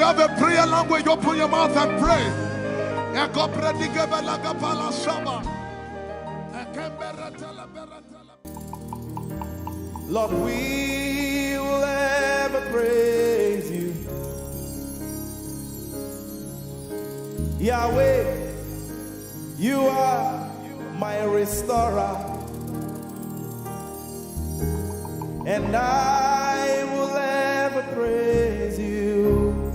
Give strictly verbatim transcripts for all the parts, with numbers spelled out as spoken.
You have a prayer language, open your mouth and pray. Ekobredigebelagapalashaba. Ekembereteleberetele. Lord, we will ever praise you. Yahweh, you are my restorer, and I will ever praise you.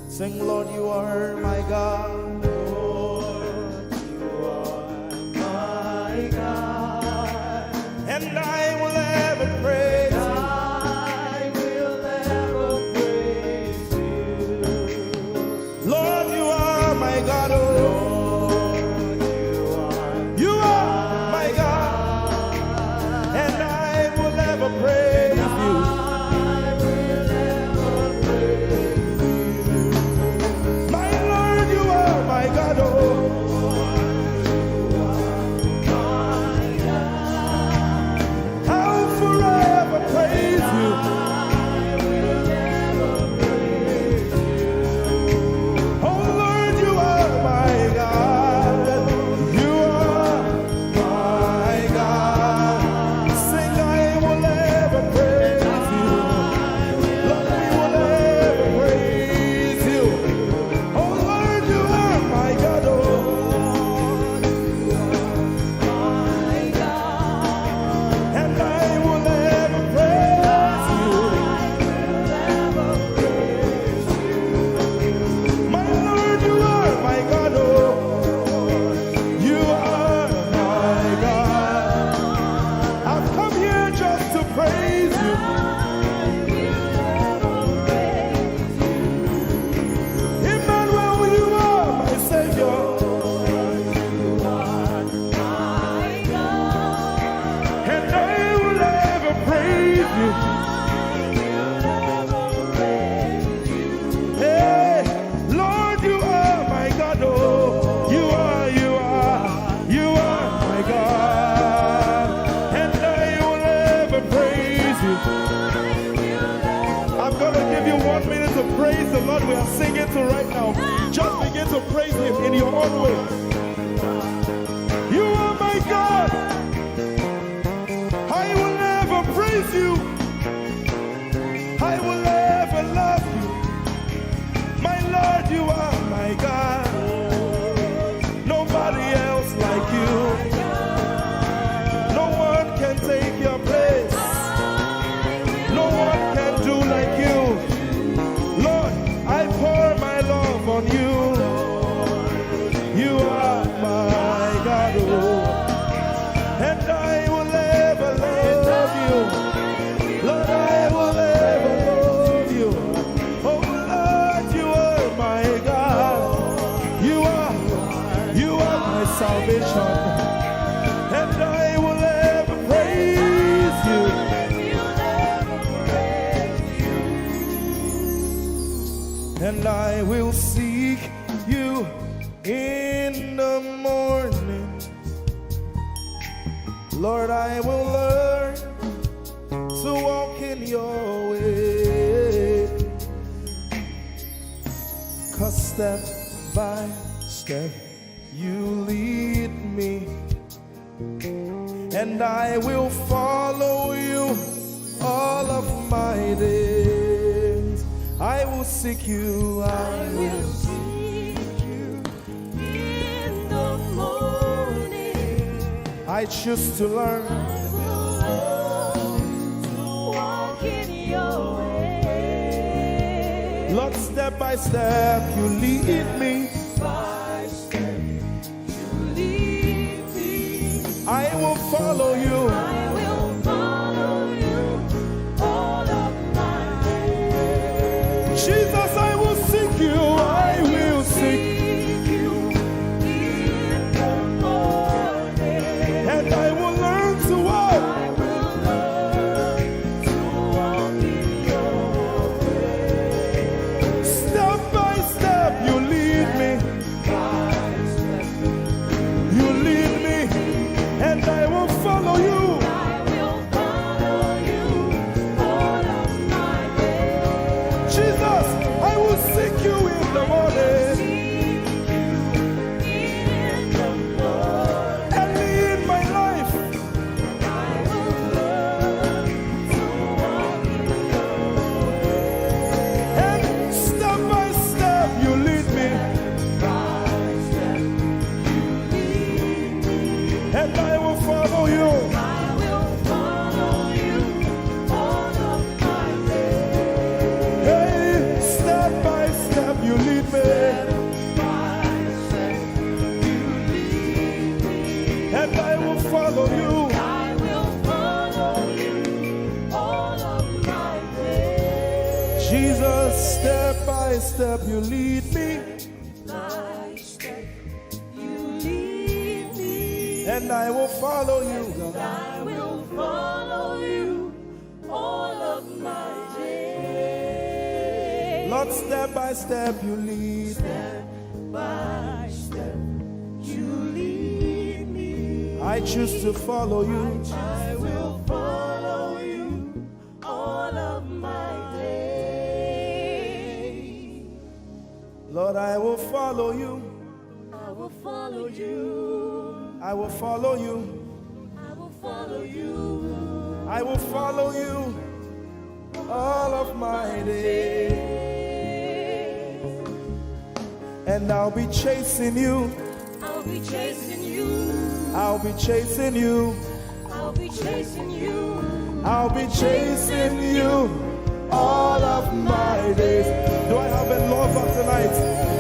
Sing, Lord, you are my God. Lord, you are my God. And I will ever praise you. I will ever praise you. Lord, you are my God, oh. Lord, you are my God. And I will ever praise you. My Lord, you are my God, oh. I'll forever praise you. Oh Lord, you are my God. You are my God. Sing, I will ever praise you. Lord, we will ever praise you. Oh Lord, you are my God, oh. And I will ever praise you. My Lord, you are my God, oh. You are my God. I've come here just to praise you. Emmanuel, you are my Savior. And I will ever praise you. Hey, Lord, you are my God, oh. You are, you are, you are my God. And I will ever praise you. I'm gonna give you one minute to praise the Lord. We are singing to right now. Just begin to praise him in your own way. You are my God. I will ever praise you. I will ever love you. My Lord, you are my God. Nobody else like you. No one can take your place. No one can do like you. Lord, I pour my love on you. You are my God, oh. And I will ever love you. Lord, I will ever love you. Oh Lord, you are my God. You are, you are my salvation. And I will ever praise you. And I will seek you in the morning. Lord, I will learn to walk in your way. 'Cause step by step, you lead me. And I will follow you all of my days. I will seek you, I will seek you in the morning. I choose to learn. I will learn to walk in your way. Lord, step by step, you lead me. By step, you lead me. I will follow you. I will follow you all of my days. Jesus, I will seek you. I will seek you in the morning. And I will learn to walk. I will learn to walk in your way. Step by step, you lead me. You lead me, and I will follow you. I will follow you all of my days. Jesus, I I will seek you in the morning. Early in my life. And step by step you lead me. And I will follow you. Hey, step by step you lead me. And I will follow you. Jesus, step by step you lead me. And I will follow you, God. Lord, step by step you lead. I choose to follow you. Lord, I will follow you. I will follow you. I will follow you all of my days. And I'll be chasing you. I'll be chasing you. I'll be chasing you. I'll be chasing you. I'll be chasing you all of my days. Do I have a lover tonight?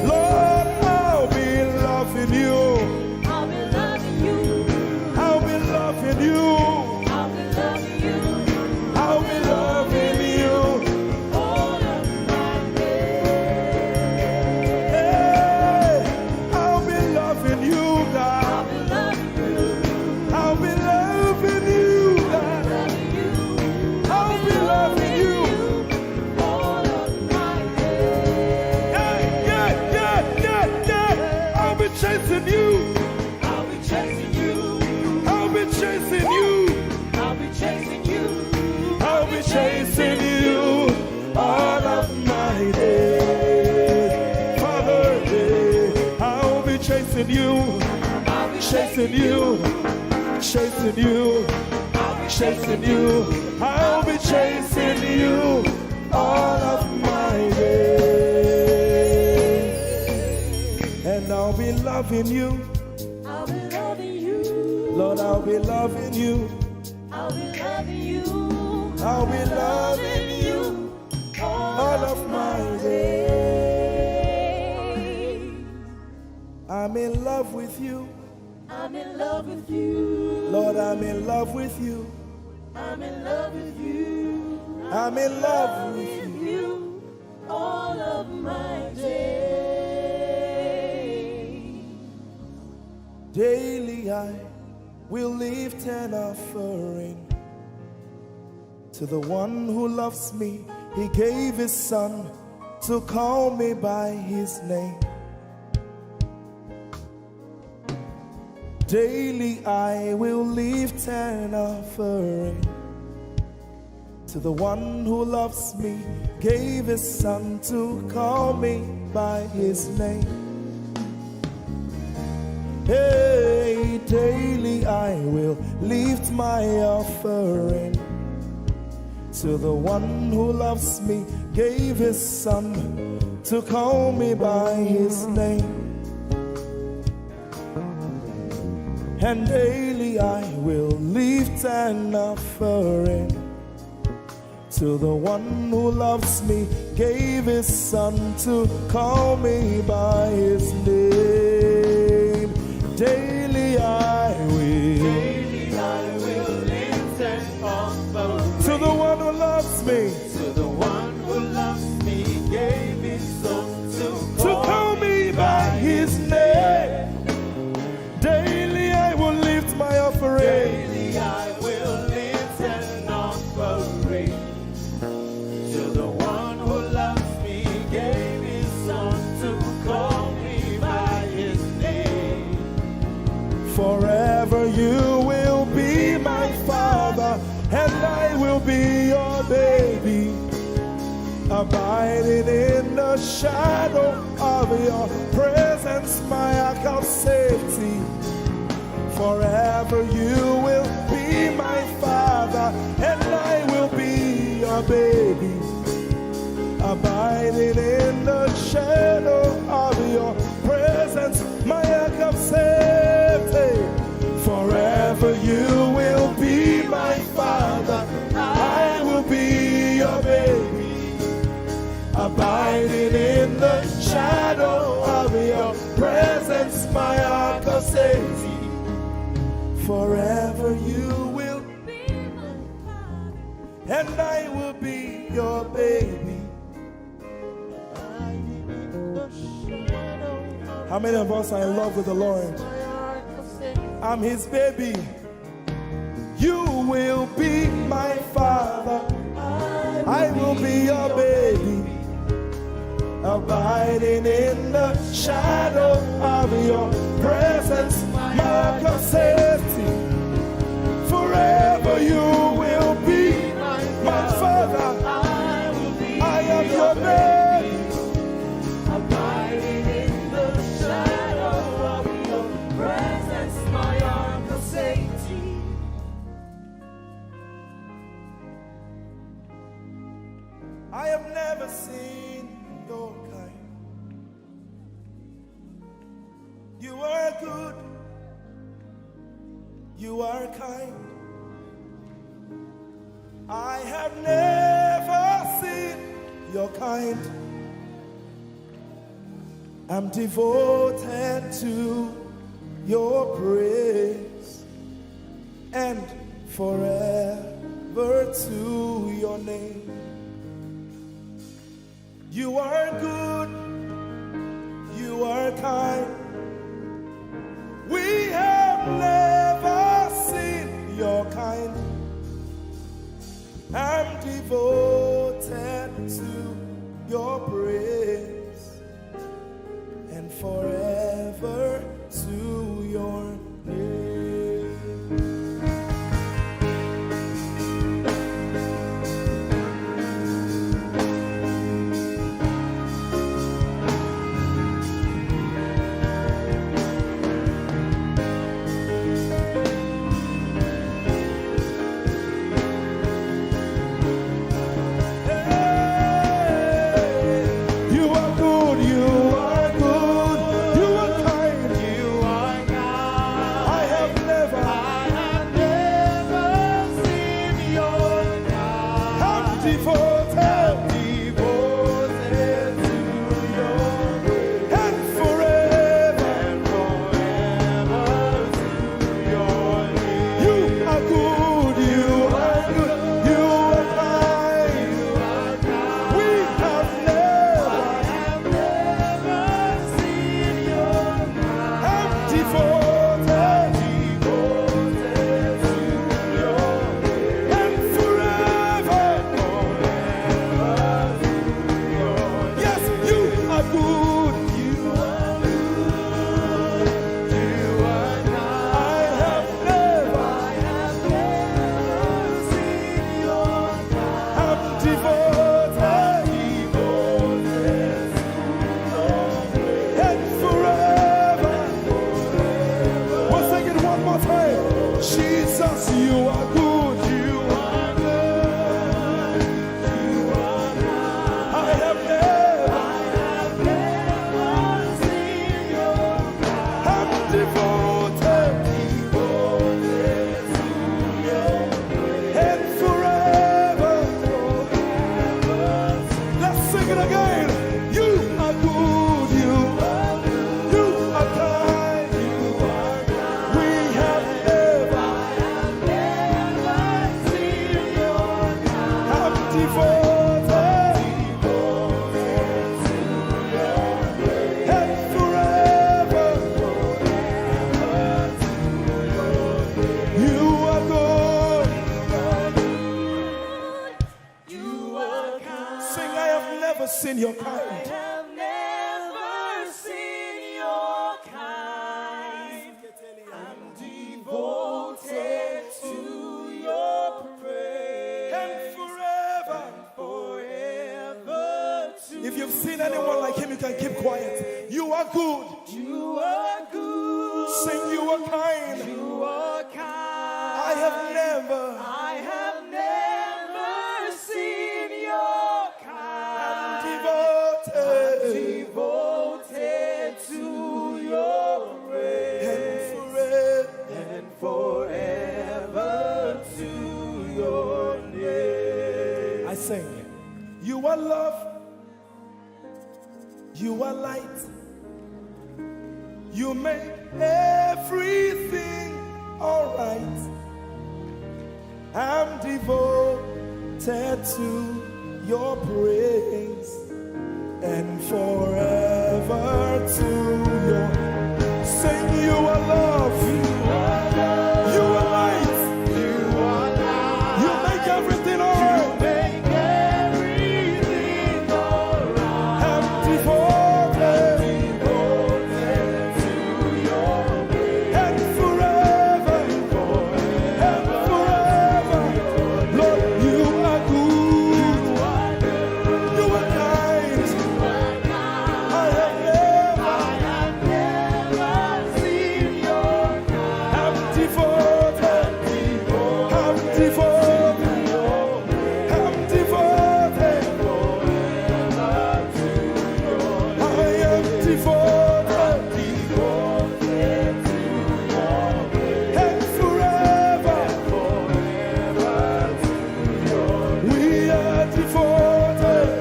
Lord, I'll be loving you. I'll be loving you. I'll be loving you. I'll be loving you. I'll be loving you. All of my days. Hey, I'll be loving you, God. I'll be loving you. I'll be loving you, God. I'll be loving you. All of my days. Yeah, yeah, yeah, yeah, yeah. I'll be chasing you. I'll be chasing you. I'll be chasing you. I'll be chasing you. I'll be chasing you all of my days. Father, yeah, I'll be chasing you. I'll be chasing you. Chasing you. I'll be chasing you. I'll be chasing you all of my days. And I'll be loving you. I'll be loving you. Lord, I'll be loving you. I'll be loving you. I'll be loving you all of my days. I'm in love with you. I'm in love with you. Lord, I'm in love with you. I'm in love with you. I'm in love with you. All of my days. Daily I will lift an offering to the one who loves me. He gave his son to call me by his name. Daily I will lift an offering to the one who loves me, gave his son to call me by his name. Hey, daily I will lift my offering to the one who loves me, gave his son to call me by his name. And daily I will lift an offering to the one who loves me, gave his son to call me by his name. Daily I will. Daily I will lift an offering to the one who loves me. To the one who loves me, gave his son to call me by his name. Daily I will lift my offering. Daily I will lift an offering to the one who loves me, gave his son to call me by his name. Forever you will be my father, and I will be your baby. Abide Hiding in the shadow of your presence, my ark of safety. Forever you will be my father, and I will be your baby. Abiding in the shadow of your presence, my ark of safety. Forever you will be my father, I will be your baby. Abiding in the shadow of your presence, my ark of safety. Forever you will be my father, and I will be your baby. How many of us are in love with the Lord? I'm his baby. You will be my father. I will be your baby. Abiding in the shadow of your presence, my ark of safety. Forever you will be my father. I am your baby. Abiding in the shadow of your presence, my ark of safety. I have never seen your kind. You are good. You are kind. I have never seen your kind. I'm devoted to your praise and forever to your name. You are good, you are kind. We have never seen your kind. I'm devoted to your praise and forever to your name. You are good, you are good, you are kind, you are kind. I have never, I have never seen your kind. I'm devoted, devoted to your grace. And forever, and forever to your name. You are good, you are good, you are kind. We have never, I have never seen your kind. I'm devoted, devoted to your grace. And forever, forever to your name. Yes, you are good. You are good. You are kind. I have never, I have never seen your kind. I'm devoted, devoted to your grace. And forever. We'll sing it one more time. Jesus, you are good. You are good. I have never, I have never seen your kind. I'm devoted, devoted to your grace. And forever, forever. Let's sing it again. You are good, you are good, you are kind, you are kind. We have never, I have never seen your kind. I'm devoted, devoted to your grace. And forever, forever to your grace. You are good. You are kind. Sing, I have never seen your kind. I have never seen your kind. I'm devoted to your praise. And forever, forever Seen anyone like him, you can keep quiet. You are good. You are good. Sing, you are kind. You are kind. I have never. I have never seen your kind. Devoted. Devoted to your praise. And forever. And forever to your name. I sing. You are love. You are light. You make everything alright. I'm devoted to your praise and forever to your sing. You are love. You are light. You make everything alright. I'm devoted and forever and forever. Lord, you are good. You are kind. I have never I'm devoted. I'm devoted. I'm devoted. I am devoted. And forever. We are devoted.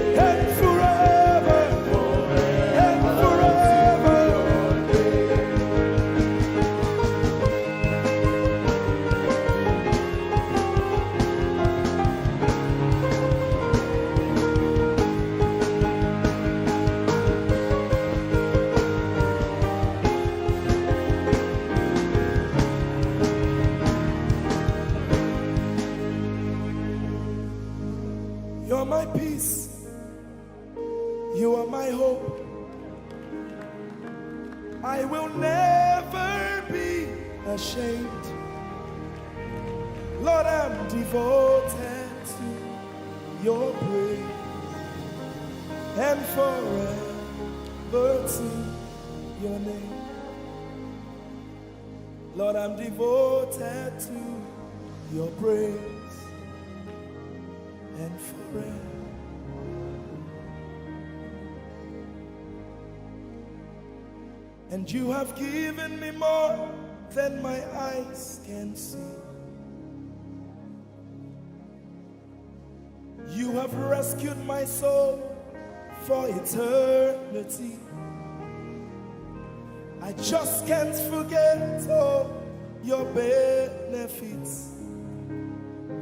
And forever, and forever. You're my peace. You are my hope. I will never be ashamed. Lord, I'm devoted to your praise and forever to your name. Lord, I'm devoted to your praise and forever. And you have given me more than my eyes can see. You have rescued my soul for eternity. I just can't forget all your benefits.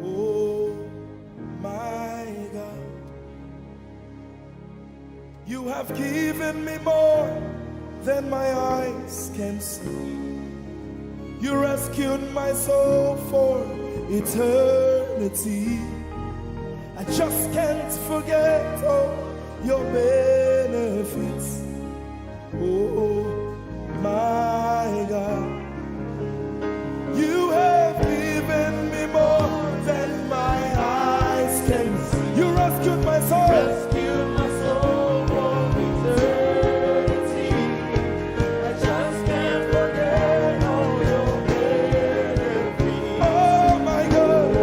Oh my God. You have given me more than my eyes can see. You rescued my soul for eternity. I just can't forget all your benefits. Oh my God. You have given me more than my eyes can see. You rescued my soul. Rescue my soul from eternity. I just can't forget all your benefits. Oh my God.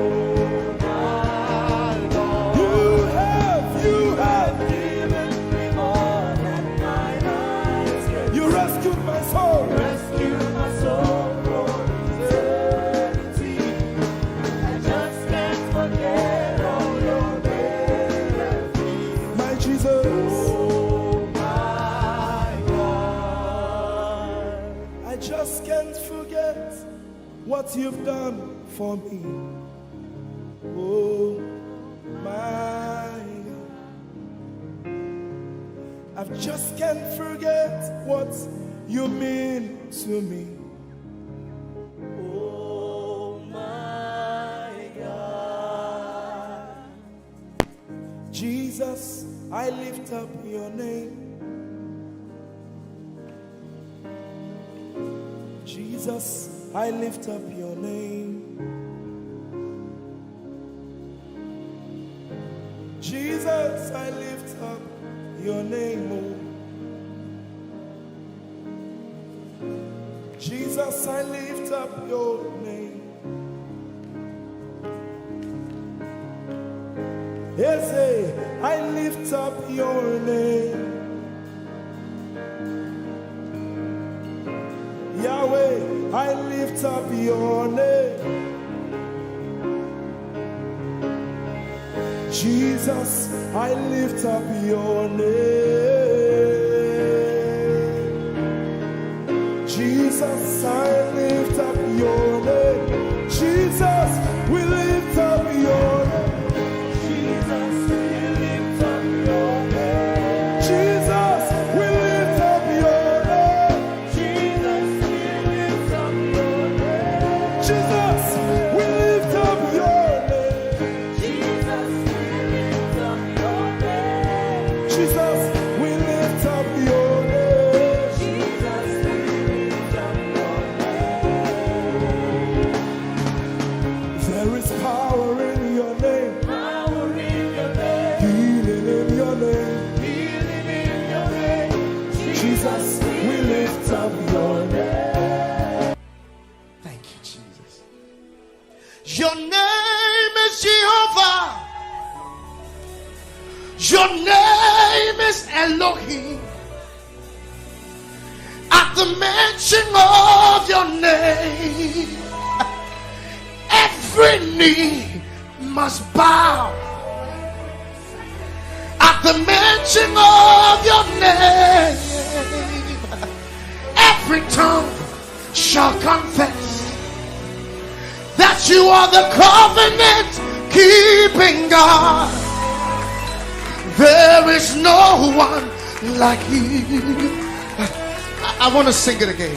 My God. You have, you have. Given me more than my eyes can You rescued my soul. Rescue my soul from eternity. I just can't forget all your benefits. My Jesus. Oh my God. I just can't forget what you've done for me. Oh my God. I just can't forget what you mean to me. Oh my God. Jesus, I lift up your name. Jesus, I lift up your name. Jesus, I lift up your name, oh. Jesus, I lift up your name. Eze, I lift up your name. Yahweh, I lift up your name. Jesus, I lift up your name. Jesus, I lift up your name. Jesus, we lift up your name. Jesus, we lift up your name. Jesus, we lift up your name. Jesus, we lift up your name. Jesus, we lift up your name. Jesus, we lift up your name. Jesus, we lift up your name. Jesus, we lift up your name. There is power in your name. Power in your name. Healing in your name. Healing in your name. Jesus, we lift up your name. Thank you, Jesus. Your name is Jehovah. Your name is Elohim. At the mention of your name, every knee must bow. At the mention of your name, every tongue shall confess that you are the covenant keeping God. There is no one like you. I, I want to sing it again.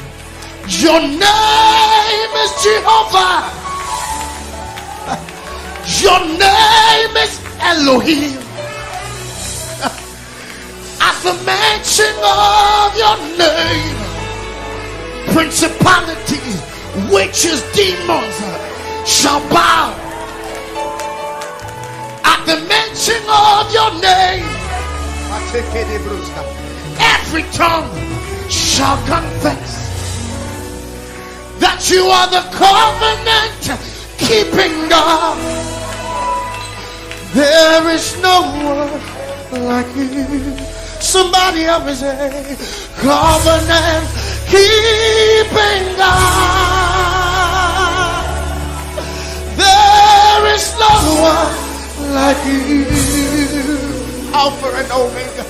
Your name is Jehovah. Your name is Elohim. At the mention of your name, principalities, witches, demons shall bow. At the mention of your name, every tongue shall confess that you are the covenant keeping God. There is no one like you. Somebody help me say, covenant keeping God. There is no one like you. Alpha and Omega.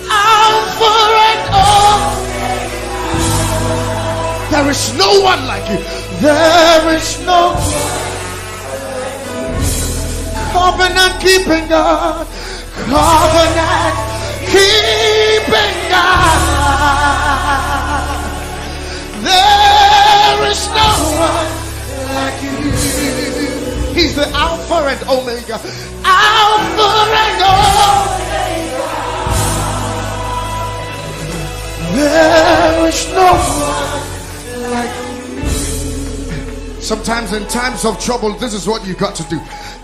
Alpha and Omega. There is no one like you. There is no covenant keeping God. Covenant keeping God. There is no one like you. He's the Alpha and Omega. Alpha and Omega. There is no one like you. Sometimes in times of trouble, this is what you got to do.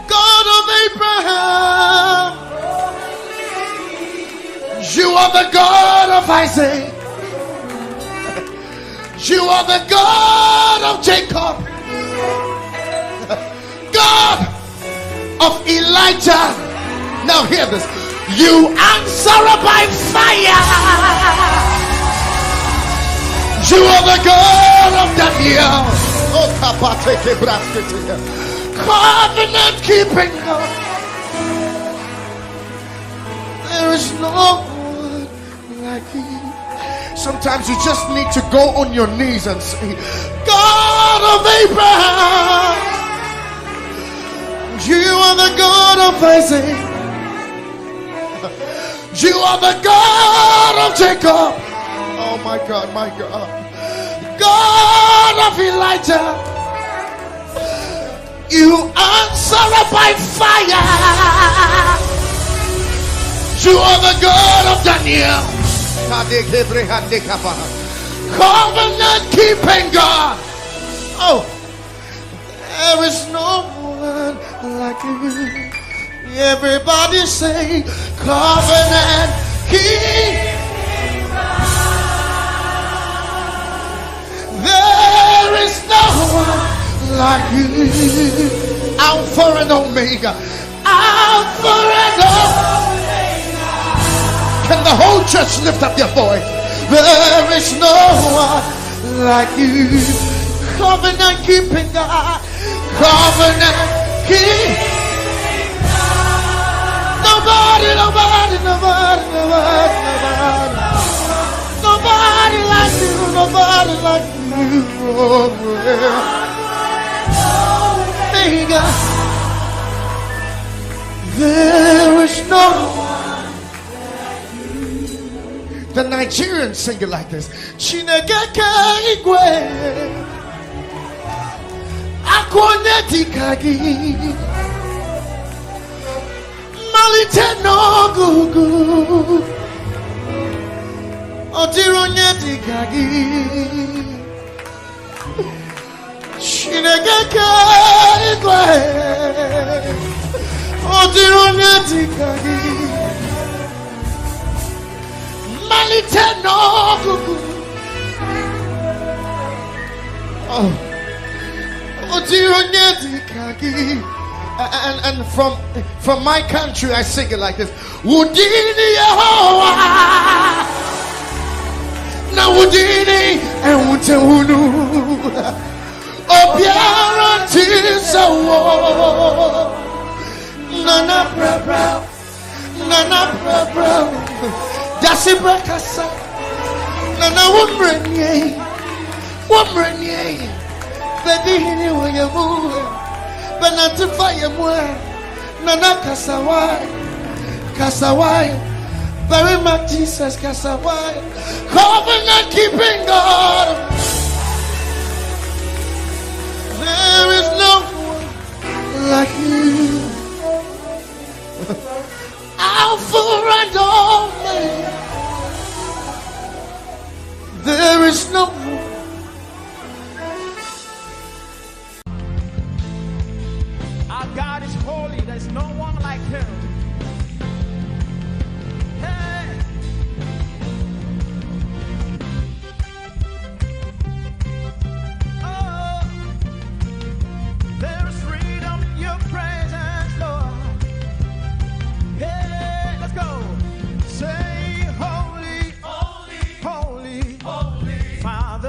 God of Abraham, you are the God of Isaac. You are the God of Jacob. God of Elijah. Now hear this. You answer by fire. You are the God of Daniel. Oh, kapateke braskete. Covenant keeping God. There is no one like you. Sometimes you just need to go on your knees and say, God of Abraham, you are the God of Isaac, you are the God of Jacob. Oh my God, my God. God of Elijah, you answer by fire. You are the God of Daniel. Covenant keeping God. Oh, there is no one like you. Everybody say, covenant keep. There is no one like you. Alpha and Omega. Alpha and Omega. Can the whole church lift up their voice? There is no one like you. Covenant keeping God. Covenant keep. Nobody, nobody, nobody, nobody, nobody. Nobody like you, nobody like you. Oh, yeah. Omega. There is no one. The Nigerians sing it like this. Chineke ke igwe. Akwa onye dịka gị. Mmalite n'ọgụgụ. Ọ dịrị onye dịka gị. Chineke ke igwe. Ọ dịrị onye dịka gị. Mmalite n'ọgụgụ. Oh. Ọ dịrị onye dịka gị. And, and from, from my country, I sing it like this. Wudini Yehowa. Na wudini enwute unu. Obiara tisawo. Nana brabra. Nana brabra. Dasi brakasa. Nana wumrenye. Wumrenye. Baby hini wayamu. Banatifa yamwe. Nana Kasawai, Kasawai, very much Jesus Kasawai, covenant keeping God. There is no one like you. Alpha and Omega. There is no one. Our God is holy, there's no one like him. Hey! Oh, there is freedom in your presence, Lord. Hey, let's go. Say, holy, holy, holy, holy, Father.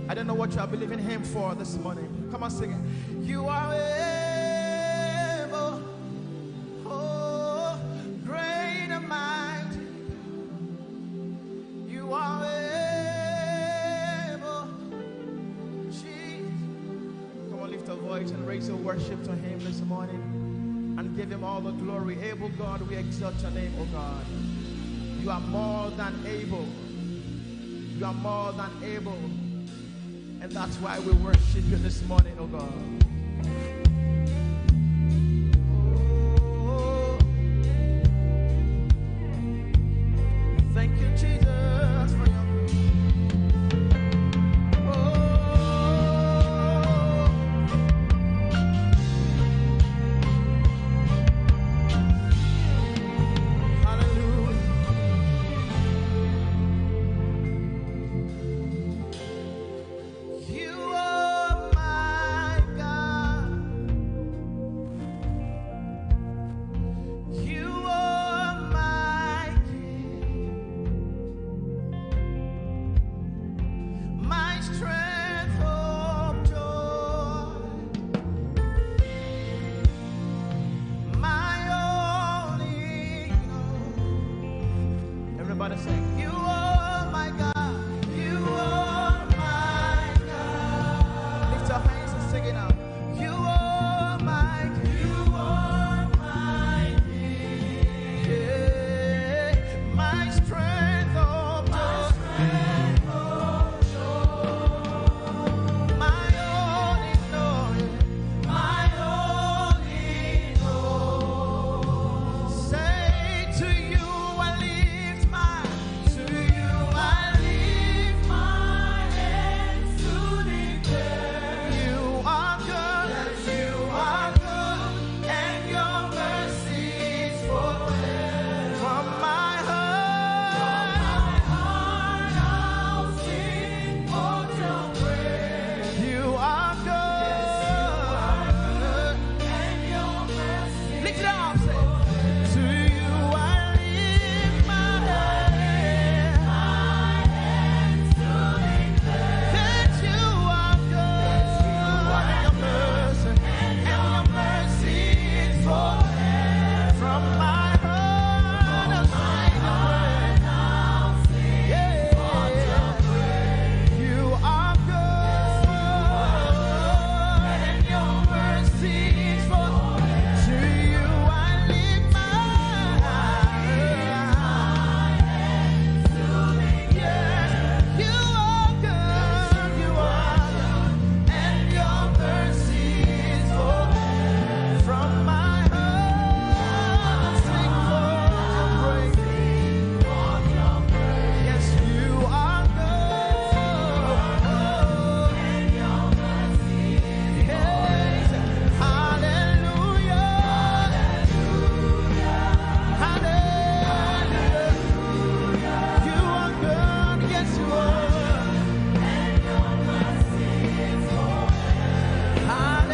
I don't know what you are believing him for this morning. Come on, sing it. You are able. Oh, great and mighty. You are able. Jesus. Come on, lift your voice and raise your worship to him this morning and give him all the glory. Able God, we exalt your name, oh God. You are more than able. You are more than able. And that's why we worship you this morning, oh God. Oh. Thank you, Jesus, for your. Oh. Hallelujah. You are my God. You are my King. My strength of joy. My all in all. Everybody sing. You are my God. You are my God. Lift your hands and sing it out. You are my King. You are my King. Yeah. My strength of joy. My strength of joy. My all in all. My all in all. Say, to you I lift my, to you I lift my hands to declare you are good, you are good, and your mercy is forever. From my heart, from my heart I'll sing for your praise. You are good. Lift it up, say. To you I lift my hands. That you are good. And your mercy, and your mercy is forever. From my heart, I sing your praise. Yeah. You are good, and your mercy is forever. To you I lift my eyes. Yes, you are good, you are good, and your mercy is forever. From my heart, I sing for your praise. Yes, you are good. Yes. Hallelujah. Hallelujah. You are good. Yes, you are.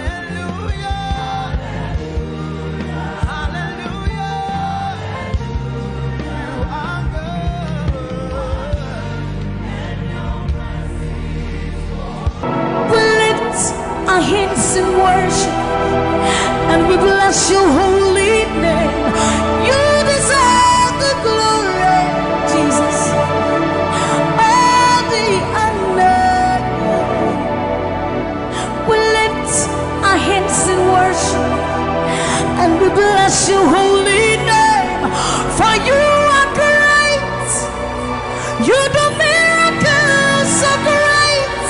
Hallelujah. Hallelujah. You are good. We lift our hands in worship and we bless your holy name. You deserve the glory, Jesus. All the honor. We lift our hands in worship and we bless your holy name. For you are great. You do miracles so great.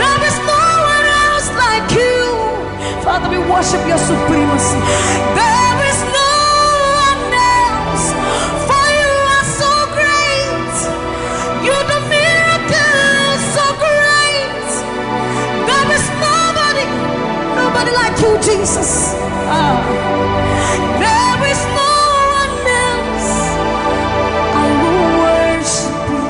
There is no one else like you. Father, we worship your supremacy. There is no one else. For you are so great. You do miracles so great. There is nobody, nobody like you, Jesus. Ah. There is no one else. I will worship you.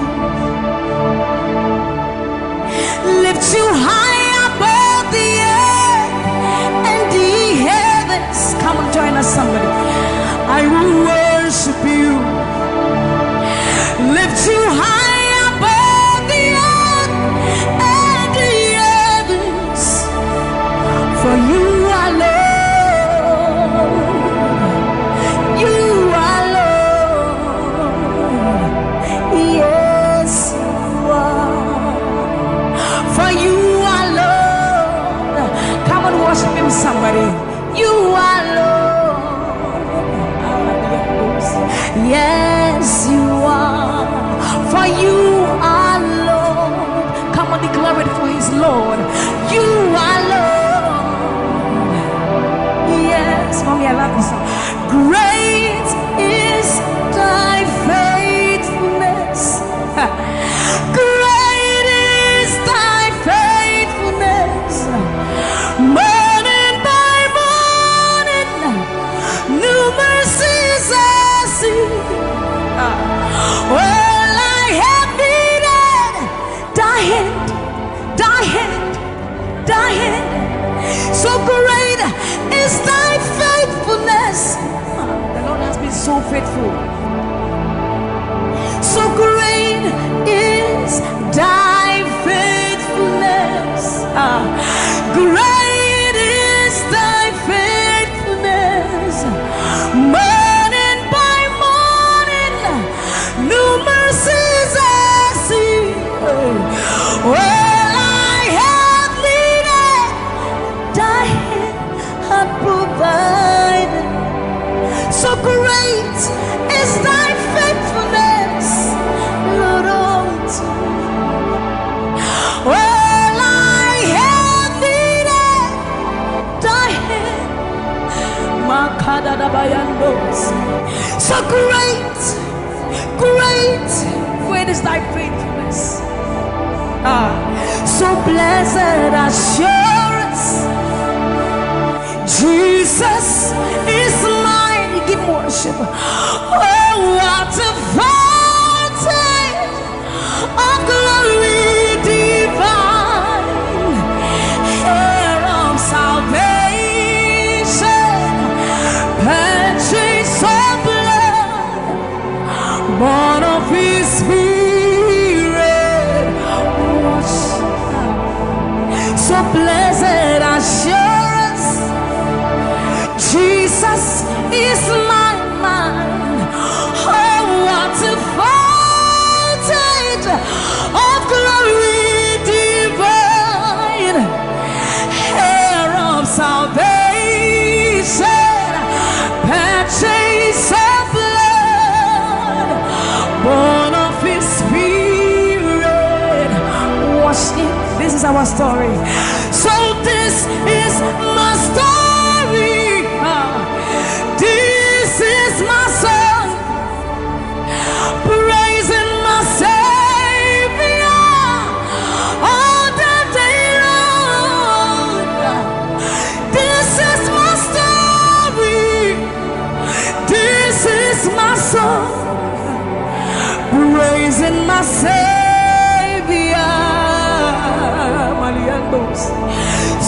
Lift you high above the earth and the heavens. Come on, join us, somebody. I will worship you. Lift you high above the earth You are Lord. Come on, declare it for his Lord. You are Lord. Yes, mommy, I love this song. Great is thy faithfulness. Great is thy faithfulness. Morning by morning, new mercies I see. All I have needed, thy hand, thy hand, thy hand. So great is thy faithfulness. The Lord has been so faithful. So great is thy faithfulness. Ah, great is thy faithfulness. Morning by morning, new mercies I see. All I have needed, thy hand hath provided. So great is thy faithfulness, Lord, unto me. All I have needed, thy hand. Makadadabayandos. So great, great, great is thy faithfulness. Ah, so blessed assurance, Jesus is mine. Give worship. Oh, what a foretaste of glory divine, heir of salvation, purchase of blood, born of his spirit. Wash. So blessed assurance, Jesus is mine, mine. Oh, what a foretaste of glory divine, heir of salvation, purchase of blood, born of his spirit. Wash him. This is our story. So this is my story. Ah, this is my song, praising my Savior all the day long. This is my story. This is my song, praising my Savior. Maliandos.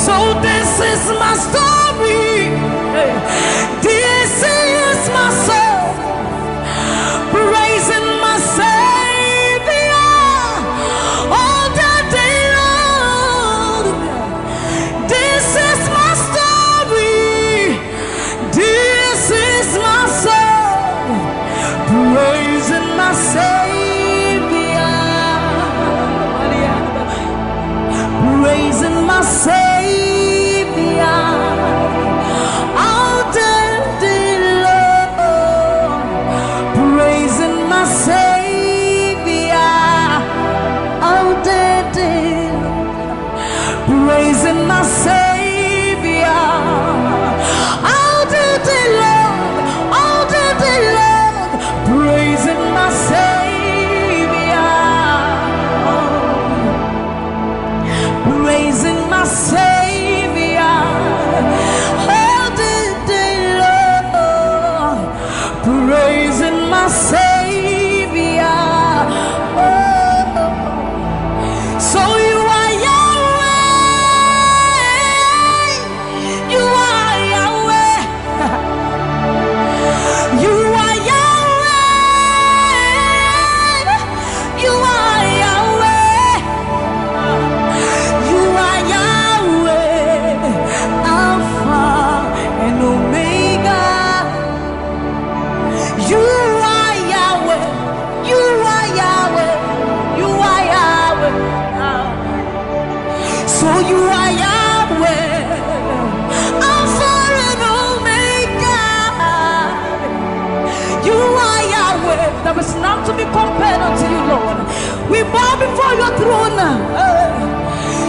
So this is my story. Hey. This is my song, praising my Savior all the day long. This is my story. This is my song, praising my Savior. Praising my Savior all day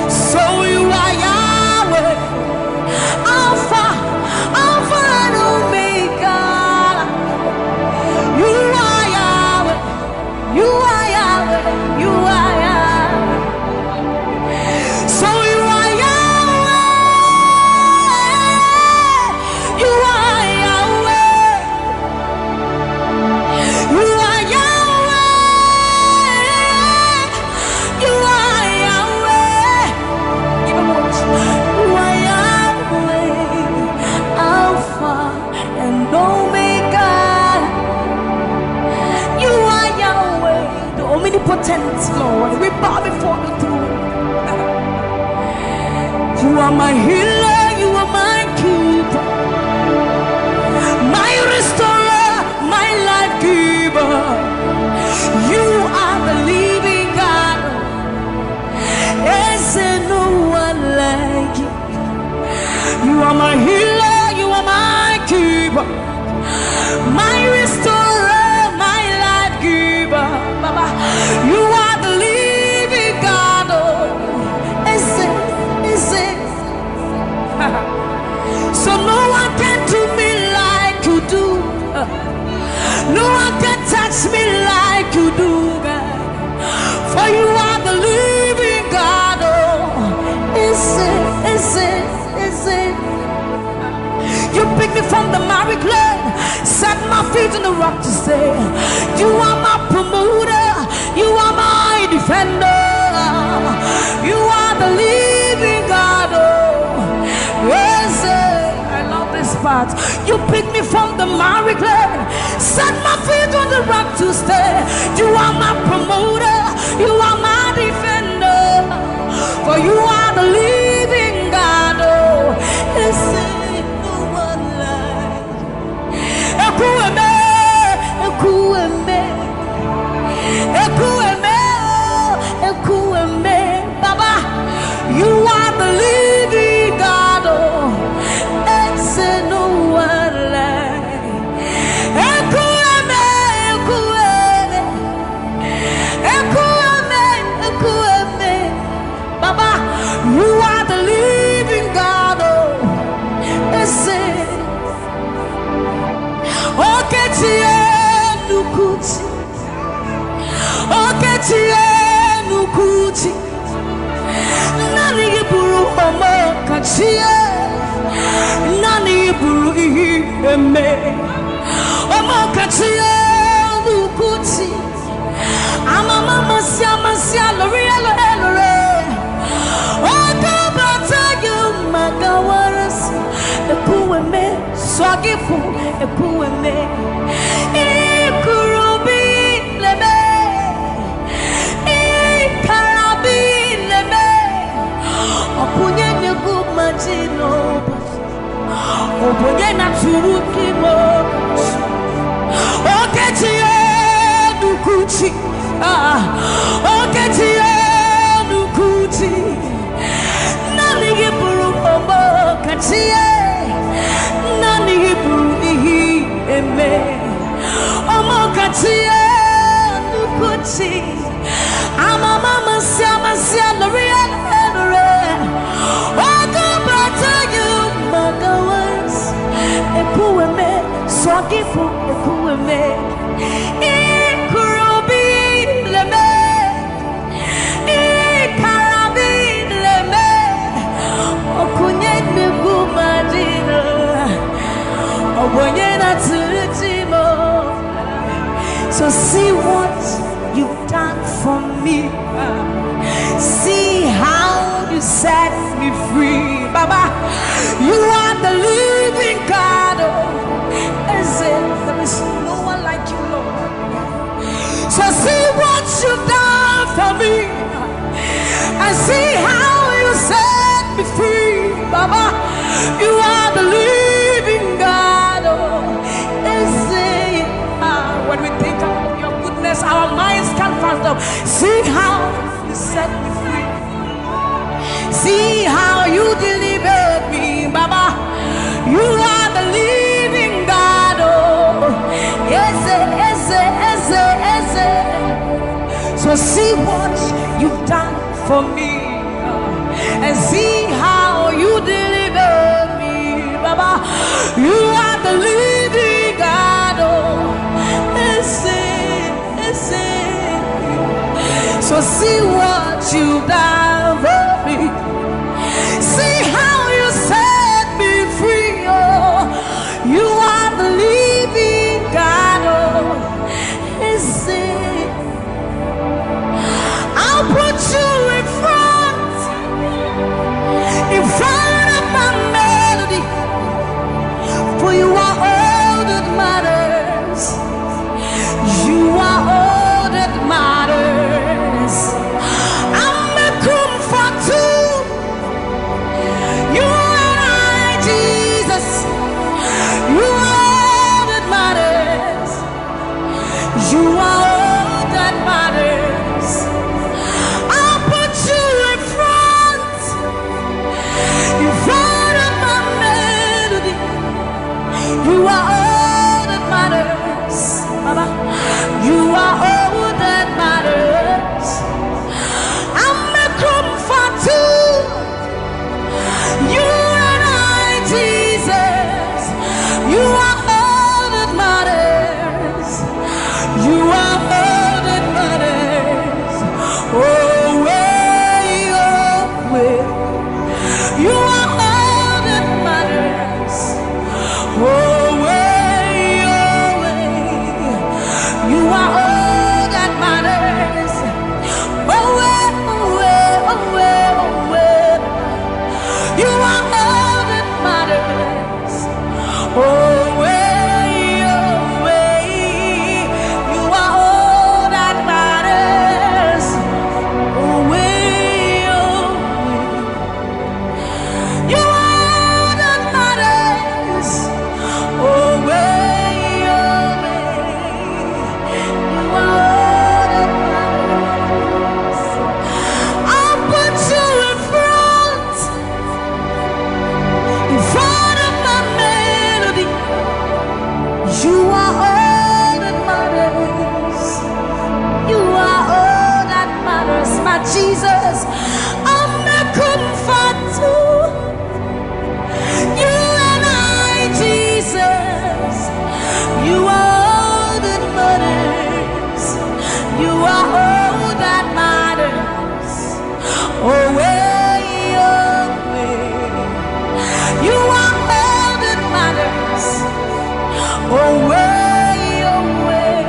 So you are Yahweh, Alpha, Alpha and Omega. You are Yahweh, you are Yahweh, you are Yahweh. So you are Yahweh, you are Yahweh. You are Yahweh. You are Yahweh. You are Yahweh. Alpha and Omega. You are Yahweh, the omnipotent Lord. We bow before the throne. You are my healer, you are my keeper, my restorer, my life giver. You are the living God. Is there no one like you? You are my healer, you are my keeper, my restorer, my life giver. Baba, you are the living God. Oh, is it, is it? So no one can do me like you do. No one can touch me like you do, God. For you are the living God. Oh, is it, is it, is it? You pick me from the miry clay, set my feet on the rock to stay. You are my promoter, you are my defender. You are the living God. Oh, yes, eh, I love this part. You pick me from the miry clay, set my feet on the rock to stay. You are my promoter, you are my defender. For you are the living God. Oh, is there no one like Ekwueme, Ekwueme, Ekwueme, oh, Ekwueme. Baba, you are the living God. Oh, is there no one like Ekwueme, Ekwueme, Ekwueme, Ekwueme. Baba, you are the living God. Oh, is it? Okechi Enukuchi. Okechi Enukuchi. Nani gị bụrụ Omokachi e. Nani gị bụrụ ihe eme. Omokachi Enukuchi. Amama masia masia lori elo elore. Ogo bata yo magawaras. Ekwueme, swagifu, Ekwueme. Ikurubi leme. Ikarabi leme. Okunye negu majino. Obonye na turuki mo. Okechi Enukuchi. Ah, Okechi Enukuchi. Nani gị bụrụ Omokachi e. Nani gị bụrụ ihe eme. Omokachi Enukuchi. Amama masia masia lori elore. Ogo bata yo magawas. Ekwueme, swagifu, Ekwueme. Ikurubi leme. Ikarabi leme. Okunye negu majino. Obonye na turuti mo. So see what you've done for me. See how you set me free. Baba, you are the living God. Oh, is it? There is no one like you, Lord. So see what you've done for me. And see how you set me free. Baba, you are the living God. Oh, is it? Ah, when we think of your goodness, our minds can't fathom. See how you set me free. See how you delivered me, Baba. You are the living God. Oh, yes, yes, yes, yes. So see what you've done for me, and see how you deliver me, Baba. You are the living God, oh, ese, ese. So see what you done for me. See how you set me free, oh. You are the living God, oh, ese. I'll put you in front, in front of my melody, for you are all that matters. You are all that matters. I'm a comfort to you and I, Jesus. You are all that matters. You are all that matters. I'll put you in front, in front of my melody. You are all that matters, Baba. You are all that matters. I'm a comfort to you and I, Jesus. You are all that matters. You are all that matters. Oh, way, oh, way. You are all that matters. Oh, way, oh, way. You are all that matters. Oh, way, oh, way, oh, way, oh, way. You are all that matters. Oh, way, oh, way. You are all that matters. Oh, way, oh, way. You are all that matters. Oh, way, oh, way. You are all that matters. I'll put you in front, in front of my melody. You are all that matters. You are all that matters, my Jesus. I'm a comfort to you and I, Jesus. You are all that matters. You are all that matters. Oh, way, oh, way. You are all that matters. Oh, way, oh, way.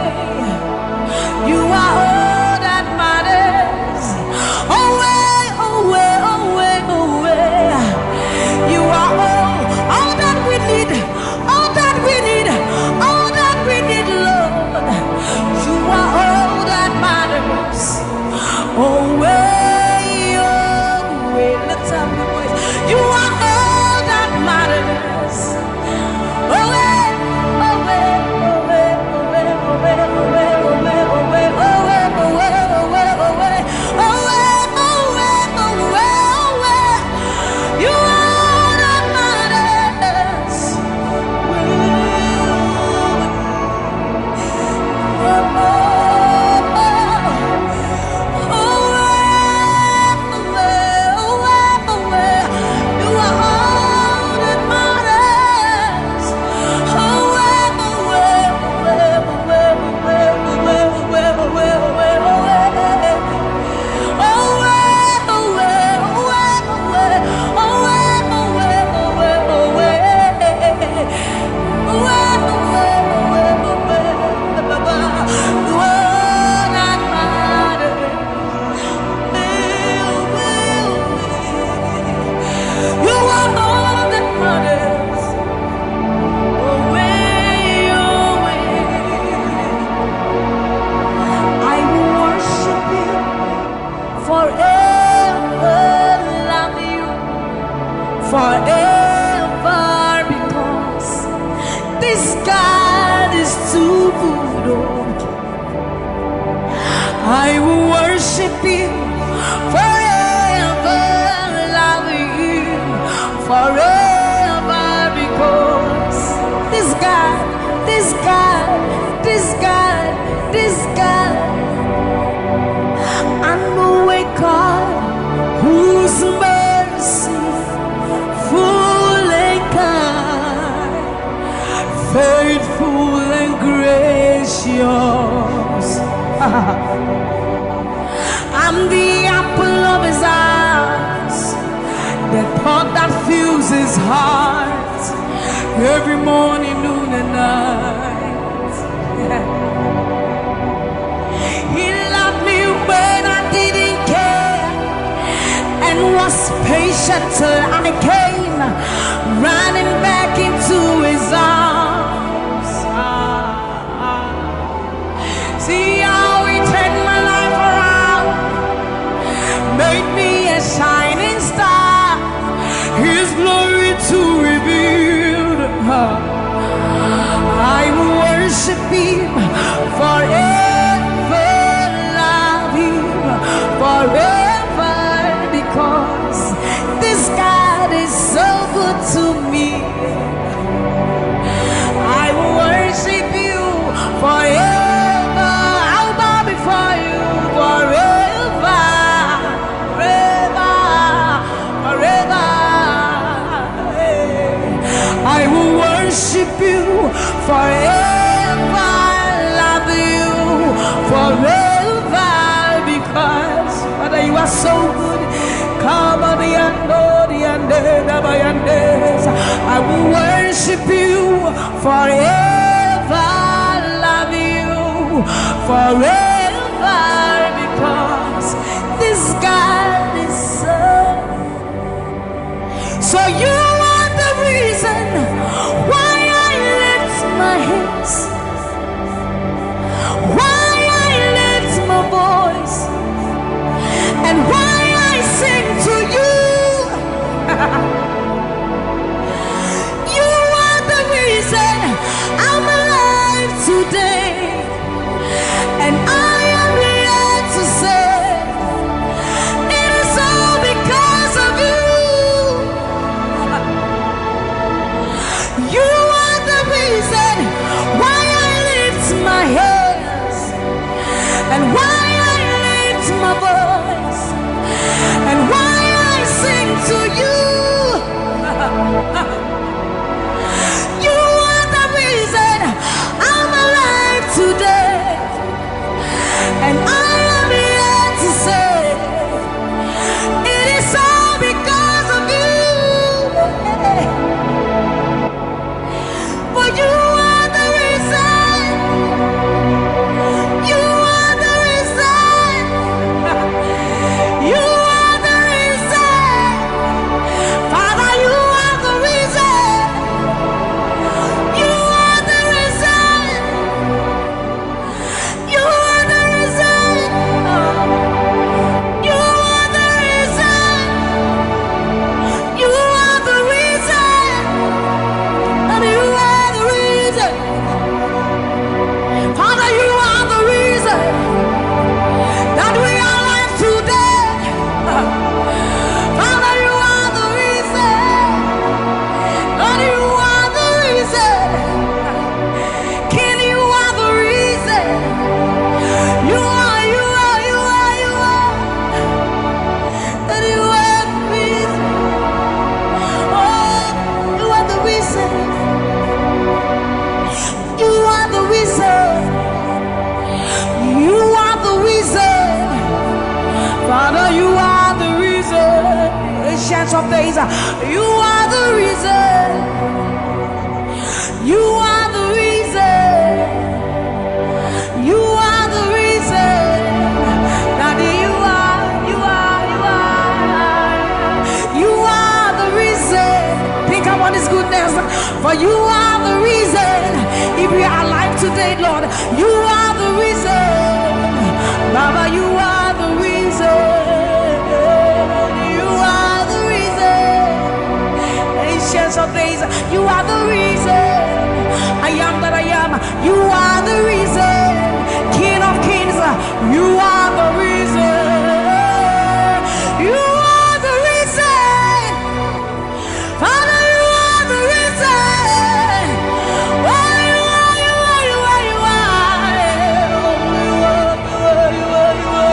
You are all that matters. Oh, way, oh, way, oh, way, oh, way. You are all, all that we need. All that we need, all that we need, Lord. You are all that matters. Oh, way, oh, way. Lift up your voice. You are all that matters. Oh, way, oh, way, oh, way. You are all that matters. You are all that matters. Away, away. I will worship you forever, love you forever, because this God is too good. Oh, I will worship you forever, love you forever, because this God, this God, this God, this God, I know a God I'm the apple of his eyes, the thought that fills his heart every morning, noon, and night. He loved me when I didn't care and was patient till I came running back into his arms. Ah, ah. See how he turned my life around, made me a shining star, his glory to reveal. I will worship him forever, love him forever, because this God is so good to me. I will worship you forever. I'll bow before you forever, forever, forever. I will worship you forever, love you forever, because Father, you are so good. Come on, the end, oh, the end, eh, the end, eh. I will worship you forever, love you forever, because this God is so. So you are the reason why I lift my hands, why I lift my voice, and why I sing to you. You are the reason I'm alive today, and I am here to say it is all because of you. You are the reason why I lift my hands and why I lift my voice and why I sing to you. You are the reason I'm alive today, and I am here to say it is all because of you. For you are the reason. You are the reason. You are the reason. Father, you are the reason. You are the reason. You are the reason. You are the reason. You are the reason. And you are the reason. Father, you are the reason that we are alive today. Father, you are the reason. Lord, you are the reason. King, you are the reason. You are, you are, you are, you are. And you are the reason. Oh, you are the reason. You are the reason. You are the reason. Father, you are the reason. Ancient of days, you are the reason. You are the reason. You are the reason. Daddy, you are, you are, you are. You are the reason. Think about his goodness. For you are the reason. If we are alive today, Lord, you are the reason. Baba, you are the reason. You are the reason. Ancients of days, you are the reason. I am that I am. You are the reason. King of kings, you are the reason. You are the reason. Father, you are the reason. Oh, you are, you are, you are, you are, you are.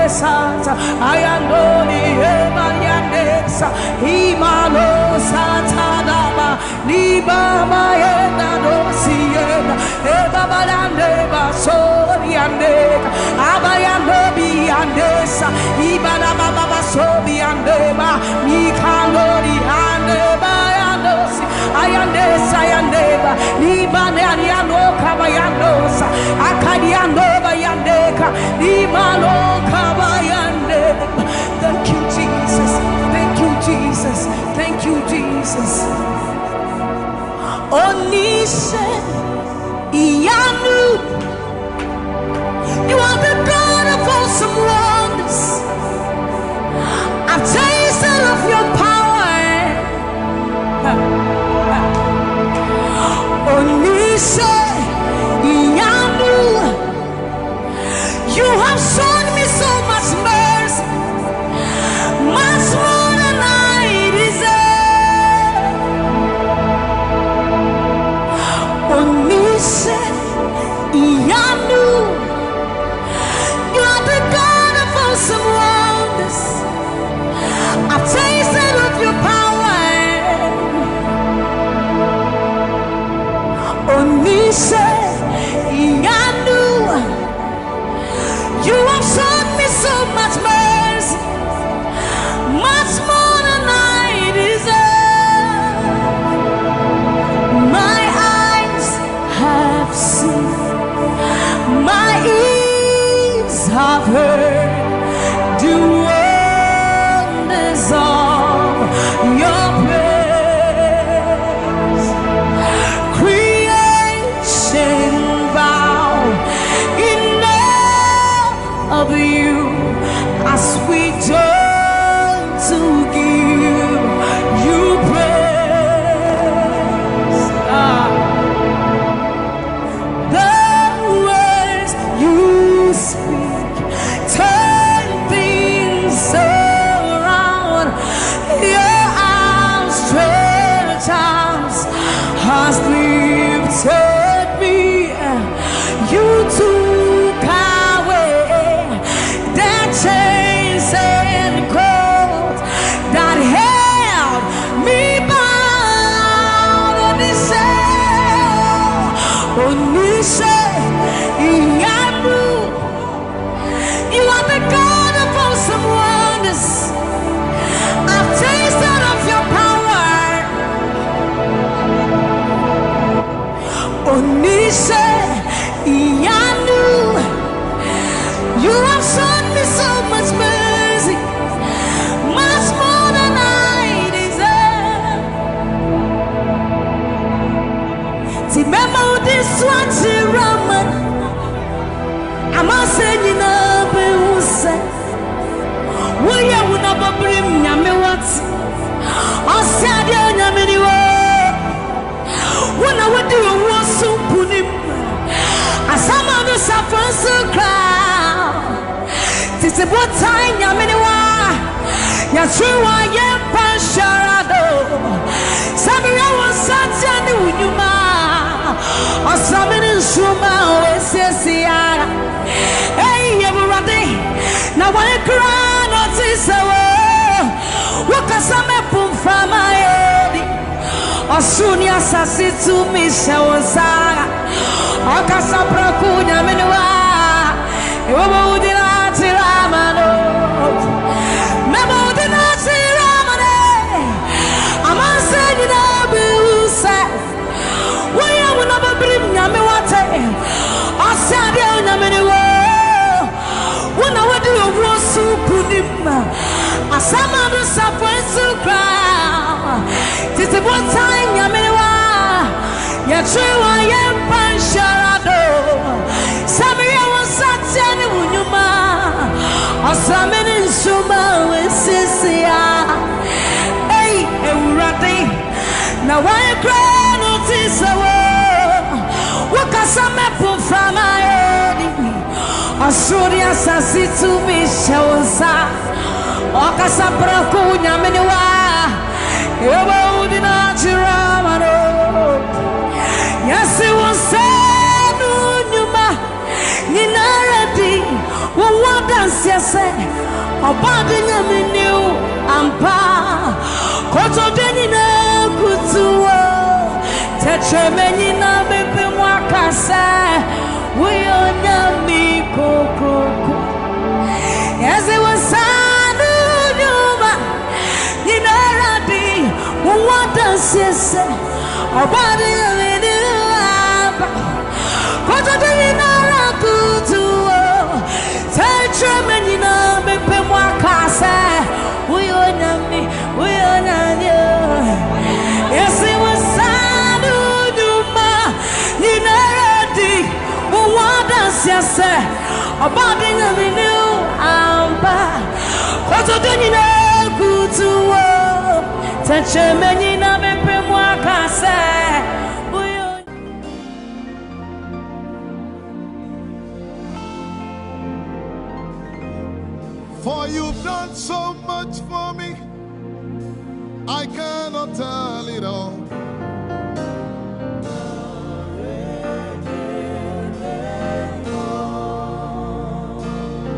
Sata, ayandori, ebariandesa, imano, sata, daba, libaba, yenda, dosi, yenda, ebaba, yande, basori, yande, abayando, biandesa, ibana, baba, basori, yande, ba, mikandori, ande, bayandosi, ayandesa, yandeba, libane, ariano, kabayandosa, akariando, bayandeka, limano, kabayande. Thank you, Jesus. Thank you, Jesus. Thank you, Jesus. Onise Iyanu, you are the God of awesome wonders. I've tasted of your power. Onise Iyanu, you have shown me so much mercy, much more than I deserve. Onise Iyanu, you are the God of awesome wonders. I've tasted of your power. Onise Iyanu, you have shown me so much mercy, much more than I deserve. My eyes have seen, my ears have heard the wonders of your praise. Creation bow in awe of you as we join to give you praise. Ah. The words you speak turn things around. Your outstretched arms has lifted me. You took away the chains and cords that held me bound. Onise, Onise Iyanu, you are the God of awesome wonders. I've tasted of your power. Onise Iyanu, you have shown me so much mercy, much more than I deserve. Ti mema udiswa ti Raman, amase nyina be wuse. Woyɛ wo na bɔbere nyame wate. Ɔsɛ adeɛ onyame ni wo. Wo na wodi owuo so nkonim. Asama no safo nso kra. Tete botan nyame ne wa. Yɛsoro wa yɛmpa nhyɛra do. Sɛ meyɛ wo nsa tia ne wo nnwuma. Ɔsame ne nsoroma a wɔasiesie ara. Ei, Awurade, na wɔn kra na ɔte sɛ wo. Wokasa mɛpo mframa edi. Ɔsoro ne asase tumi hyɛ wo nsa. Ɔkasa prɛko nyame ne wa. Ewɔbɔ wo din ate Ramano. Mɛbɔ wo din ate Ramane. Amansa nyinaa bɛhu sɛ woyɛ wo na bɛbirim nyame wate. Ɔsɛ adeɛ onyame ne wo. Wo na wode owuo so nkonim. Asɛm a no safoe so koraa. Tete botan nyame ne wa. Yɛkyere wa yɛmpa nhyɛra do. Sɛ meyɛ wo nsateɛ ne wo nnwuma. Ɔsrame ne nsoma wɔasiesie a. Ei, Awurade, na wɔn koraa no te sɛ wo. Wokasa mɛpo mframa edi. Ɔsoro ne asase tumi hyɛ wo nsa. Ɔkasa prɛko wo nyame ne wa. Ɛwɔ wo din ate Ramano. Yɛse wo nsa no nnwuma nyinara di. Wo wonders Siese, obadi nyame new ampa. Koto denyi na kutuo. Tetre menyi na bepe mwakase. Uyo nyami kokroko. Ezi wasanu nyuma. Nyinara di. Wada siese. Obadi nyame new ampa. Koto denyi na kutuo. Tetre menyi na bepe mwakase. Uyo nyami, uyo nyami. Ezi wasanu nyuma. Nyinara di. Wada siese. Obadi nyame new ampa. Koto denyi na kutuo. Tetre menyi na bepe mwakase. Uyo For you've done so much for me, I cannot tell it all.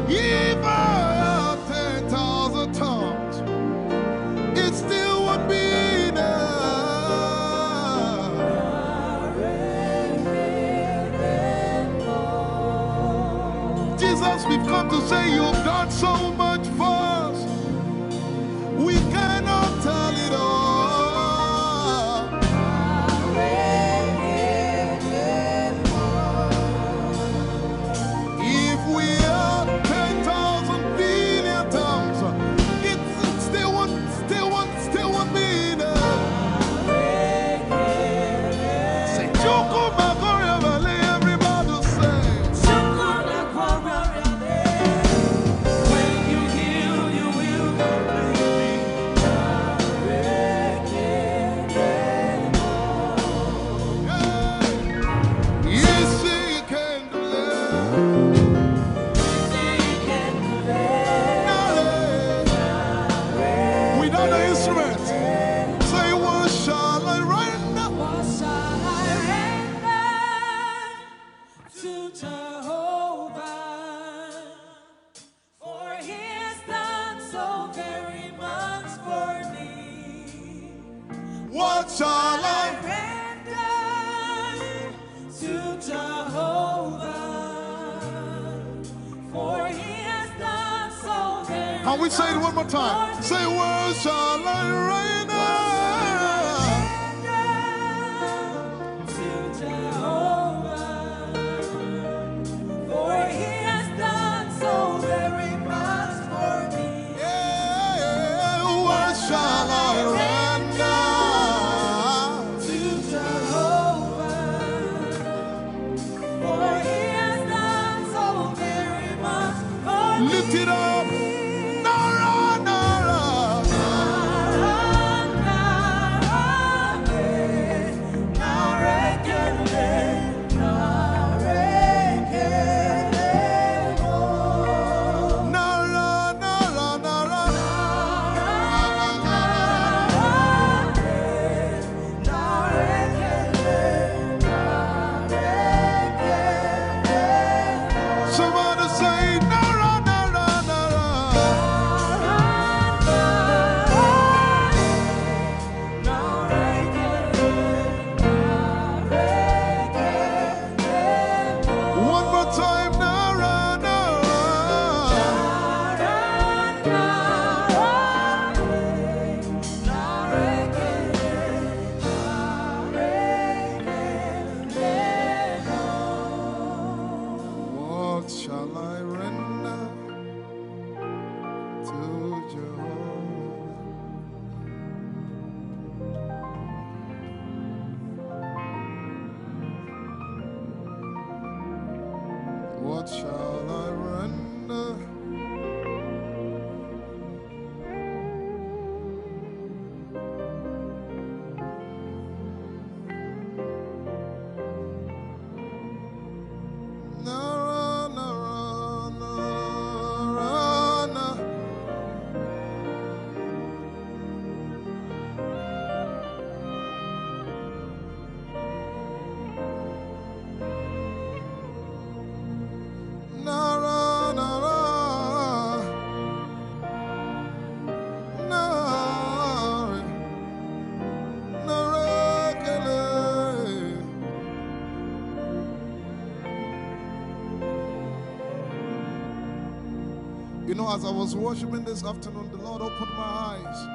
If I had ten thousand tongues, it still won't be enough. Jesus, we've come to say you've done so much for us. We cannot tell it all. If we had ten thousand billion tongues, it still won't, still won't, still won't be enough. Say, "Chukwu Makoria Valley," everybody say. When you heal, you will complete me. Yes, he can do it. Without the instrument, say, "What shall I render?" What shall I render to Jehovah? For he has done so very much for me. What shall I render to Jehovah? For he has done so very much for me. Can we say it one more time? Say, "What shall I render?" To Jehovah, for he has done so very much for me. Yeah, what shall I render to Jehovah? For he has done so very much for me. Lift it up. Nara, nara. Nara, nara, nara, nara, nara, nara. Somebody say, "Nara, nara, nara." You know, as I was worshiping this afternoon, the Lord opened my eyes.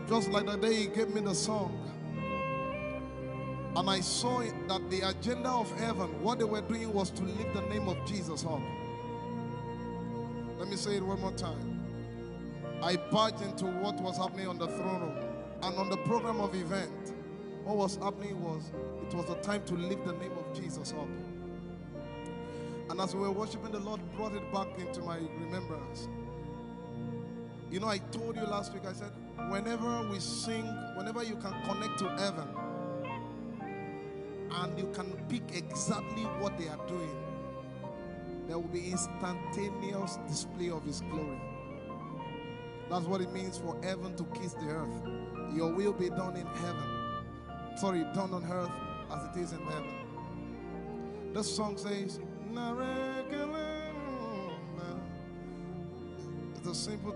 Just like the day He gave me the song. And I saw it, that the agenda of heaven, what they were doing was to lift the name of Jesus up. Let me say it one more time. I barged into what was happening on the throne room and on the program of event. What was happening was, it was a time to lift the name of Jesus up. And as we were worshiping, the Lord brought it back into my remembrance. You know, I told you last week, I said, whenever we sing, whenever you can connect to heaven, and you can pick exactly what they are doing, there will be instantaneous display of His glory. That's what it means for heaven to kiss the earth. Your will be done in heaven. Sorry, done on earth as it is in heaven. The song says, "Narekelema." It's a simple.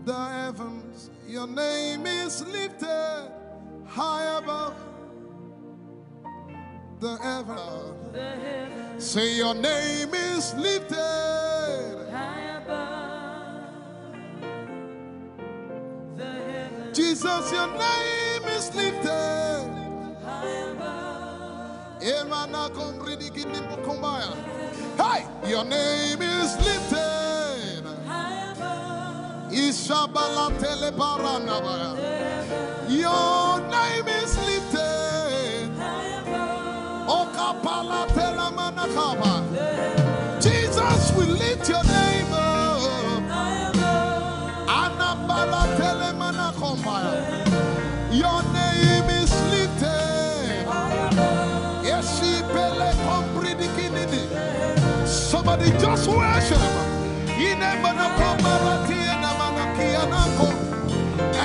The heavens, your name is lifted high above the heaven. Say, your name is lifted. Jesus, your name is lifted. Emana komridi kini mukumbaya. Hey, your name is lifted. Ishabala telebaranabaya. Your name is lifted. Okapala telamanakaba. Jesus, we lift your name up. Anabala telemanakombaya. Your name is lifted. Eshipele kompridikinini. Somebody just worship. Inemanakomarati enamanakianako.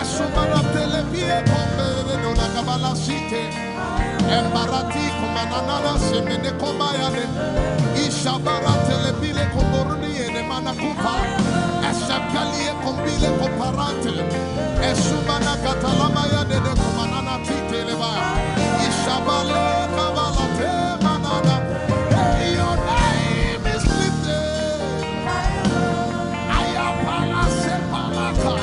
Esumanatelepie komberedonakabalasite. Embarati kumananana semene komayane. Ishabaratelepile komoruni ene manakupa. Esepkalie kombile koparate. Esumana katalama ya dede kumanana titeleba. Ishabale kabalate manana. Hey, your name is lifted. Ayapala sepalata.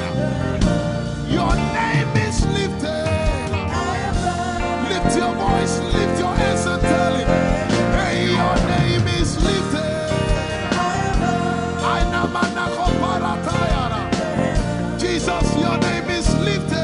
Your name is lifted. Lift your voice, lift your hands and tell Him, hey, your name is lifted. Aina manako paratayara. Jesus, your name is lifted.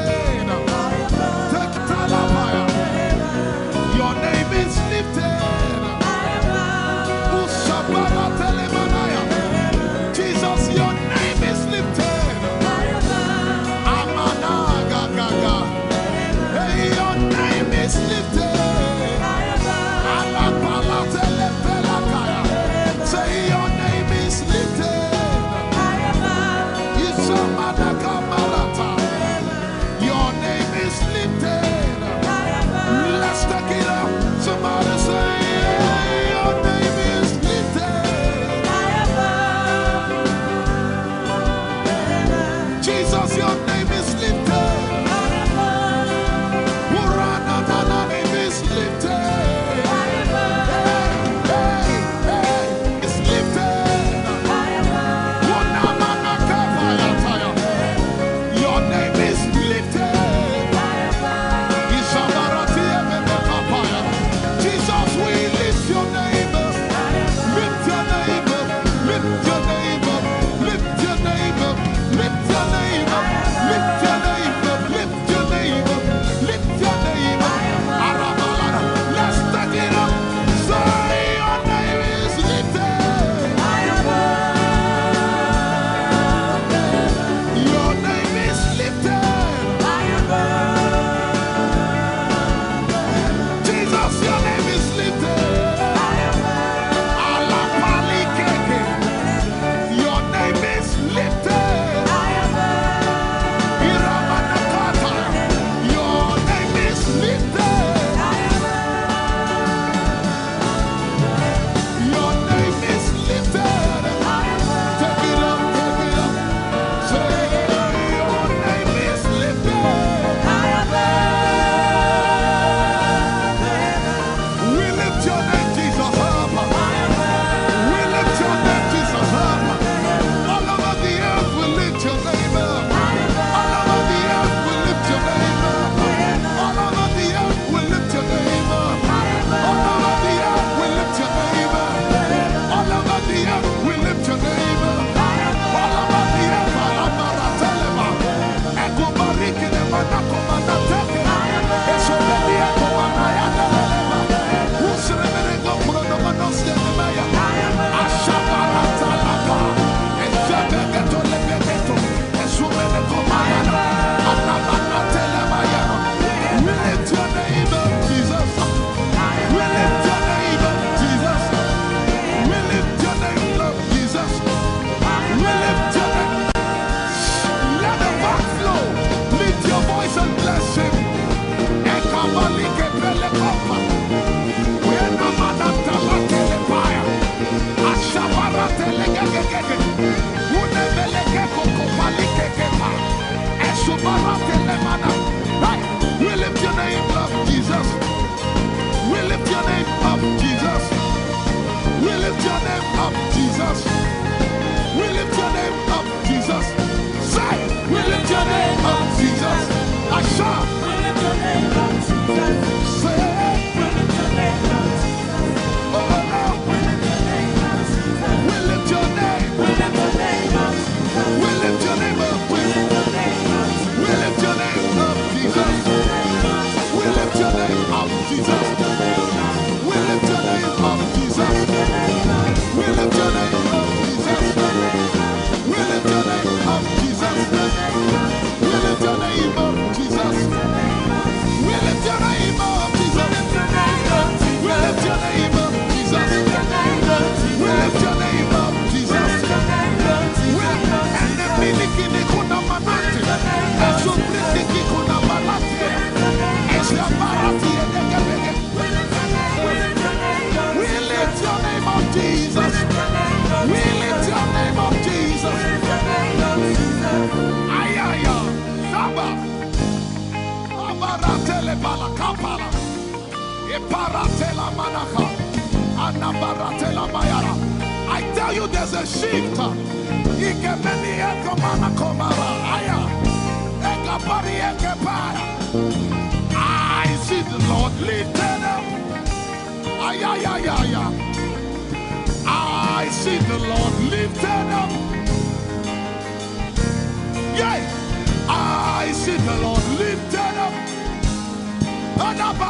Hey, we lift your name up, Jesus. We lift your name up, Jesus. We lift your name up, Jesus. We lift your name up, Jesus. Say, we lift your name up, Jesus. Asha. We lift your name up, Jesus. Say, we lift your name up, Jesus. Oh, oh, oh. We lift your name up, Jesus. We lift your name. We lift your name up, Jesus. We lift your name up, Jesus. We lift your name up, Jesus. We lift your name up, Jesus. We lift your name up, Jesus. We lift your name up, Jesus. We lift your name up, Jesus. We lift your name up, Jesus. We lift your name up, Jesus. We lift your name up, Jesus. We lift your name up, Jesus. We lift your name up, Jesus. We lift your name up, Jesus. We lift your name up, Jesus. We lift your name up, Jesus. Ayaya, Saba. Abaratele balakapala. Iparatela manaka. Anabaratela mayara. I tell you, there's a shift. Ikemeni ekomana komara. Aya. Ekapari ekepaya. I see the Lord lifted up. Ay, ay, ay, ay, ay. I see the Lord lifted up. Yeah. I see the Lord lifted up.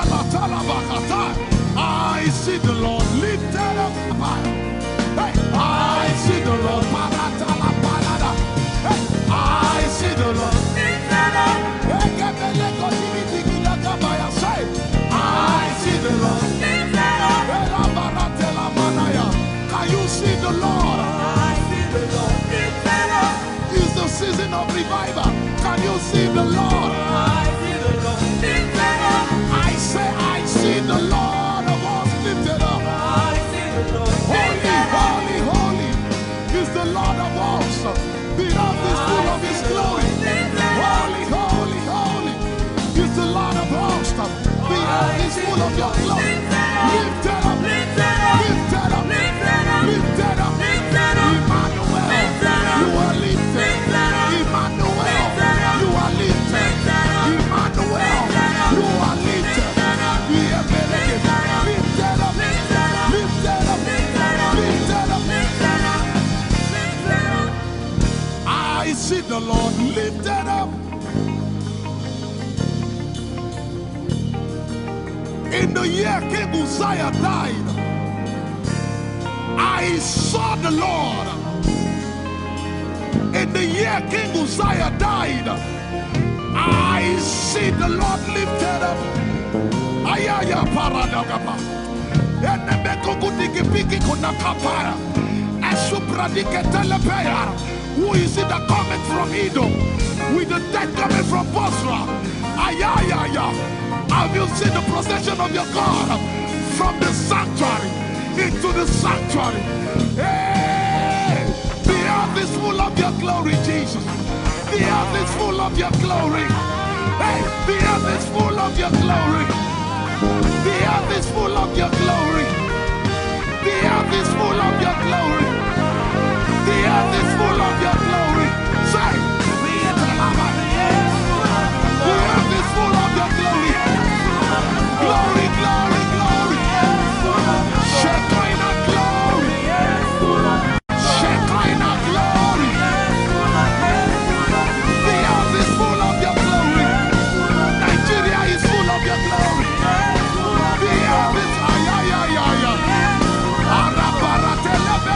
Adabalatalabahatai. I see the Lord lifted up. Hey, I see the Lord. Paratalabalada. Hey, I see the Lord lifted up. Egebelekotibidigidagabaya. Say, I see the Lord lifted up. Elabaratelamanaya. Can you see the Lord? I see the Lord lifted up. It's the season of revival. Can you see the Lord? I see the Lord lifted up. I say, I see the Lord of hosts lifted up. I see the Lord lifted up. Holy, holy, holy is the Lord of hosts. The earth is full of his glory. Holy, holy, holy is the Lord of hosts. The earth is full of your glory. Lifted up, lifted up, lifted up, lifted up. Emmanuel, you are lifted. Emmanuel, you are lifted. Emmanuel, you are lifted. Lifted up, lifted up, lifted up, lifted up. I see the Lord lifted up. In the year King Uzziah died, I saw the Lord. In the year King Uzziah died, I see the Lord lifted up. Ayaya paradagaba. Enemekogudikipiki kunakapara. Esupradiketelepeya. Who is it that cometh from Edom with the dead coming from Bozrah? Ayayaya. Have you seen the procession of your God from the sanctuary into the sanctuary? Hey! The earth is full of your glory, Jesus. The earth is full of your glory. Hey, the earth is full of your glory. The earth is full of your glory. The earth is full of your glory. The earth is full of your glory. Say, the earth is full of your glory. Glory, glory, glory. Shekinah glory. Shekinah glory. The earth is full of your glory. Nigeria is full of your glory. The earth is, ay, ay, ay, ay, ay. Arabaratelebe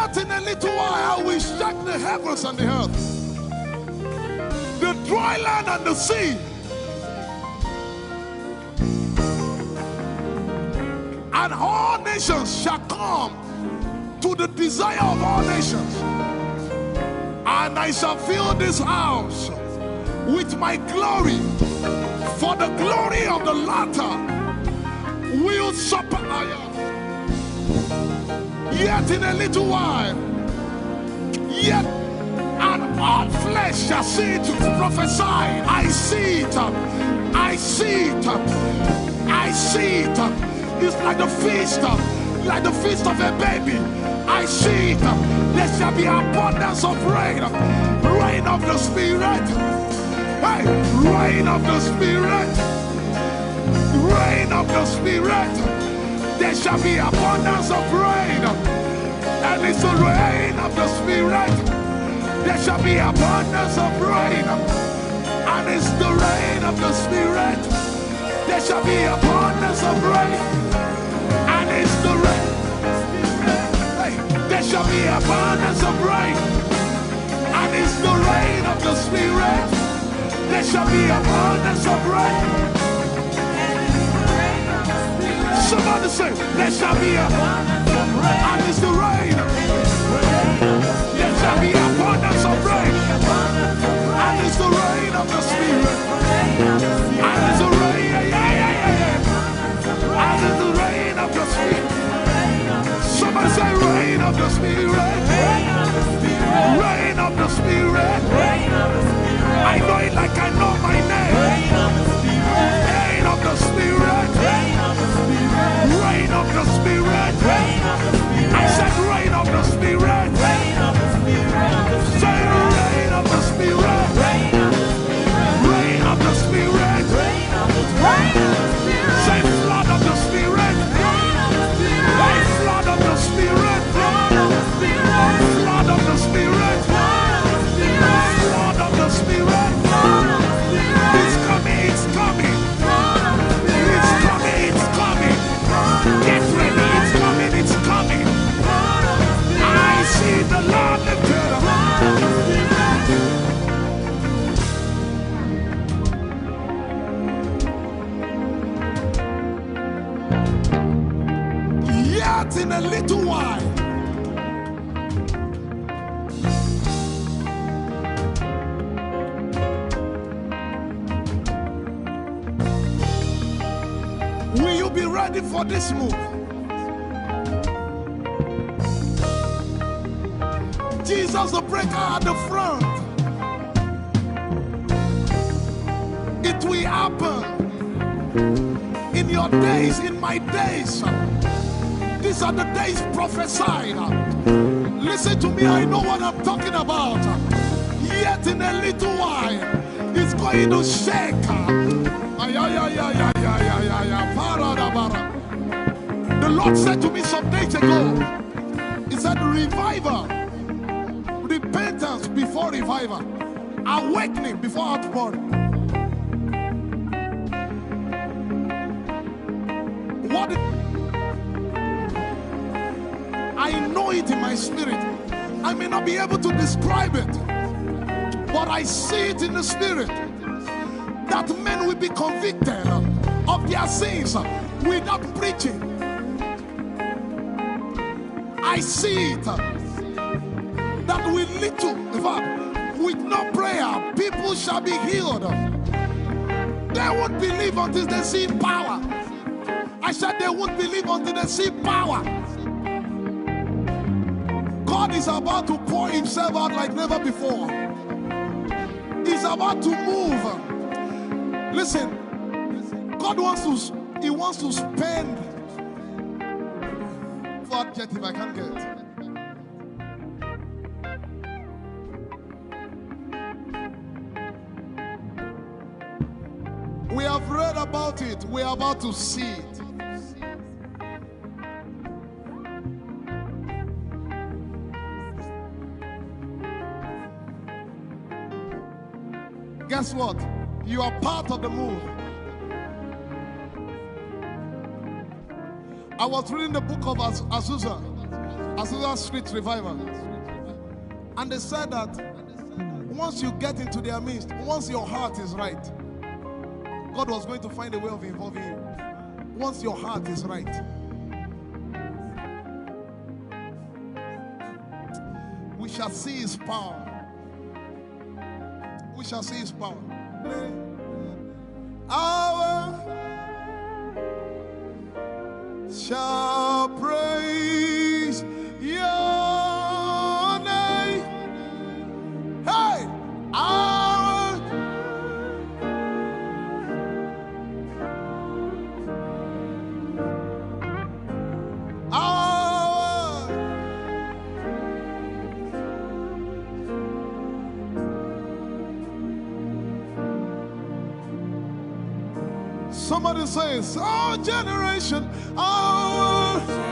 But in a little while, I will shake the heavens and the earth, the dry land and the sea. And all nations shall come to the desire of all nations. And I shall fill this house with my glory, for the glory of the latter will surpass. Yet in a little while, yet and all flesh shall see it. Prophesy. I see it. I see it. I see it. It's like the feast, like the feast of a baby. I see it. There shall be abundance of rain, rain of the Spirit. Hey, rain of the Spirit. Rain of the Spirit. There shall be abundance of rain. And it's the rain of the Spirit. There shall be abundance of rain. And it's the rain of the Spirit. There shall be abundance of rain. And it's the rain. Hey, there shall be abundance of rain. And it's the rain of the Spirit. There shall be abundance of rain. Somebody say, there shall be a, and it's the rain. There shall be abundance of rain. And it's the rain of the Spirit. And it's the rain, yeah, yeah, yeah, yeah, yeah. And it's the rain of the Spirit. Somebody say, rain of the Spirit. Rain of the Spirit. I know it like I know my name. Rain of the Spirit. Rain of the Spirit. I said, rain of the Spirit. Say, rain of the Spirit. Rain of the Spirit. Say, flood of the Spirit. Hey, flood of the Spirit. Flood of the Spirit. Flood of the Spirit. Flood of the Spirit. It's coming, it's coming. It's coming, it's coming. Get ready, it's coming, it's coming. I see the Lord lifted up. Yet in a little while, will you be ready for this move? Jesus, the breaker at the front. It will happen in your days, in my days. These are the days prophesied. Listen to me, I know what I'm talking about. Yet in a little while, it's going to shake. Ay, ay, ay, ay, ay, ay, ay, ay, ay, para, da, bara. The Lord said to me some days ago, He said, revival, repentance before revival, awakening before outpouring. What I know it in my spirit. I may not be able to describe it, but I see it in the spirit that men will be convicted of their sins without preaching. I see it that with little, in fact, with no prayer, people shall be healed. They won't believe until they see power. I said they won't believe until they see power. God is about to pour himself out like never before. He's about to move. Listen, God wants to, he wants to spend. What adjective I can't get. We have read about it. We are about to see it. Guess what? You are part of the move. I was reading the book of Az-, Azusa. Azusa Street Revival. And they said that once you get into their midst, once your heart is right, God was going to find a way of involving you. Once your heart is right, we shall see his power. We shall see his power. Our shall praise your name. Hey, our our Somebody says, our generation, our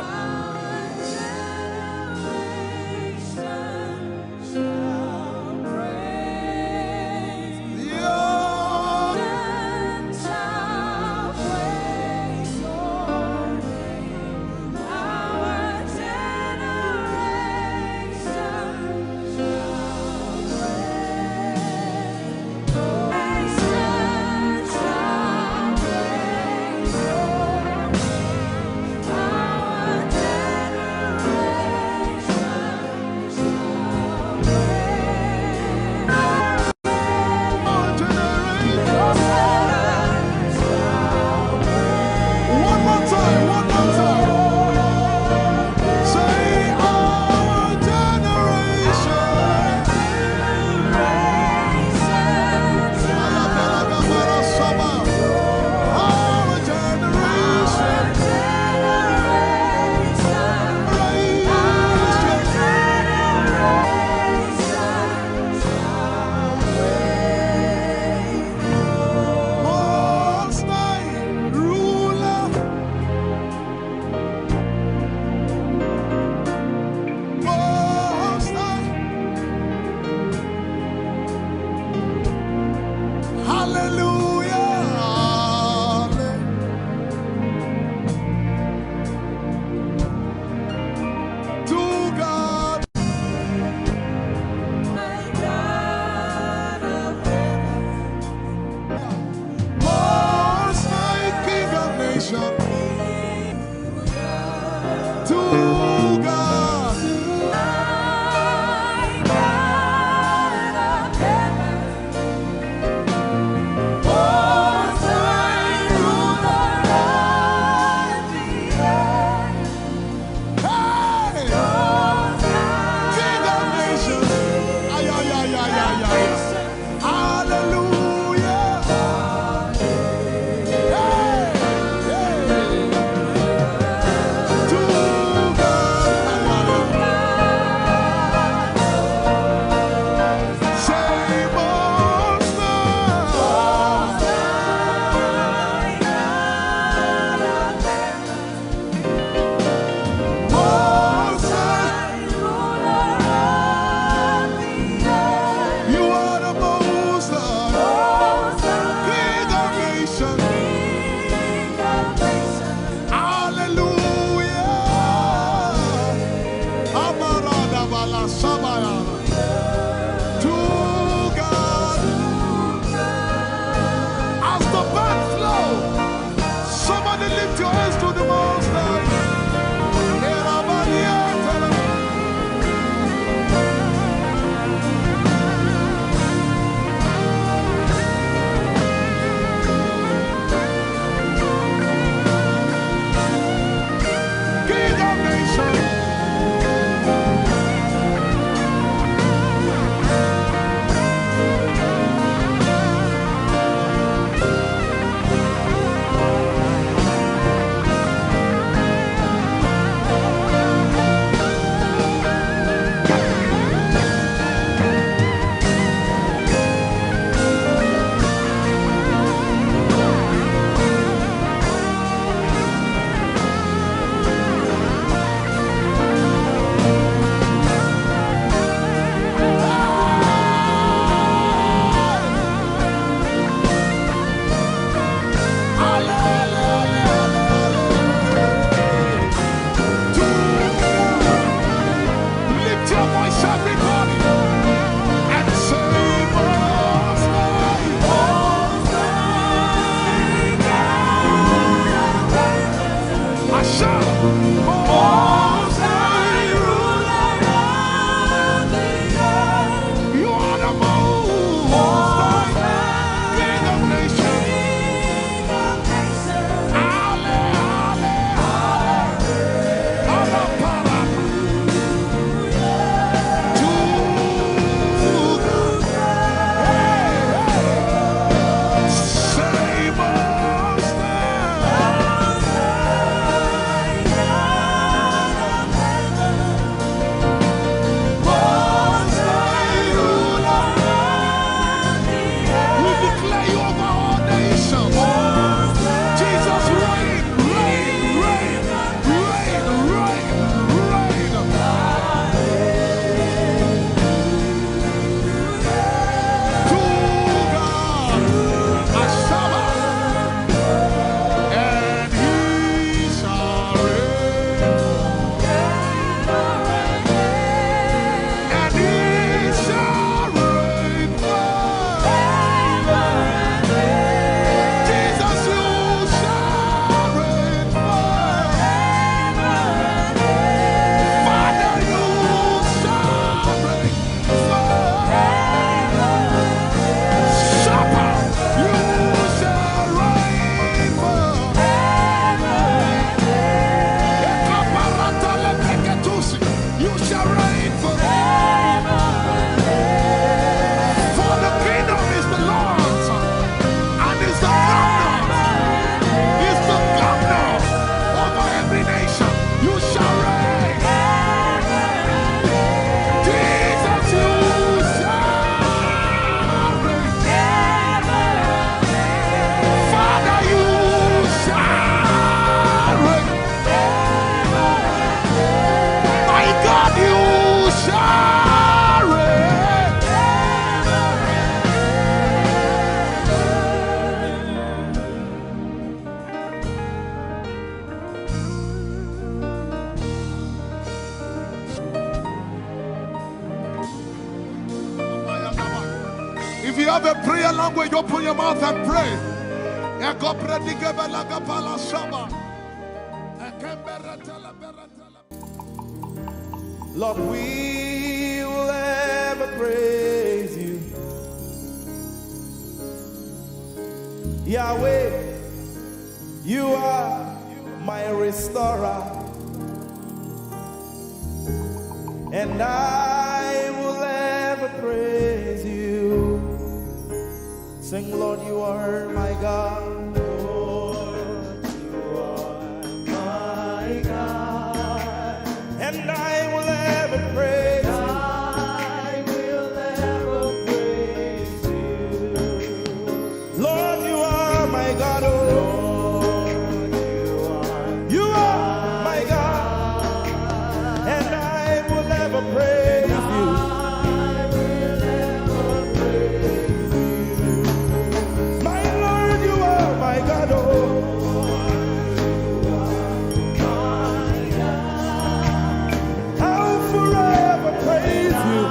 Have a prayer language, open your mouth and pray. Ekopredikebalakapalashaba. Ekembereteleberetele. Lord, we will ever praise you. Yahweh, you are my restorer, and I will ever praise you. Sing, Lord, you are my God. Lord, you are my God. And I will ever praise you. I will ever praise you. Lord, you are my God, oh. Lord, you are my God. And I will ever praise you. I will ever praise you. My Lord, you are my God, oh. I'll forever praise you.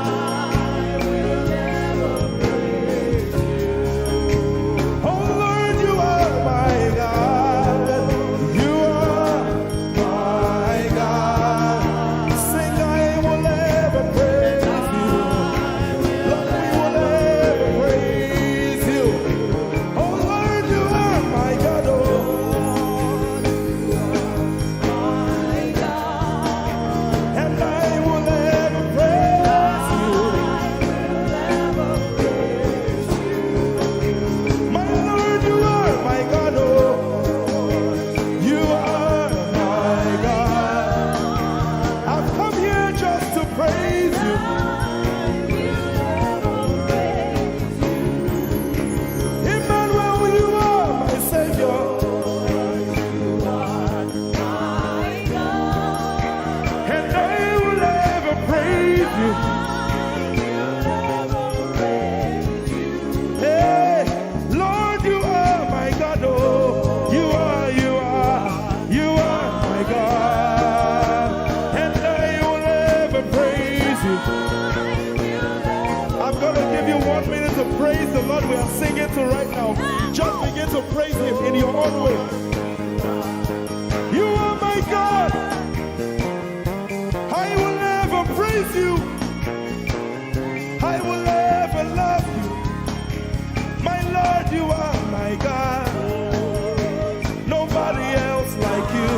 Oh Lord, you are my God. You are my God. Sing, I will ever praise you. Lord, we will ever praise you. Oh Lord, you are my God, oh. And I will ever praise you. My Lord, you are my God, oh. You are my God. I've come here just to praise you. Emmanuel, you are my Savior. And I will ever praise you. Hey, Lord, you are my God, oh. You are, you are, you are my God. And I will ever praise you. I'm gonna give you one minute to praise the Lord we are singing to right now. Just begin to praise him in your own way. You are my God. I will ever praise you. I will ever love you. My Lord, you are my God. Nobody else like you.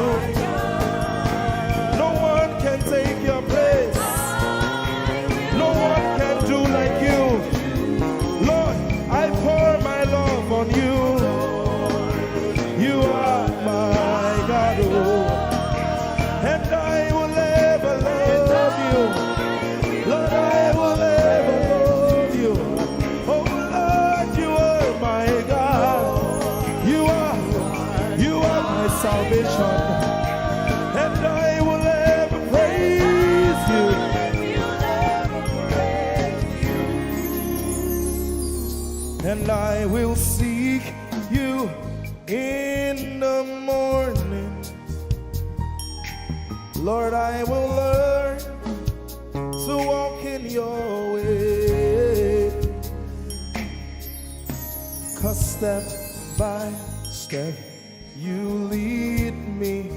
No one can take your place. No one can do like you. Lord, I pour my love on you. You are my God, oh. And I will ever love you. Lord, I will ever love you. Oh Lord, you are my God. You are, you are my salvation. And I will ever praise you. And I will seek you in the morning. Lord, I will learn to walk in your way. 'Cause step by step, you lead me.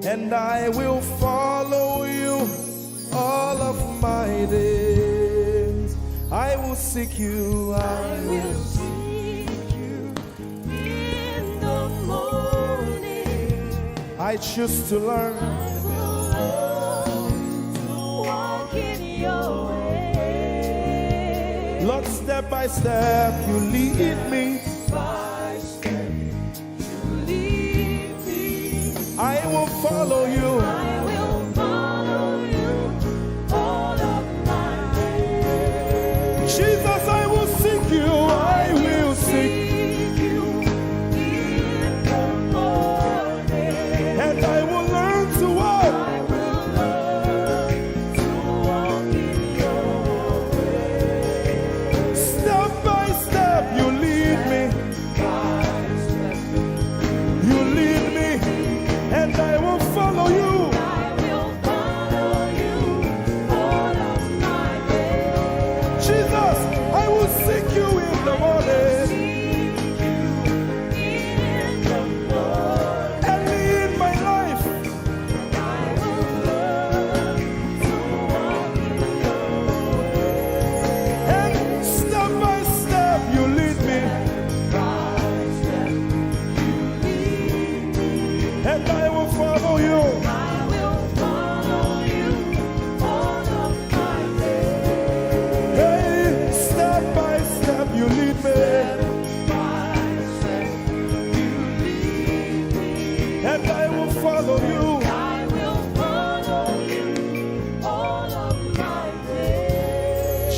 And I will follow you all of my days. I will seek you. I will seek you in the morning. I choose to learn. I will learn to walk in your way. Lord, step by step, you lead me. By step, you lead me. I will follow you. I will follow you all of my days. Jesus, I will seek you. I will seek you in the morning. And I will learn to walk. I will learn to walk in your way. Step by step, you lead me. You lead me, and I will follow you.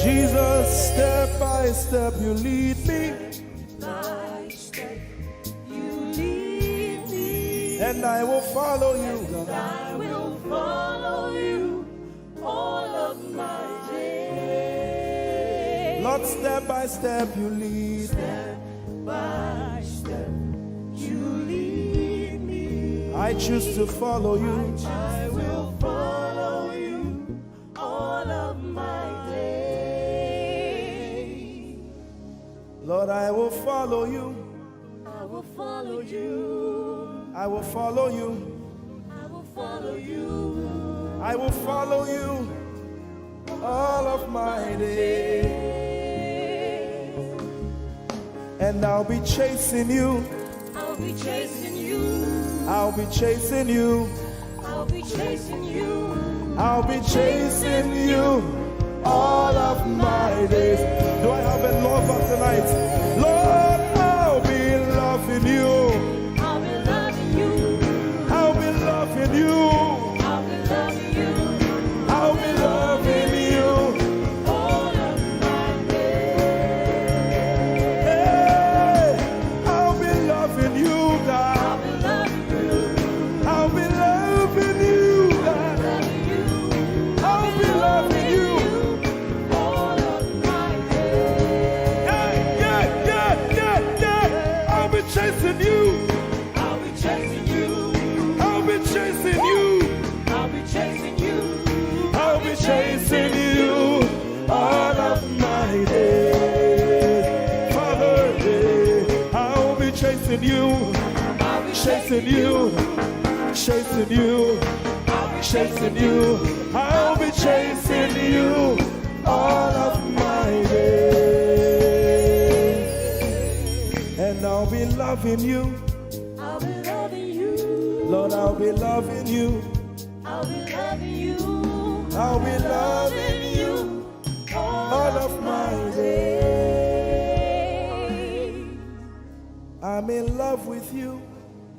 Jesus, step by step you lead me, By step, you lead me. And I will follow you, God. I will follow you all of my days. Lord, step by step you lead me. Step by step, you lead me. I choose to follow you. I will follow you all of my days. Lord, I will follow you. I will follow you. I will follow you. I will follow you. I will follow you all of my days. And I'll be chasing you. I'll be chasing you. I'll be chasing you. I'll be chasing you. I'll be chasing you all of my days. Do I have a lover tonight? Lord, I'll be loving you. I'll be loving you. I'll be loving you. I'll be loving you. I'll be loving you. All of my days. Hey, I'll be loving you, God. I'll be loving you. I'll be loving you, God. Loving you. I'll be loving you. All of my days. Yeah, yeah, yeah, yeah, yeah. I'll be chasing you. I'll be chasing you. I'll be chasing you. I'll be chasing you. I'll be chasing you all of my days. Father, yeah, I'll be chasing you, I'll be chasing you, chasing you, chasing you. I'll be chasing you all of my days. And I'll be loving you. I'll be loving you. Lord, I'll be loving you. I'll be loving you. I'll be loving you all of my days. I'm in love with you.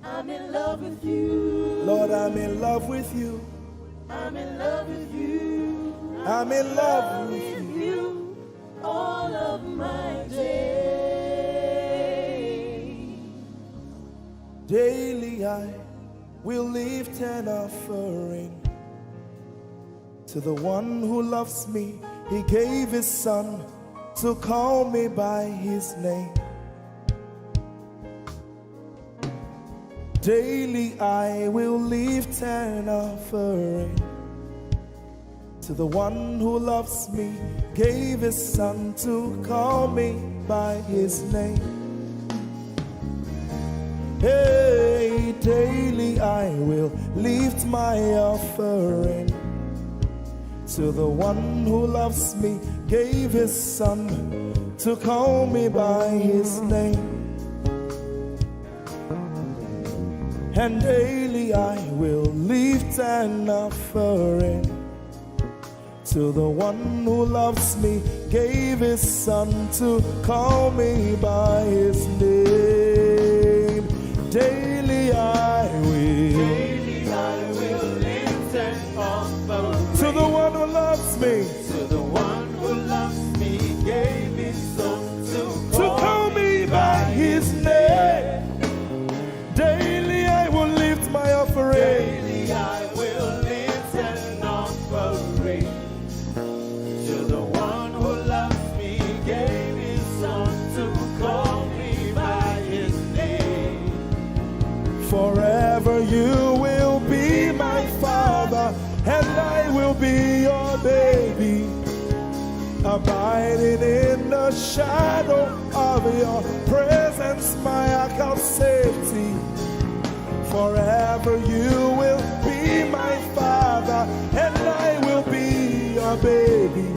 I'm in love with you. Lord, I'm in love with you. I'm in love with you. I'm in love with you. You all of my days. Daily I will lift an offering to the one who loves me. He gave his son to call me by his name. Daily I will lift an offering to the one who loves me, gave his son to call me by his name. Hey, daily I will lift my offering to the one who loves me, gave his son to call me by his name. And daily I will lift an offering to the one who loves me, gave his son to call me by his name. Daily I will. Daily I will lift an offering To the one who loves me, to the one who loves me, gave his son to to call me by his name. Daily I will lift my offering. Daily I will lift an offering to the one who loves me, gave his son to call me by his name. Forever you will be my father, and I will be your baby. Abiding in the shadow of your presence, my ark of safety. Forever you will be my father, and I will be your baby.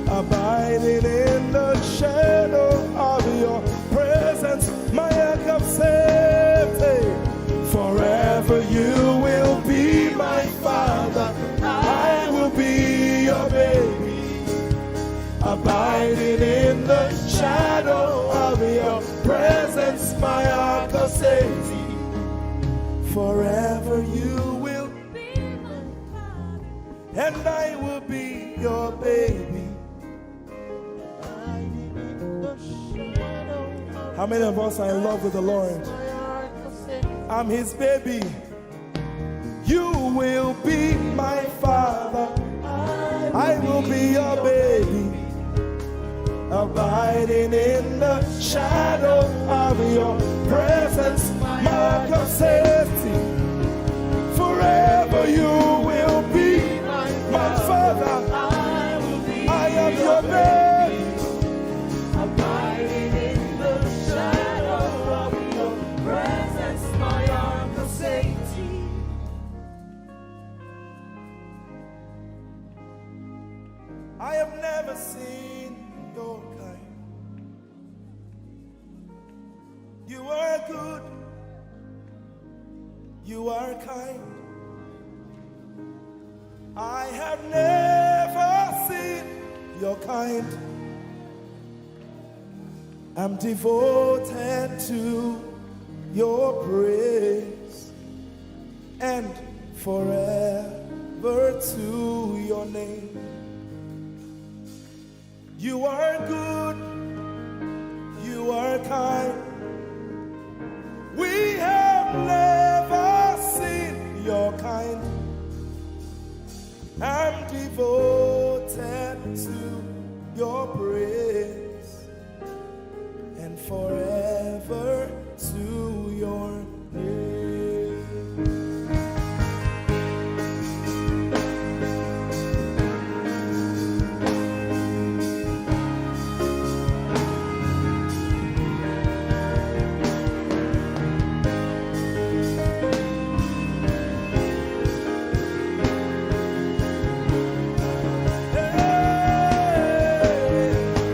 Abiding in the shadow of your presence, my ark of safety. Forever you will be my father, I will be your baby. Abiding in the shadow of your presence, my ark of safety. Forever you will, and I will be your baby. Many of us are in love with the Lord. I'm his baby. You will be my father. I will be your baby. Abiding in the shadow of your presence, my Makosetti. Forever you will be my father. I am your baby. Abiding in the shadow of your presence, my Uncle Safety. I have never seen your kind. You are good. You are kind. I have never seen your kind. I'm devoted to your praise and forever to your name. You are good, you are kind. We have never seen your kind. I'm devoted to your praise and forever to your name.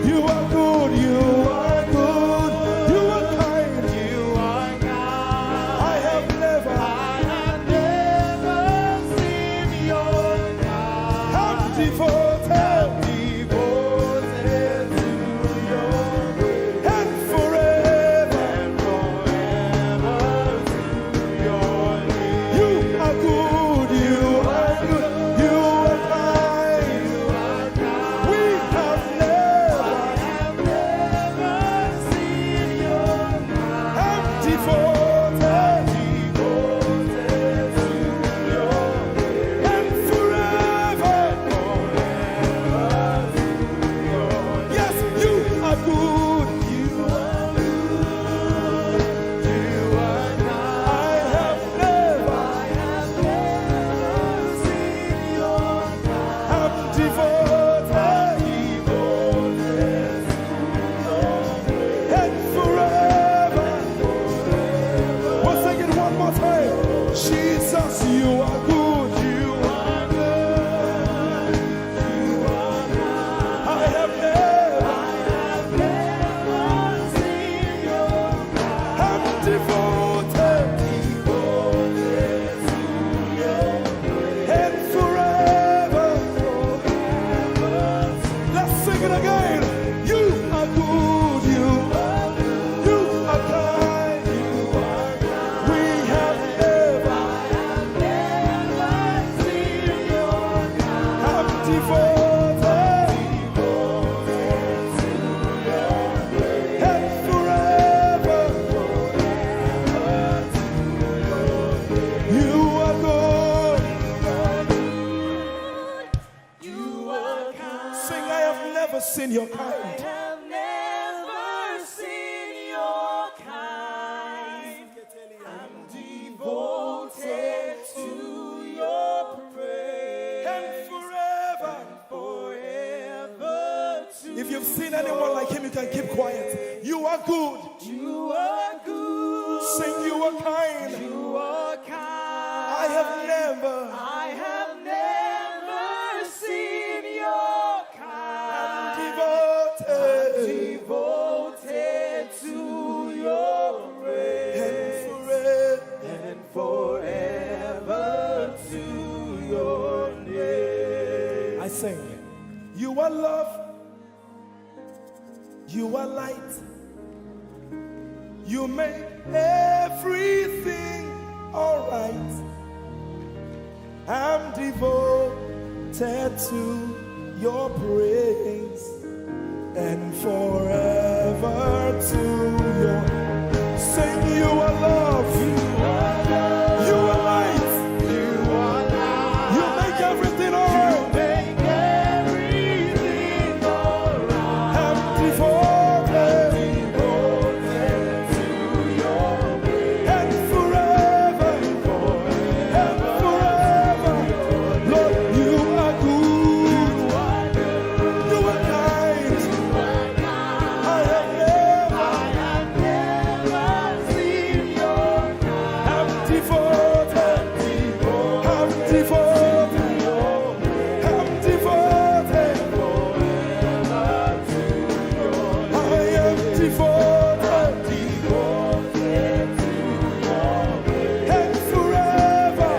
You are good, you are good, you are kind, you are kind. I have never, I have never seen your kind. I'm devoted, devoted to your grace. And forever, and forever to your name. You are good, you are good, you are kind. We have never, I have never seen your kind. I'm devoted, devoted to your grace. And forever, forever to your name. Yes, you are good. You are good. You are kind. I have never, I have never seen your kind. I'm devoted, devoted to your grace. And forever, forever. We'll sing it one more time. Jesus, you are good. You are good. I have never, I have never seen your kind. I'm devoted, devoted to your grace. And forever, forever. Let's sing it again. You are good, you are good, you are kind, you are kind. We have never, I have never seen your kind. I'm devoted, devoted to your grace. And forever, forever to your grace. You are good. You are kind. Sing, I have never seen your kind. I have never seen your kind. I'm devoted to your praise. And forever, forever to, if you've seen anyone like him, you can keep quiet. You are good. You are good. Sing, you are kind. You are kind. I have never, I have never seen your kind. I'm devoted, devoted to your grace. And forever, and forever to your name. I sing. You are love. You are light. You make everything alright. I'm devoted to your praise. and forever to your. Sing, you are love. You are light. You make everything all right. I'm devoted and forever, and forever. Lord, you are good. You are kind. I have never, I'm devoted, I'm devoted, I'm devoted. I am devoted and forever.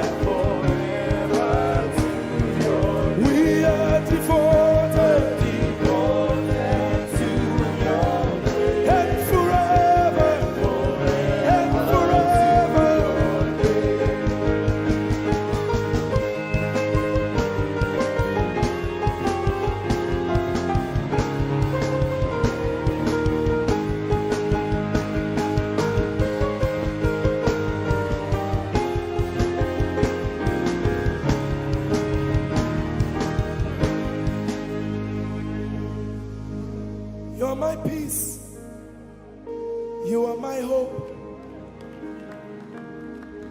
We are devoted and forever, and forever. You're my peace. You are my hope.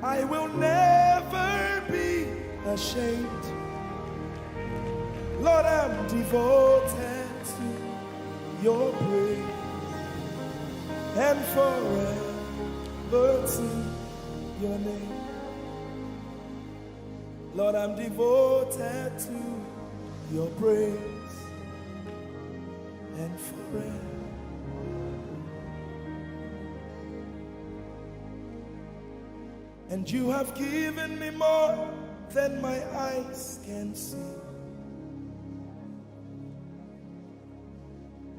I will never be ashamed. Lord, I'm devoted to your praise and forever to your name. Lord, I'm devoted to your praise and forever. And you have given me more than my eyes can see.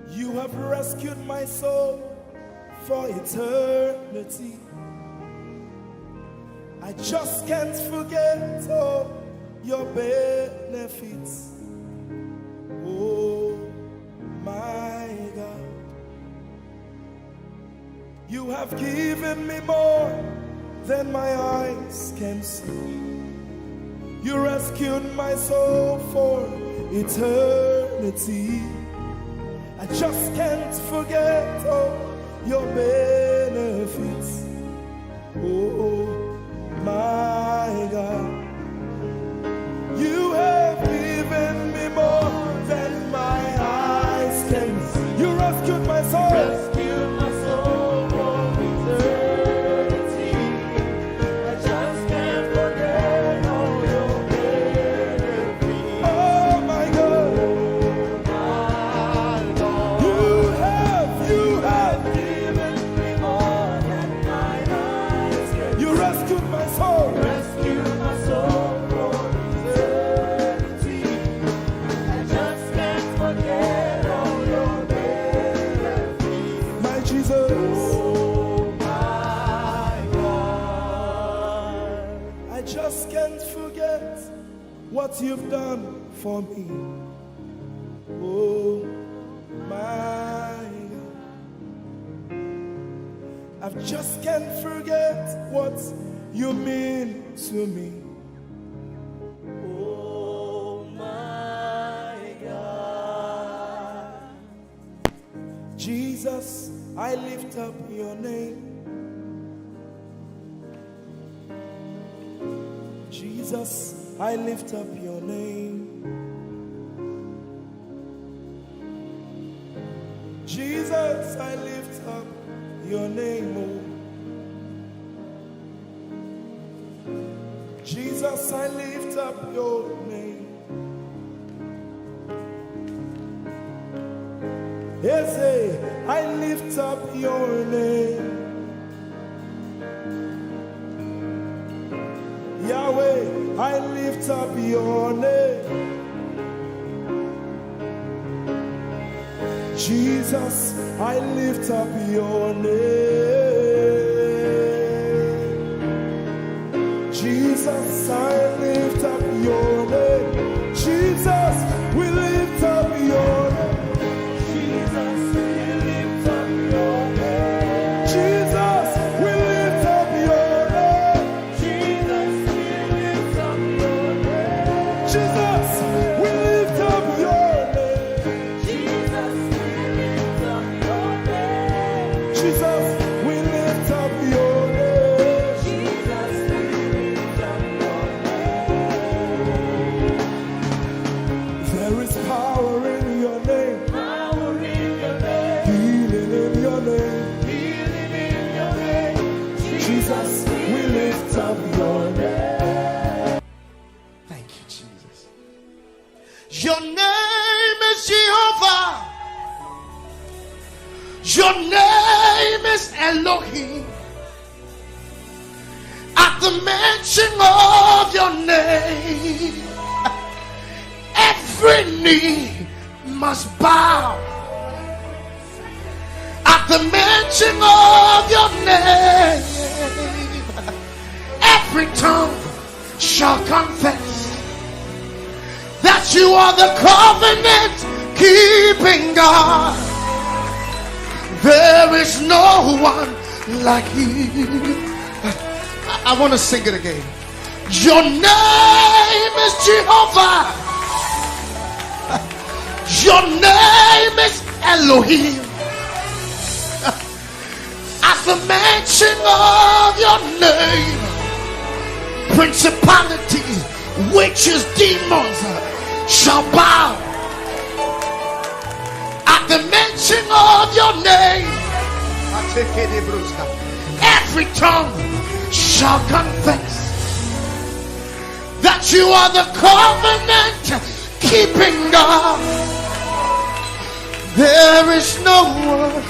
You have rescued my soul for eternity. I just can't forget all your benefits. Oh my God. You have given me more than my eyes can see. You rescued my soul for eternity. I just can't forget all your benefits. Oh my God. You have given me more than my eyes can see. You rescued my soul. Rescued my soul from eternity. I just can't forget all your benefits. Oh my God. My God. You have, you have given me more than my eyes can see. You rescued my soul. Rescued my soul from eternity. I just can't forget all your benefits. My Jesus. Oh my God. I just can't forget what you've done for me. Oh my God. I just can't forget what you mean to me. Oh my God. Jesus, I lift up your name. Jesus, I lift up your name. Jesus, I lift up your name, oh. Jesus, I lift up your name. Eze, I lift up your name. Yahweh, I lift up your name. Jesus, I lift up your name. Jesus, I lift up your name. Jesus, we lift up your name. Jesus, We lift up your name. Jesus, we lift up your name. Jesus, we lift up your name. Jesus, we lift up your name. There is power in your name. Power in your name. Healing in your name. Healing in your name. Jesus, we lift up your name. Thank you, Jesus. Your name is Jehovah. Your name is Elohim. At the mention of your name, every knee must bow. At the mention of your name, every tongue shall confess that you are the covenant keeping God. There is no one like you. I, I want to sing it again. Your name is Jehovah. Your name is Elohim. At the mention of your name, principalities, witches, demons shall bow. At the mention of your name, every tongue shall confess that you are the covenant keeping God. There is no one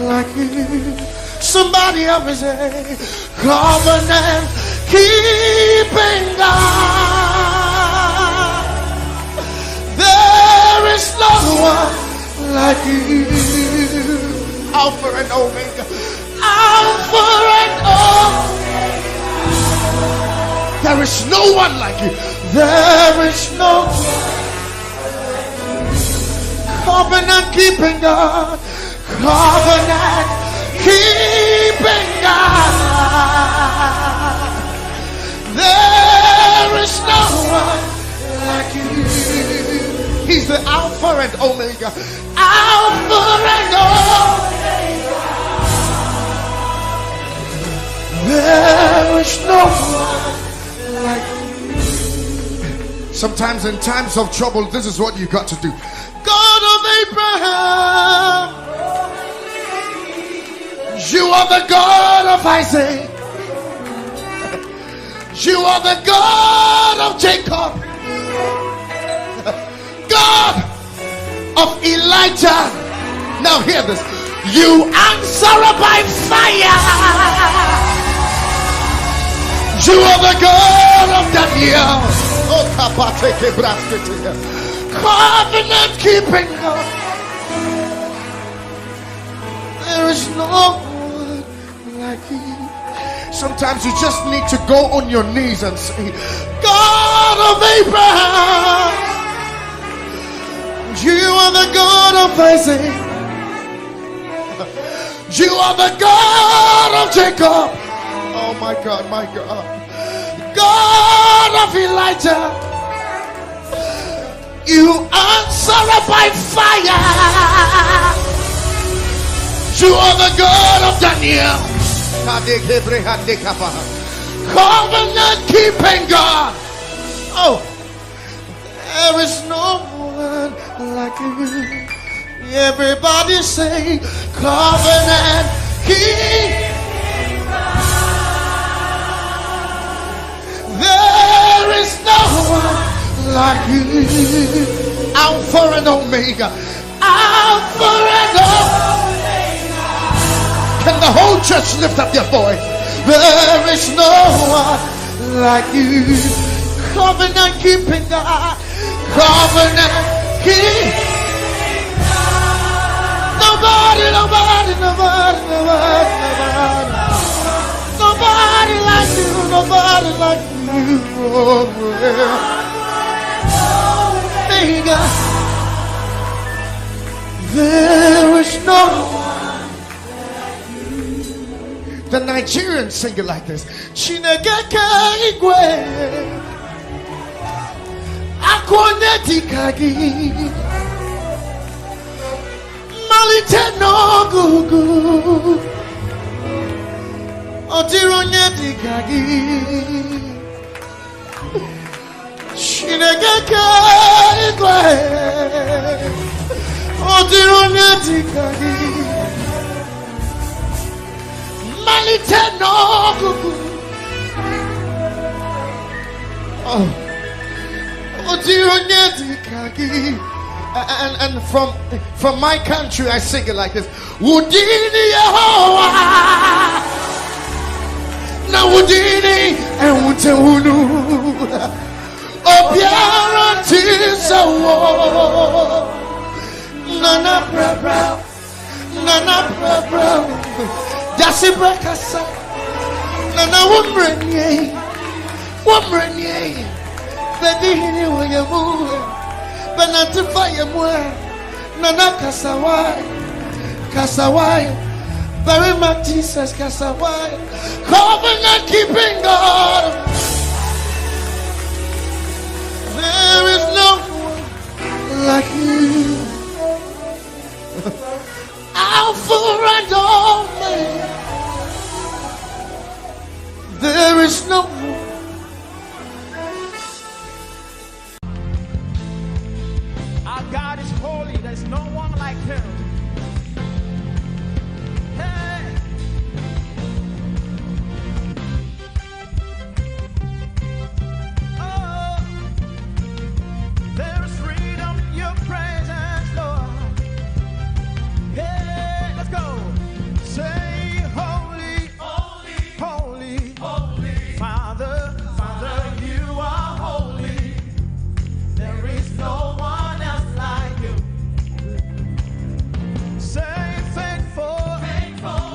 like you. Somebody help me say, covenant keeping God. There is no one like you. Alpha and Omega. Alpha and Omega. There is no one like you. There is no covenant keeping God. Covenant keeping God. There is no one like you. He's the Alpha and Omega. Alpha and Omega. There is no one like you. Sometimes in times of trouble, this is what you got to do. God of Abraham, you are the God of Isaac. You are the God of Jacob. God of Elijah. Now hear this. You answer by fire. You are the God of Daniel. Oh, kapateke braskete. Covenant keeping God. There is no one like you. Sometimes you just need to go on your knees and say, God of Abraham, you are the God of Isaac. You are the God of Jacob. Oh my God, my God. God of Elijah. You answer by fire. You are the God of Daniel. Covenant keeping God. Oh, there is no one like you. Everybody say, covenant keeping God. There is no one like you. Alpha and Omega. Alpha and Omega. Can the whole church lift up their voice? There is no one like you. Covenant keeping God. Covenant keeping God. Nobody, nobody, nobody, nobody, nobody. Nobody like you, nobody like you. Oh, yeah. Omega. There is no one. The Nigerians sing it like this. Chineke nke igwe. Onye dịka gị, malite n'ọgụgụ, ọ dịrị onye dịka gị. Chineke nke igwe, ọ dịrị onye dịka gị, malite n'ọgụgụ. Oh. Ọ dịrị onye dịka gị. And, and from, from my country, I sing it like this. Ụdịrị Yehowa na ụdịrị ewute unu. Obiara Tisawo. Nana Brabra. Nana Brabra. Dasi Brakasa. Nana Wumrenie. Wumrenie. Bedi hini wayemu. Benatifa yemwe. Nana Kasawai. Kasawai. Very much Jesus Kasawai. Covenant keeping God. There is no one like you. Alpha and Omega. There is no one. Our God is holy. There's no one like him. Hey. Oh, there is freedom in your presence, Lord. Hey, let's go. Say, "Holy, holy, holy, holy. Father, Father, you are holy. There is no one else like you." Say, "Faithful, faithful,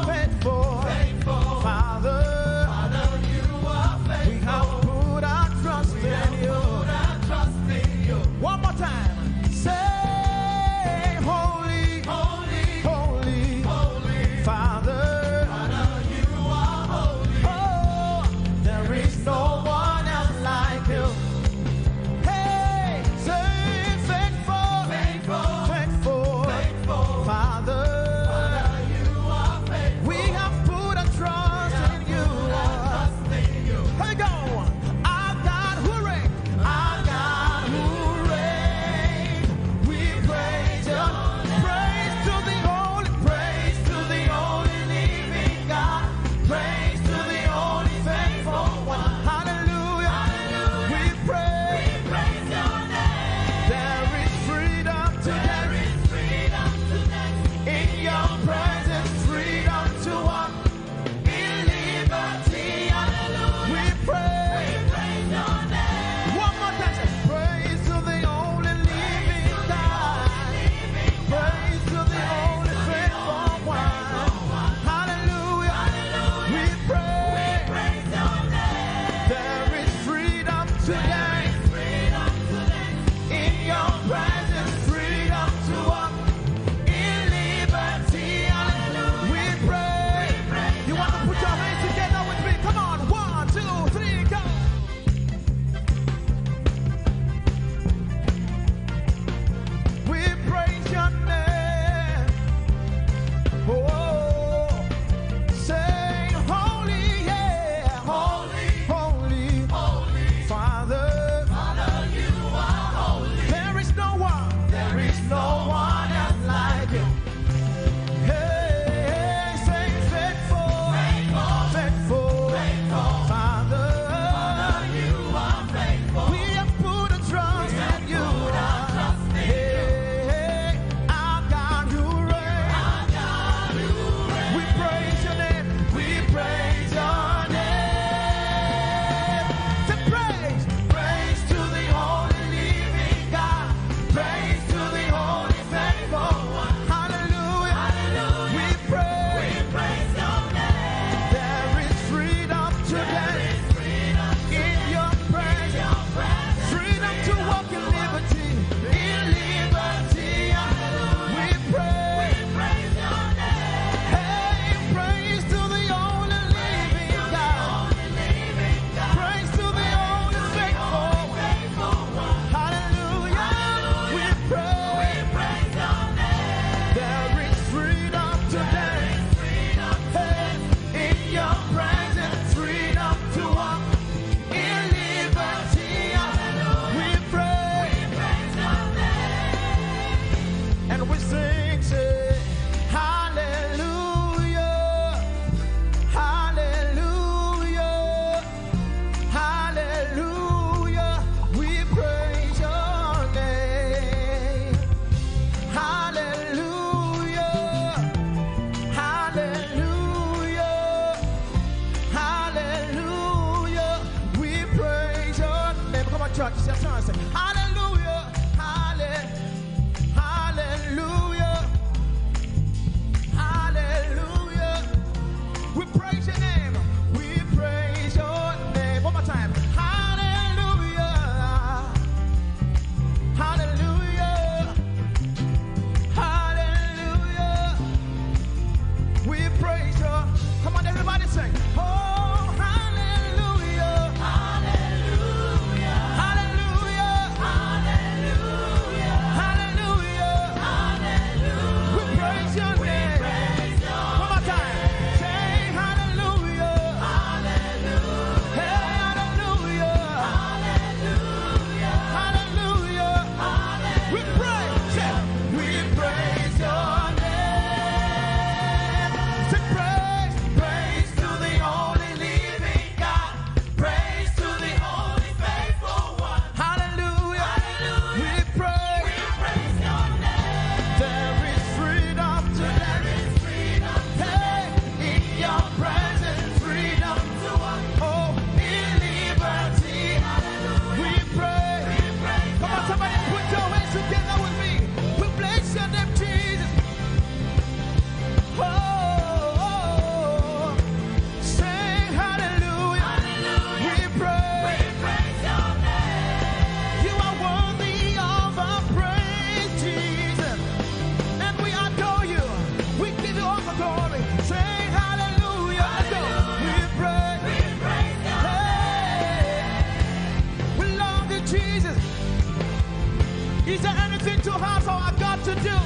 Anything too hard for our God to do?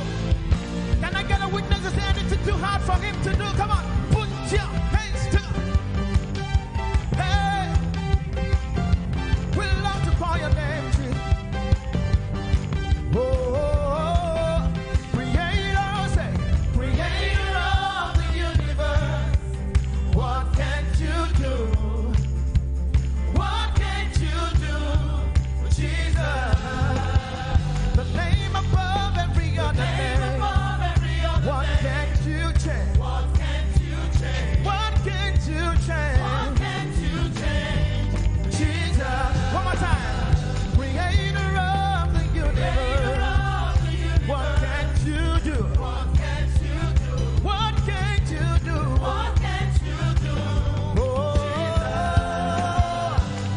Can I get a witness to say anything too hard for him to do? Come on, put your hands to. Hey, we love to call your name, Jesus. Oh, creator, say, creator of the universe, what can't you do? What can't you do, Jesus? The name above every other name. What can't you change? What can't you change? What can't you change? Jesus. One more time. Creator of the universe. What can't you do? What can't you do? What can't you do? Oh,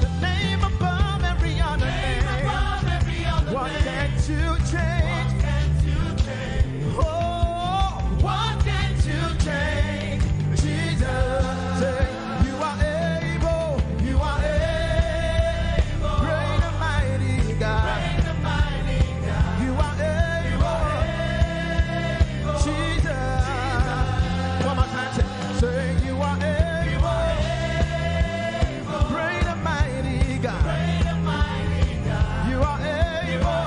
the name above every other name. What can't you change? Oh, what can't you change? Jesus, say, you are able, you are able. Great and mighty God. You are able. Jesus. One more time, say, say, you are able. Great and mighty God. You are able.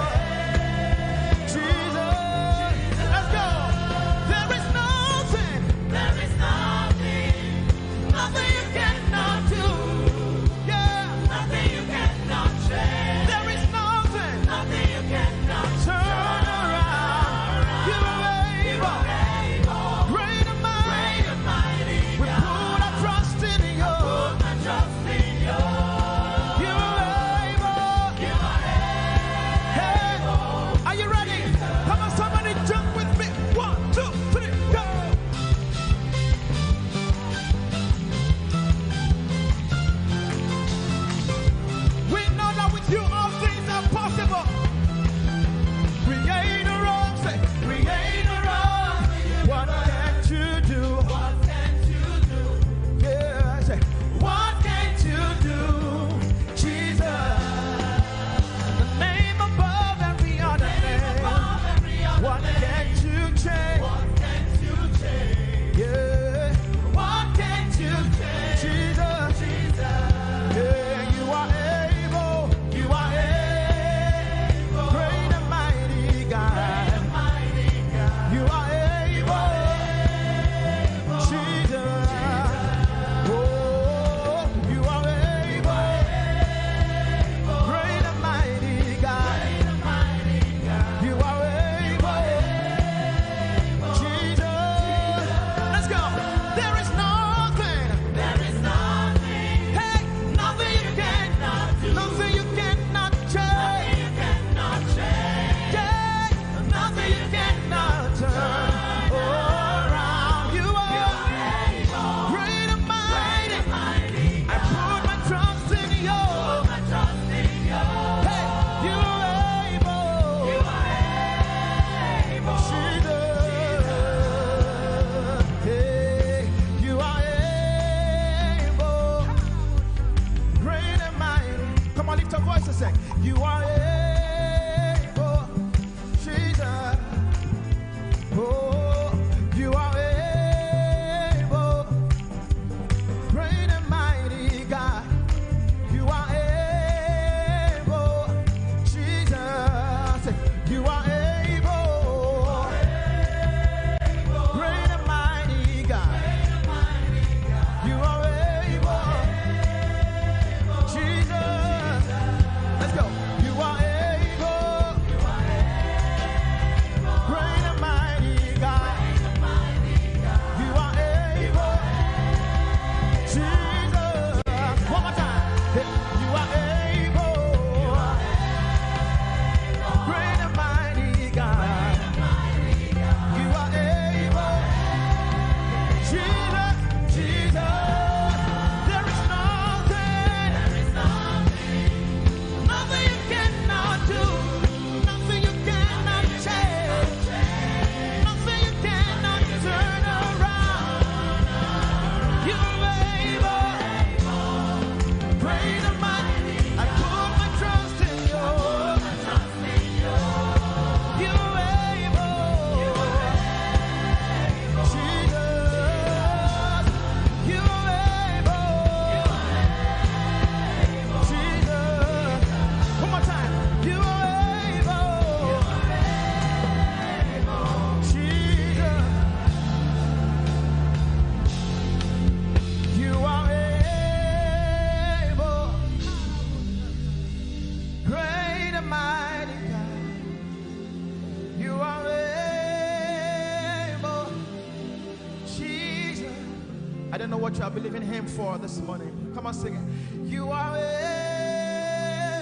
I don't know what you are believing Him for this morning. Come on, sing it. You are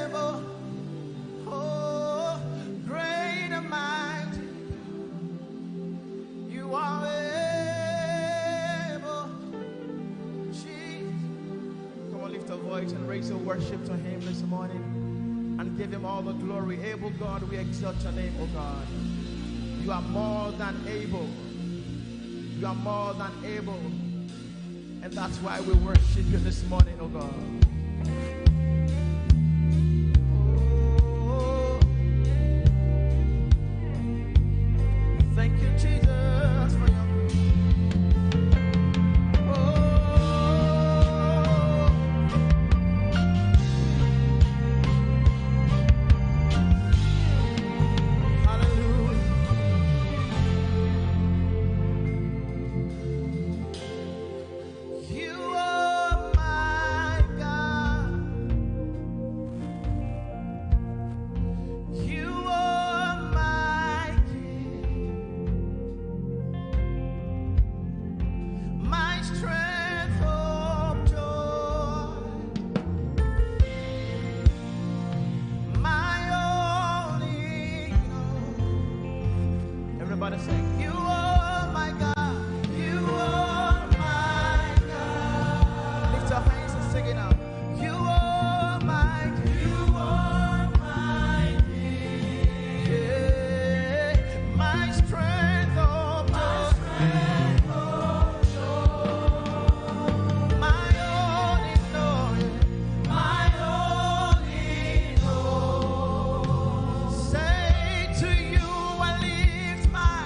able. Oh, great and mighty. You are able. Jesus. Come on, lift a voice and raise your worship to Him this morning and give Him all the glory. Able God, we exalt your name, oh God. You are more than able. You are more than able. And that's why we worship you this morning, oh God. Oh. Thank you, Jesus, for your grace. Oh. Hallelujah. You are my God. You are my King. My strength of joy. My all in all. Everybody sing. You are my God. You are my God. Lift your hands and sing it out. You are my, you are my King. Yeah. My strength, oh, my strength, oh, joy. My all in all, my all in all. Say, to you I lift my,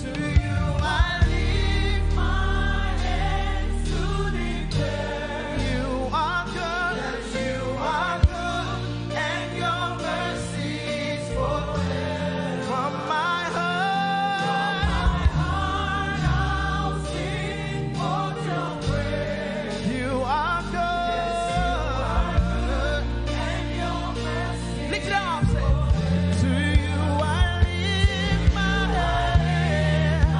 to you I lift my hands to declare you are good, you are good, and your mercy is forever. From my heart, from my heart I'll sing forth your praise. You are good. Lift it up, say, to you I lift my hands.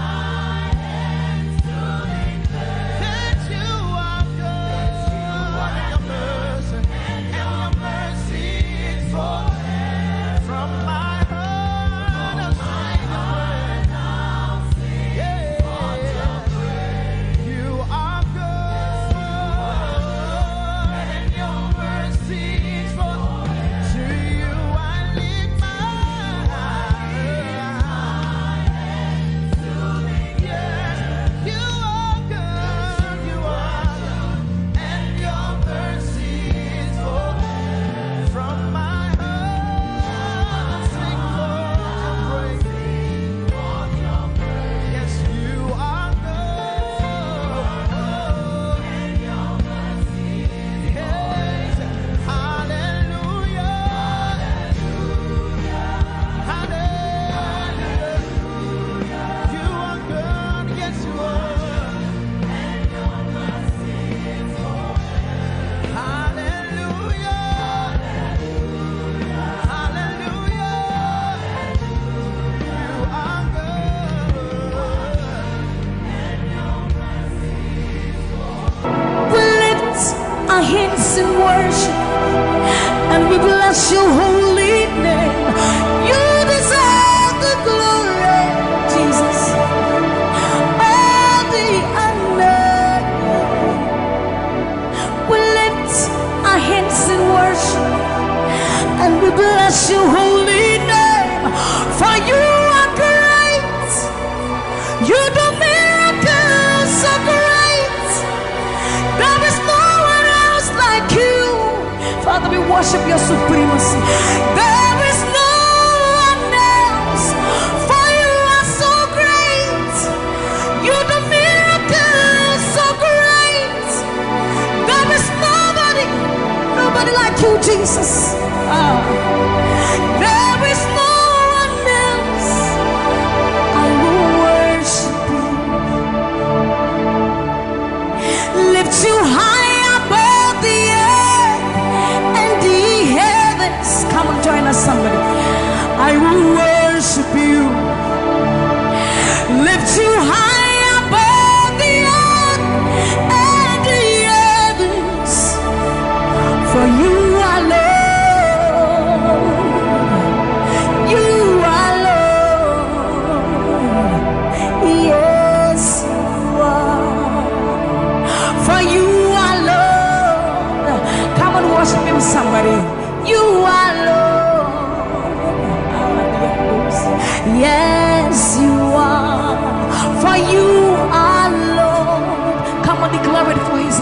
That you are good. And your mercy, and your mercy is forever. From my heart, yeah. You are good, and your mercy is forever. To you I lift my eyes. Yes, you are good, you are good, and your mercy is forever. From my heart, sing for your praise. Yes, you are good. Yes. Hallelujah. Hallelujah. You are good. Yes, you are. Hallelujah. Hallelujah. You are good. We lift our hands in worship and we bless your holy name. You deserve the glory, Jesus. All the honor. We lift our hands in worship and we bless your holy name. For you are great. You do miracles so great. There is no one else like you. Father, we worship your supremacy. There is no one else. For you are so great. You do miracles so great. There is nobody, nobody like you, Jesus. Ah. There is no one else. I will worship you. Lift you high above the earth and the heavens. Come and join us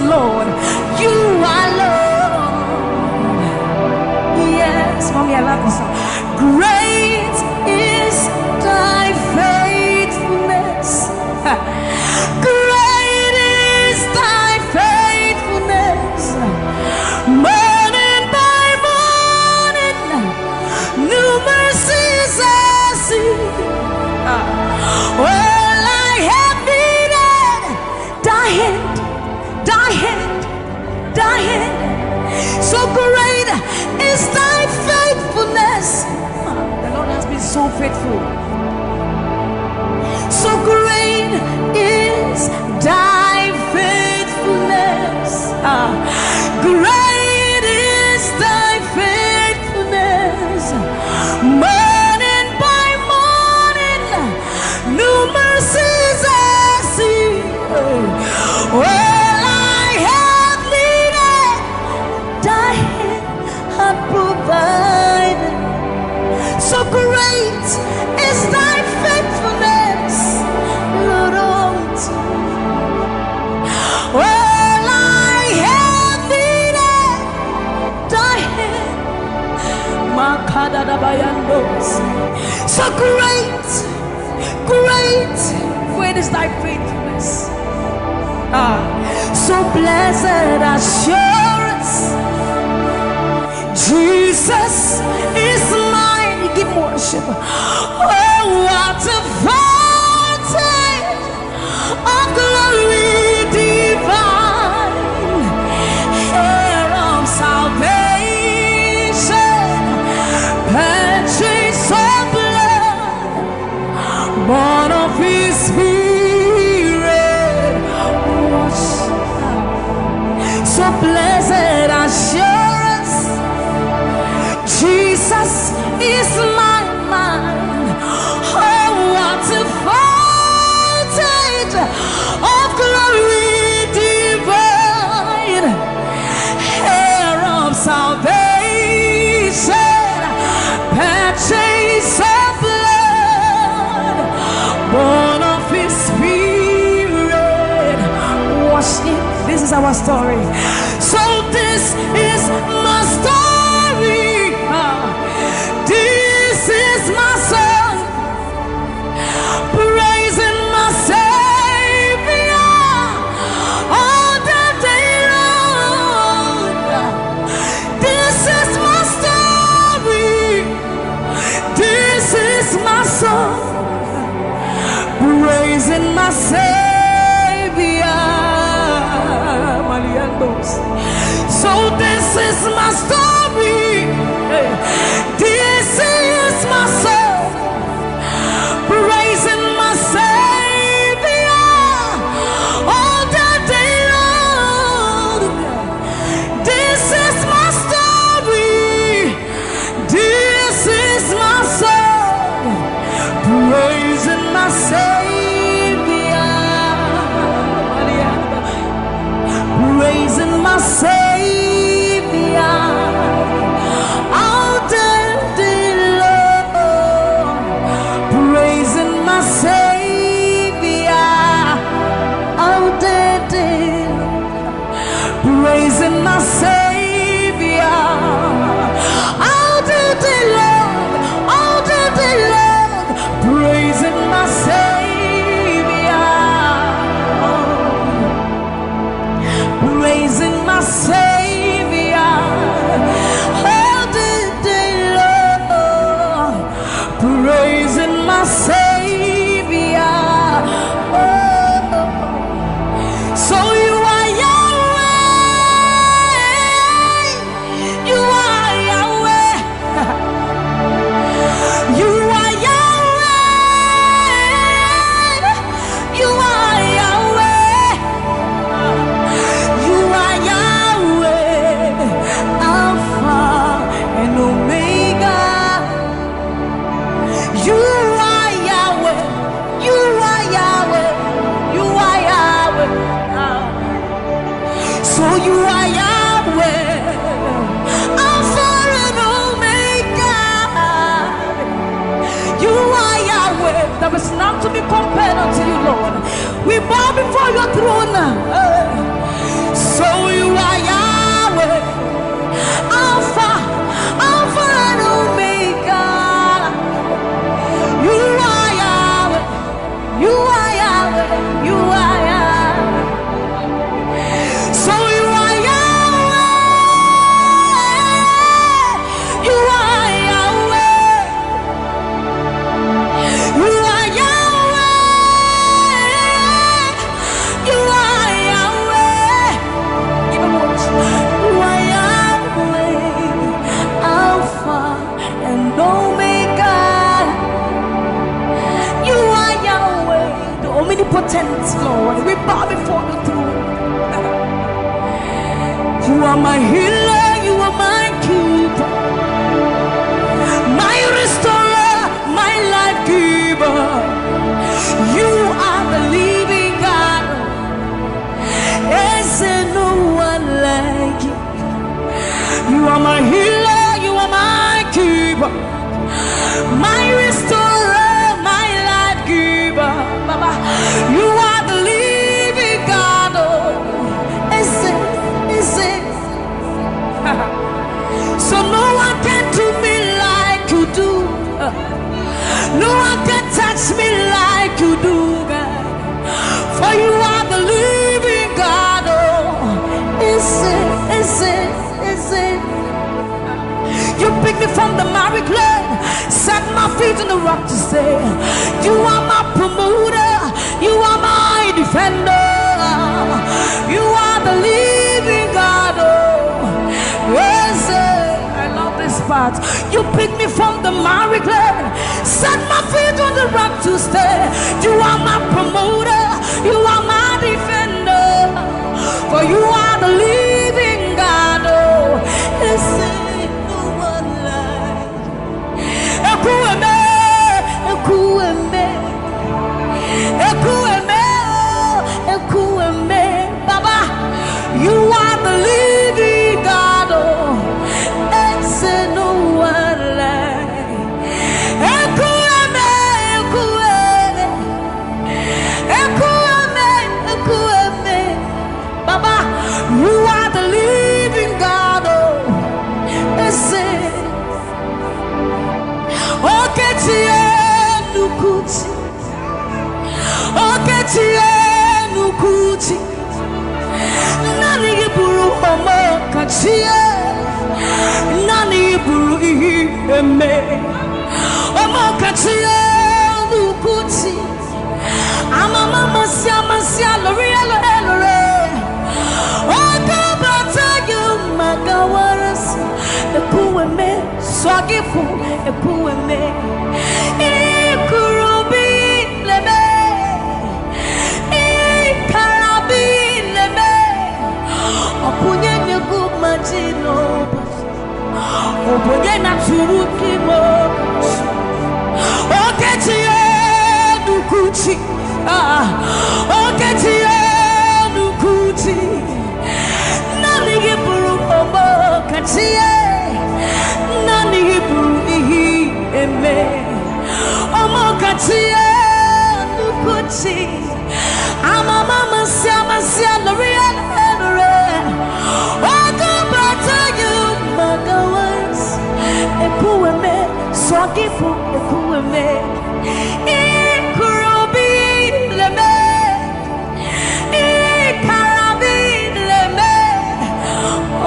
Lord, you are Lord. Yes, mommy, I love this song. Great is thy faithfulness. Great is thy faithfulness. Morning by morning, new mercies I see. All I have needed, thy hand, thy hand, thy hand. So great is thy faithfulness. The Lord has been so faithful. So great is thy faithfulness. Ah, great is thy faithfulness. Morning by morning, new mercies I see. All I have needed, thy hand hath provided. So great is thy faithfulness, Lord, unto me. All I have needed, thy hand. Makadadabayandos. So great, great, great is thy faithfulness. Ah, so blessed assurance, Jesus is mine. Give worship. Oh, what a foretaste of glory divine, heir of salvation, purchased of blood, born of his spirit, washed. So blessed assurance, Jesus is mine, mine. Oh, what a foretaste of glory divine, heir of salvation, purchased of blood, born of his spirit. Worship. This is our story. So this is my story. Ah, this is my song, praising my Savior all the day long. This is my story. This is my song, praising my Savior. Maliandos. So this is my story. Hey. This is my song, praising my Savior all the day long. This is my story. This is my song, praising my Savior. Praising my Savior all the day long. Praising my Savior all the day long. Praising my Savior all the day long, all the day long. Praising my Savior, praising my Savior all the day long. Praising my Savior. Oh. So you are Yahweh. You are Yahweh. You are Yahweh. You are Yahweh. You are Yahweh. Alpha and Omega. You are Yahweh. You are Yahweh. You are Yahweh. Ah. So you are Yahweh, Alpha and Omega. You are Yahweh. There is none to be compared unto you, Lord. We bow before your throne. Eh. So Omnipotent Lord, we bow before the throne. You are my healer, you are my keeper, my restorer, my life giver. You are the living God. Is there no one like you? You are my healer, you are my keeper, my restorer, my life giver. Baba, you are the living God. Oh, is it, is it? So no one can do me like you do. No one can touch me like you do, God. For you are the living God. Oh, is it, is it, is it? You pick me from the miry clay, set my feet on the rock to stay. You are my promoter, you are my defender. You are the living God. Oh, yes, eh, I love this part. You pick me from the miry clay, set my feet on the rock to stay. You are my promoter, you are my defender. For you are the living God. Oh, is there no one like Ekwueme, Ekwueme, Ekwueme, oh, Ekwueme. Baba, you are the living God. Oh, is there no one like Ekwueme, Ekwueme, Ekwueme, Ekwueme. Baba, you are the living God. Oh, is it? Okechi Enukuchi, Okechi Enukuchi. Naanị gị bụrụ Omeọkachi, naanị gị bụrụ ihe eme. Omeọkachi Enukuchi. Amama masi amasi alori alori alori. Ogo bata yo magawaras. Ekwueme, swagifu, Ekwueme. Ikurubi leme. Ikarabi leme. Okunye negu majino. Obonye na turuki mo. Okechi Enukuchi. Ah, Okechi Enukuchi. Naanị gị bụrụ Omeọkachi. Naanị gị bụrụ ihe eme. Omeọkachi Enukuchi. Amama masi amasi alori alori. Ogo bata yo magawas. Ekwueme, swagifu, Ekwueme. Ikurubi leme. Ikarabi leme.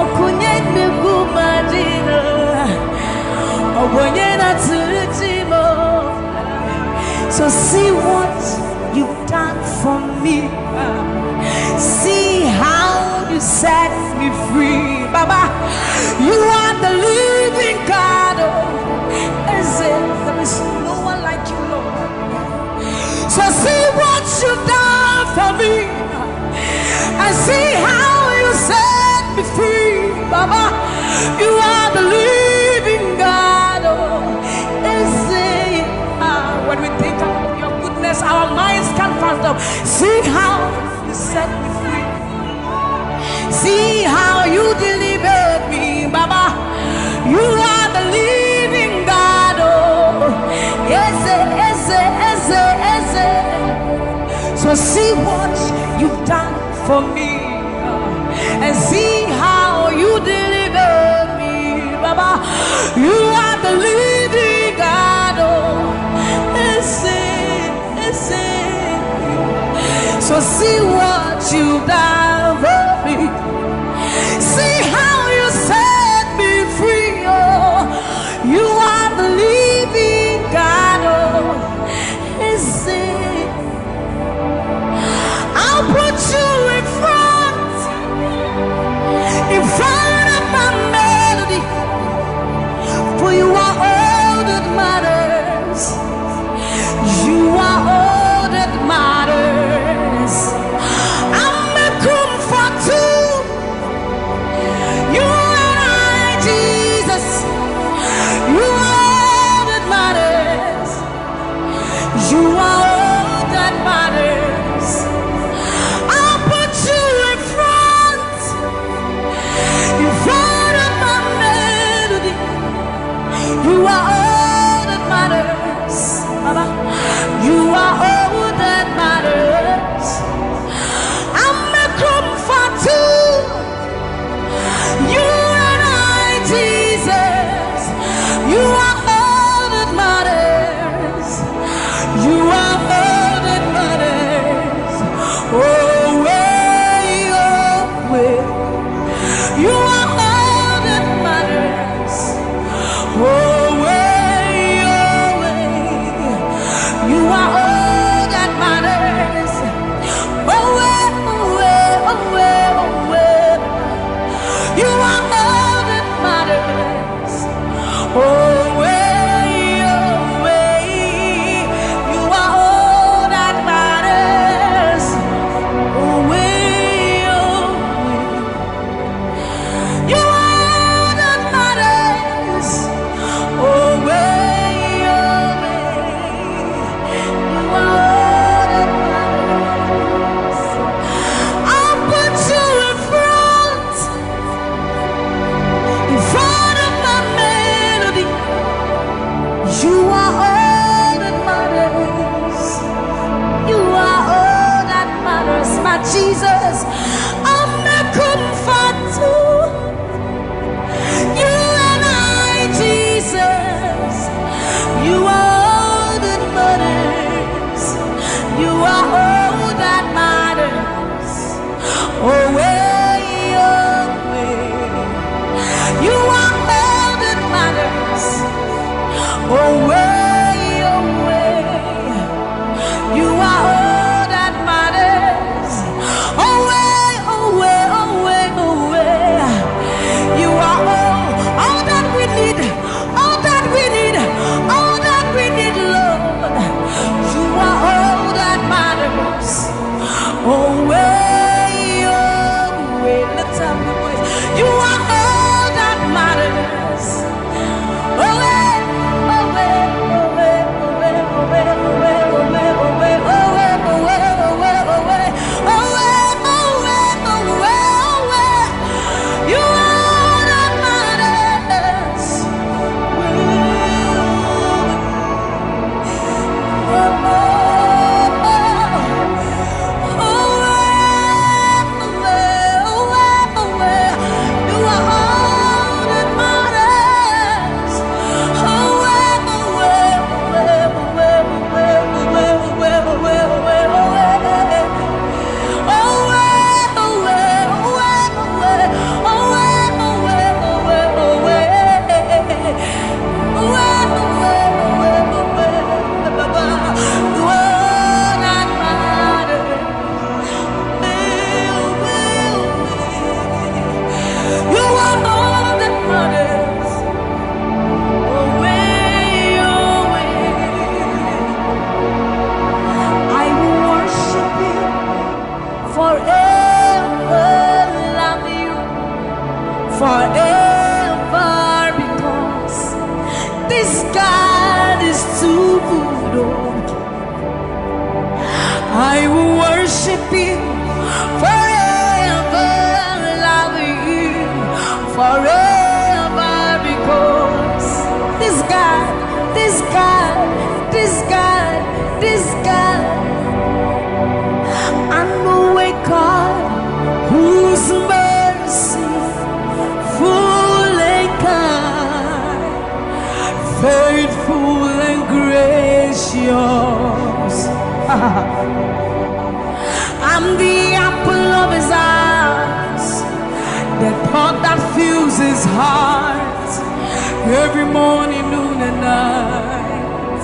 Okunye negu majino. Obonye na turuti mo. So see what you've done for me. See how you set me free. Baba, you are the living God. Oh, is it? There is no one like you, Lord. So see what you've done for me. And see how you set me free. Baba, you are the living God. Oh, is it? Ah, when we think of your goodness, our minds can't fathom. See how you set me free. See how you delivered me, Baba. You are the living God. Oh, yes, yes, yes, yes. So see what you've done for me, and see how you deliver me, Baba. You are the living God. Oh, ese, ese. So see what you done for me. See how you set me free. Oh, you are the living God. Oh, ese. I'll put you in front, in front of my melody, for you are all that matters. You are all that matters. You are all that matters. Oh, eh, oh, eh, oh, eh, oh, eh. You are all that matters. Oh, eh, oh, eh. You are all that matters. Oh, eh, oh, eh. You are all that matters. Oh, eh, oh, eh. You are all that matters. I put you in front, in front of my melody. You are all that matters. You are all that matters, my Jesus. I'm a comfort too. You and I, Jesus. You are all that matters. You are all that matters. Oh, eh, oh, eh. You are all that matters. Oh, eh, oh, eh. You are all that matters. Oh, eh, oh, eh, oh, eh, oh, eh. You are all, all that we need, all that we need, all that we need, Lord. You are all that matters. Oh, eh, oh, eh. Lift up your voice. You are all that matters. I will worship you forever, love you forever, because this God is too good. Oh, I will worship you forever, love you forever, because this God, this God, this God, this God, I know a God whose mercy full and kind, faithful and gracious. I'm the apple of his eyes, the thought that fills his heart every morning, noon, and night.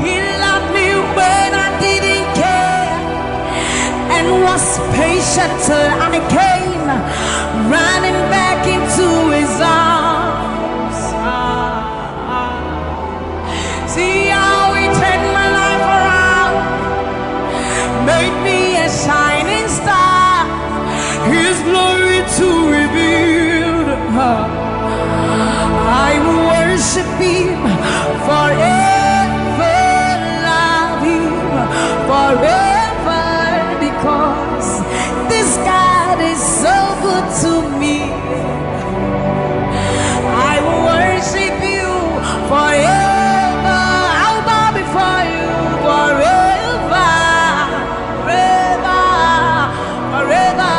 He loved me when I didn't care and was patient till I came running back into his arms. See how he turned my life around, made me a shining star, his glory to reveal. I will worship him forever, love him forever, because this God is so good to me. I will worship you forever. I'll bow before you forever, forever, forever.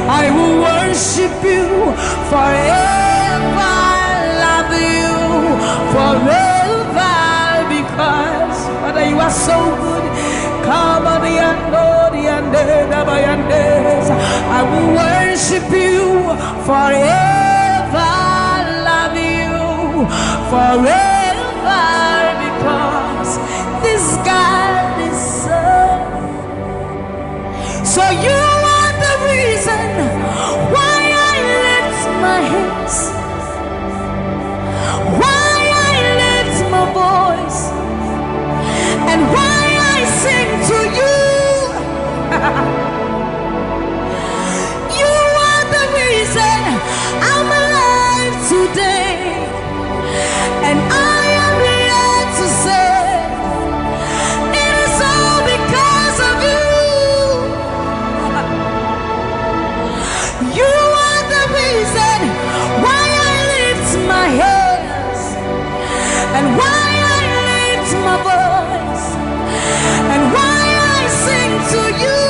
I will worship you forever, love you forever, because Father, you are so good. Come on, the end, oh, the end, eh, the end, eh. I will worship you forever, love you Forever, because this God is so. So you are the reason why I lift my hands, why I lift my voice, and why I sing to you. You are the reason I'm alive today, and I am here to say it is all because of you. You are the reason why I lift my hands, and why I lift my voice, and why I sing to you.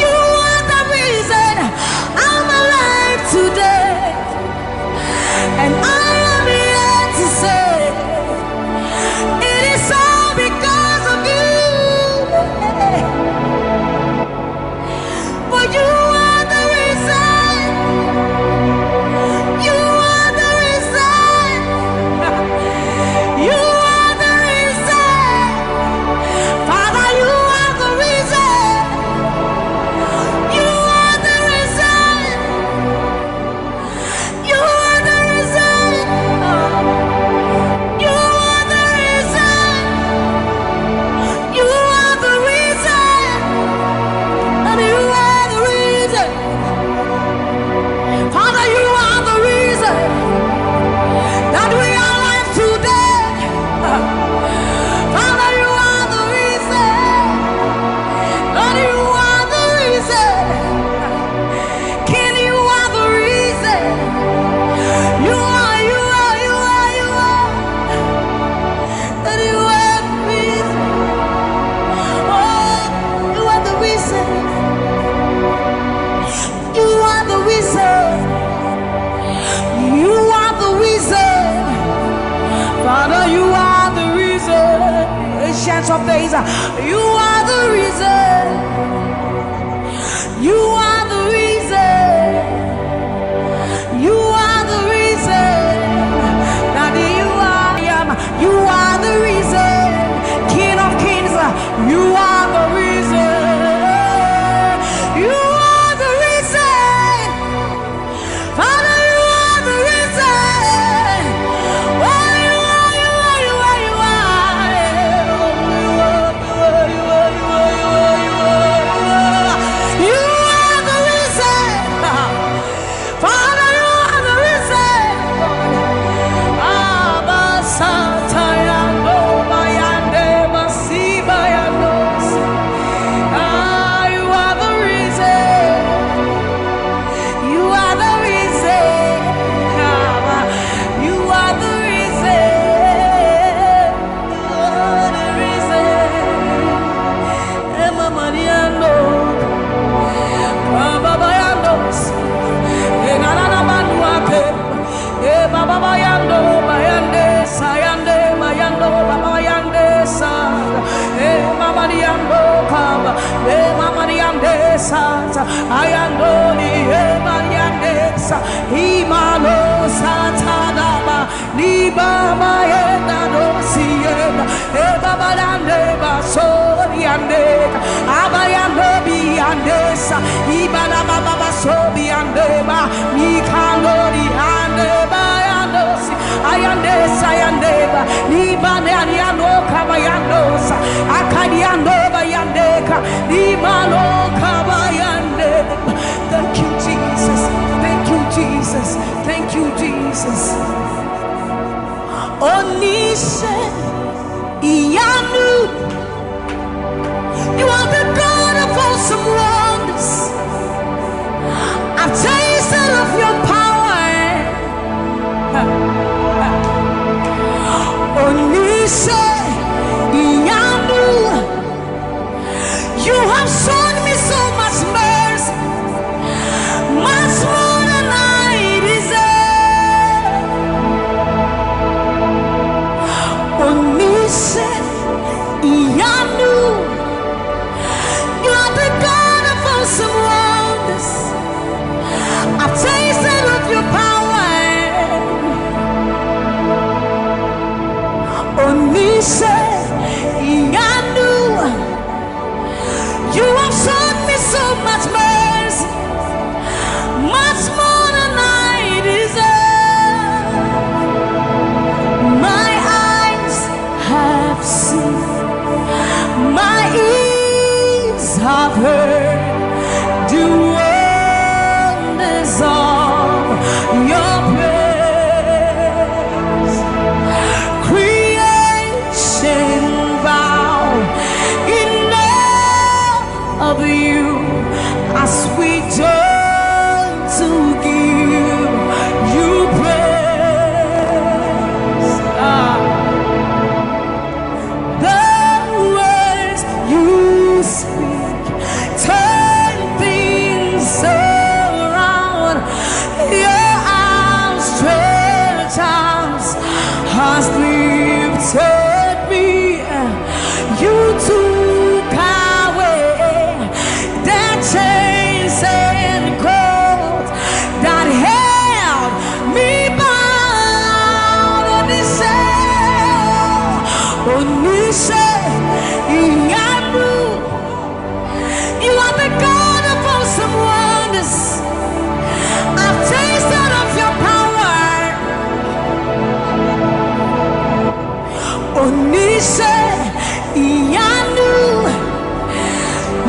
You are the reason I'm alive today, and I am here to say it is all because of you. For you are the reason. You are the reason. You are the reason. Father, you are the reason. You are the reason. You are the reason. You are the reason. You are the reason. And you are the reason. Father, you are the reason that we are alive today. Father, you are the reason. Lord, you are the reason. King, you are the reason. You are, you are, you are, you are. Lord, you are the reason. Oh, you are the reason. You are the reason. You are the reason. Father, you are the reason. Ancient of days, you are the reason. You are the reason. You are the reason. Daddy, you are, I am. You are the reason. King of kings, you are the reason. You are the reason. Father, you are the reason. Oh, you are, you are, you are, you are. You are the reason. Father, you are the reason. Abba, Satayando, Bayande, Masibayando. Ah, you are the reason. You are the reason. Abba, you are the reason. You are the reason. Emma Mariano, Baba Bayandos, Enana Manuake, E Baba Bayando, Bayande, Sayande, Bayando, Baba Bayande, Sa, E Mama Diando, Kaba, E Mama Diande, Sa, Ayando, E Mariande, Sa, Imalo, Satadaba, Liba Mayenda, Dosienda, E Baba Dande, Basoriande, Abayando, Biandesa, Ibana Baba, Basobiande, Ba, Nikandori, Ande, Bayandosi, Ayandesa, Yandeba, Libane, Ariano, Kabayandosa, Akadiando, Bayandeka, Limano, Kabayande. Thank you, Jesus. Thank you, Jesus. Thank you, Jesus. Onise Iyanu, you are the God of awesome wonders. I've tasted of your power. Onise Iyanu, you have shown me so much mercy, much more than I deserve. Onise Iyanu, you are the God of awesome wonders. I've tasted of your power. Onise Iyanu, you are the God of awesome wonders. I've tasted of your power. Onise Iyanu,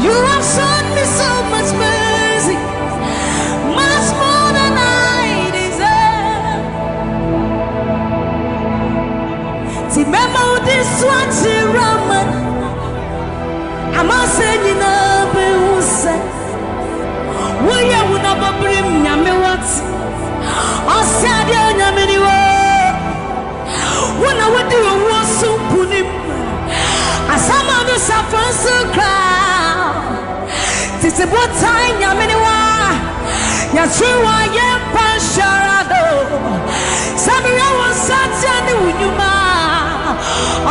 you have shown me so much mercy, much more than I deserve. Ti mema wo de so akyerɛ ama, ama sɛ nyinaa bɛhu sɛ woyɛ wo na bɔberem Nyame wate. Ɔsɛ adeɛ Onyame ni wo. Wo na wodi owuo so nkonim. Asama no safa nso koraa. Tete botan Nyame ne wa. Yɛtwe wa yɛmpa nhyɛra do. Sɛ meyɛ wo nsa tia ne wo nnwuma.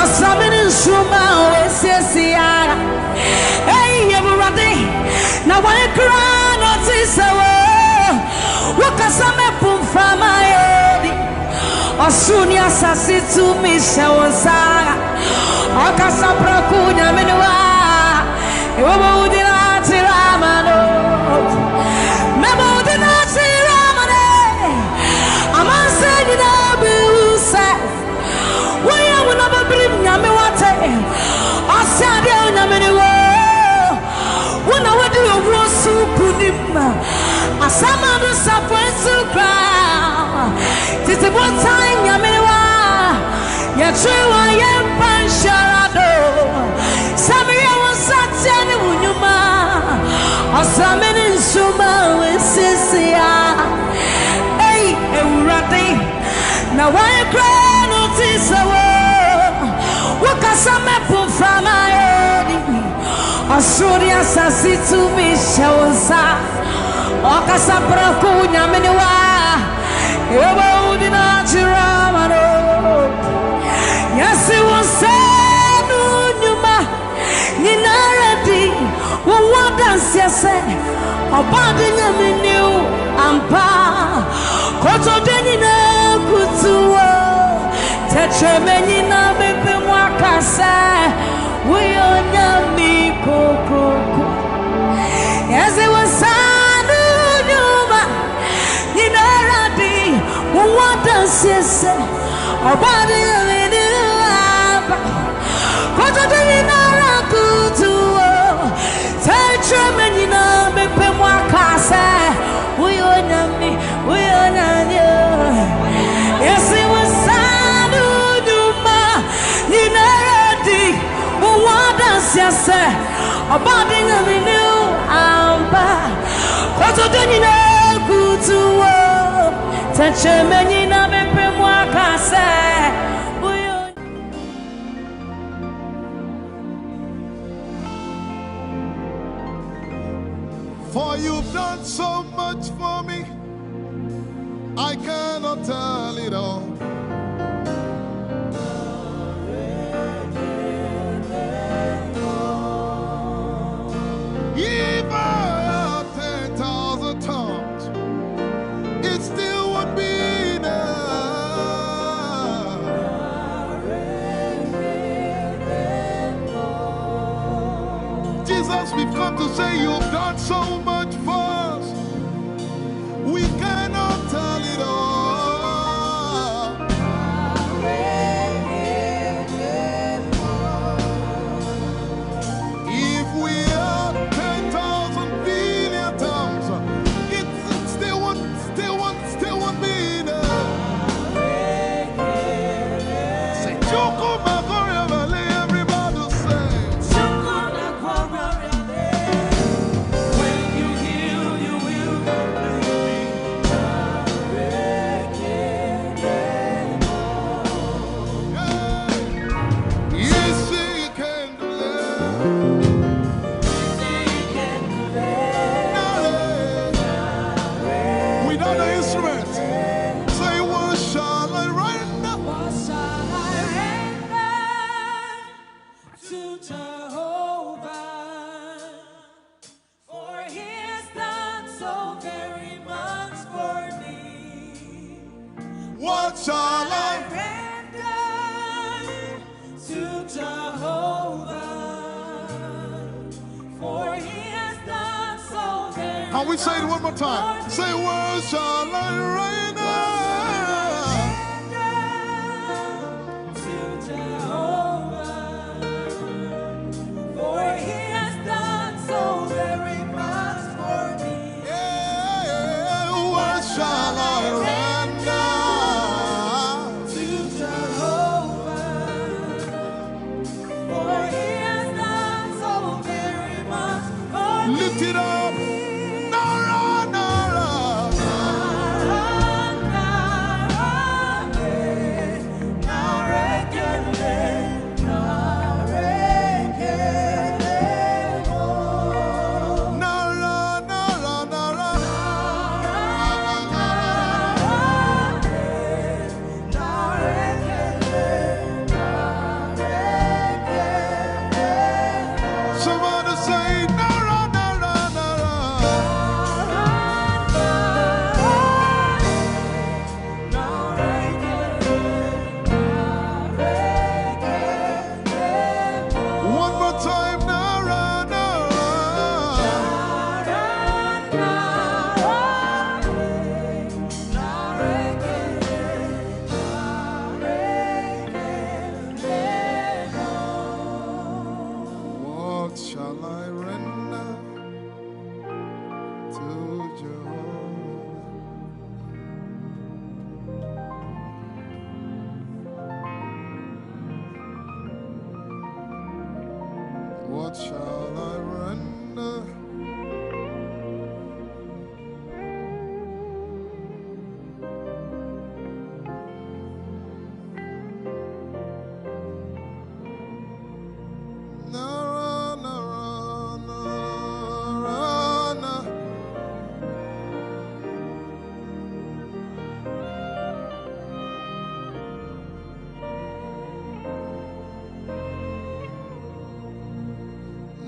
Ɔsrame ne nsoroma a wɔasiesie ara. Ei, Awurade, na wɔn koraa na ɔte sɛ wo. Wokasa mɛpo mframa a ɛdi. Ɔsoro ne asase tumi hyɛ wo nsa. Ɔkasa prɛko Nyame ne wa. Ɛwɔ ma wodi n'akyerɛ ama no. Mɛma wodi n'akyerɛ ama no. Amansan nyinaa bɛhu sɛ woyɛ wo na bɛbirim Nyame wate. Ɔsɛ adeɛ Onyame ne wo. Wo na wodi owuo so nkonim. Asama no safoa nso koraa. Tete botan Nyame ne wa. Yɛtwe wa yɛmpa nhyɛra do. Sɛ meyɛ wo nsa teɛ ne wo nnwuma. Ɔsrame ne nsoroma a wɔasiesie a. Ei, Awurade, na wɔn koraa na ɔte sɛ wo. Wokasa mɛpo mframa a ɛdi. Ɔsoro ne asase tumi hyɛ wo nsa. Ɔkasa prɛko Nyame ne wa. Ɛwɔ wo din akyerɛ ama no. Yɛse wo nsa no nnwuma nyinara di wo wɔ danseɛ sɛ ɔbaa de Nyame ne wo ampa. Kotodwe nyinaa kutu wo. Tɛkyerɛma nyinaa bɛpɛ mu aka sɛ woyɛ Onyame kokroko. Yɛse wo nsa no nnwuma nyinara di wo wɔ danseɛ sɛ ɔbaa de Nyame ne wo ampa. Kotodwe nyinara kutu wo. Tɛkyerɛma nyinaa bɛpɛ mu aka sɛ woyɛ Onyame, woyɛ Onyame o. Yɛse wo nsa no nnwuma nyinara di wo wɔ danseɛ sɛ ɔbaa de Nyame ne wo ampa. Kotodwe nyinaa kutu wo. Tɛkyerɛma nyinaa bɛpɛ mu aka sɛ woyɛ For you've done so much for me, I cannot tell it all. If I had ten thousand tongues, it still won't be enough. Jesus, we've come to say you've done so much for us. We cannot tell it all. If we had ten thousand billion tongues, it still won't, still won't, still won't be enough. Say, Chukwuma Korea Valley, everybody say. When you heal, you will completely. Yes, you can do that. Without the instrument, say, what shall I render? What shall I render to Jehovah? For he has done so very much for me. What shall I render to We say it one more time. Say, "Where shall I run?" Lift it up. Nara, nara. Nara, nara, nara. Somebody say, "Nara, nara, nara." One more time, "Nara, nara." What shall I render to Jehovah? What shall I render? Nara, nara, nara, nara.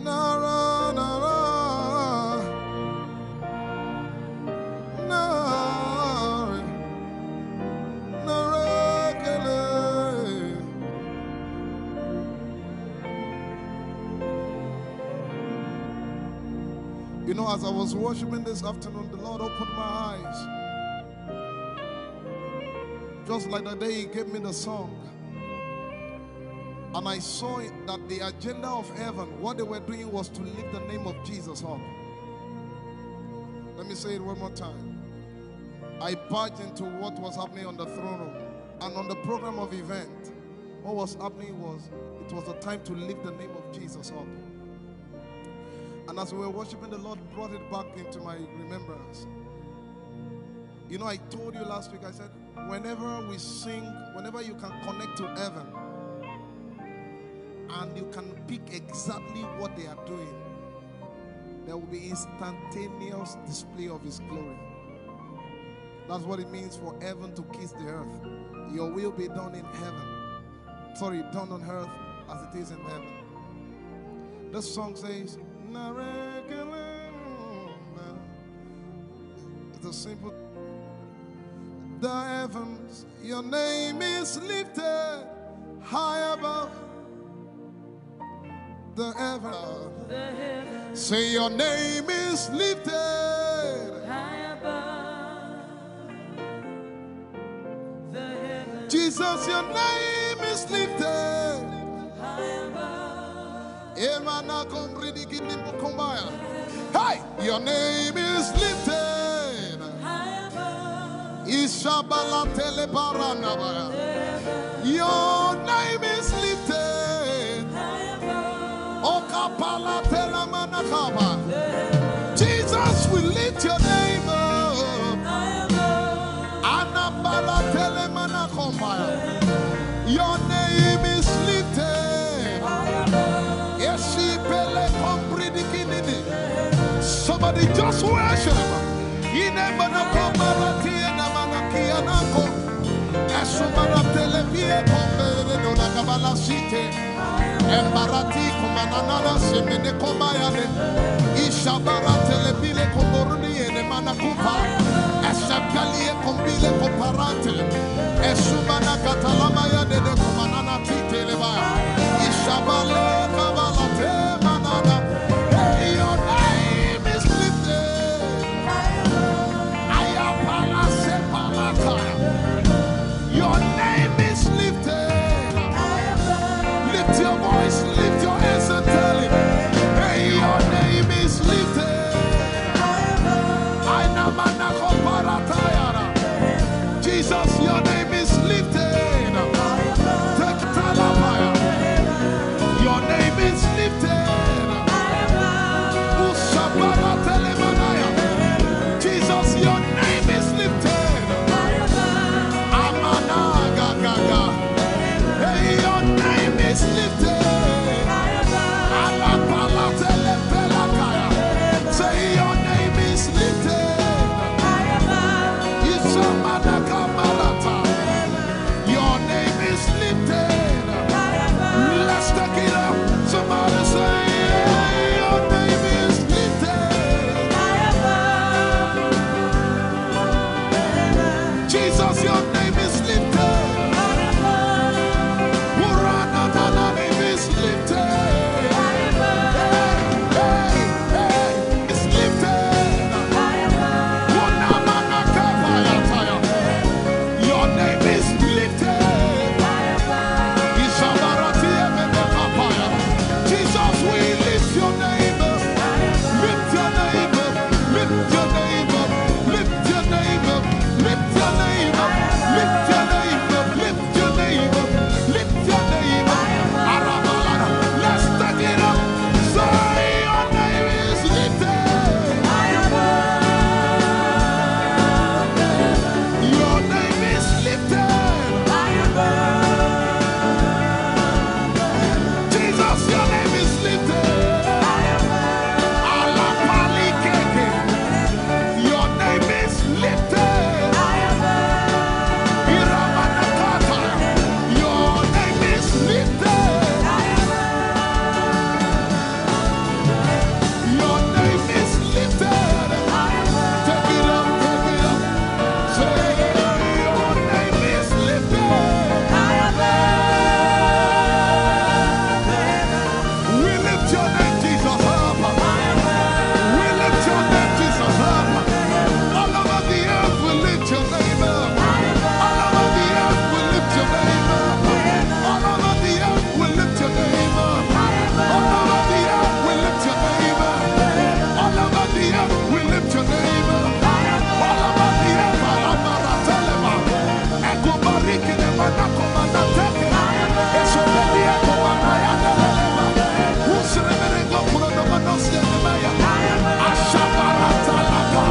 Nara, nara. Nara, nara, kele. You know, as I was worshiping this afternoon, the Lord opened my eyes. Just like the day He gave me the song. And I saw it that the agenda of heaven, what they were doing was to lift the name of Jesus up. Let me say it one more time. I barged into what was happening on the throne room and on the program of event. What was happening was, it was a time to lift the name of Jesus up. And as we were worshiping, the Lord brought it back into my remembrance. You know, I told you last week, I said, whenever we sing, whenever you can connect to heaven and you can pick exactly what they are doing, there will be instantaneous display of His glory. That's what it means for heaven to kiss the earth. Your will be done in heaven. Sorry, done on earth as it is in heaven. The song says, "Nara, kele." It's a simple. The heavens, your name is lifted high above the heavens. Say, "Your name is lifted high above the heavens." Jesus, your name is lifted high above. Emana komridi kinimbo kombaya. Hey, your name is lifted. Ishabala telebaranabaya. Your name is lifted. Okapala telamanakaba. Jesus, we lift your name up. Anabala telemanakombaya. Your name is lifted. Esipele kompridikinini. Somebody just worship. Inemanako maratie na manakia nako. Esumana televie kombere no nakabala site. Embarati kumanana semene kobayane. Ishabara telebile komboruni ene manakupa. Esabali kombile koparate. Esumana katalama ya nene kumanana titeleba. Ishabale kabalate manana. Hey, your name is lifted. Jesus, your name is lifted. Take Talabaya. Your name is lifted. Usabara Telemanaya. Jesus, your name is lifted. Amana Gagaga. Hey, your name is lifted. Alapala Telepelakaya. Say, your name is lifted. Isamanaka Marata. Your name is lifted. Let's take it up. Somebody say, your name is lifted. Jesus, your name is lifted. Urananana name is lifted. Hey, hey, hey, it's lifted. Unamanakapayataya. Your name is lifted. Ishabaratiyemenekapaya. Jesus, we lift your name up. Lift your name up. Lift your name up. Lift your name up. Lift your name up. Lift your name up. Lift your name up. Lift your name up. Arabalana. Let's take it up. Say, your name is lifted. Your name is lifted. Jesus, your name is lifted. Alapalikeke. Your name is lifted. Iramanakata. Your name is lifted. Your name is lifted. Take it up, take it up. Say, your name is lifted. We lift your name, Jesus, up. We lift your name, Jesus, up. All over the earth, we lift your name up. All over the earth, we lift your name up. All over the earth, we lift your name up. All over the earth, we lift your name up. All over the earth, we lift your name up. All over the earth, Alamaratelema. Ekobariki de manako manateke. Esobeli ekomanaya delelema. Usremerego prodomanosia nemaya. Ashabaratalaka.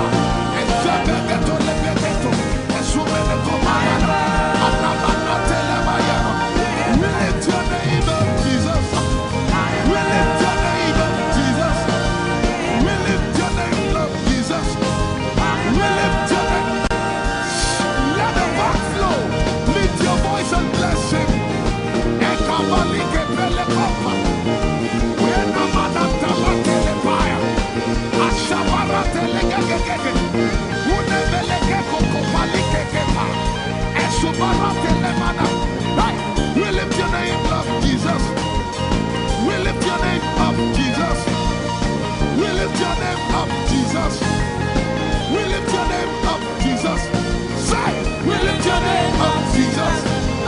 Ezebegeto lebegeto. Esumeneko manana. Alamanatelemaya. We lift your name up, Jesus. We lift your name up, Jesus. We lift your name up, Jesus. We lift your name. Let the back flow. Lift your voice and bless him. Ekabalike pelekopa. Wena manata lakele paya. Ashabarate legegegege. Unebeleke kokopalike kepa. Esubarate lemana. Hey, we lift your name up, Jesus. We lift your name up, Jesus. We lift your name up, Jesus. We lift your name up, Jesus. Say, we lift your name up, Jesus.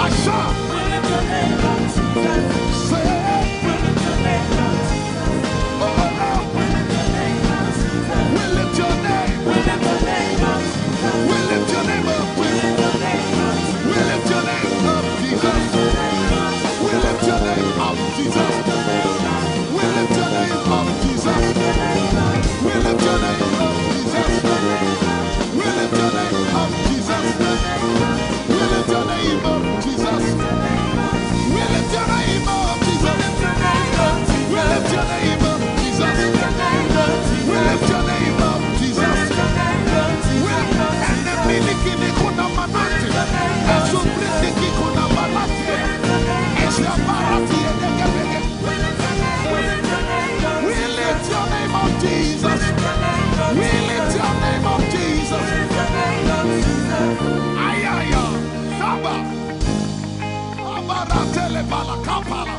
Asha. We lift your name up, Jesus. Say, we lift your name up, Jesus. Oh, oh, oh. We lift your name up, Jesus. We lift your name. We lift your name up, Jesus. We lift your name up. We lift your name up, Jesus. We lift your name up, Jesus. We lift your name up, Jesus. We lift your name up, Jesus. We lift your name up, Jesus. We lift your name up, Jesus. We lift your name up, Jesus. We lift your name up, Jesus. We lift your name up, Jesus. We lift your name up, Jesus. We lift your name up, Jesus. We lift your name up, Jesus. We lift your name up, Jesus. Ayaya, Saba. Abaratele balakapala.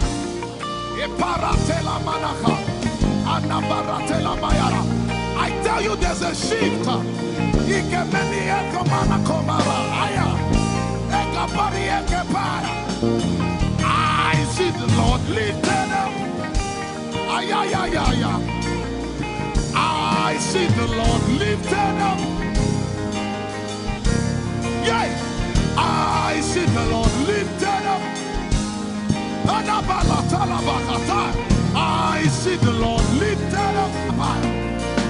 Iparatela manaka. Anabaratela mayara. I tell you, there's a shift. Ikemeni ekomana komara. Aya. Ekapari ekepara. I see the Lord lifted up. Ay, ay, ay, ay, ay. I see the Lord lifted up. Yeah. See the Lord lifted up. Adabalatalabahatai. I see the Lord lifted up.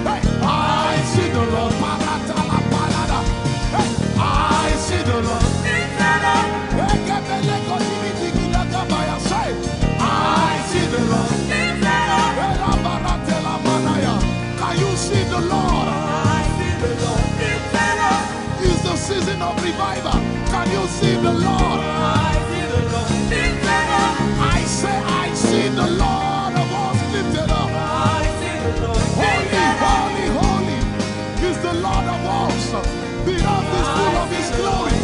Hey, I see the Lord. Paratalabalada. Hey, I see the Lord lifted up. Ekebelekotibitikidagabaya. Say, I see the Lord lifted up. Elabaratelamanaya. Can you see the Lord? I see the Lord lifted up. It's the season of revival. Can you see the Lord? I see the Lord lifted up. I say, I see the Lord of hosts lifted up. I see the Lord lifted up. Holy, holy, holy is the Lord of hosts. The earth is full of his glory.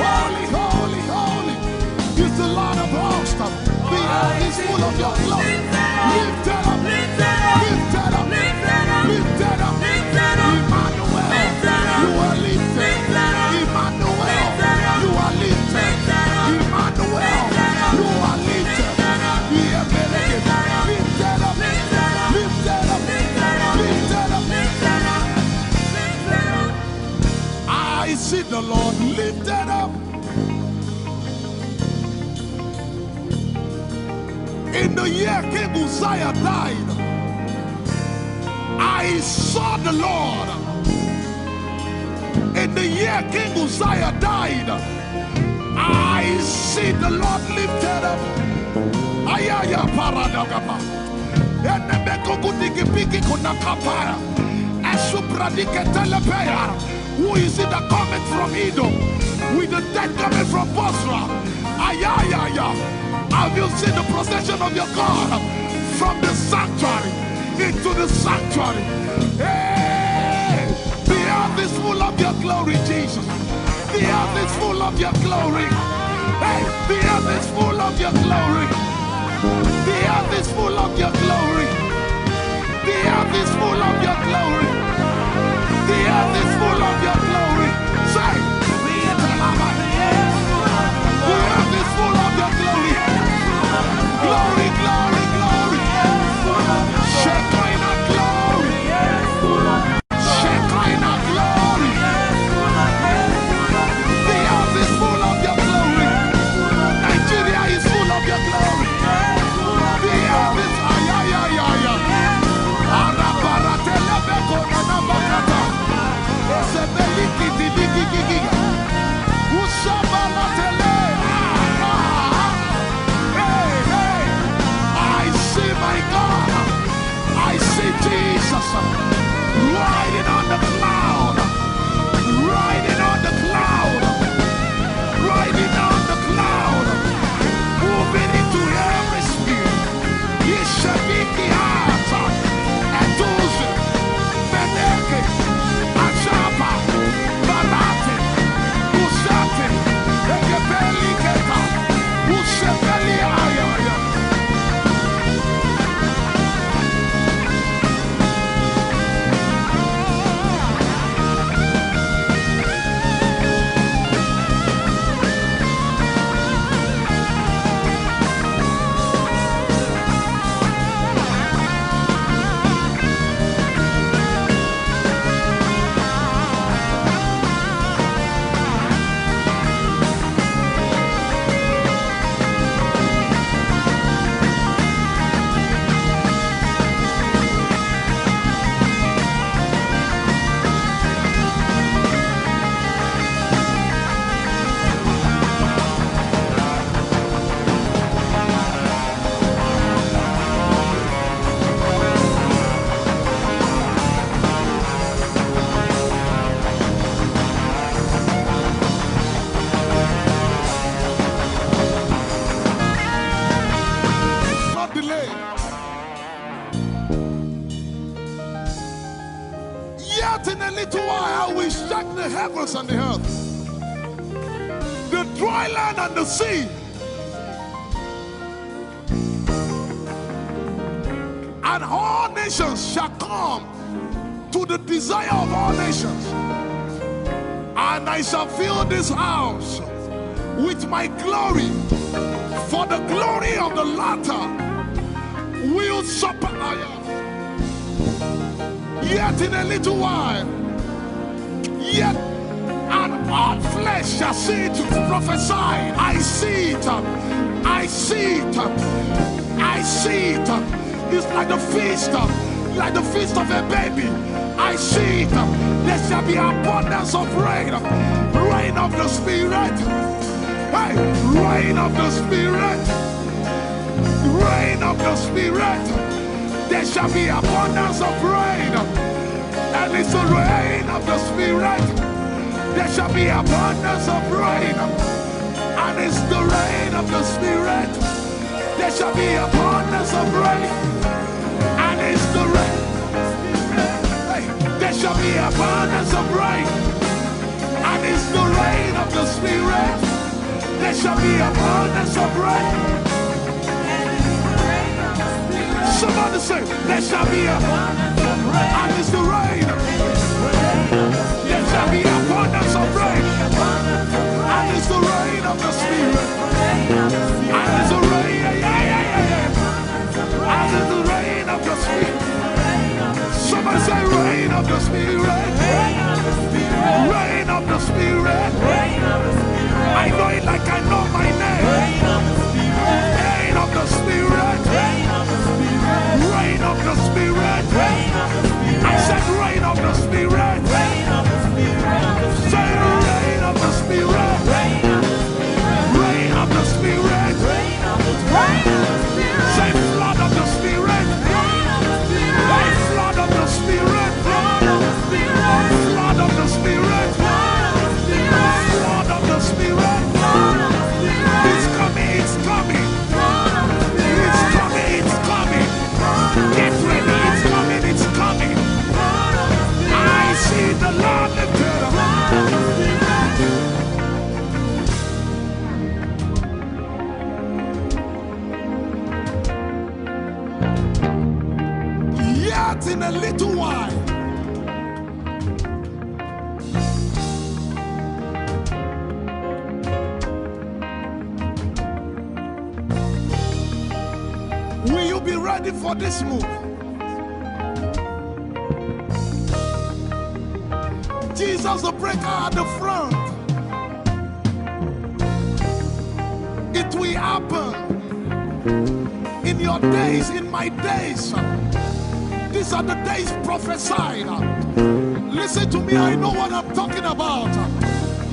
Holy, holy, holy is the Lord of hosts. The earth is full of your glory. Lifted up, lifted up, lifted up, lifted up. Emmanuel, you are lifted. Emmanuel, you are lifted. Emmanuel, you are lifted. Lifted up, lifted up, lifted up, lifted up. I see the Lord lifted up. In the year King Uzziah died, I saw the Lord. In the year King Uzziah died, I see the Lord lifted up. Ayaya paradagaba. Enemekukudikipiki kunakapaya. Esupradiketelepeya. Who is it that cometh from Edom with the dead coming from Bozrah? Ayayaya. Have you seen the procession of your God from the sanctuary into the sanctuary? Hey! The earth is full of your glory, Jesus. The earth is full of your glory. Hey, the earth is full of your glory. The earth is full of your glory. The earth is full of your glory. The earth is full of your glory. Say, the earth is full of your glory. Glory, glory, glory. Shekinah glory. Shekinah glory. The earth is full of your glory. Nigeria is full of your glory. The earth is, ay, ay, ay, ay, ay. Arabaratelebeko nanabakata. Esebelikididigigigiga. Ushabalatele. Ah, ah, ah. Hey, hey. I see my God. I see Jesus riding on the cloud, riding on the cloud, riding on the cloud, moving into every spirit. Yeshabiki ata, etuze, meneke, achapa, barate, usate, ekepeliketa, usepeli ayaya. Not delay. Yet in a little while I will shake the heavens and the earth, the dry land and the sea, and all nations shall come to the desire of all nations, and I shall fill this house with my glory, for the glory of the latter will surpass. Yet in a little while, yet an All flesh shall see it. Prophesy. I see it. I see it. I see it. It's like the feast, like the feast of a baby. I see it. There shall be abundance of rain. Rain of the Spirit. Hey, rain of the Spirit. Rain of the Spirit. There shall be abundance of rain. And it's the rain of the Spirit. There shall be abundance of rain. And it's the rain of the Spirit. There shall be abundance of rain. And it's the rain. Hey, there shall be abundance of rain. And it's the rain of the Spirit. There shall be abundance of rain. Somebody say, there shall be abundance of rain. And it's the rain. There shall be abundance of rain. And it's the rain of the Spirit. And it's the rain. Yeah, yeah, yeah, yeah, yeah. And it's the rain of the Spirit. Somebody say, rain of the Spirit. Rain of the Spirit. I know it like I know my name. Rain of the Spirit. Rain of the Spirit. I said, rain of the Spirit. Say, rain of the Spirit. Rain of the Spirit. Say, flood of the Spirit. Hey, flood of the Spirit. Flood of the Spirit. Flood of the Spirit. It's coming, it's coming. It's coming, it's coming. Get ready, it's coming, it's coming. I see the Lord lifted up. Yet in a little while. Will you be ready for this move? Jesus, the breaker at the front. It will happen in your days, in my days. These are the days prophesied. Listen to me, I know what I'm talking about.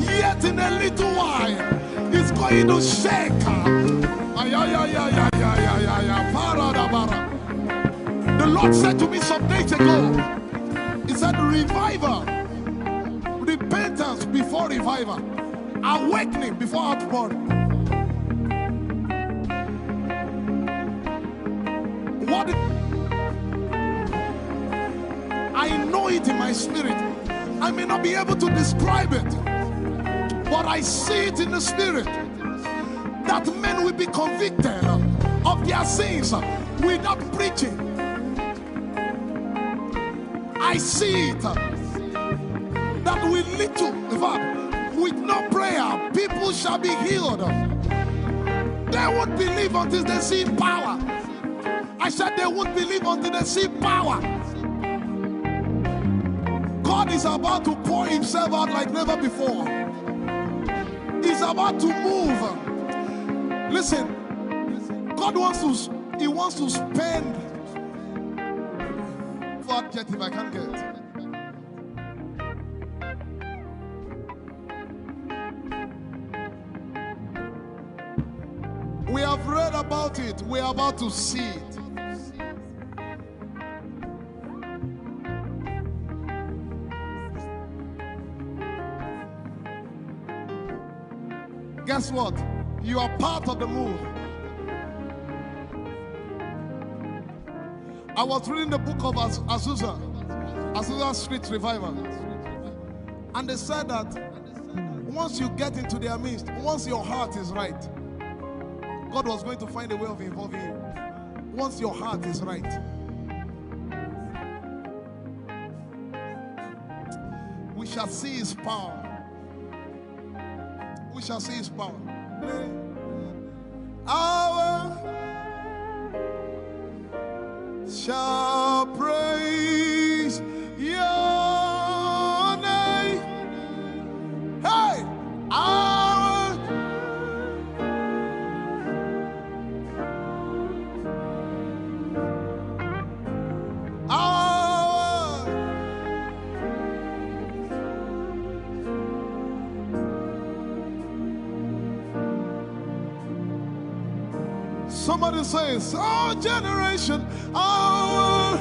Yet in a little while, it's going to shake. Ay, ay, ay, ay, ay, ay, ay, ay, ay, para da bara. The Lord said to me some days ago, He said, revival, repentance before revival, awakening before outpouring. What I know it in my spirit. I may not be able to describe it, but I see it in the spirit that men will be convicted of their sins without preaching. I see it that with little, in fact, with no prayer, people shall be healed. They won't believe until they see power. I said they won't believe until they see power. God is about to pour himself out like never before. He's about to move. Listen, God wants to, he wants to spend. What adjective I can't get. We have read about it. We are about to see it. Guess what? You are part of the move. I was reading the book of Az- Azusa, Azusa Street Revival. And they said that once you get into their midst, once your heart is right, God was going to find a way of involving you. Once your heart is right, we shall see his power. We shall see his power. Our shall praise your name. Hey! Somebody says, our generation, our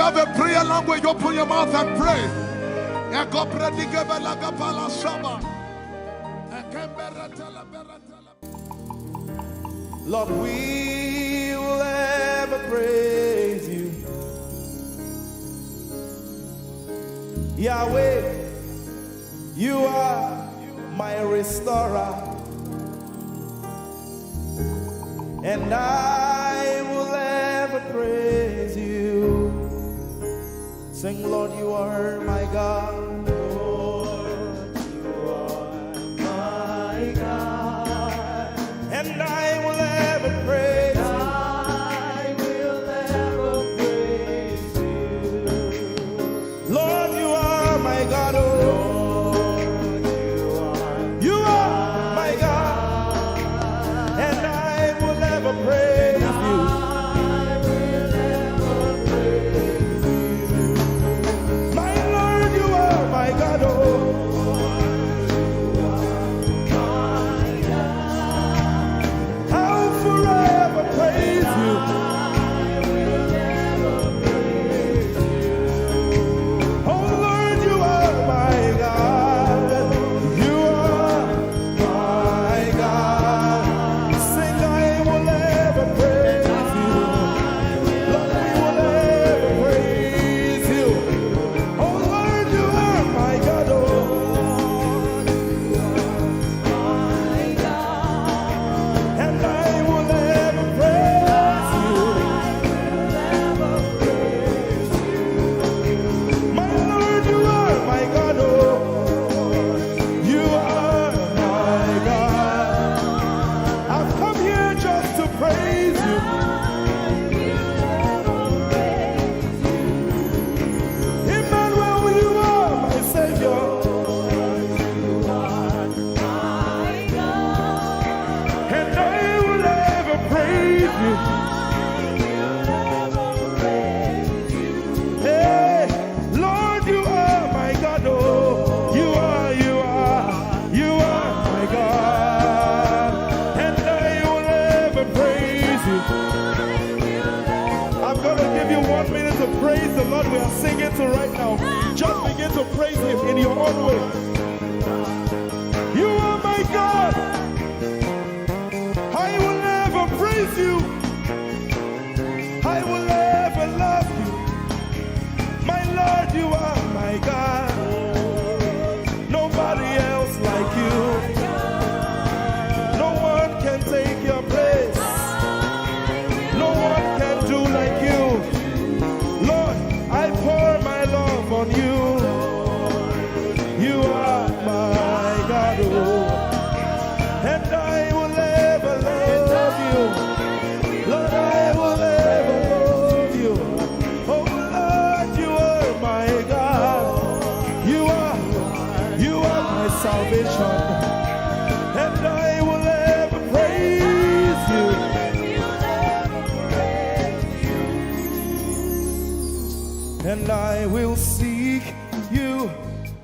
Have a prayer language, open your mouth and pray. Ekopredikebalakapalashaba. Ekembereteleberetele. Lord, we will ever praise you. Yahweh, you are my restorer, and I will ever praise you. Sing, Lord, you are my God. Lord, you are my God. And I will ever praise you. I will ever praise you. Lord, you are my God, oh. Lord, you are my God. And I will ever praise you. My Lord, you are my God, oh. I'll forever praise you. Oh Lord, you are my God. You are my God. Sing, I will ever praise you. Lord, we will ever praise you. Oh Lord, you are my God, oh. And I will ever praise you. My Lord, you are my God, oh. You are my God. I've come here just to praise you. Emmanuel, you are my Savior. And I will ever praise you. Hey, Lord, you are my God, oh. You are, you are, you are my God. And I will ever praise you. I'm gonna give you one minute to praise the Lord. We are singing to right now. Just begin to praise him in your own way. You are my God. I will ever praise you. I will ever love you. My Lord, you are my God. Nobody else like you. No one can take your place. No one can do like you. Lord, I pour my love on you. You are my God, oh. And I will ever love you. Lord, I will ever love you. Oh Lord, you are my God. You are, you are my salvation. And I will ever praise you. And I will seek you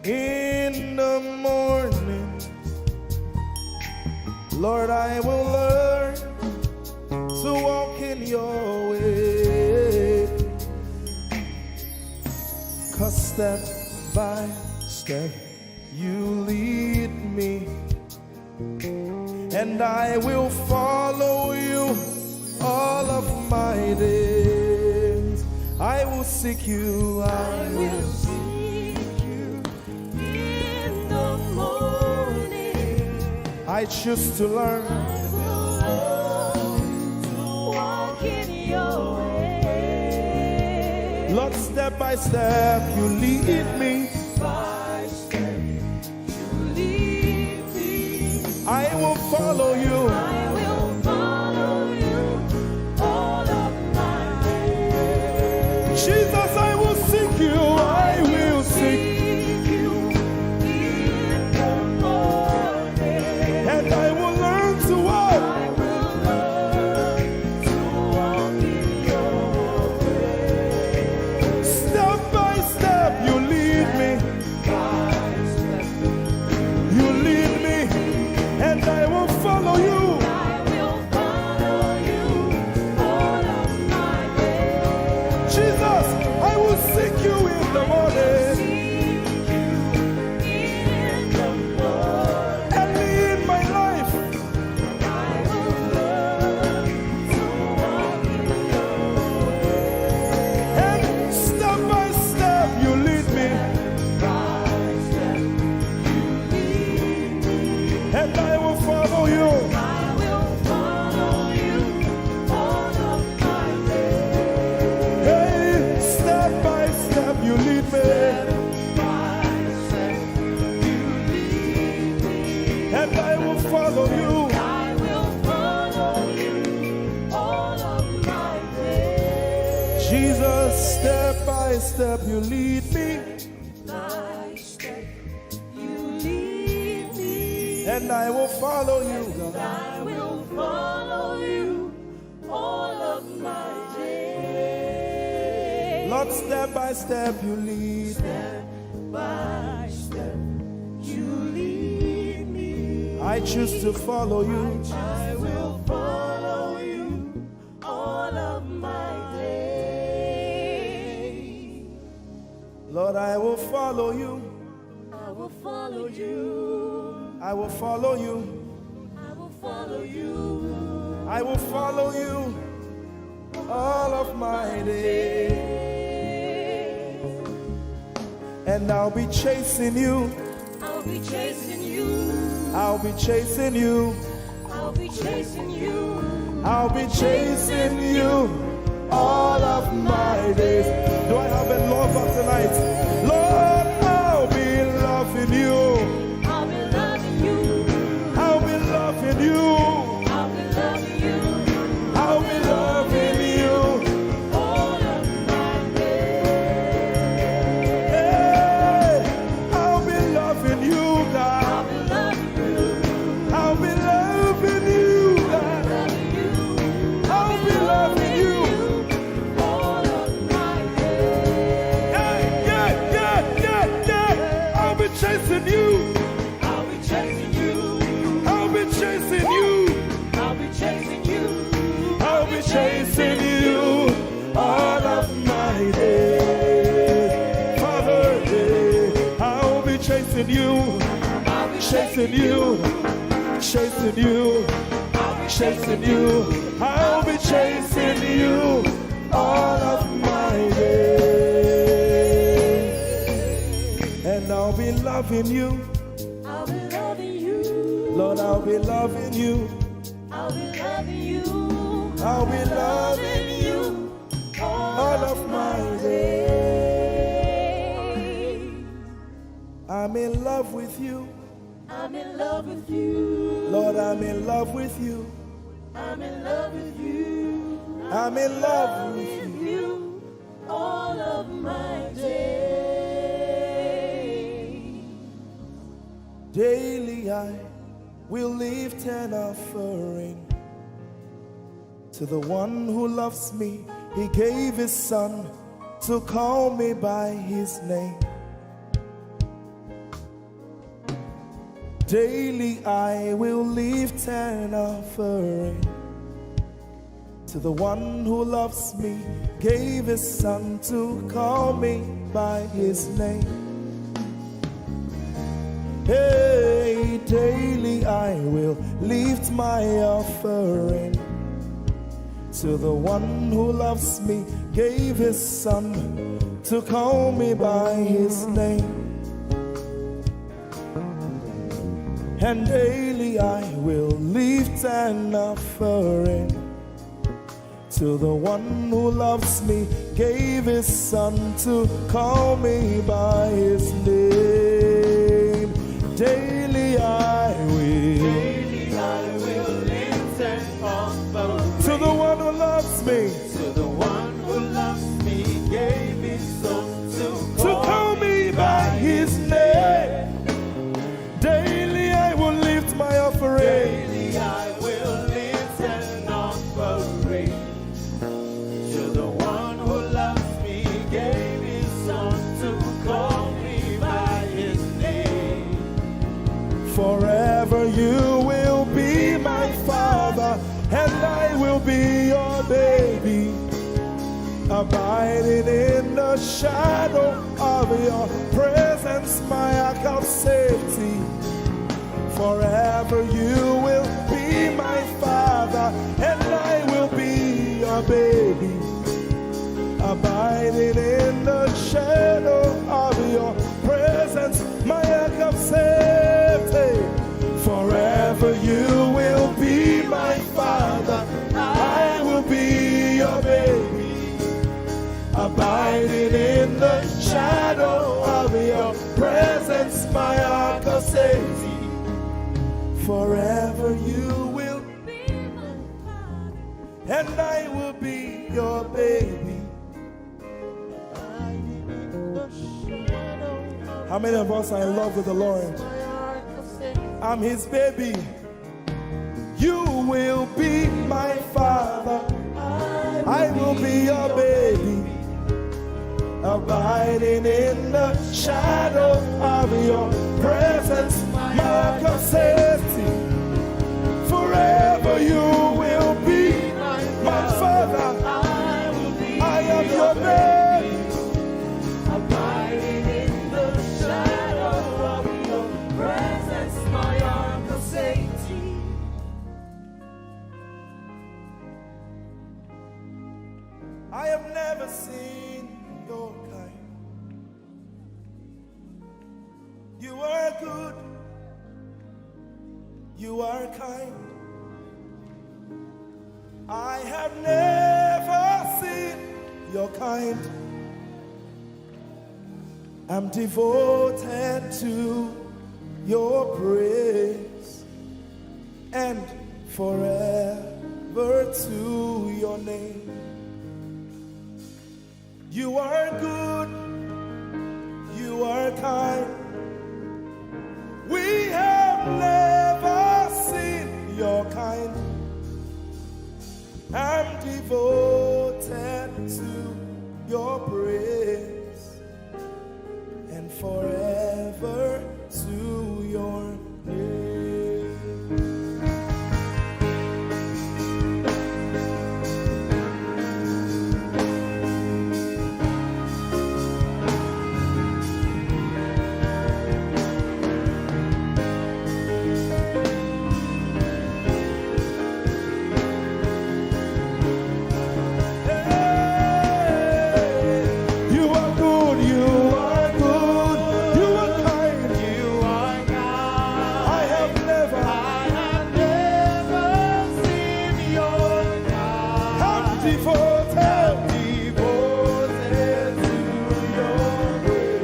in the morning. Lord, I will learn to walk in your way. 'Cause step by step, you lead me. And I will follow you all of my days. I will seek you. I will seek you in the morning. I choose to learn. I will learn to walk in your way. Lord, step by step, you lead me. By step, you lead me. I will follow you. I will follow you all of my days. Jesus, I will seek you. I will seek you in the morning. And I will learn to walk. I will learn to walk in your way. Step by step, you lead me. And I will follow you. I will follow you all of my days. Jesus, step by step you lead me. By step you lead me. And I will follow you, God. I will follow you all of my days. Lord, step by step you lead. Step by step you lead me. I choose to follow you. I will follow you all of my days. Lord, I will follow you. I will follow you. I will follow you. I will follow you. I will follow you all of my days. And I'll be chasing you. I'll be chasing you. I'll be chasing you. I'll be chasing you. I'll be chasing you all of my days. Do I have a lover tonight? Lord, I'll be loving you. I'll be loving you. I'll be loving you. I'll be loving you. I'll be loving you all of my days. Hey, I'll be loving you, God. I'll be loving you. I'll be loving you, God. I'll be loving you. All of my days. Yeah, yeah, yeah, yeah, yeah. I'll be chasing you. I'll be chasing you. I'll be chasing you. I'll be chasing you. I'll be chasing you all of my days. Father, yeah, I'll be chasing you. I'll be chasing you. Chasing you. I'll be chasing you. I'll be chasing you all of my days. And I'll be loving you. I'll be loving you. Lord, I'll be loving you. I'll be loving you. I'll be loving you all of my days. I'm in love with you. I'm in love with you. Lord, I'm in love with you. I'm in love with you. I'm in love with you all of my days. Daily I will lift an offering to the one who loves me. He gave his son to call me by his name. Daily I will lift an offering to the one who loves me, gave his son to call me by his name. Hey, daily I will lift my offering to the one who loves me, gave his son to call me by his name. And daily I will lift an offering to the one who loves me, gave his son to call me by his name. Daily I will. Daily I will lift an offering to the one who loves me. To the one who loves me, gave his son to call me by his name. Daily I will lift my offering. Daily I will lift an offering to the one who loves me, gave his son to call me by his name. Forever you will be my father, and I will be your baby. Abiding in the shadow of your presence, my ark of safety. Forever you will be my father, and I will be your baby. Abiding in the shadow of your presence, my ark of safety. Forever you will be my father, I will be your baby. Abiding in the shadow Your presence, my heart can say, forever you will be my father, and I will be your baby. How many of us are in love with the Lord? I'm his baby. You will be my father. I will be your baby. Abiding in the shadow of your presence, my God says, forever you will be my father. I am your baby. Abiding in the shadow of your presence, my heart will say, I have never seen your kind. You are good. You are kind. I have never seen your kind. I'm devoted to your praise and forever to your name. You are good, you are kind. We have never seen your kind. I'm devoted to your praise and forever to your name. You are good, you are good, you are kind, you are kind. I have never, I have never seen your kind. I'm devoted, devoted to your grace.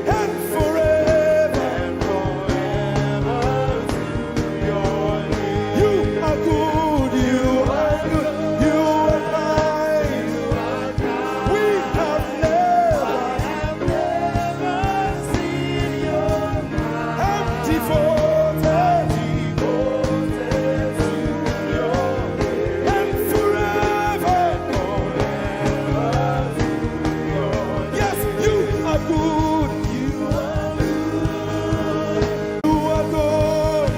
And forever, and forever to your name. You are good, you are good, you are kind. We have never, have never seen your kind. I'm devoted, devoted to your grace. And forever, forever to your name. Yes, you are good. You are good. You are good.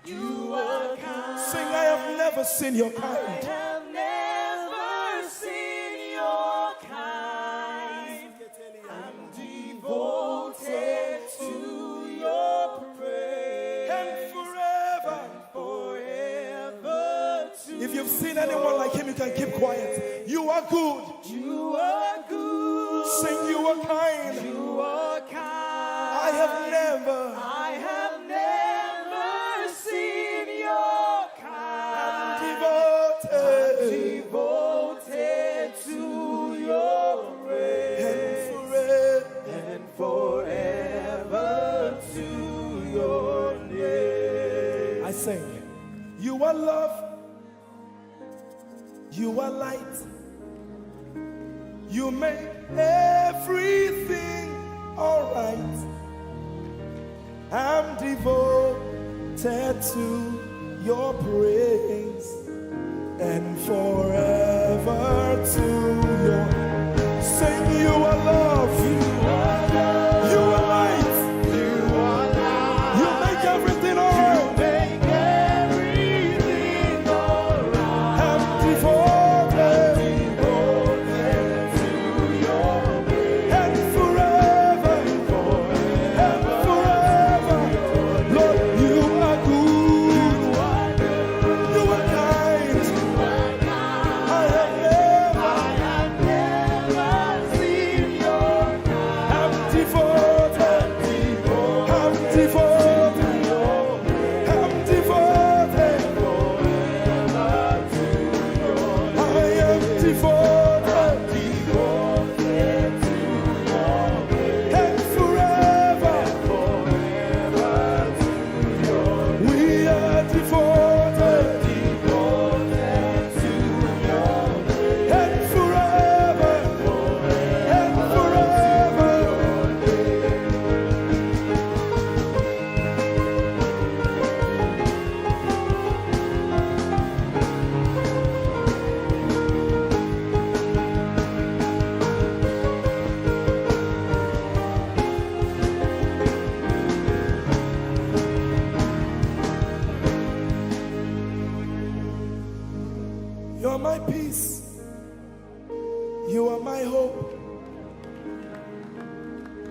You are kind. Sing, I have never seen your kind. I have never seen your kind. I'm devoted to your praise. And forever. Forever to, if you've seen anyone like him, you can keep quiet. You are good. You are good. Sing, you are kind. You are kind. I have never, I have never seen your kind. I'm devoted, devoted to your grace. And forever, and forever to your name. I sing. You are love. You are light. You make everything alright. I'm devoted to your praise and forever to your, sing, you are love. You are love. You are light. You are light. You make everything alright. You make everything alright. I'm devoted. Devoted to your praise. And forever. And forever. Lord, you are good. You are kind. I have never, I have never seen your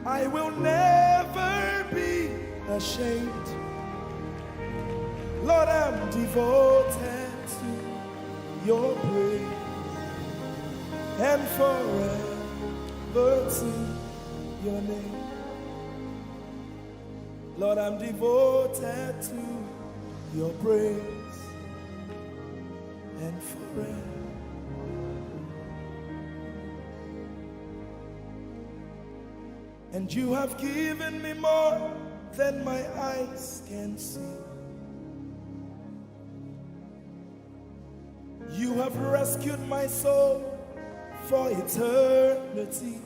I will never be ashamed. Lord, I'm devoted to your praise and forever to your name. Lord, I'm devoted to your praise and forever. And you have given me more than my eyes can see. You have rescued my soul for eternity.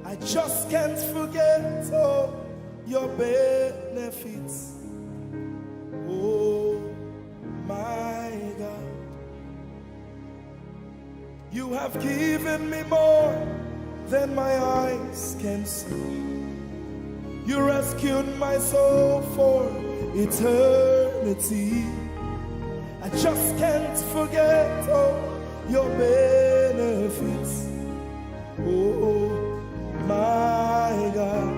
I just can't forget all your benefits. Oh my God. You have given me more than my eyes can see. You rescued my soul for eternity. I just can't forget all your benefits. Oh my God.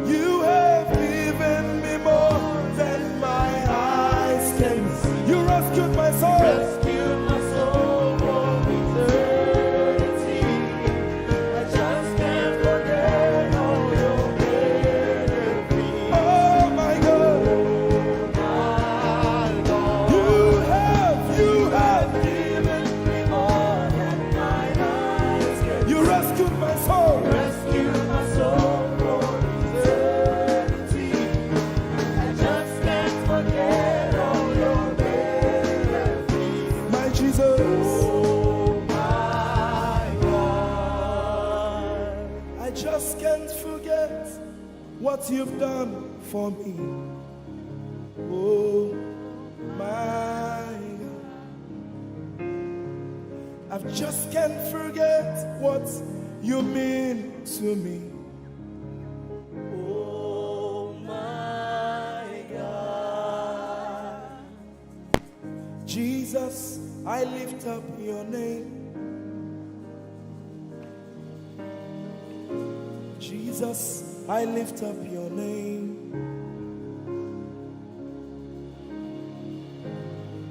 You have given me more than my eyes can see. You rescued my soul. Rescued my soul from eternity. I just can't forget all your benefits. Oh my God. My God. You have, you have given me more than my eyes can see. You rescued my soul. Rescued my soul from eternity. I just can't forget all your benefits. My Jesus. Oh my God. I just can't forget what you've done for me. Oh my God. I just can't forget what you mean to me. Oh my God. Jesus, I lift up your name. Jesus, I lift up your name.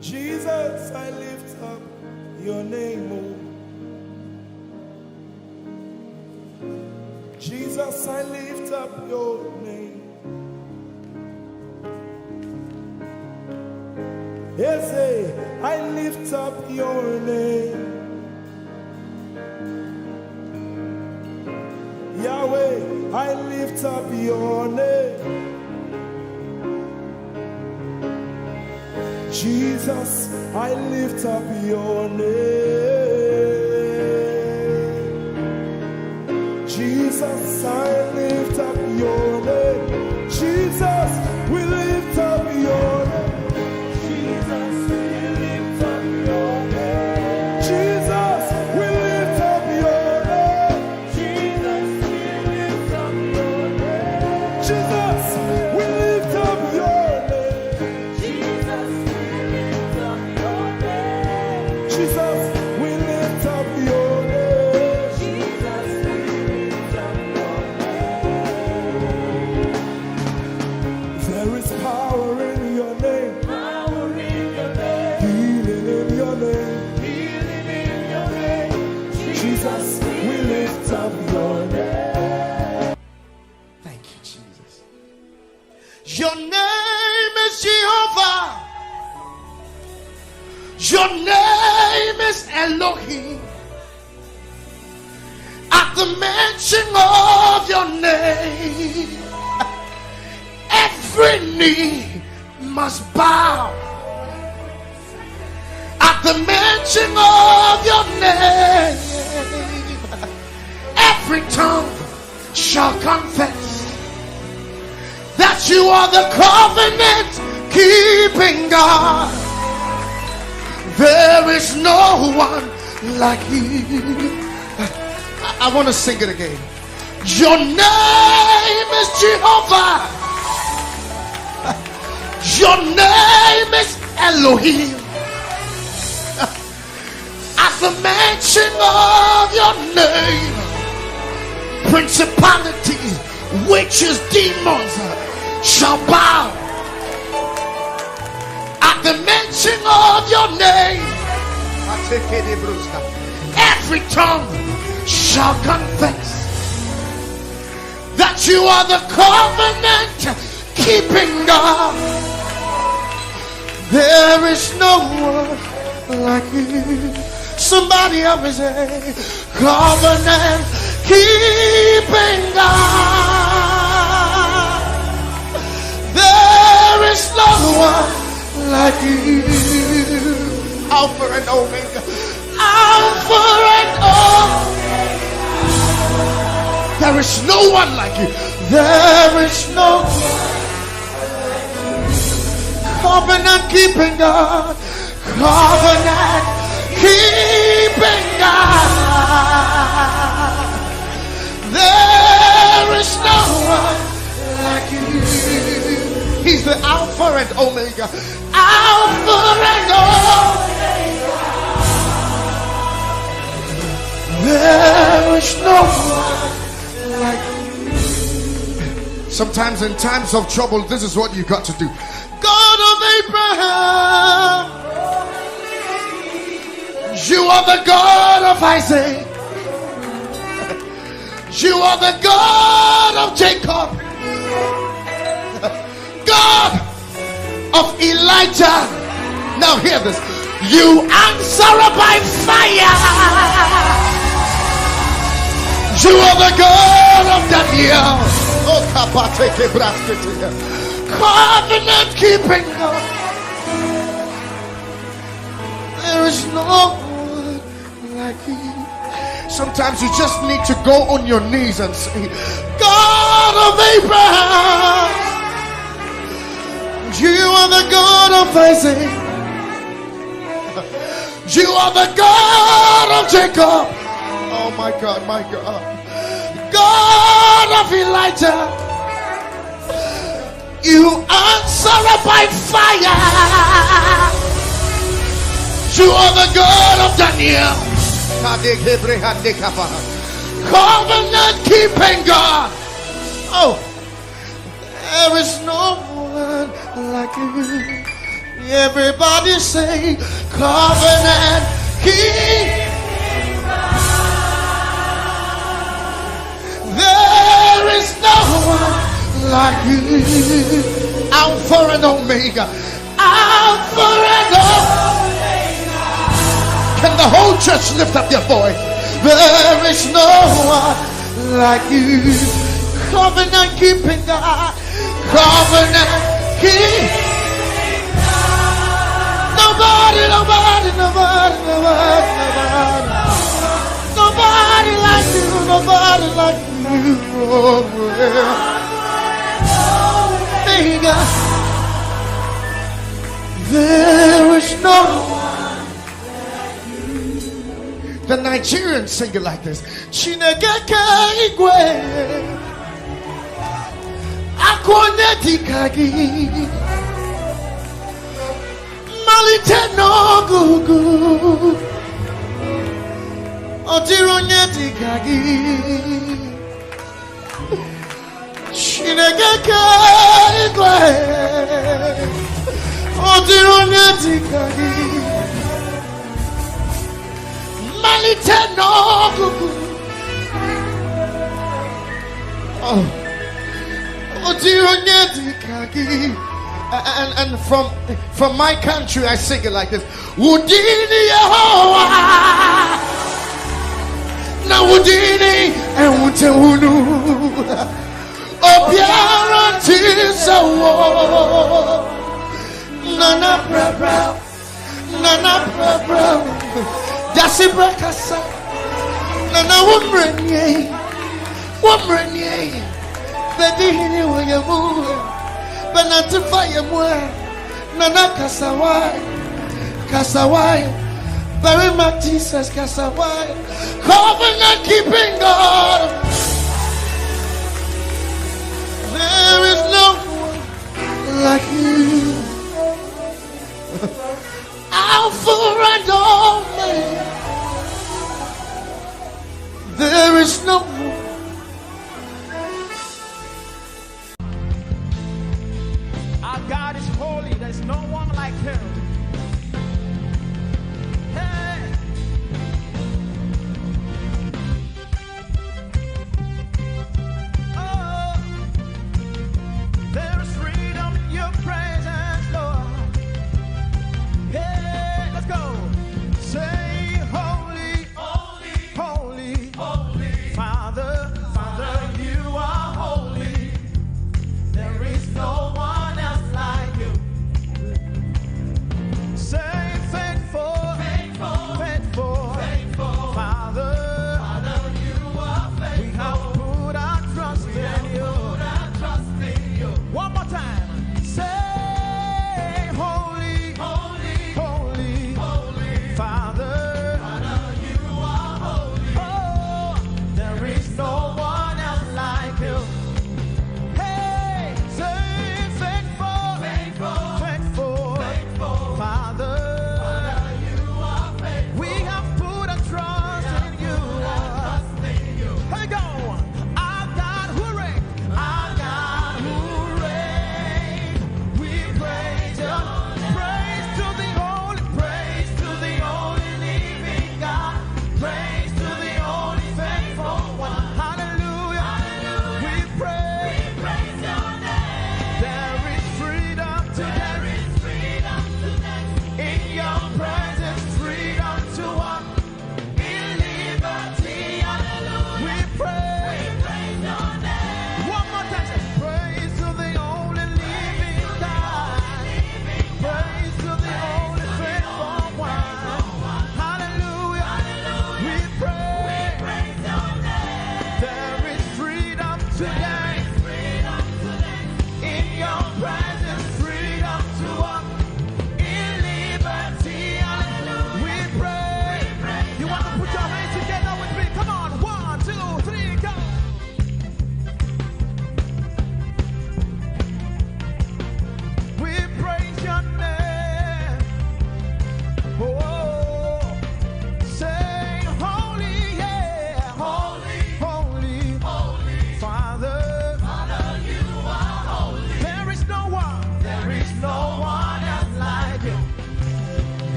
Jesus, I lift up your name, oh. Jesus, I lift up your name. Eze, I lift up your name. Yahweh, I lift up your name. Jesus, I lift up your name. Jesus, I lift up your name. Jesus, we lift up your name. Jesus, we lift up your name. Jesus, we lift up your name. Jesus, we lift up your name. Jesus, we lift up your name. Jesus, we lift up your name. Jesus, we lift up your name. Jesus, we lift up your name. There is power in your name. Power in your name. Healing in your name. Healing in your name. Jesus, we lift up your name. Thank you, Jesus. Your name is Jehovah. Your name is Elohim. At the mention of your name, every knee must bow. At the mention of your name, every tongue shall confess that you are the covenant keeping God. There is no one like you. I, I want to sing it again. Your name is Jehovah. Your name is Elohim. At the mention of your name, Principalities, witches, demons shall bow at the mention of your name. Every tongue shall confess that you are the covenant keeping God. There is no one like you. Somebody help me say, covenant keeping God. There is no one like you. Alpha and Omega. Alpha and Omega. There is no one like you. There is no covenant keeping God. Covenant keeping God. There is no one like you. He's the Alpha and Omega. Alpha and Omega. There is no one like you. Sometimes in times of trouble, this is what you got to do. God of Abraham, you are the God of Isaac, you are the God of Jacob, God of Elijah. Now hear this. You answer by fire. You are the God of Daniel. Oh, kapateke braskete. Covenant keeping God. There is no one like you. Sometimes you just need to go on your knees and say, God of Abraham, you are the God of Isaac, you are the God of Jacob. Oh my God, my God. God of Elijah. You answer by fire. You are the God of Daniel. Covenant keeping God. Oh, there is no one like you. Everybody say, covenant keeping God. There is no one like you. Alpha and Omega. Alpha and Omega. Can the whole church lift up their voice? There is no one like you. Covenant keeping God. Covenant keeping God. Nobody, nobody, nobody, nobody, nobody. Nobody like you, nobody like you. Oh, yeah. Omega. There is no one. The Nigerians sing it like this. Chineke ke igwe. Akwa onye dịka gị. Mmalite n'ọgụgụ. Ọ dịrị onye dịka gị. Chineke ke igwe. Ọ dịrị onye dịka gị. Mmalite n'ọgụgụ. Oh. Ọ dịrị onye dịka gị. And, and from, from my country, I sing it like this. Udini Yehowa. Na udini ewute unu. Obiara tisawo. Nana brabra. Nana brabra. Dasi brakasa. Nana wumrenye. Wumrenye. Bedi hini wayamu. Banatifa yamwe. Nana Kasawai, Kasawai, very much Jesus Kasawai, covenant keeping God. There is no one like you. Alpha and Omega. There is no one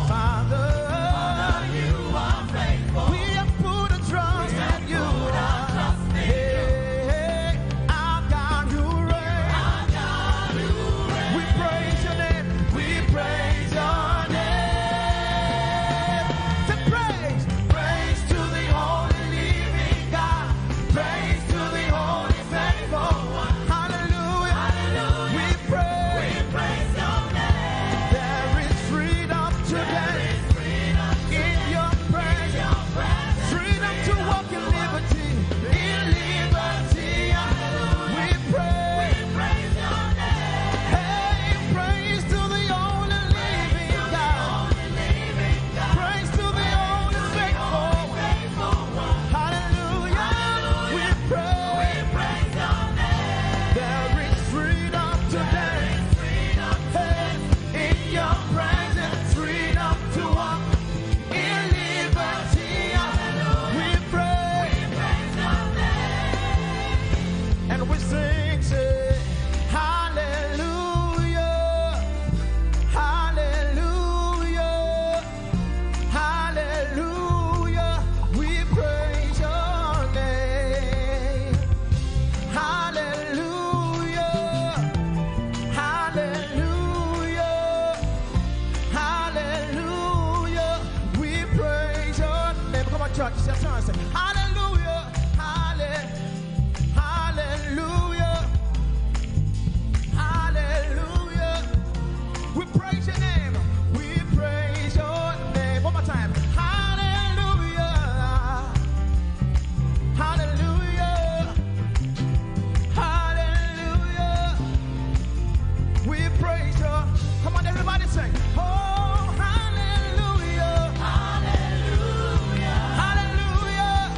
Father, you are faithful. We have put a trust in you. Hey, our God, you reign. We praise your name. We praise your name. Say praise. Praise to the only living God. Praise to the only faithful one. Hallelujah. We praise. There is freedom today. In your presence. Freedom to walk in liberty. In liberty. We praise. Hey, praise to the only living God. Praise to the only faithful. Hallelujah. We praise. There is freedom today. Hey, in your presence, freedom to walk in liberty. We praise. And we sing, say, hallelujah, hallelujah, hallelujah. We praise your name. Hallelujah, hallelujah, hallelujah. We praise your name. Come on, church. Say, hallelujah, hallelujah. Hallelujah. Hallelujah. We praise your name. We praise your name. One more time. Hallelujah. Hallelujah. Hallelujah. We praise you. Come on, everybody sing. Oh, hallelujah. Hallelujah. Hallelujah.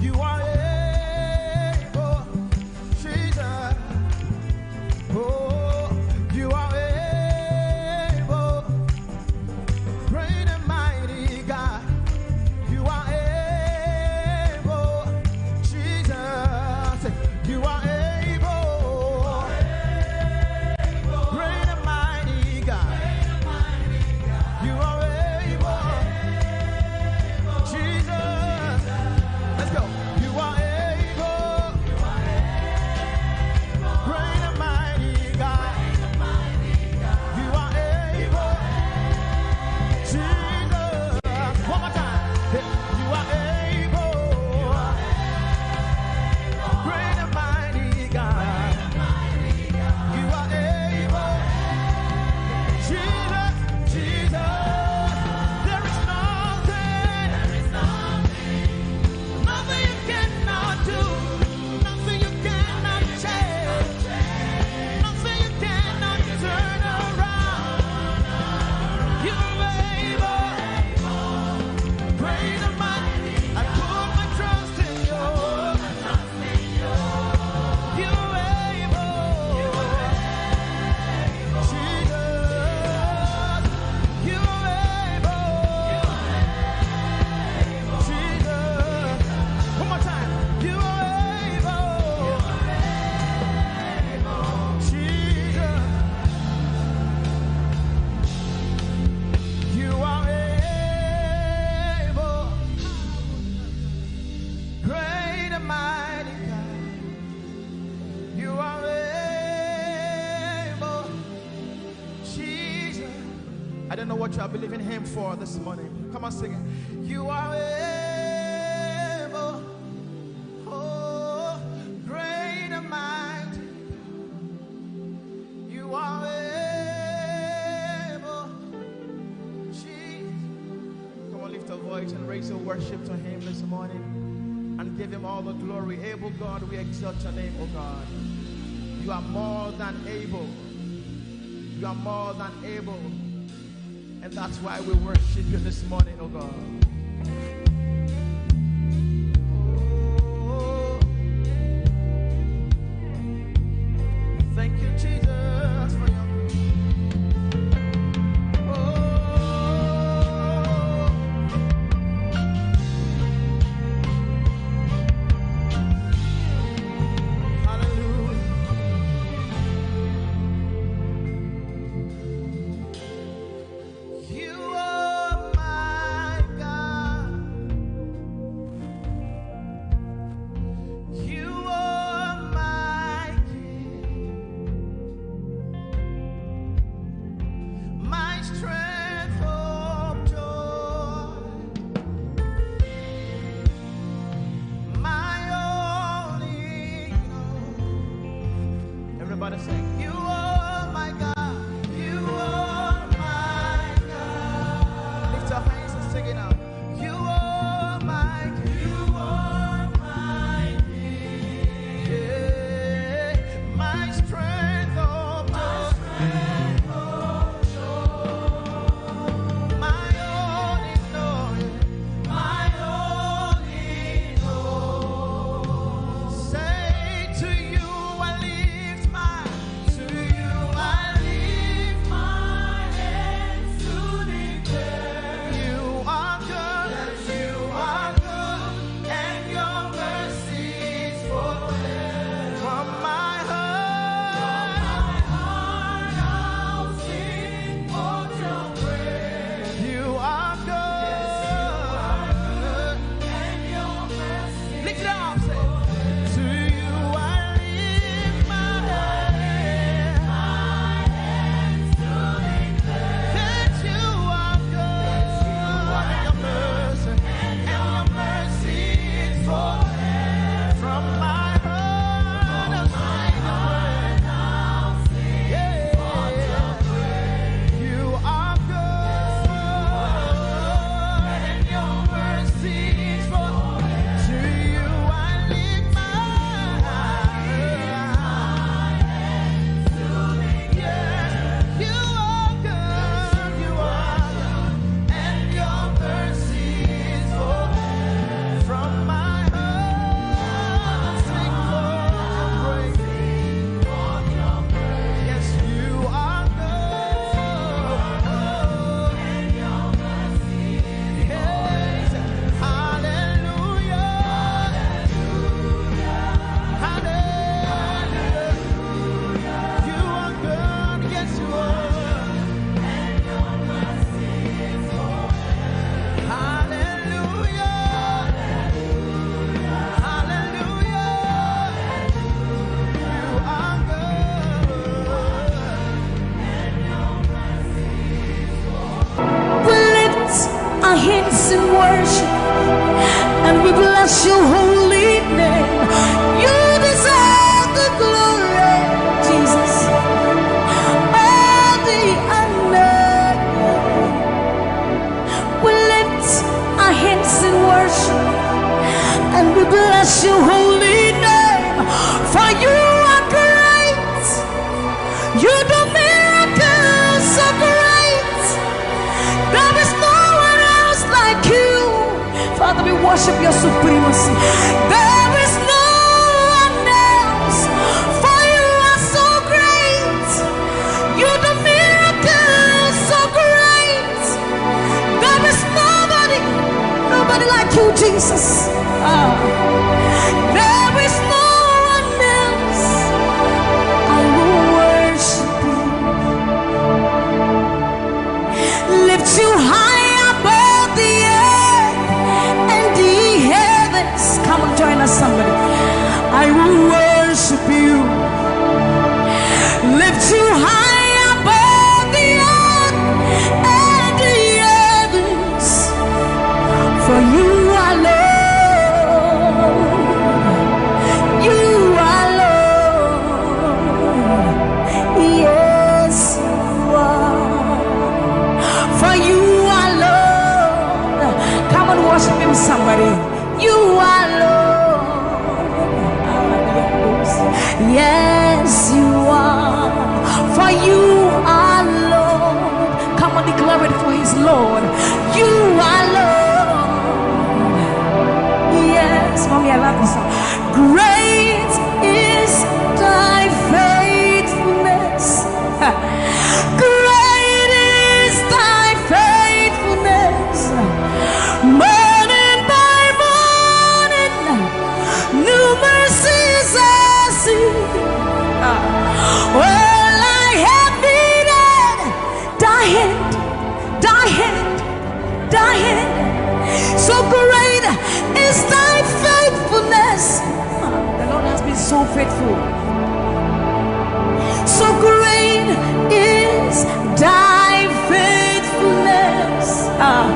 You are able, Jesus. Oh, you are able. Great and mighty God. You are able, Jesus. You are able. Great and mighty God. You are able. Jesus. Let's go. You are able. Great and mighty God. You are able. Jesus. One more time. You are able. Great and mighty God. You are able. Jesus, Jesus. There is nothing, nothing you cannot do. Nothing you cannot change. Nothing you cannot turn around. You're able. Great and mighty. I put my trust in you. You're able. Jesus, you're able. Jesus, one more time. You are able. Jesus, you are able. Great and mighty God. You are able, Jesus. I don't know what you are believing him for this morning. Come on, sing it. You are able, oh, great and mighty. You are able, Jesus. Come on, lift your voice and raise your worship to him this morning and give him all the glory. Able God, we exalt your name, oh God. You are more than able. You are more than able. And that's why we worship you this morning, oh God. Oh, thank you, Jesus, for your, oh, hallelujah. You are my God. You are my King. My strength, hope, joy. My all in all. Everybody sing. You are my God. You are my God. Lift your hands and sing it out. You are my, you are my King. Yeah. My strength, oh, my strength, oh, my all in all. My all in all. Say, to you I lift my, to you I lift my hands to declare you are good. Bless your holy name, for you are great. You do miracles so great. There is no one else like you. Father, we worship your supremacy. There is no one else, for you are so great. You do miracles so great. There is nobody, nobody like you, Jesus. Ah. There is no one else. I will worship you. Lift you high above the earth and the heavens. Come on, join us, somebody. I will worship you. Lift you high above the earth and the heavens. For you are Lord. You are Lord. Yes, you are. For you are Lord. Come on, worship him, somebody. You are Lord. Yes, you are. For you are Lord. Come on, declare it, for he's Lord. You are Lord. Yes, mommy, I love this song. Great is thy faithfulness. Great is thy faithfulness. Morning by morning, new mercies I see. All I have needed, thy hand, thy hand, thy hand. So great is thy faithfulness. The Lord has been so faithful. So great is thy faithfulness. Ah,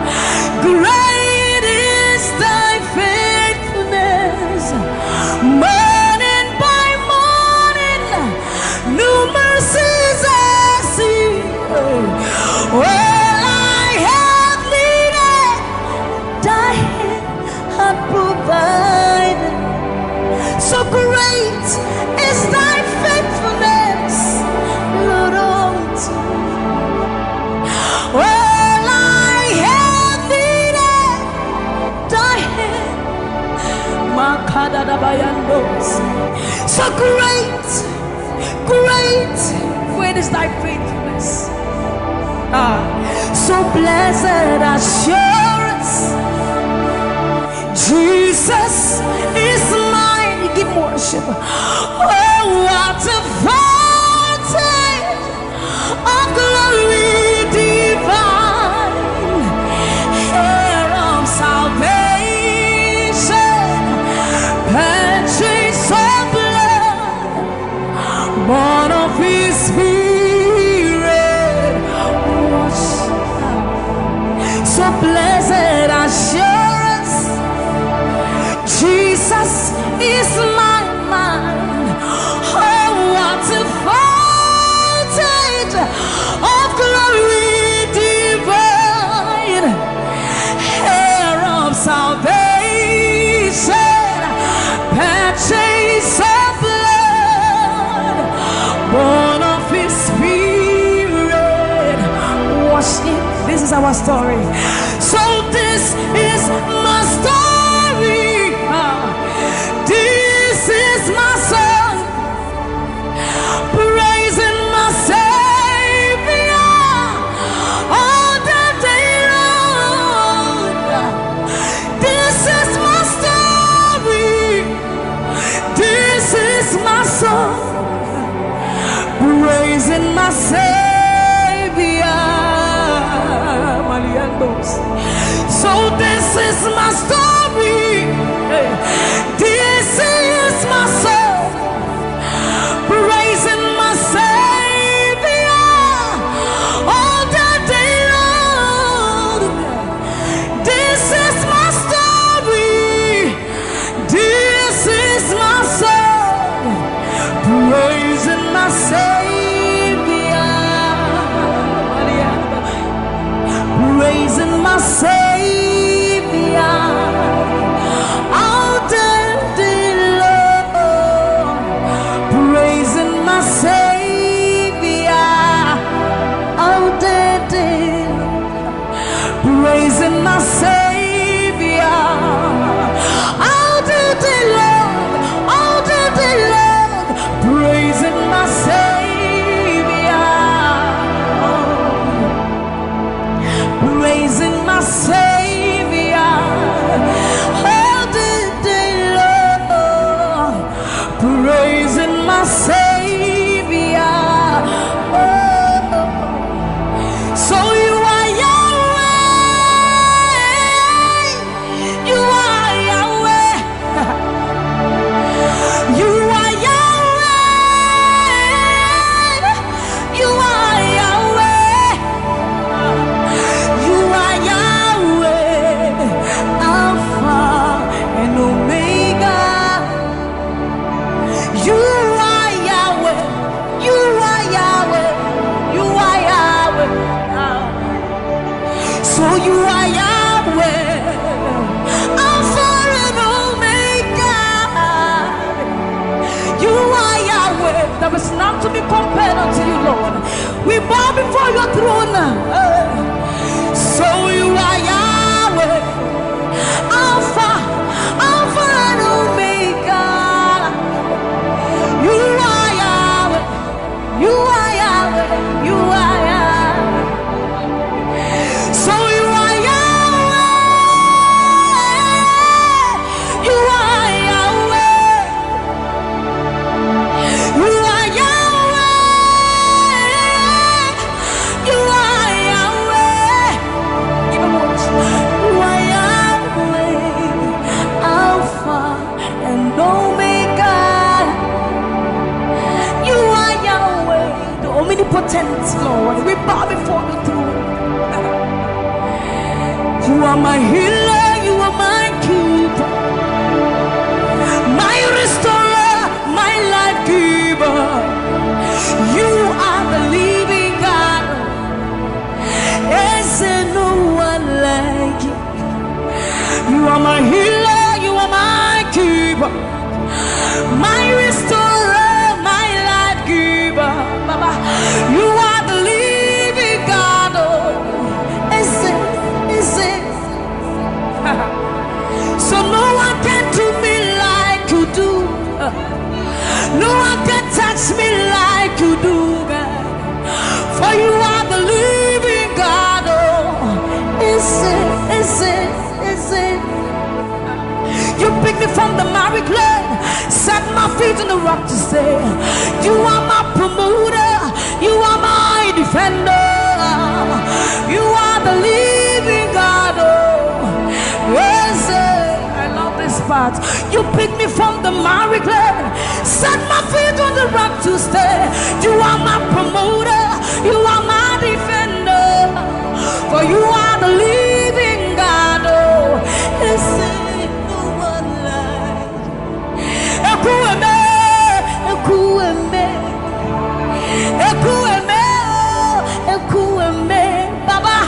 great is thy faithfulness. Morning by morning, new mercies I see. All I have needed, thy hand hath provided. So great is thy faithfulness, Lord, unto me. All I have needed, thy hand. Makadadabayandos. So great, great, great is thy faithfulness. Ah, so blessed assurance, Jesus is mine. Give worship. Oh, what a fountain of glory divine, heir of salvation, purchase of blood, born of his spirit. Wash. So blessed assurance, Jesus is my mine. Oh, what a fountain of glory divine, heir of salvation, purchase of blood, born of his spirit. Wash him. This is our story. So this is my story. Ah, this is my song, praising my Savior all the day long. This is my story. This is my song, praising my Savior. Maliandos. You are my healer, you are my keeper, my restorer, my life giver. Baba, you are the living God. Oh, is it, is it? So no one can do me like you do. No one can touch me like you do, God. For you are the living God. Oh, is it, is it, is it? You pick me from the miry clay, set my feet on the rock to stay. You are my promoter, you are my defender. You are the living God. Oh, yes, eh, I love this part. You pick me from the miry clay, set my feet on the rock to stay. You are my promoter, you are my defender. For you are the living God. Oh, is it no one like Ekwueme, Ekwueme, Ekwueme, oh, Ekwueme. Baba,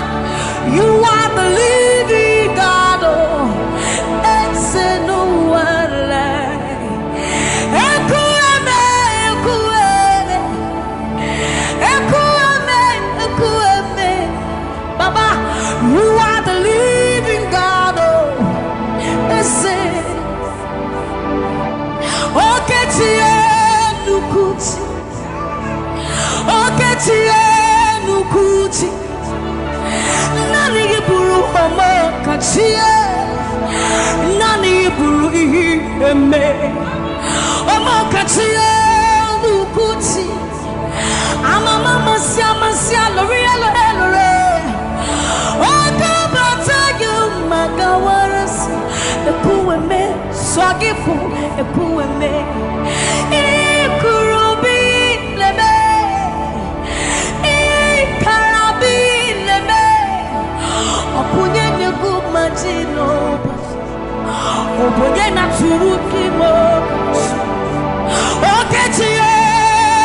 you are the living God. Oh, is it no one like Ekwueme, Ekwueme, Ekwueme, Ekwueme. Baba, you are the living God. Oh, is it Okechi Enukuchi. Okechi Enukuchi. Nani iburu Omokachi e. Nani iburu ihe eme. Omokachi Enukuchi. Amama masia masia lori elo elore. Odo bata you magawaras. Ekwueme. Swagifu Ekwueme. Ikurubi leme. Ikarabi leme. Okunye negu majino. Obonye na turuki mo. Okechi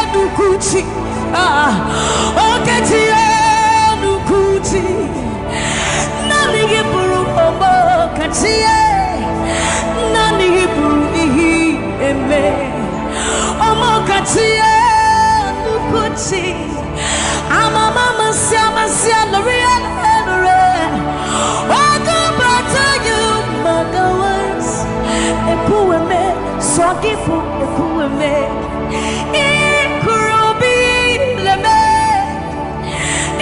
Enukuchi. Ah, Okechi Enukuchi. Nani iburu Omokachi e. Nani iburu ihe eme. Omokachi Enukuchi. Amama masia masia lori elore. Ogo bata you magawas. Ekwueme, Swagifu Ekwueme. Ikurubi leme.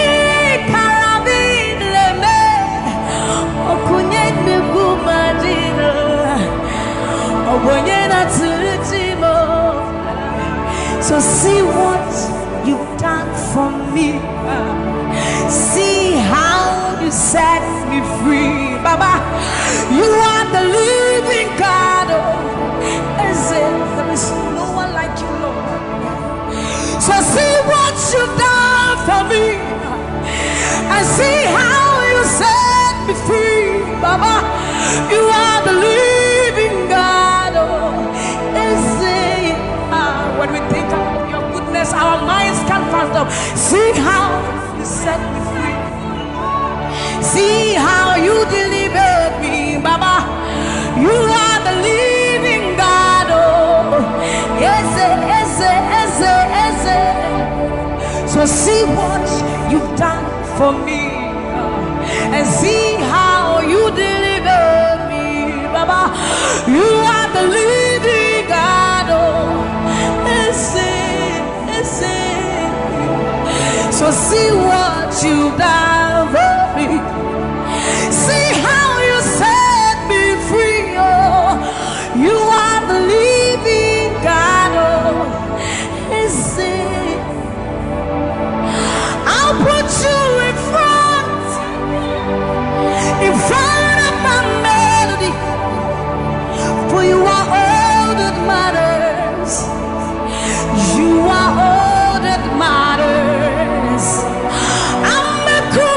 Ikarabi leme. Okunye negu majino. Obonye na turuki mo. So see what you've done for me. See how you set me free. Baba, you are the living God. Oh, is it? There is no one like you, Lord. So see what you've done for me. And see how you set me free. Baba, you are the living God. Oh, is it? Ah, when we think of your goodness, our minds can't fathom. See how you set me free. See how you delivered me, Baba. You are the living God. Oh, yes, yes, yes, yes. So see what you've done for me, and see how you deliver me, Baba. You are the living God. Oh, ese, ese. So see what you done for me. See how you set me free. Oh, you are the living God. Oh, ese. I'll put you in front, in front of my melody. For you are all that matters. You are all that matters. Amekuru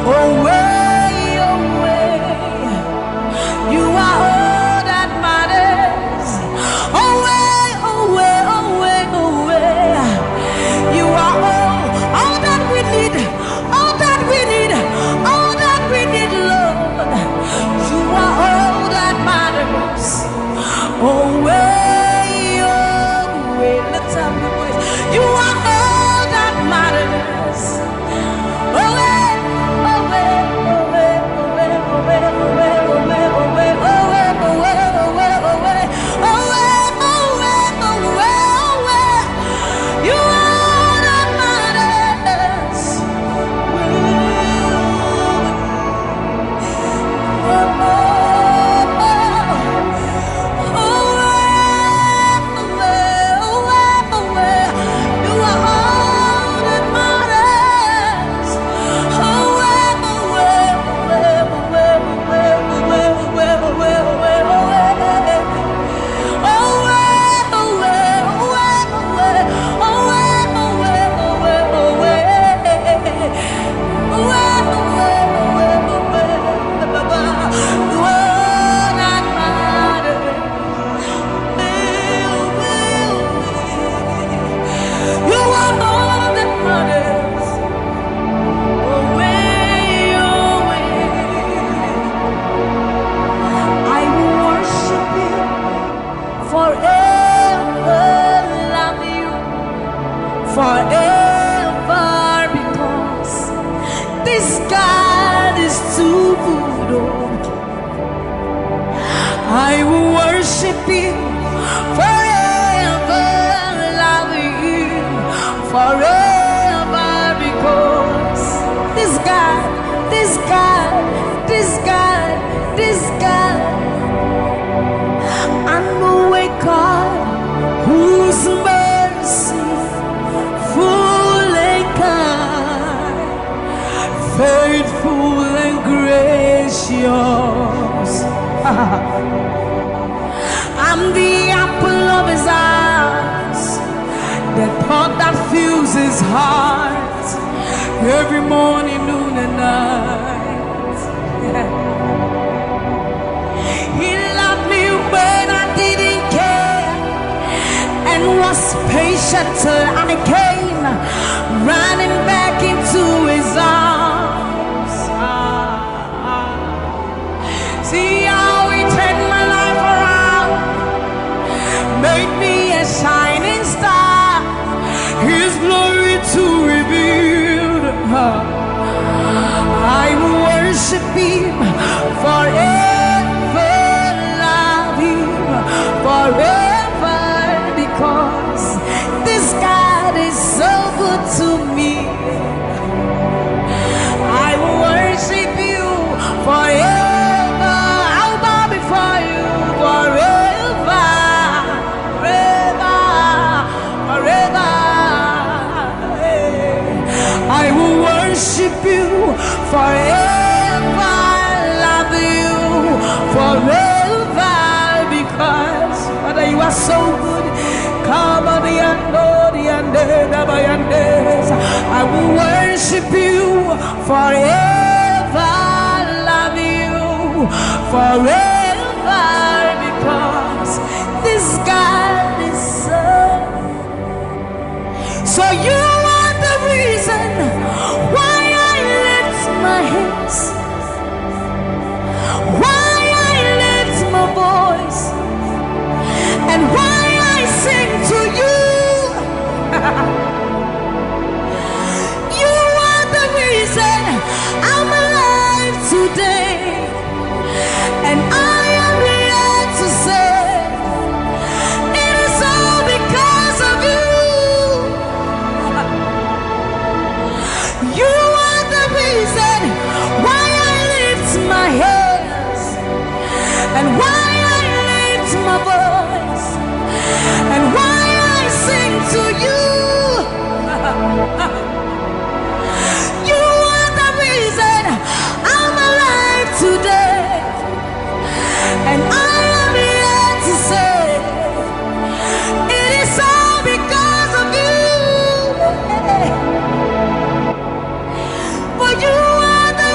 Away, away. You are all that matters. Away, away, away, away. You are all, all that we need, all that we need, all that we need, Lord. You are all that matters. Away, away. Lift up your voice. You are all that matters. I will worship you forever, love you forever, because this God is too good. Oh, I will worship you forever, love you forever, because this God, this God, this God, this God, I know a God whose mercy full and kind, faithful and gracious. I'm the apple of his eyes, the thought that fills his heart every morning, noon, and night. He loved me when I didn't care and was patient till I came running back into his arms. Ah, ah. See how he turned my life around, made me a shining star, his glory to reveal. I will worship him forever, love him forever, because this God is so good to me. I will worship you forever. I'll bow before you forever, forever, forever. I will worship you forever, love you forever, because Father, you are so good. Come on, the the I will worship you forever, love you forever, because this God is so. So you are the reason why I lift my hands, why I lift my voice, and why I sing to you. You are the reason I'm alive today, and I am here to say it is all because of you. You are the reason why I lift my hands and why I lift my voice and why I sing to you. You are the reason I'm alive today, and I am here to say it is all because of you. For you are the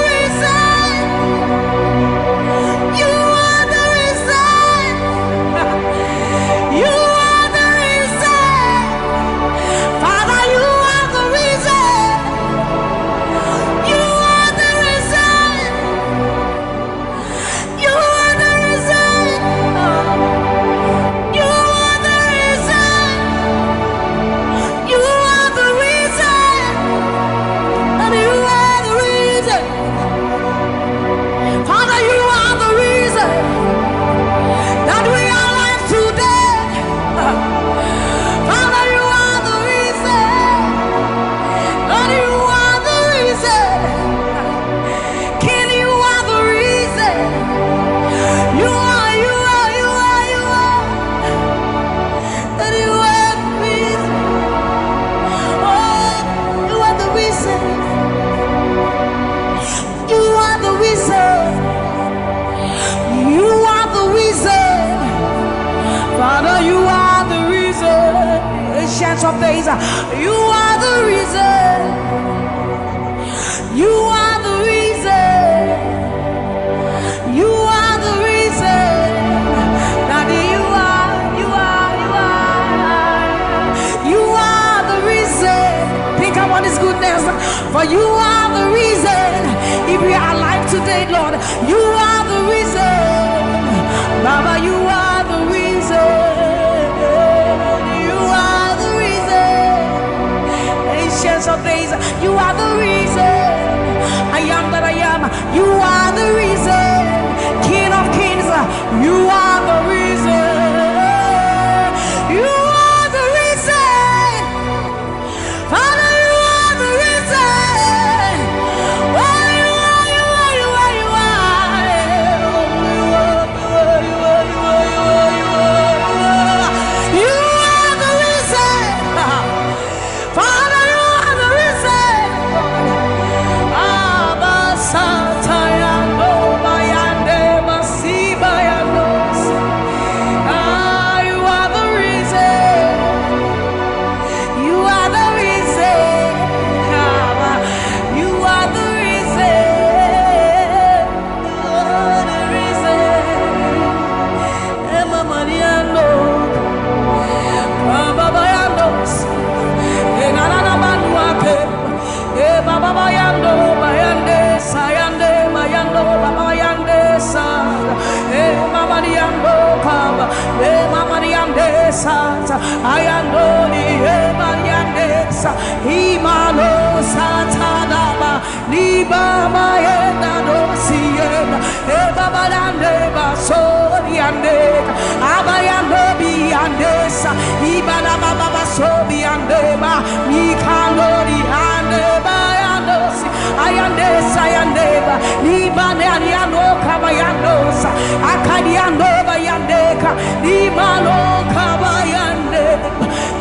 Some days, uh, you are the reason. You are the reason. You are the reason. Daddy, you are, you are, you are. You are the reason. Think about his goodness. For you are the reason. If we are alive today, Lord, you are the reason. Baba, you are the reason. You are the reason. Ancients of days, you are the reason. I am that I am. You are the reason. King of kings, you are the reason. You are the reason. Father, you are the reason. Oh, you are, you are, you are, you are. You are the reason. Father, you are the reason. Abba, Satayando, Bayande, Masibayandos. Ah, you are the reason. You are the reason. Abba, you are the reason. You are the reason. Emma Mariano. Baba Bayandos. Enanana Manuate. E Baba Bayando, Bayande, Sayande, Bayando, Baba Bayande, Sa. E Mama Diando, Baba. E Mama Diande, Sa. Ayando, ni, e Mariande, Sa. Imano, Satanaba. Ni Baba Yenda, no, Siena. E Baba Dande, Ba, So, Diande. Abayando, Biande, Sa. Ibana, Baba, Ba, So, Biande, Ba. Ni, Kando, Diande, Ba, Yando, Si. Ayande, Sayande, Ba. Ni, Bane, Ariano, Kabayando, Sa. Akadiando, Bayande, Ka. Ni, Malo, Kabayande.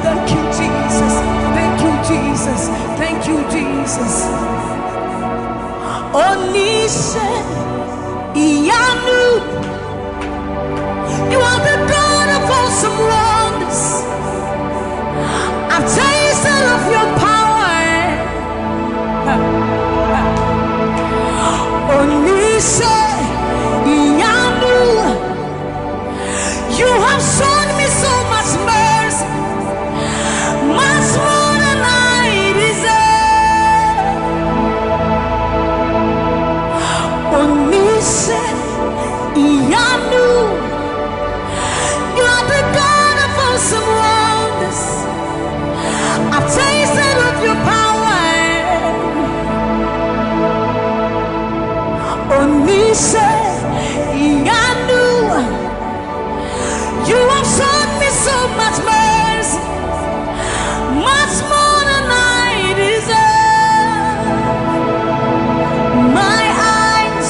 Thank you, Jesus. Thank you, Jesus. Thank you, Jesus. Oníṣẹ́ ìyanu, you are the God of awesome wonders. I've tasted of your power. Oníṣẹ́ ìyanu, you have shown me so much mercy, much more than I deserve. Oníṣẹ́ ìyanu, you are the God of awesome wonders. I've tasted of your power. Oníṣẹ́ ìyanu, you have shown me so much mercy, much more than I deserve. My eyes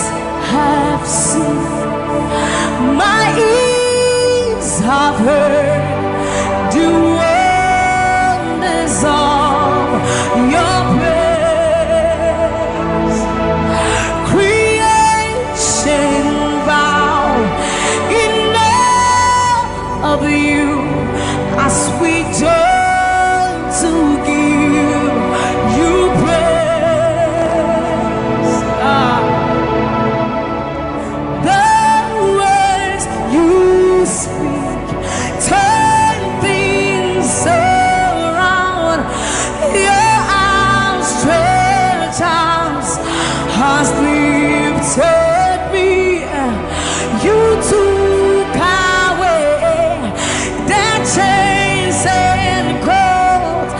have seen, my ears have heard the wonders of your praise. Creation bow in awe of you as we join to give you praise. Ah. The words you speak turn things around. Your outstretched arms has lifted me. You took away the chains and cords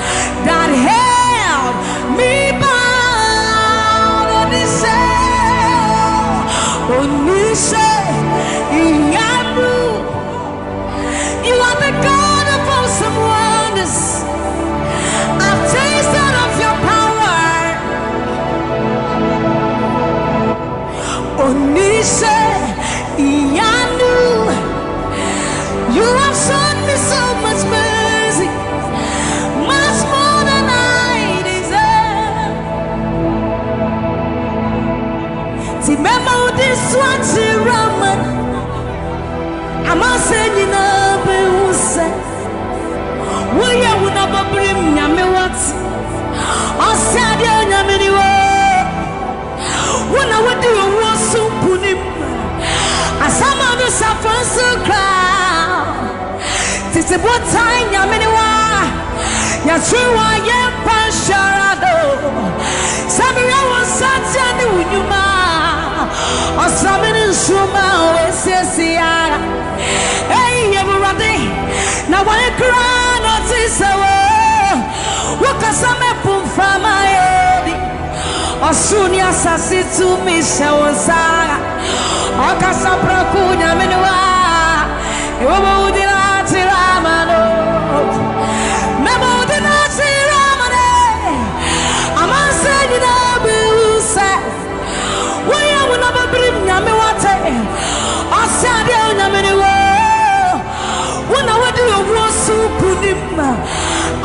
that held me bound. Oníṣẹ́, oníṣẹ́ ìyanu. You are the God of awesome wonders. I've tasted of your power. Oníṣẹ́ ìyanu, you have shown me so much mercy, much more than I deserve. Ti mema wo din so akyerɛ ama, ama sɛ nyinaa bɛhu sɛ woyɛ wo na bɔbɔ Sɛ adeɛ onyame ni wo, wo na wodi owuo so nkonim. Asɛm a no safoa nso kra. Tete botan nyame ne wa. Yɛtwe wa yɛmpa nhyɛra do. Sɛ mmerɛ wo nsa teɛ ne wo nnwuma, ɔsrame ne nsoroma a wɔasiesie ara. Ei, Awurade, na wɔn kra na ɔte sɛ wo. Wokasa mɛpo mframa yɛ bi. Ɔsoro ne asase tumi hyɛ wo nsa. Ɔkasa prɛko nyame ne wa. Ewɔbɔ wo din akyerɛ ama no. Mɛbɔ wo din akyerɛ ama no. Amansa nyinaa bɛhu sɛ woyɛ wo na bɛbirim nyame wate. Ɔsɛ adeɛ onyame ne wo. Wo na wode owuo so nkonim.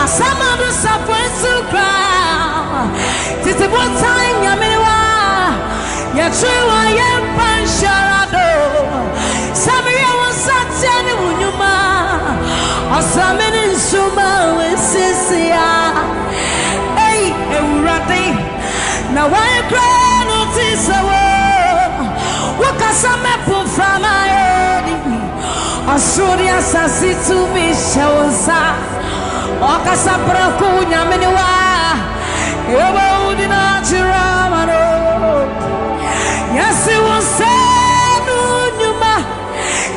Asɛm a no safoa nso kra. Tete botan nyame ne wa. Yɛtwe wa yɛmpa nhyɛra do. Sɛ meyɛ wo nsa teɛ ne wo nnwuma, ɔsrame ne nsuma wɔasiesie a. Ei, Awurade, na wɔn kra no te sɛ wo. Wokasa mɛpo mframa ɛdi. Ɔsoro ne asase tumi hyɛ wo nsa. Ɔkasa prɛko nyame ne wa. Ewɔ wo din akyerɛ ama no. Yɛse wo nsa no nnwuma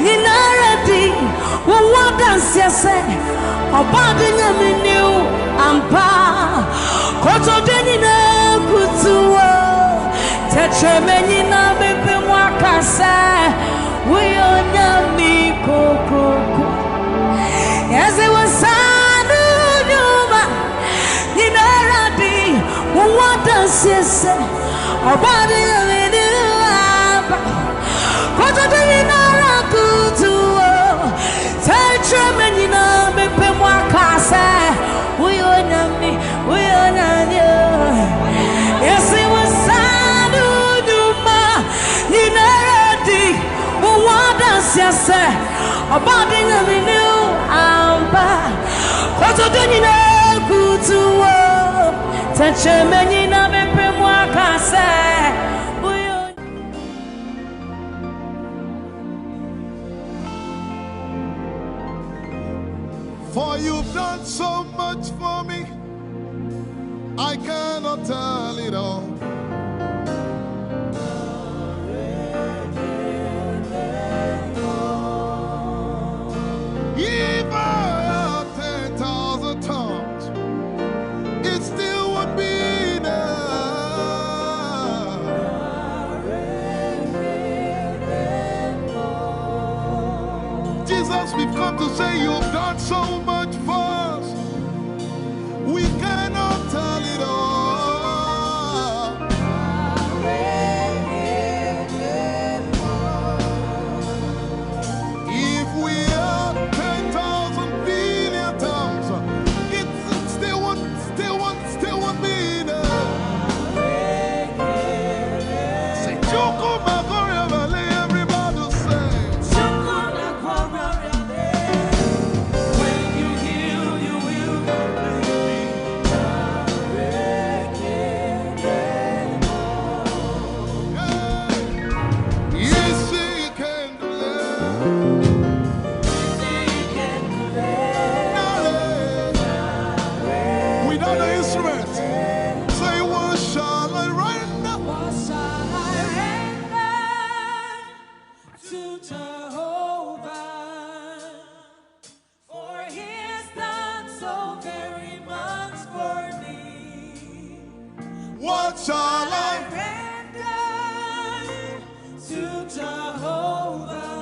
nyinara di wo ho adanseɛ sɛ ɔbɔade nyame ne wo ampa. Kotodwe nyinaa kutu wo. Tɛkyerɛma nyinaa bɛpɛ mu aka sɛ woyɛ onyame kokroko. Yɛse wo nsa no nnwuma nyinara di wo ho adanseɛ sɛ ɔbɔade nyame ne wo ampa. Kotodwe nyinara kutu wo. Tɛkyerɛma nyinaa bɛpɛ mu aka sɛ woyɛ onyame, woyɛ onyame o. Yɛse wo nsa no nnwuma nyinara di wo ho adanseɛ sɛ ɔbɔade nyame ne wo ampa. Kotodwe nyinaa kutu wo. Tɛkyerɛma nyinaa bɛpɛ mu aka sɛ woyɛ For you've done so much for me, I cannot tell it all. If I had ten thousand tongues, it still won't be enough. Jesus, we've come to say you've done so much for us. We cannot tell it all. If we had ten thousand billion tongues, it still won't, still won't, still won't be enough. Say, Chukwu Makoria Valley, everybody say. When you heal, you will completely. Yes, he can do it. Without the instrument, say, what shall I render? What shall I render to Jehovah? For he has done so very much for me. What shall I render to Jehovah?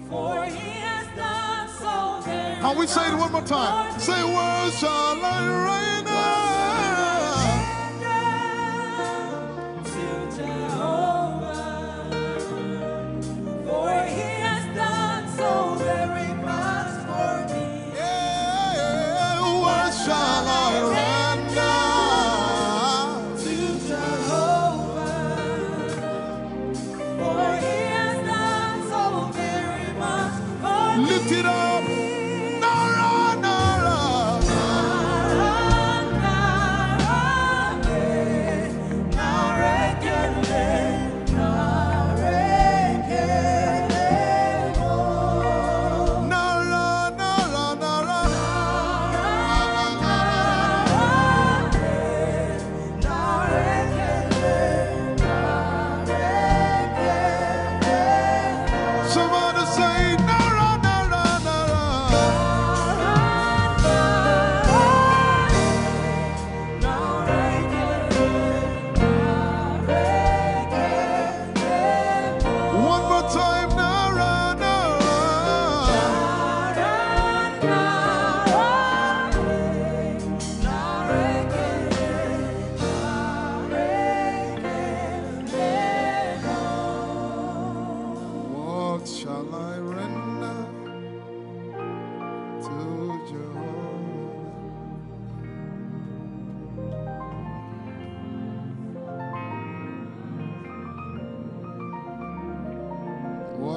For he has done so very Can we say it one more time? Say, what shall I render? To Jehovah, for he has done so very much for me. Yeah, what shall I render to Jehovah? For he has done so very much for me. Lift it up. Nara, nara. Nara,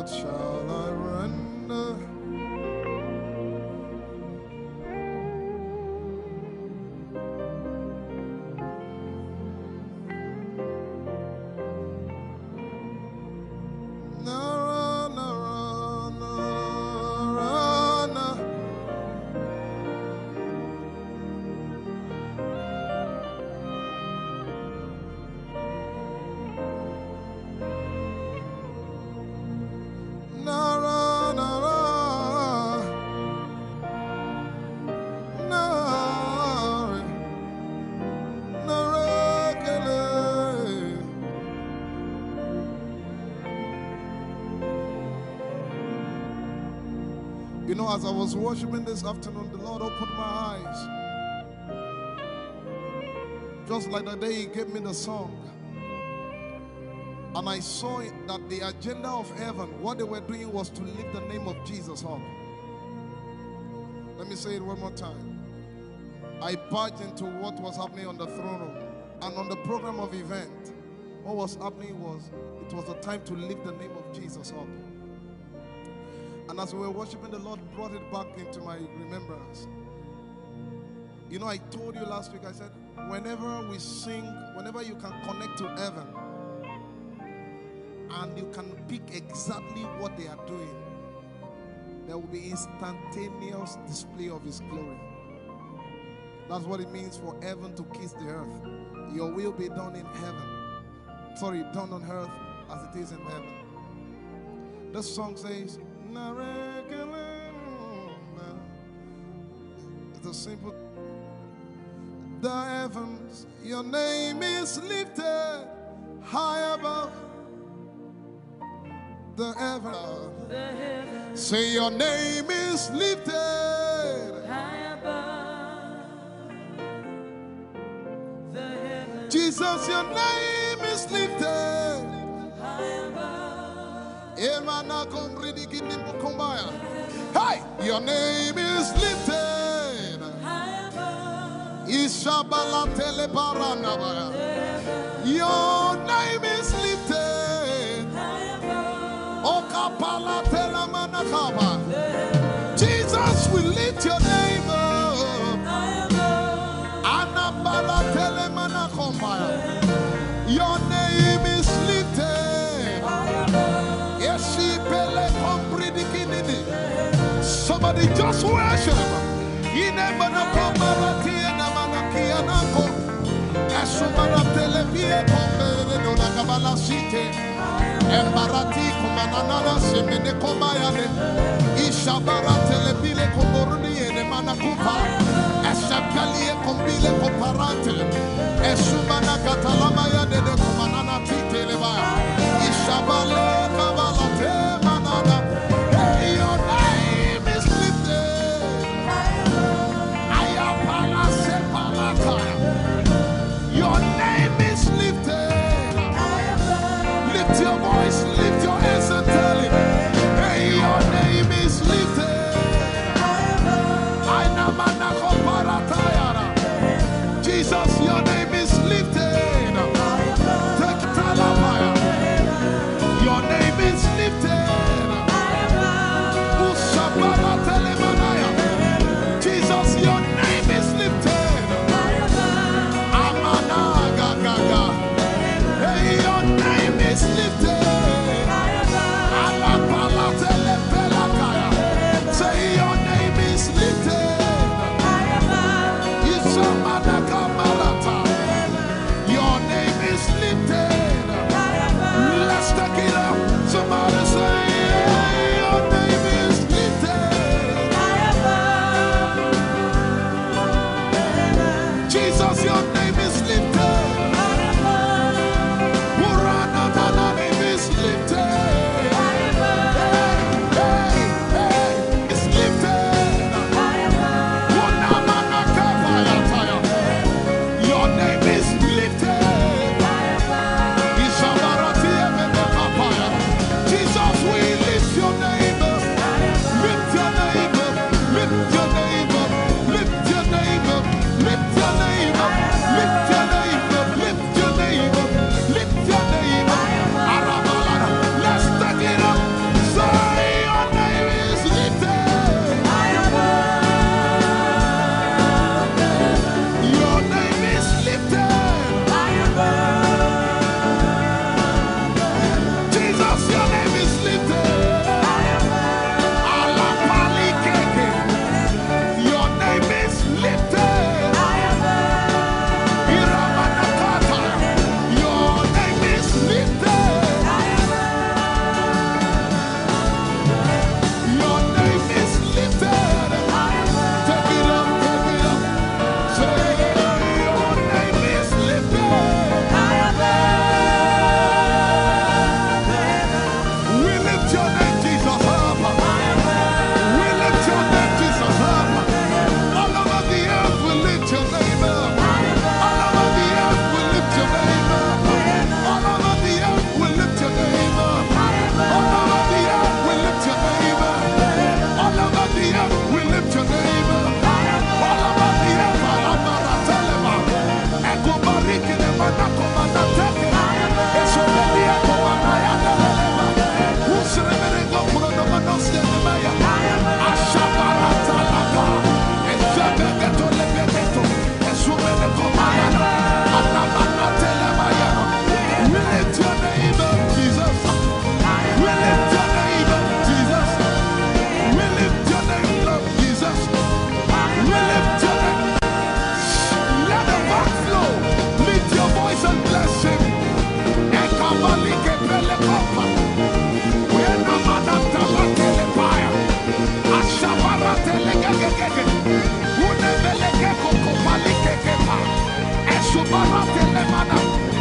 Shall I render? Nara, nara, nara, nara. Nara, nara, nara, nara, kele. You know, as I was worshiping this afternoon, the Lord opened my eyes. Just like the day He gave me the song. And I saw it, that the agenda of heaven, what they were doing was to lift the name of Jesus up. Let me say it one more time. I barged into what was happening on the throne room and on the program of event. What was happening was, it was a time to lift the name of Jesus up. And as we were worshiping, the Lord brought it back into my remembrance. You know, I told you last week, I said, whenever we sing, whenever you can connect to heaven and you can pick exactly what they are doing, there will be instantaneous display of His glory. That's what it means for heaven to kiss the earth. Your will be done in heaven. Sorry, done on earth as it is in heaven. The song says, "Narekelema." It's a simple. The heavens, your name is lifted high above the heavens. The heavens. Say, your name is lifted high above the heavens. Jesus, your name is lifted high above. Emana komridi kini mukumbaya. Hey, your name is lifted high above. Ishabala telebaranabaya. Your name is lifted. Okapala telamanakaba. Jesus, we lift your name up. Anabala telemanakombaya. Your name is lifted. Eshipele kompridikinini. Somebody just worship. Ine mana kombarati ena mana kianako. Esumana telepie kombere dona kabala site. Embarati kumanana semene komayane. Ishabara telepile komboruni ene mana kupa. Eshapalie kombile koparate. Esumana katalama ya dede kumanana titeleba. Ishabale kabalate manana. Hey, your name is lifted. Ayapala sepalata. Your name is lifted. Lift your voice, lift your hands and tell Him, hey, your name is lifted. Aina manako paratayara. Jesus, your name is lifted. Take talabaya. Your name is lifted. Usabala telemanaya. Jesus, your name is lifted. Amana gagaga. Hey, your name is lifted. Alapala telepelakaya. Say, your name is lifted. Isamana kamarata.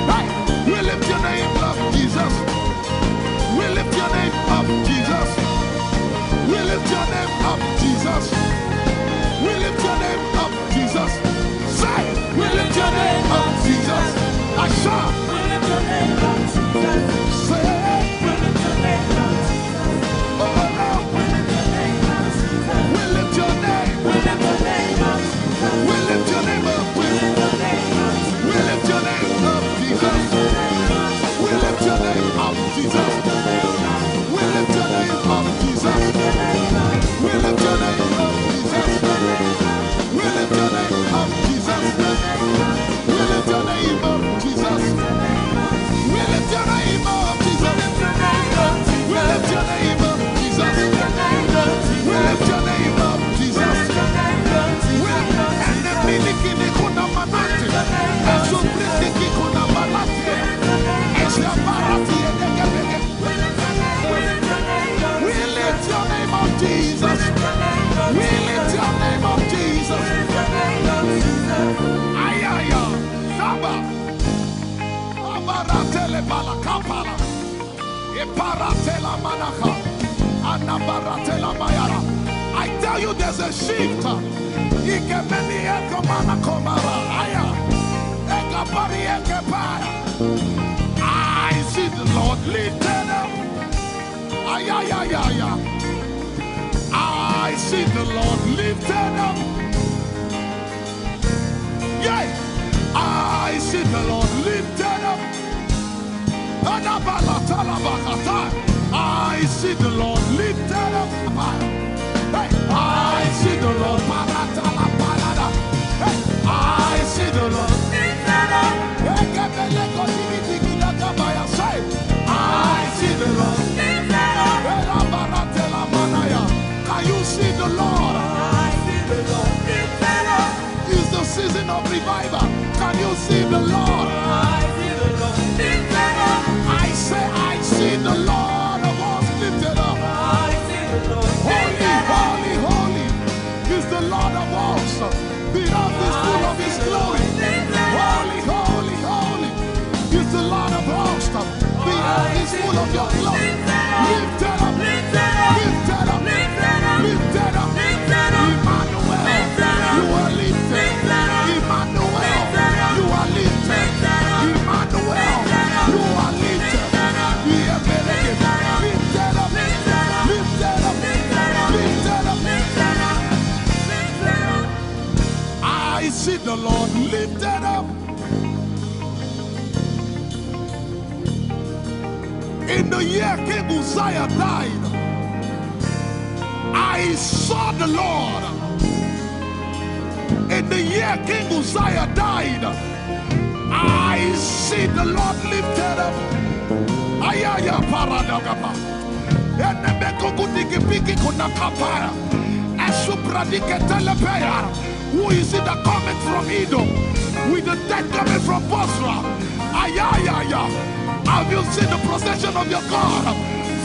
Hey, we lift your name up, Jesus. We lift your name up, Jesus. We lift your name up, Jesus. We lift your name up, Jesus. Say, we lift your name up, Jesus. Asha. We lift your name up, Jesus. Say, we lift your name up, Jesus. Oh, oh, oh. We lift your name up, Jesus. We lift your name. We lift your name up, Jesus. We lift your name up, Jesus. We lift your name up, Jesus. We lift your name up, Jesus. We lift your name up, Jesus. We lift your name up, Jesus. We lift your name up, Jesus. We lift your name up, Jesus. We lift your name up, Jesus. We lift your name up, Jesus. We lift your name up, Jesus. We lift, and the meaning in the Kunamanati. And so bring the Kunamanati. And the Barati and the Kebeke. We lift your name up, Jesus. We lift your name up, Jesus. Ayaya, Saba. Abaratele balakapala. Iparatela manaka. Anabaratela mayara. I tell you, there's a shift. Ikemeni ekomana komara. Aya. Ekapari ekepaya. I see the Lord lifted up. Ay, ay, ay, ay, ay. I see the Lord lifted up. Yeah, I see the Lord lifted up. Adabalatalabahatai. I see the Lord lifted up. Hey, I see the Lord. Paratalabalada. Hey, I see the Lord lifted up. Ekebelekodibidigidatabaya. Say, I see the Lord. Elabaratelamanaya. Can you see the Lord? I see the Lord. It's the season of revival. Can you see the Lord? I see the Lord. I say, I see the Lord of hosts lifted up. I see the Lord. Holy, holy, holy is the Lord of hosts. The earth is full of his glory. Holy, holy, holy is the Lord of hosts. The earth is full of your glory. Lifted up, lifted up, lifted up, lifted up. Emmanuel, you are lifted. Emmanuel, you are lifted. Emmanuel, you are lifted. Lifted up, lifted up, lifted up, lifted up. I see the Lord lifted up. In the year King Uzziah died, I saw the Lord. In the year King Uzziah died, I see the Lord lifted up. Ayaya paradagaba. Enemekogudikipiki kunakapaya. Esupradiketelepeya. Who is it that cometh from Edom with the dead coming from Bozrah? Ayayaya. Have you seen the procession of your God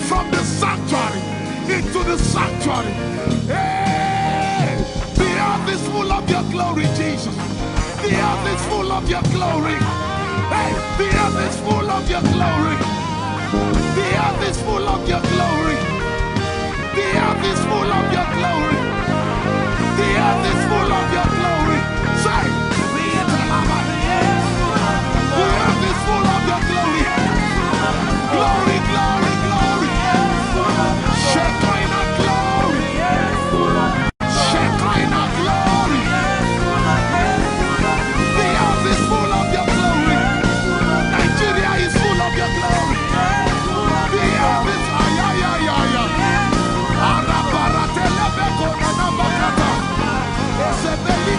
from the sanctuary into the sanctuary? Hey, the earth is full of your glory, Jesus. The earth is full of your glory. Hey, the earth is full of your glory. The earth is full of your glory. The earth is full of your glory. The earth is full of your glory. Say, the earth is full of your glory. Glory, glory, glory. Shekinah glory. Shekinah glory. The earth is full of your glory. Nigeria is full of your glory. The earth is ayayayaya. Arabaratelebeko nanabakata. Ezebeli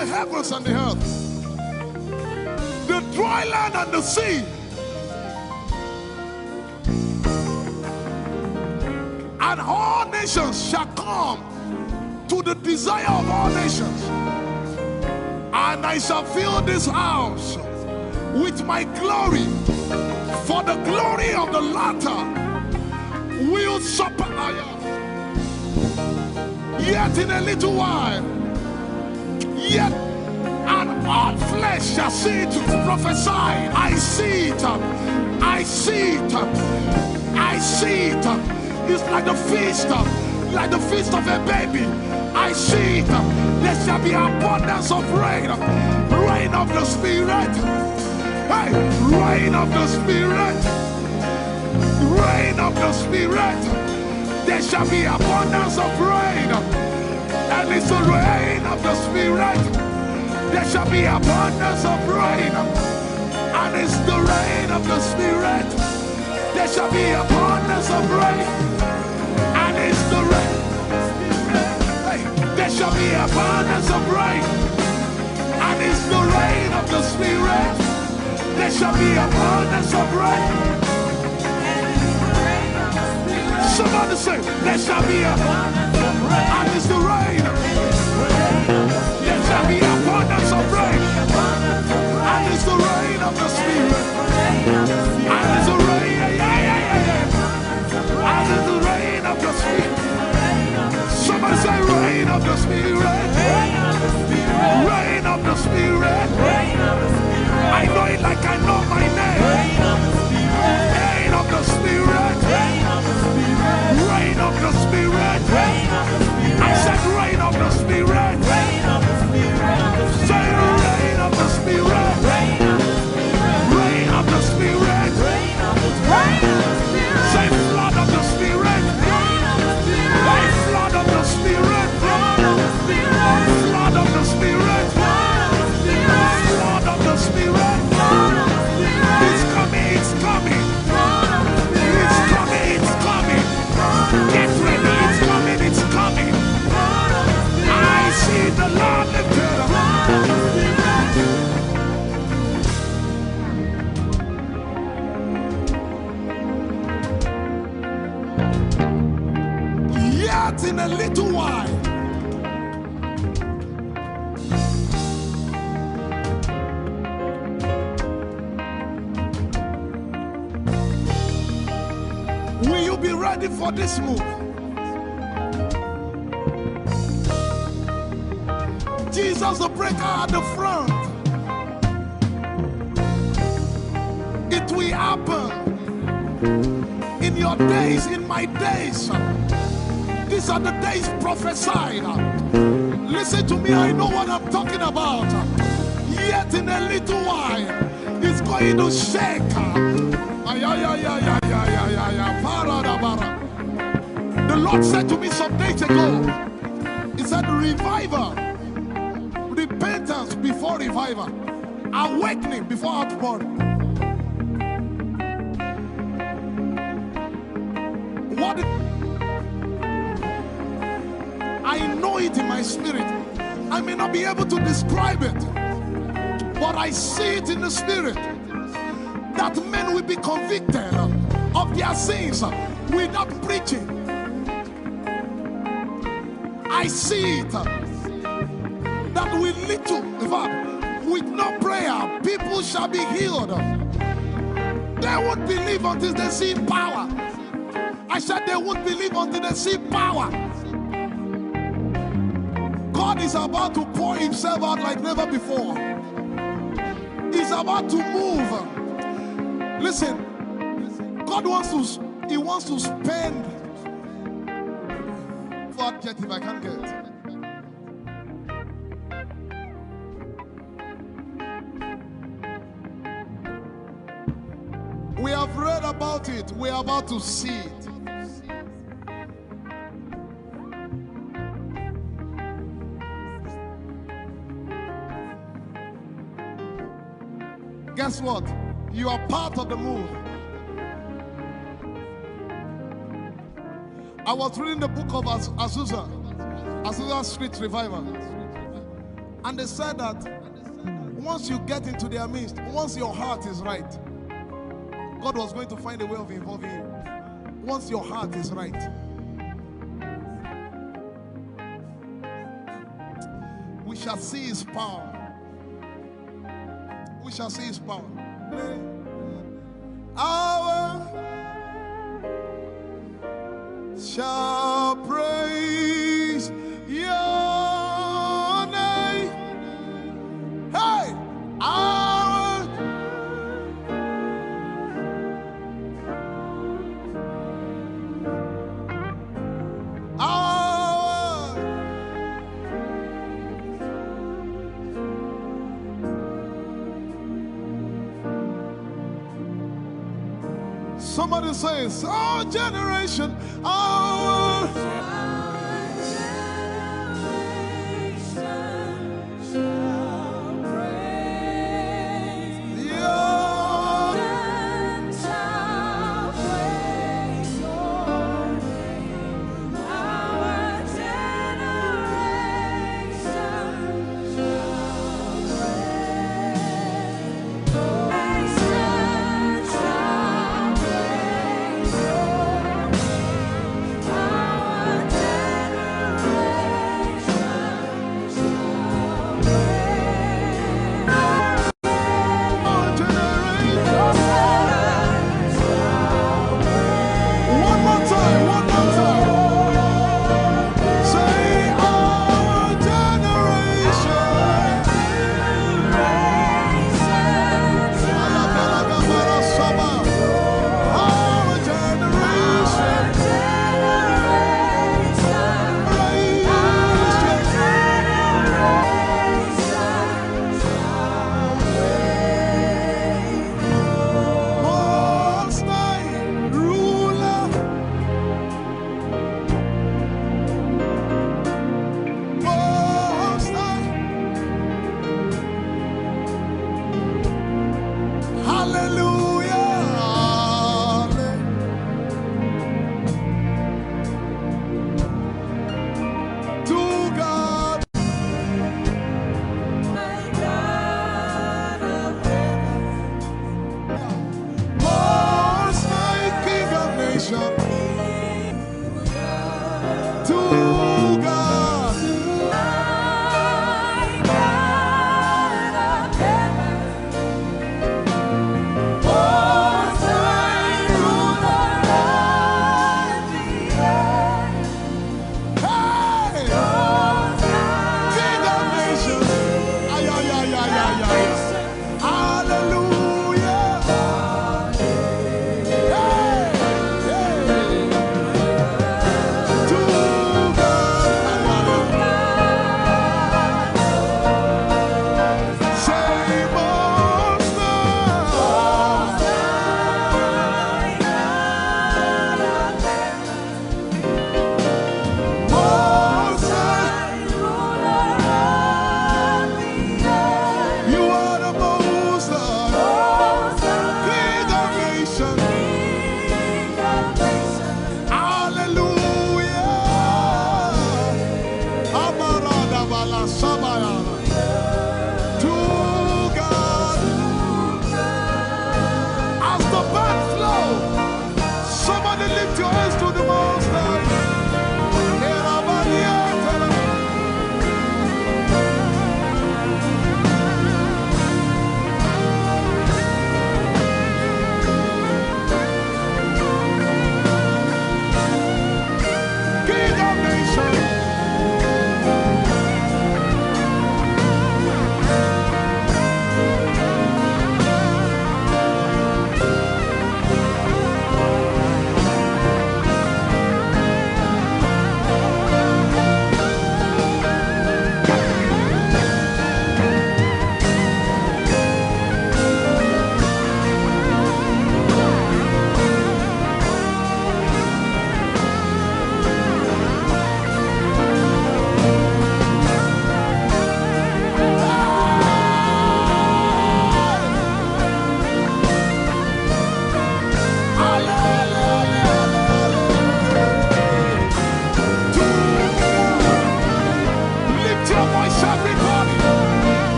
The heavens and the earth, the dry land and the sea, and all nations shall come to the desire of all nations, and I shall fill this house with my glory, for the glory of the latter will surpass. Yet in a little while, yet and all flesh shall see it. Prophesy. I see it. I see it. I see it. It's like the feast, like the feast of a baby. I see it. There shall be abundance of rain, rain of the Spirit. Hey, rain of the Spirit, rain of the Spirit. There shall be abundance of rain. And it's the rain of the Spirit. There shall be abundance of rain. And it's the rain of the Spirit. There shall be abundance of rain. And it's the rain. Hey, there shall be abundance of rain. And it's the rain of the Spirit. There shall be abundance of rain. Somebody say, there shall be a, and it's the rain. There shall be abundance of rain. And it's the rain of the Spirit. And it's the rain, yeah, yeah, yeah, yeah, yeah. And it's the rain of the Spirit. Somebody say, rain of the Spirit. Rain of the Spirit. I know it like I know my name. Rain of the Spirit. Rain of the Spirit. I said, rain of the Spirit. Say, rain of the Spirit. Rain of the Spirit. Say, flood of the Spirit. Say, flood of the Spirit. Flood of the Spirit. Flood of the Spirit. It's coming, it's coming. It's coming, it's coming. Get ready, it's coming, it's coming. I see the Lord lifted up. Yet in a little while, will you be ready for this move? Jesus, the breaker at the front. It will happen in your days, in my days. These are the days prophesied. Listen to me, I know what I'm talking about. Yet in a little while, it's going to shake. Ay, ay, ay, ay, ay, ay, ay, ay, ay, para da bara. The Lord said to me some days ago, He said, revival, repentance before revival, awakening before outpouring. What I know it in my spirit. I may not be able to describe it, but I see it in the spirit that men will be convicted of their sins without preaching. I see it that with little, in fact, with no prayer, people shall be healed. They won't believe until they see power. I said they won't believe until they see power. God is about to pour himself out like never before. He's about to move. Listen, God wants to, he wants to spend. What adjective I can't get. We have read about it. We are about to see it. Guess what? You are part of the move. I was reading the book of Az- Azusa, Azusa Street Revival. And they said that once you get into their midst, once your heart is right, God was going to find a way of involving you. Once your heart is right, we shall see his power. We shall see his power. Our shall praise your name. Hey, our our Somebody says, our generation, our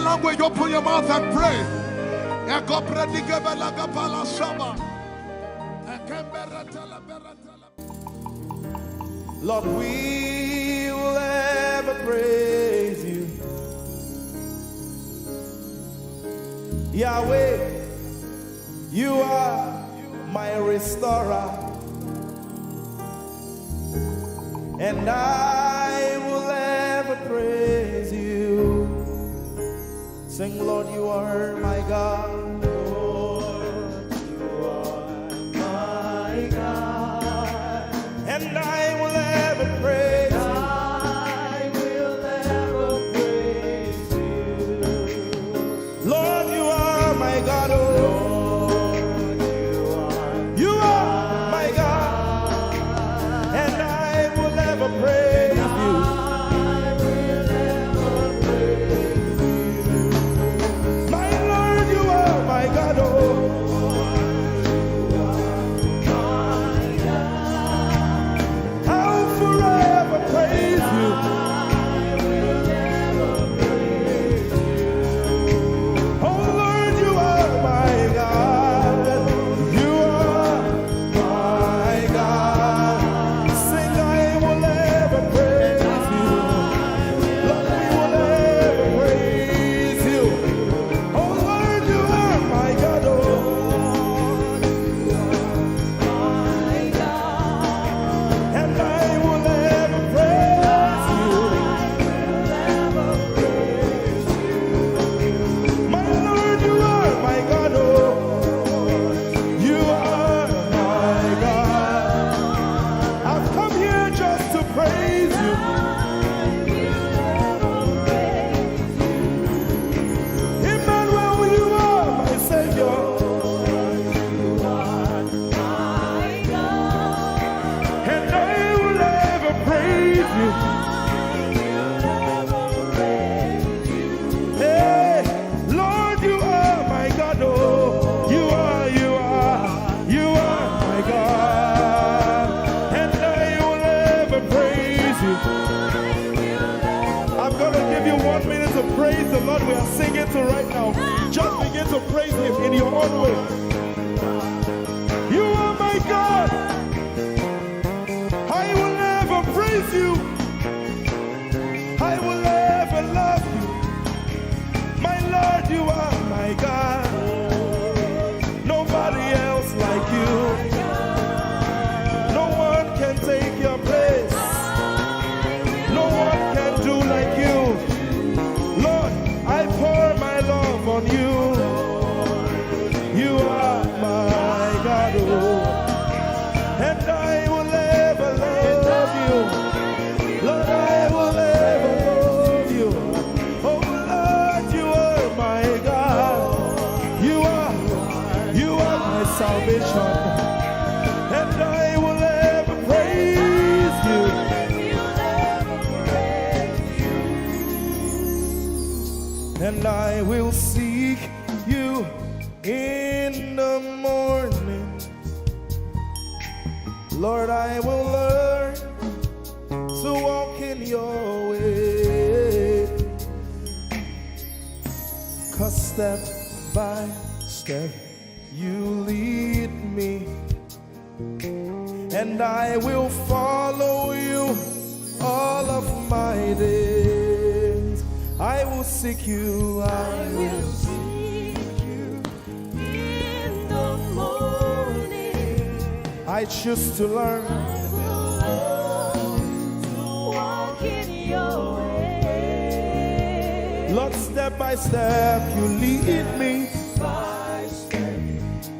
Language, open your mouth and pray. Ekopredikebalakapalashaba. Ekembereteleberetele. Lord, we will ever praise you. Yahweh, you are my restorer, and I will ever praise you. Sing, Lord, you are my God. Lord, you are my God. And I will ever praise you. I will ever praise you. Lord, you are my God. Oh. Lord, you are, you are my God. And I will ever praise you. My Lord, you are my God, oh. I'll forever praise you. Oh Lord, you are my God. You are my God. Sing, I will ever praise you. Lord, we will ever praise you. Oh Lord, you are my God. Oh. And I will ever praise you. My Lord, you are my God, oh. You are my God. I've come here just to praise you. Emmanuel, you are my Savior. And I will ever praise you. Hey, Lord, you are my God, oh. You are, you are, you are my God. And I will ever praise you. I'm gonna give you one minute to praise the Lord. We are singing to right now. Just begin to praise him in your own way. You are my God. I will ever praise you. I will ever love you. My Lord, you are my God. Nobody else like you. No one can take your place. No one can do like you. Lord, I pour my love on you. You are my God, oh. And I will ever love you. Lord, I will ever love you. Oh Lord, you are my God. You are, you are my salvation. And I will ever praise you. And I will seek you in the morning. Lord, I will learn to walk in your way. 'Cause step by step, you lead me, and I will follow you all of my days. I will seek you, I will seek you in the morning. I choose to learn. I will learn to walk in your way. Lord, step by step, you lead me. By step,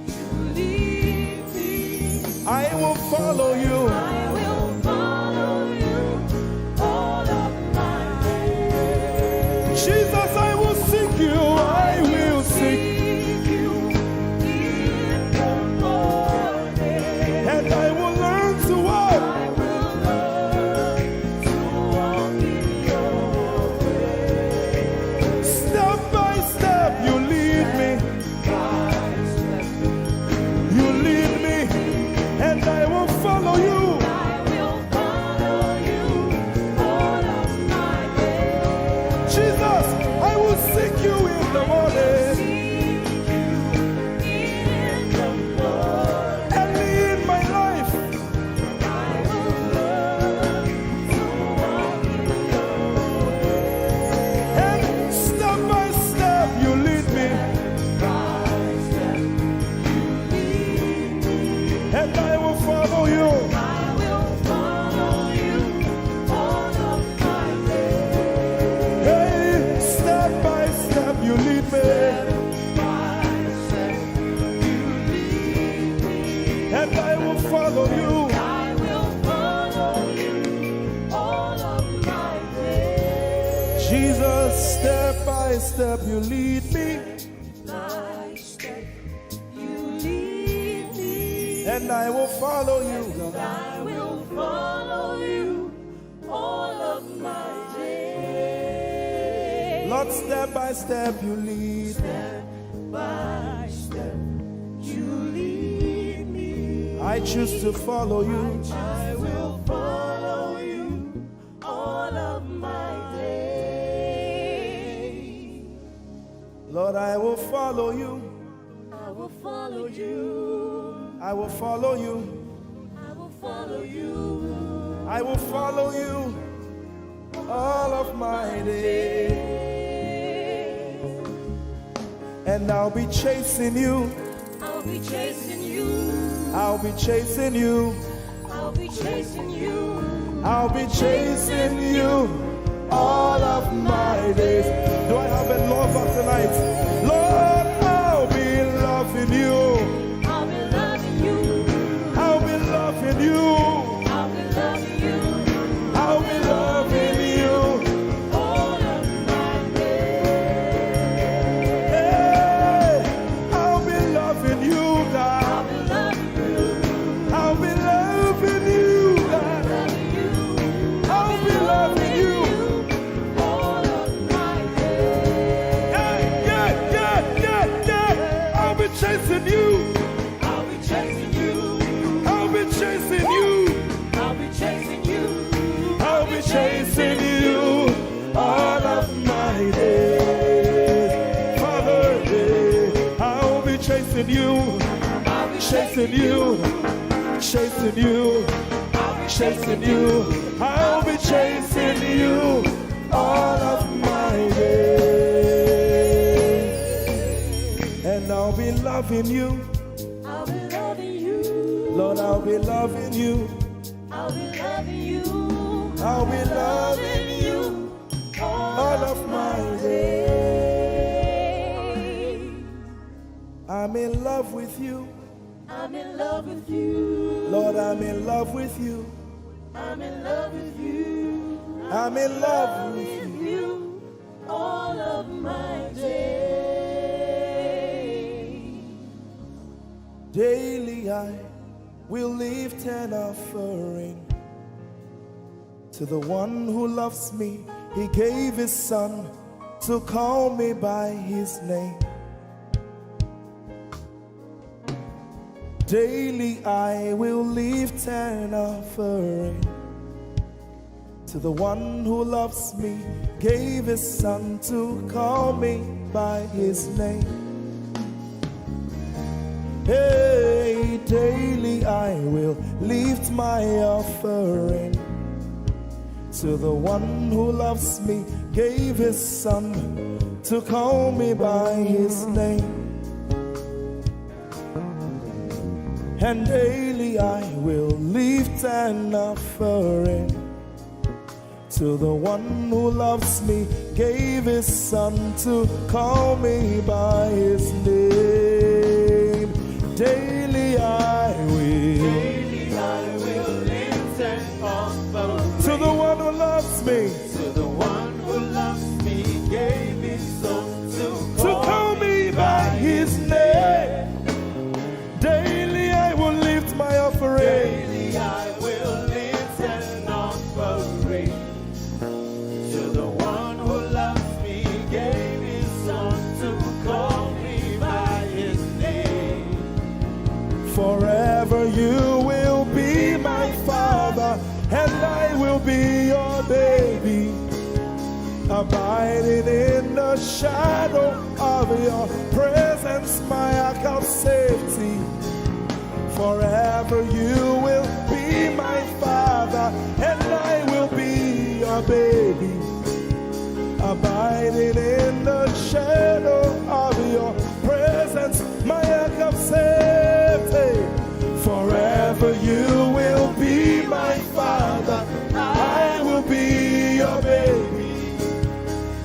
you lead me. I will follow you. I will follow you all of my days. Jesus, I will seek you. I will seek you in the morning. And I will learn to walk. I will learn to walk in your way. Step by step, you lead me. You lead me, and I will follow step you lead me. By step you lead me. And I will follow you, God. I will follow you all of my days. Lord, step by step you lead me. Step by step you lead me. I choose to follow you. I will follow you all of my days. Lord, I will follow you. I will follow you. I will follow you. I will follow you. I will follow you all of my days. And I'll be chasing you. I'll be chasing you. I'll be chasing you. I'll be chasing you. I'll be chasing you all of my days. Do I have a lover tonight? Lord, I'll be loving you. I'll be loving you. I'll be loving you. I'll be loving you. I'll be loving you all of my days. Hey, I'll be loving you, God. I'll be loving you. I'll be loving you, God. I'll be loving you. Yeah, yeah, yeah, yeah, yeah. I'll be chasing you. I'll be chasing you. I'll be chasing you. I'll be chasing you. I'll be chasing you all of my days. Father, yeah, I'll be chasing you. I'll be chasing you. Chasing you. I'll be chasing you. I'll be chasing you all of my days. And I'll be loving you. I'll be loving you. Lord, I'll be loving you. I'll be loving you. I'll be loving you all of my days. I'm in love with you. I'm in love with you. Lord, I'm in love with you. I'm in love with you. I'm in love with you all of my days. Daily I will lift an offering to the one who loves me. He gave his son to call me by his name. Daily I will lift an offering to the one who loves me, gave his son to call me by his name. Hey, daily I will lift my offering to the one who loves me, gave his son to call me by his name. And daily I will lift an offering to the one who loves me, gave his son to call me by his name. Daily I will. Daily I will lift an offering to the one who loves me. To the one who loves me, gave his son to call me by his name. Daily I will lift my offering. Daily I will lift an offering to the one who loves me, gave his son to call me by his name. Forever you will be my father, and I will be your baby. Abiding in the shadow of your presence, my ark of safety. Forever you will be my father, and I will be your baby. Abiding in the shadow of your presence, my ark of safety. Forever you will be my father, I will be your baby.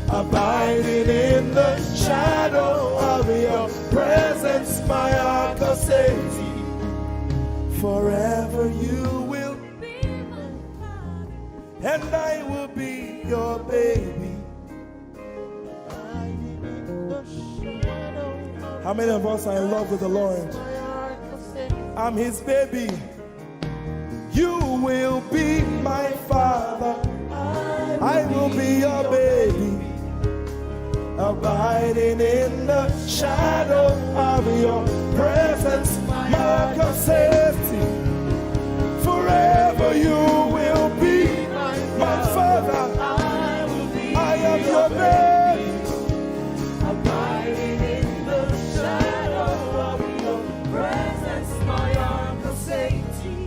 Abiding in the shadow of your presence, my ark of safety. Forever you will be my father, and I will be your baby. Abiding How many of us are in love with the Lord? I'm his baby. You will be my father. I will be your baby. Abiding in the shadow of your presence, my mark of safety. Forever you will be my father. I am your baby. Abiding in the shadow of your presence, my arms are safety.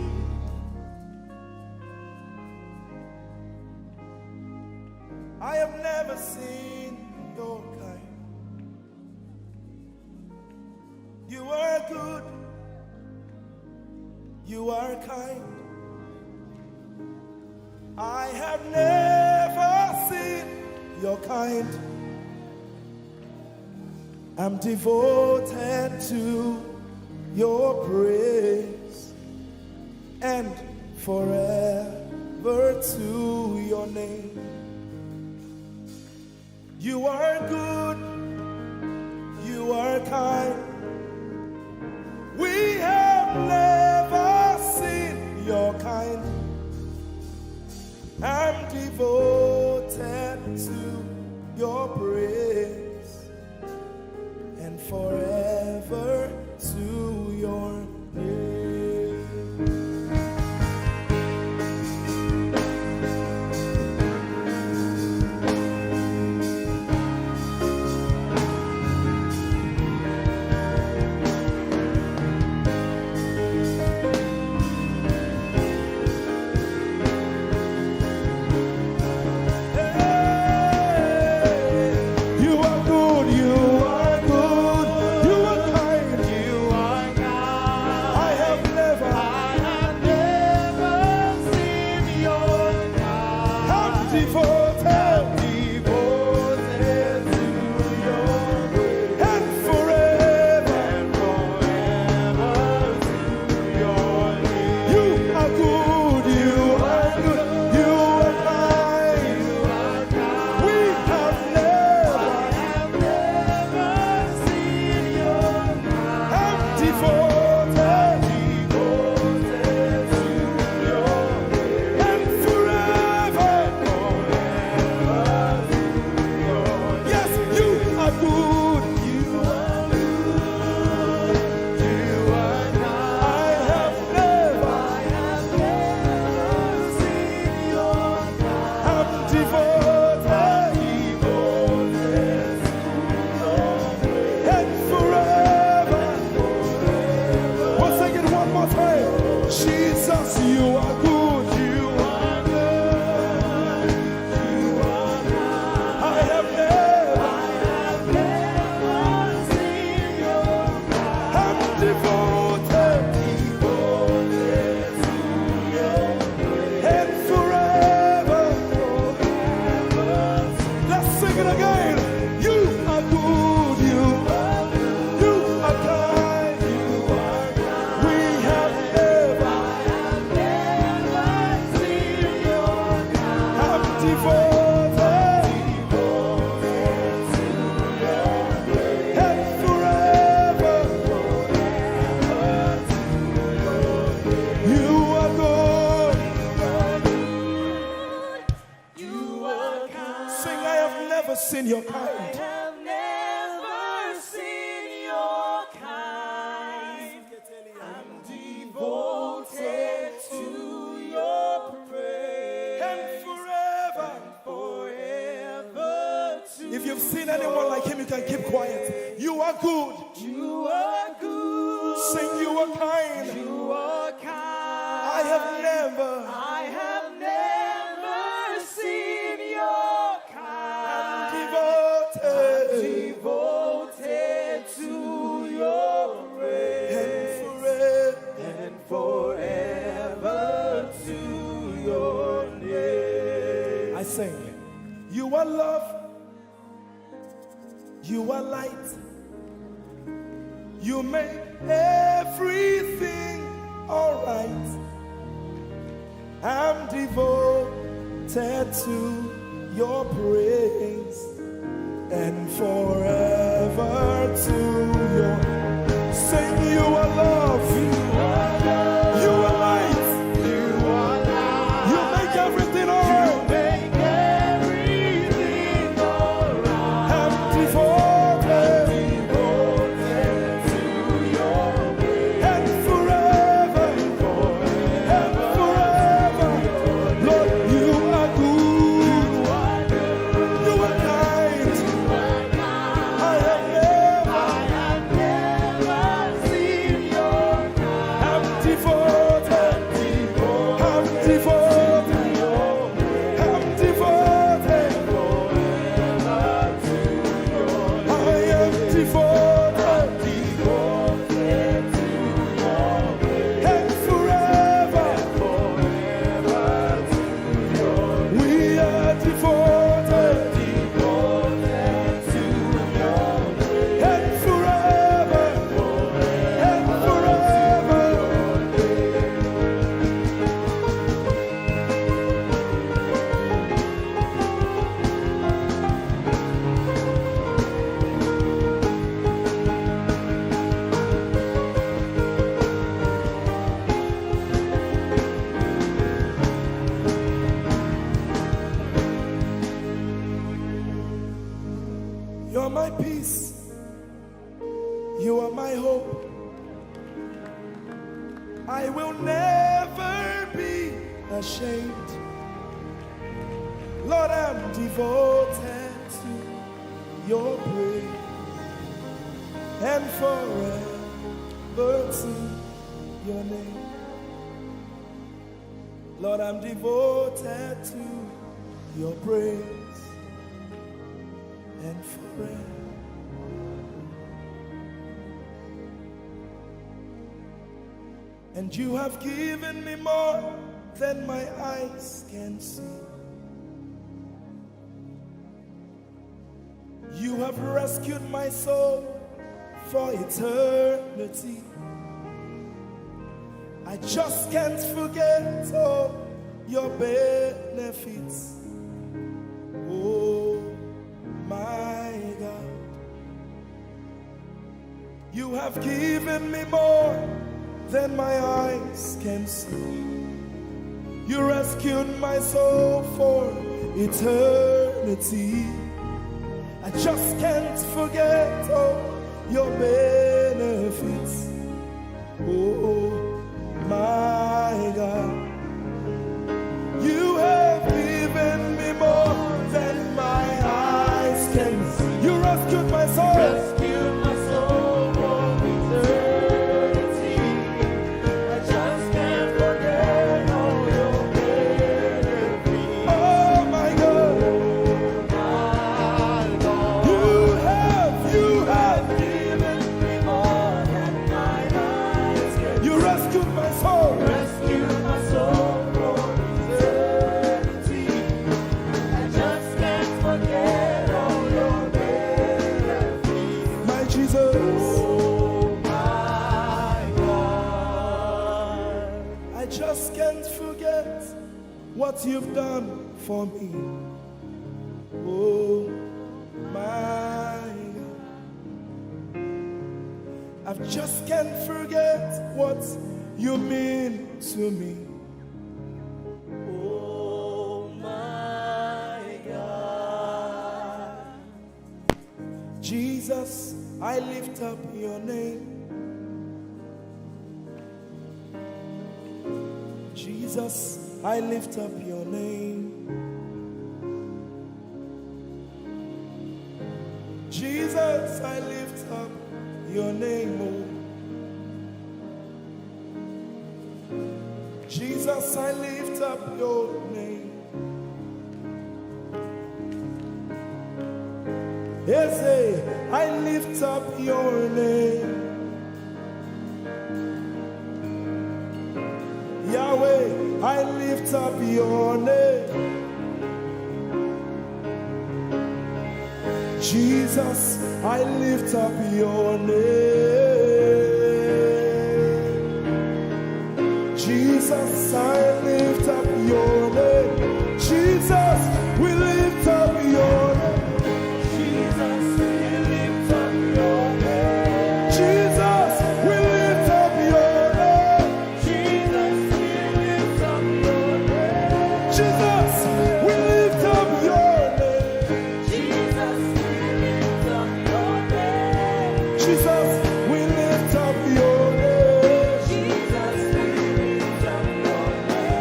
I have never seen your kind. You are good. You are kind. I have never seen your kind. I'm devoted to your praise and forever to your name. You are good, you are kind. We have never seen your kind. I'm devoted to your praise and forever to your name. You are good, you are good, you are kind, you are kind. I have never, I have never seen your kind. I'm devoted, devoted to your praise. And forever, and forever to your name. You are good, you are good, you are kind. We have never, I have never seen your kind. I'm devoted, devoted to your praise. And forever, forever to your name. Yes, you are good. You are good. You are kind. I have never, I have never seen your kind. I'm devoted, devoted to your praise. And forever. We'll sing it one more time. Jesus, you are good. You are good. I have never, I have never seen your kind. I'm devoted, devoted to your praise. And forever, forever. Let's sing it again. You are good, you are good, you are kind, you are kind. We have never, I have never seen your kind. I'm devoted, devoted to your praise. And forever, forever to your praise. You are good. You are kind. Sing, I have never seen your kind. I have never seen your kind. I'm devoted to your praise. And forever, forever to. If you've seen anyone like him, you can keep quiet. You are good. You are good. Sing, you are kind. You are kind. I have never, I have never seen your kind. I'm devoted, devoted to your praise. And forever, and forever to your name. I sing. You are love. You are light. You make everything alright. I'm devoted to your praise and forever to your You are my hope. I will never be ashamed. Lord, I'm devoted to your praise and forever to your name. Lord, I'm devoted to your praise and forever. And you have given me more than my eyes can see. You have rescued my soul for eternity. I just can't forget all your benefits. Oh my God. You have given me more than my eyes can see. You rescued my soul for eternity. I just can't forget all your benefits. Oh my God. You have given me more than my eyes can see. You rescued my soul. Rescued my soul from eternity. I just can't forget all your benefits. Oh my God. My God. You have, you have given me more than my eyes can see. You rescued my soul. Rescued my soul from eternity. I just can't forget all your benefits. My Jesus. Oh my God. I just can't forget what you've done for me. Oh my God. I just can't forget what you mean to me. Oh my God. Jesus, I lift up your name. Jesus, I lift up your name. Jesus, I lift up your name, oh. Jesus, I lift up your name. Yes, eh, I lift up your name. Yahweh, I lift up your name. Jesus, I lift up your name. Jesus, I lift up your name. Jesus, we lift up your name. Jesus, we lift up your name. Jesus, we lift up your name. Jesus, we lift up your name. Jesus, we lift up your name. Jesus, we lift up your name. Jesus, we lift up your name. Jesus, we lift up your name.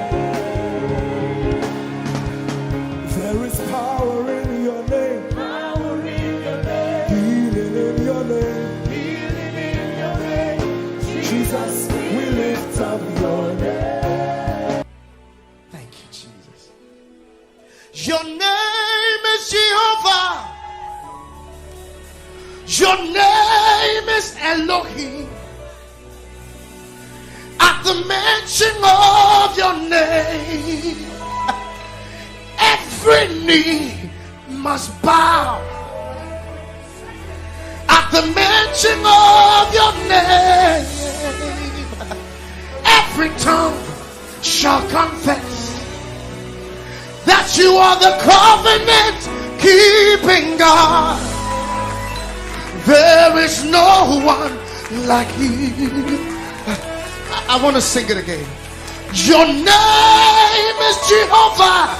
There is power in your name. Power in your name. Healing in your name. Healing in your name. Jesus, we lift up your name. Thank you, Jesus. Your name is Jehovah. Your name is Elohim. At the mention of your name, every knee must bow. At the mention of your name, every tongue shall confess that you are the covenant keeping God. There is no one like you. I, I want to sing it again. Your name is Jehovah.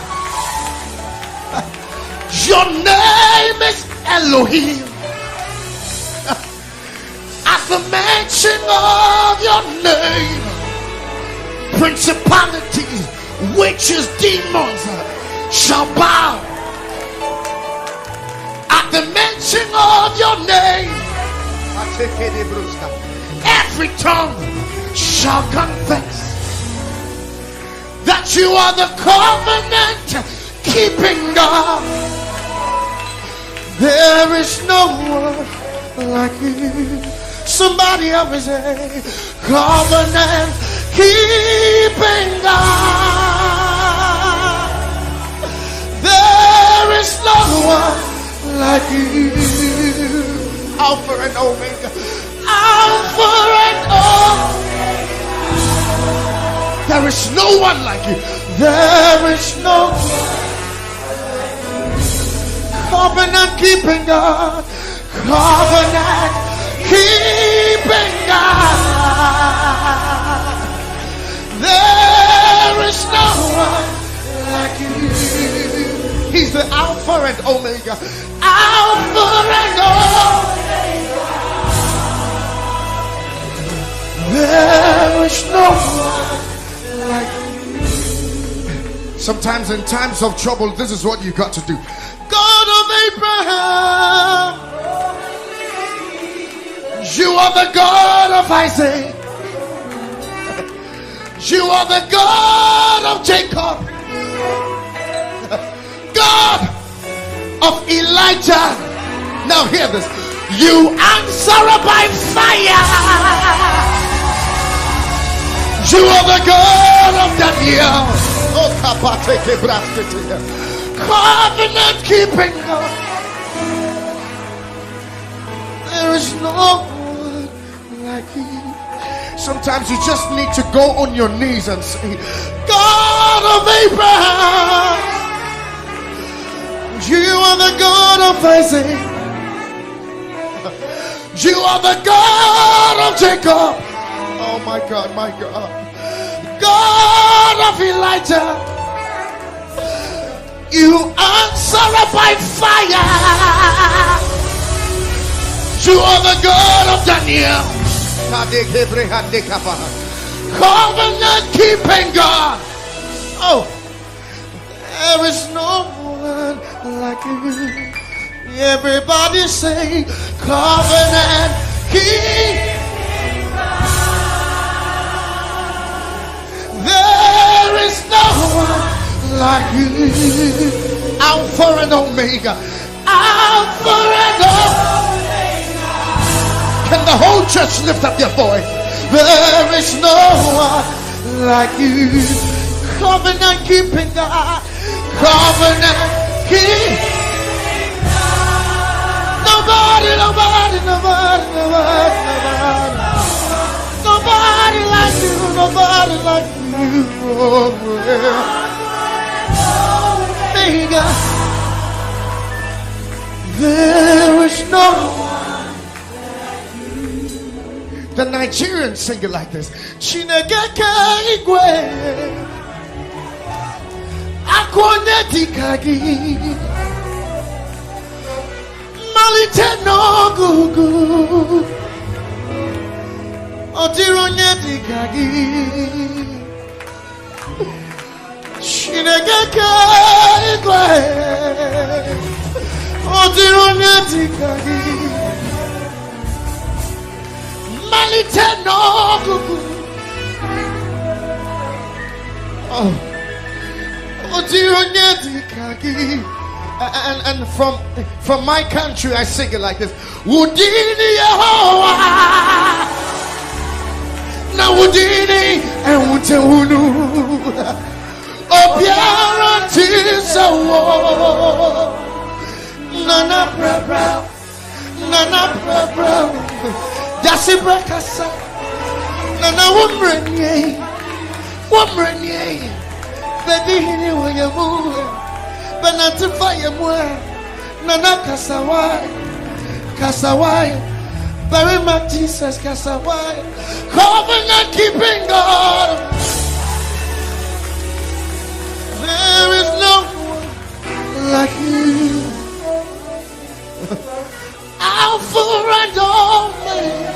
Your name is Elohim. The mention of your name, principalities, witches, demons shall bow. At the mention of your name, every tongue shall confess that you are the covenant keeping God. There is no one like you. Somebody help me say, covenant keeping God. There is no one like you. Alpha and Omega. Alpha and Omega. There is no one like you. There is no covenant keeping God. Covenant keeping God. There is no one like you. He's the Alpha and Omega. Alpha and Omega. There is no one like you. Sometimes in times of trouble, this is what you got to do. God of Abraham, you are the God of Isaac. You are the God of Jacob. God of Elijah. Now hear this. You answer by fire. You are the God of Daniel. Oh, kapateke braskete. Covenant keeping God. There is no one like you. Sometimes you just need to go on your knees and say, God of Abraham, you are the God of Isaac. You are the God of Jacob. Oh my God, my God. God of Elijah. You answer by fire. You are the God of Daniel. Covenant keeping God. Oh, there is no one like you. Everybody say, covenant keeping God. There is no one like you. Alpha and Omega. Alpha and Omega. Can the whole church lift up your voice? There is no one like you. Covenant keeping God. Covenant keeping. Nobody, nobody, nobody, nobody, nobody. Nobody like you, nobody like you. Oh, yeah. Omega. There is no one. The Nigerians sing it like this. Chineke ke igwe. Akwa onye dịka gị. Mmalite n'ọgụgụ. Ọ dịrị onye dịka gị. Chineke ke igwe. Ọ dịrị onye dịka gị. Mmalite n'ọgụgụ. Oh. Ọ dịrị onye dịka gị. And, and from, from my country, I sing it like this. Wudini Yehowa. Na wudini ewute wunu. Obiara tisawo. Nana brabra. Nana brabra. Dasi brakasa. Nana wumrenye. Wumrenye. Baby hini wayamu. Banatifa yamwa. Nana kasawai. Kasawai. Very much Jesus kasawai. Covenant keeping God. There is no one like you. Alpha and Omega.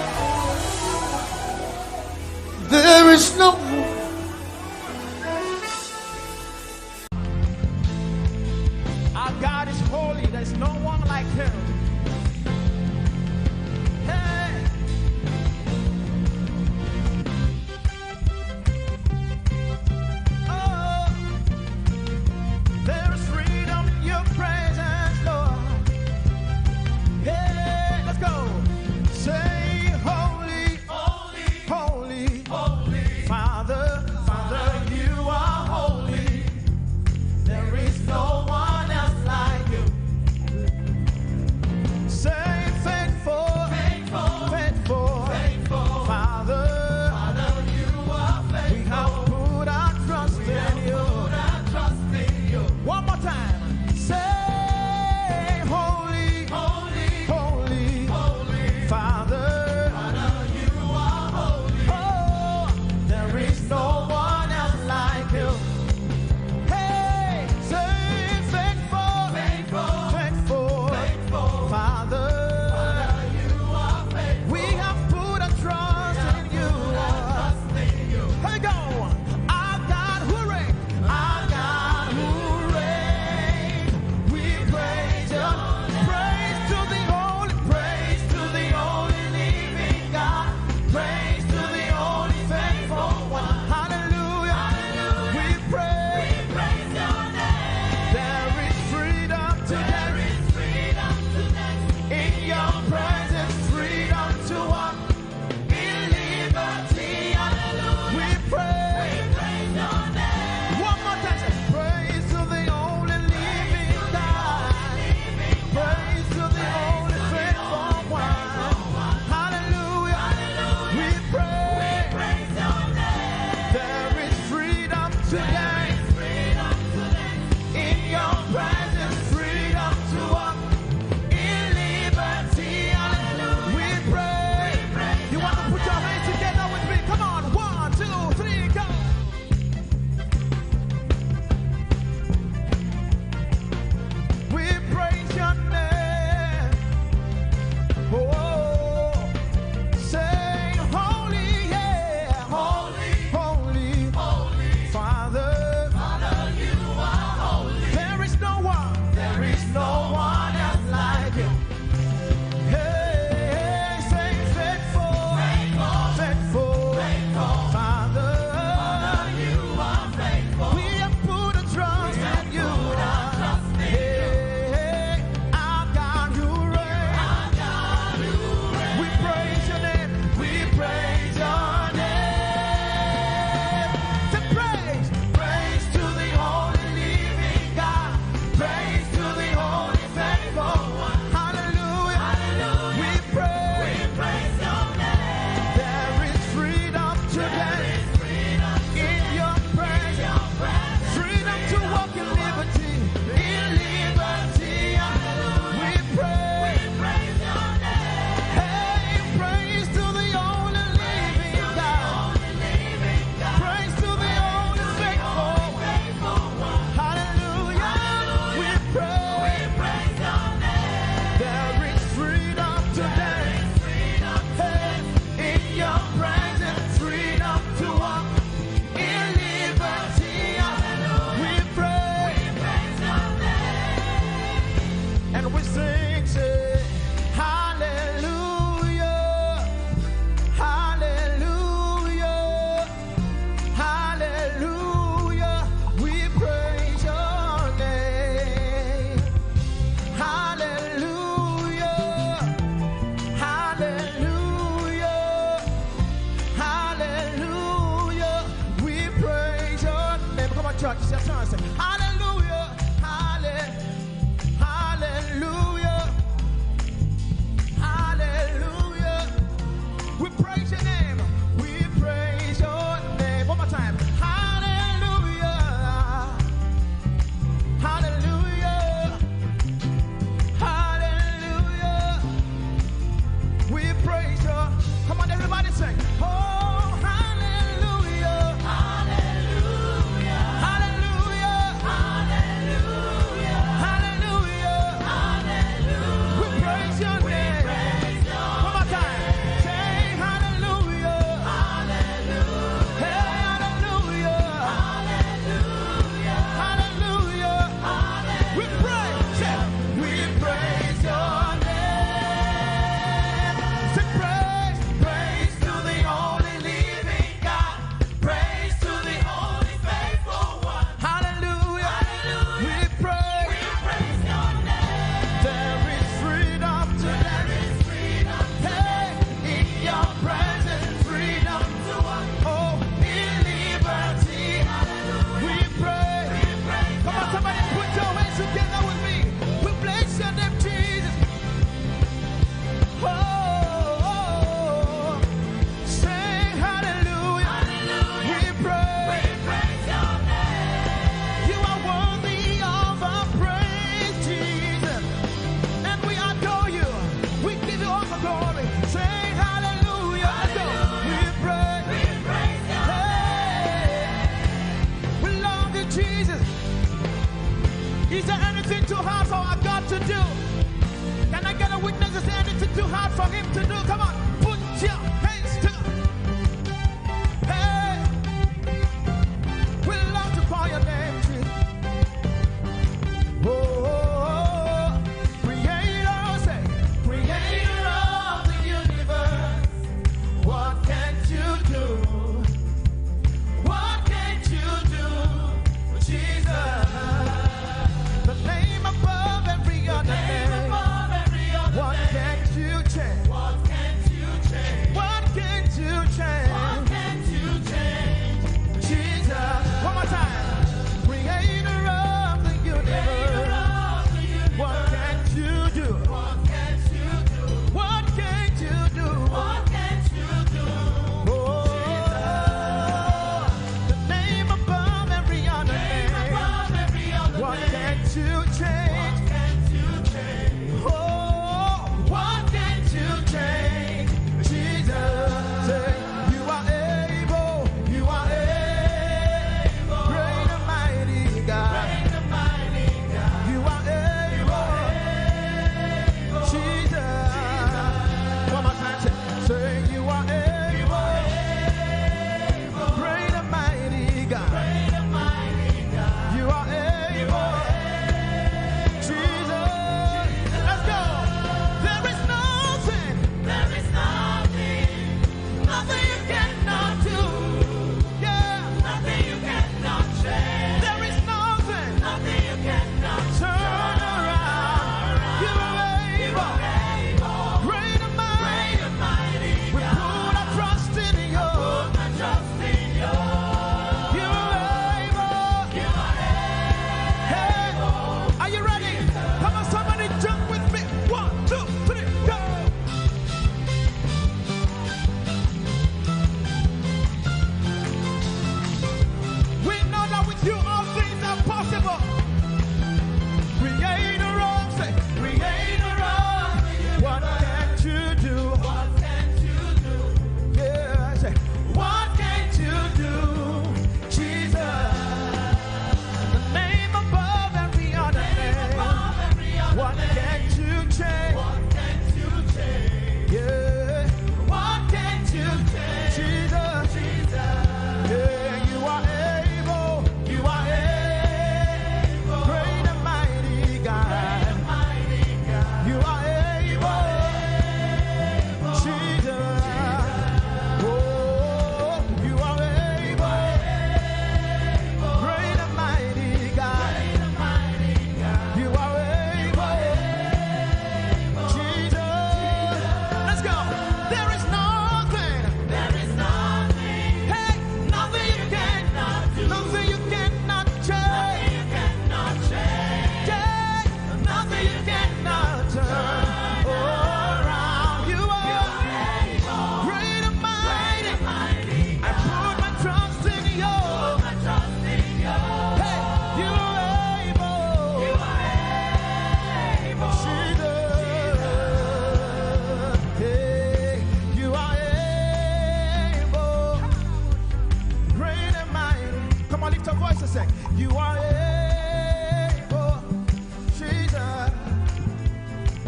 Oh, hallelujah. Hallelujah. Hallelujah. We praise your name. One more time. Say hallelujah. Hey, hallelujah. Hallelujah. We praise, say, we praise your name. Say praise, praise to the only living God. Praise to the only faithful one. Hallelujah. Hallelujah. We praise. We praise your name. There is freedom today. There is freedom today. Hey, in your presence, freedom to walk. Oh, in liberty. Hallelujah. We praise. We praise. Come on, somebody put your hands together with me. We bless your name, Jesus. Oh, oh, oh, oh. Say hallelujah. Hallelujah. We praise. We praise your name. You are worthy of our praise, Jesus. And we adore you. We give you all the glory. Say hallelujah. Let's go. Hallelujah. We praise. We praise your name. Hey. We love you, Jesus. Is there anything too hard for our God to do? Can I get a witness? Is there anything too hard for him to do? Come on, put your hands to. Hey, we love to call your name, Jesus. Oh, creator, say, creator of the universe. What can't you do? What can't you do, Jesus? The name above every other name. What can't you change? You are able, Jesus.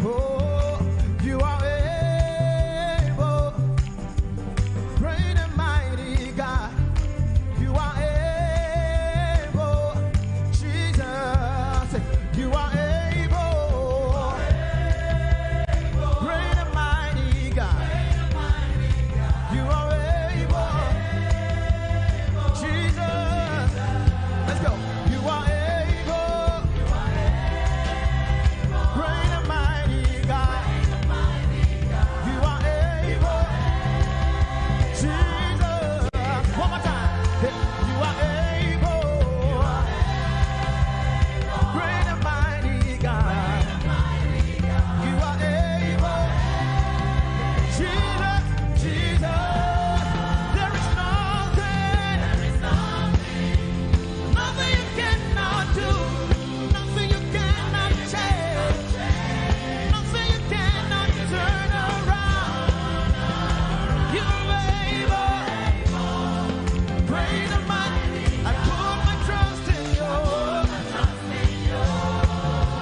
Oh, you are able. Great and mighty God. You are able, Jesus. You are able. Great and mighty God. You are able. Jesus. Let's go. You are able. Great and mighty God. You are able. Jesus. One more time. You are able. Great and mighty God. You are able. Jesus, Jesus. There is nothing. Nothing you cannot do, nothing you cannot change, nothing you cannot turn around. You're able, great and mighty. I put my trust in you.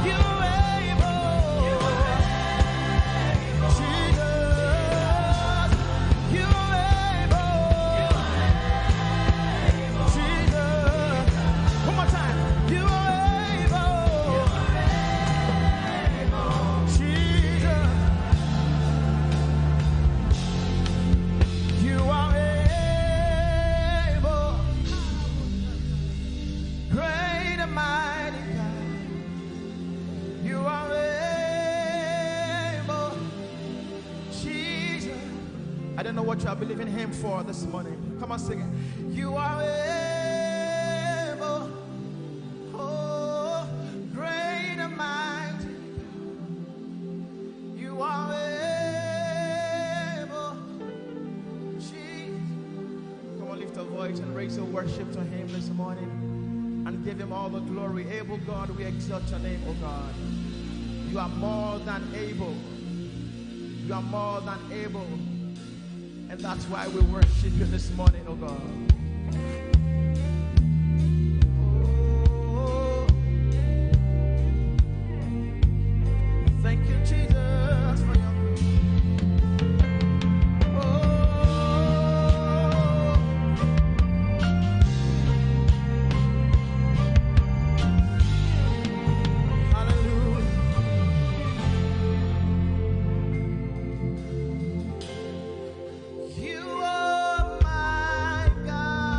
You're able, Jesus. You're able. Jesus. One more time. You are able. Jesus. You are able. Great and mighty God. You are able. Jesus. I don't know what you are believing him for this morning. Come on, sing it. You are able. Oh, great and mighty. You are able. Jesus. Come on, lift a voice and raise your worship to him this morning and give him all the glory. Able God, we exalt your name, oh God. You are more than able. You are more than able. And that's why we worship you this morning, oh God. Oh, thank you, Jesus, for your grace. Oh, hallelujah. You are my God.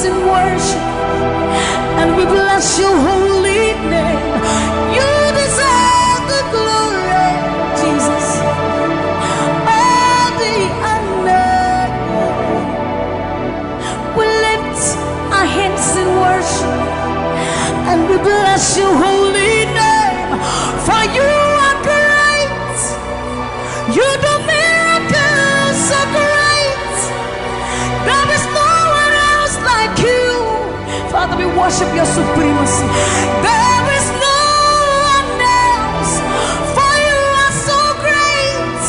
in worship, and we bless your holy name. You deserve the glory, Jesus. All the honor. We lift our hands in worship, and we bless your holy name. For you are great. You do miracles so great. There is no one else like you. Father, we worship your supremacy. There is no one else. For you are so great.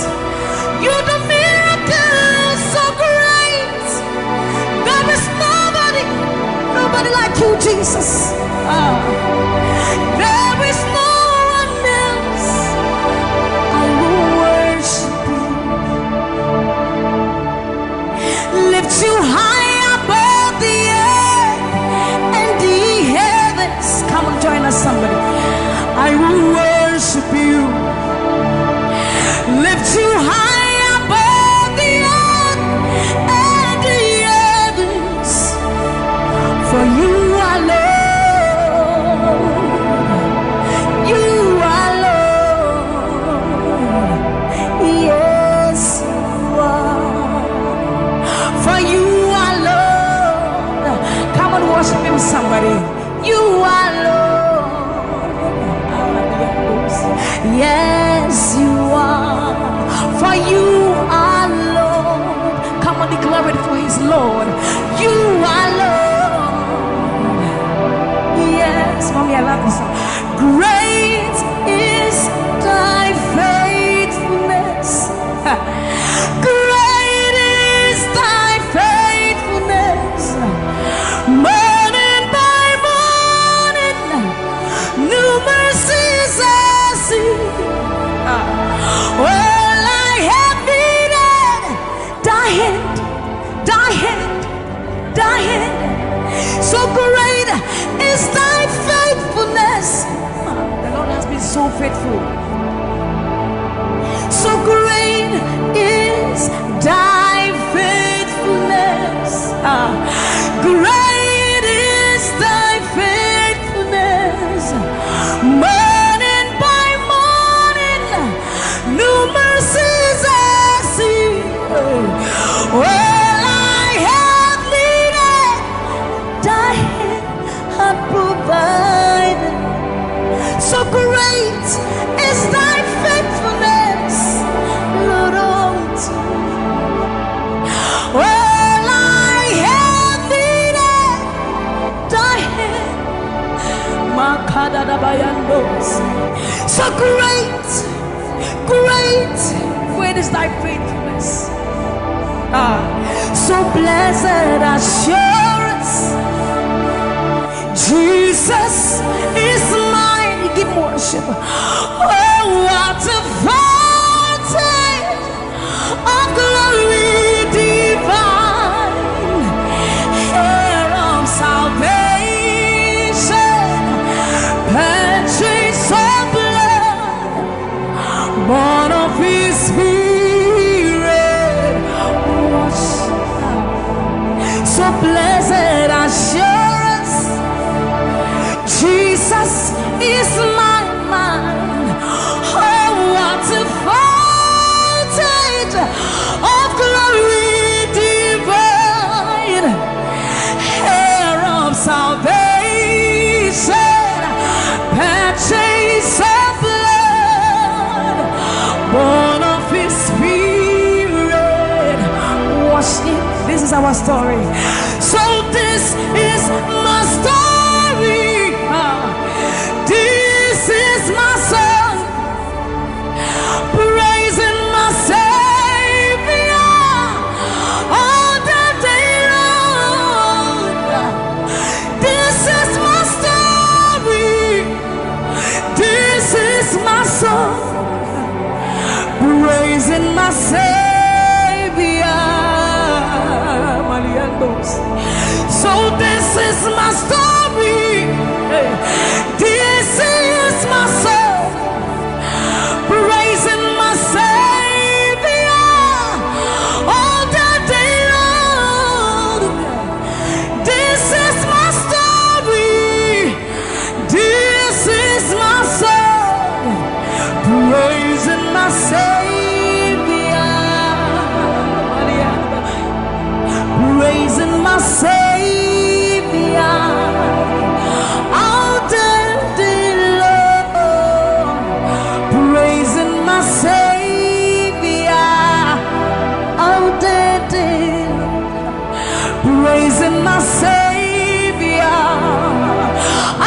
You do miracles so great. There is nobody, nobody like you, Jesus. Ah. There is no one else. I will worship you. Lift you high above the earth and the heavens. Come on, join us, somebody. I will worship you. Lift you high above the earth and the heavens. For you are Lord. You are Lord. Yes, you are. For you are Lord. Come on, worship him, somebody. You are Lord. Yes, you are. For you are Lord. Come on, declare it, for he's Lord. You are Lord. Yes, mommy, I love this song. Great is thy faithfulness. Great is thy faithfulness. Morning by morning, new mercies I see. All I have needed, thy hand, thy hand, thy hand. So great is thy faithfulness. The Lord has been so faithful. So great is thy faithfulness. Ah, great is thy faithfulness. Morning by morning, new mercies I see. All I have needed, thy hand hath provided. So great is thy faithfulness, Lord, unto me. All I have needed, thy hand. Makadadabayandos. So great, great, great is thy faithfulness. Ah, so blessed assurance, Jesus is mine. Give worship. Oh, what a foretaste of glory divine, heir of salvation, purchased of blood, born of his spirit, washed. So blessed assurance, Jesus is mine, mine. Oh, what a foretaste of glory divine, heir of salvation, purchased of blood, born of his spirit, washed in. This is our story. So this is my story. Ah, this is my song, praising my Savior all the day long. This is my story. This is my song, praising my Savior. Maliandos. So this is my story. Hey. This is my song, praising my Savior all the day long. This Praising my Savior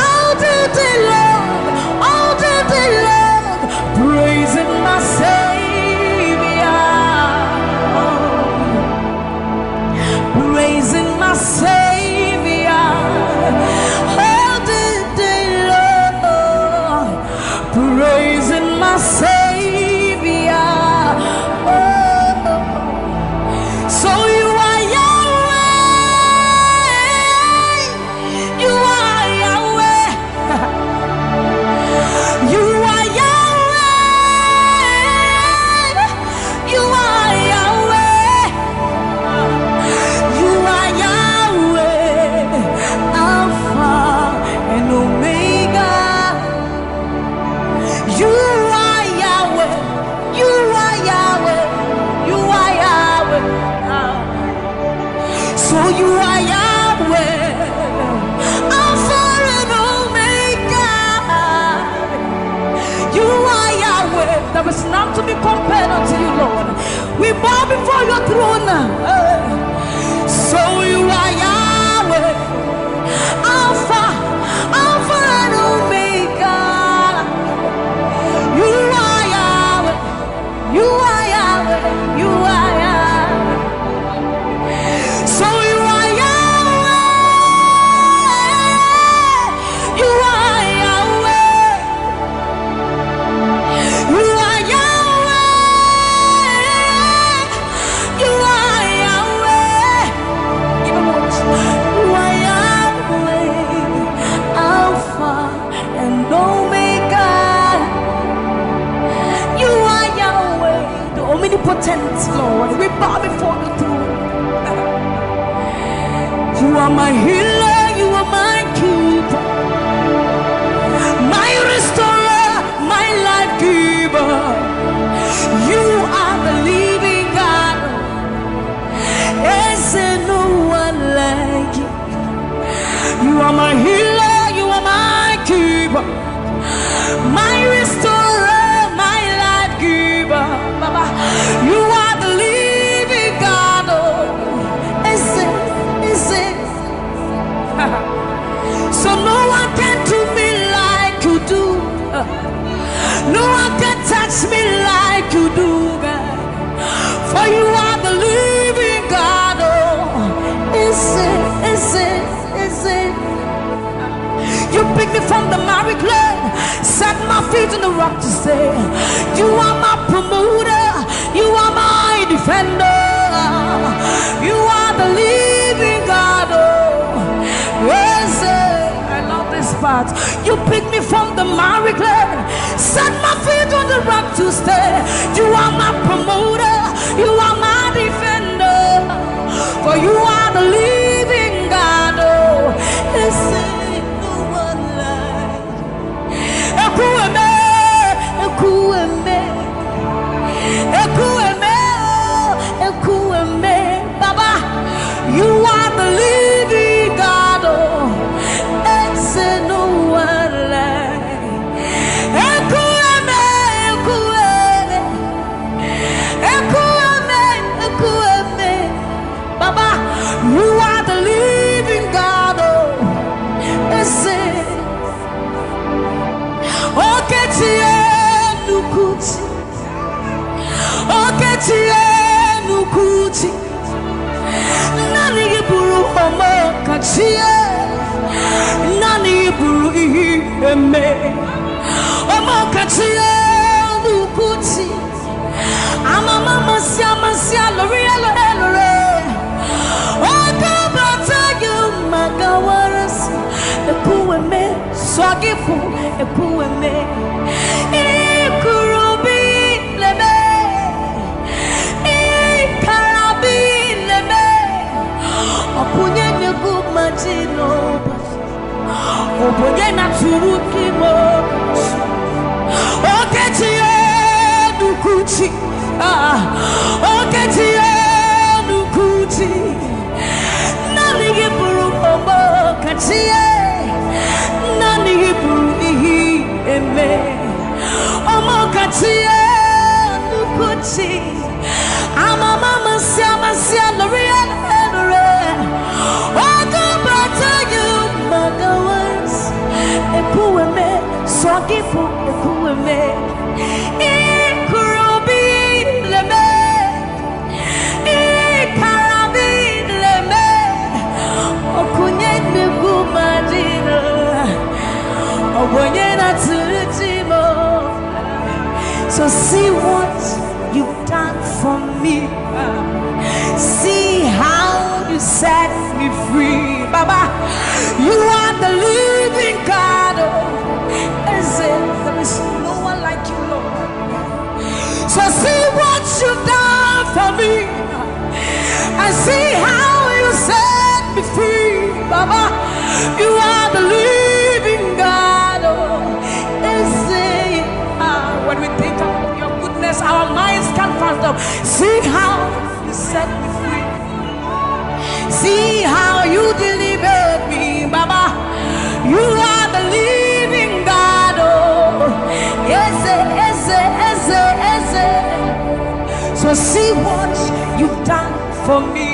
all the day long, all the day long. Praising my Savior, praising my Savior all the day long. Praising my Savior. Oh. So you are Yahweh. You are Yahweh. You are Yahweh. You are Yahweh. You are Yahweh. Alpha and Omega. You are Yahweh. You are Yahweh. You are Yahweh. Ah. So you are Yahweh. Alpha and Omega. You are Yahweh. There is none to be compared unto you, Lord. We bow before your throne. Eh. So you are Yahweh. Alpha, Alpha and Omega. You are Yahweh. You are Yahweh. You are Yahweh. So you are Yahweh. You are Yahweh. You are Yahweh. You are Yahweh. Give him worship. You are Yahweh. Alpha and Omega. You are Yahweh, the omnipotent Lord. We bow before the throne. You are my healer, you are my keeper, my restorer, my life giver. You are the living God. Is there no one like you? You are my healer, you are my keeper, my restorer, my life giver. Baba, you are the living God. Oh, is it? Is it? So no one can do me like you do. No one can touch me like you do, God. For you are the living God. Oh, is it? Is it? Is it? You pick me from the miry clay, set my feet on the rock to stay. You are my promoter, you are my defender, you are the living God. Oh, yes, eh, I love this part. You pick me from the miry clay, set my feet on the rock to stay. You are my promoter, you are my defender, for you are the living God. Oh, is there no one like Ekwueme, Ekwueme, Ekwueme, oh, Ekwueme. Baba, you are the living God. Oh, is there no one like Ekwueme, Ekwueme, Ekwueme, Ekwueme. Baba, you are the living God. Oh, is it? Okechi Enukuchi. Okechi Enukuchi. Nani buru Omokachi. Nani buru ihe eme. Omokachi Enukuchi. Amama masi amasi alori alori alori. Odo bata yo magawaras. Ekwueme, swagifu, Ekwueme. Ikurubi leme. Ikarabi leme. Okunye negu majino. Oboye na turuki mo. Okechi Enukuchi. Ah, Okechi Enukuchi. Nani gị buru Omokachi e? Nani gị buru ihe eme? Omokachi Enukuchi. Amama masi amasi alori alori. You are the living God. Oh, is it? Ah, when we think about your goodness, our minds can fathom. See how you set me free. See how you delivered me, Baba. You are the living God. Oh, eze, eze, eze, eze. So see what you've done for me,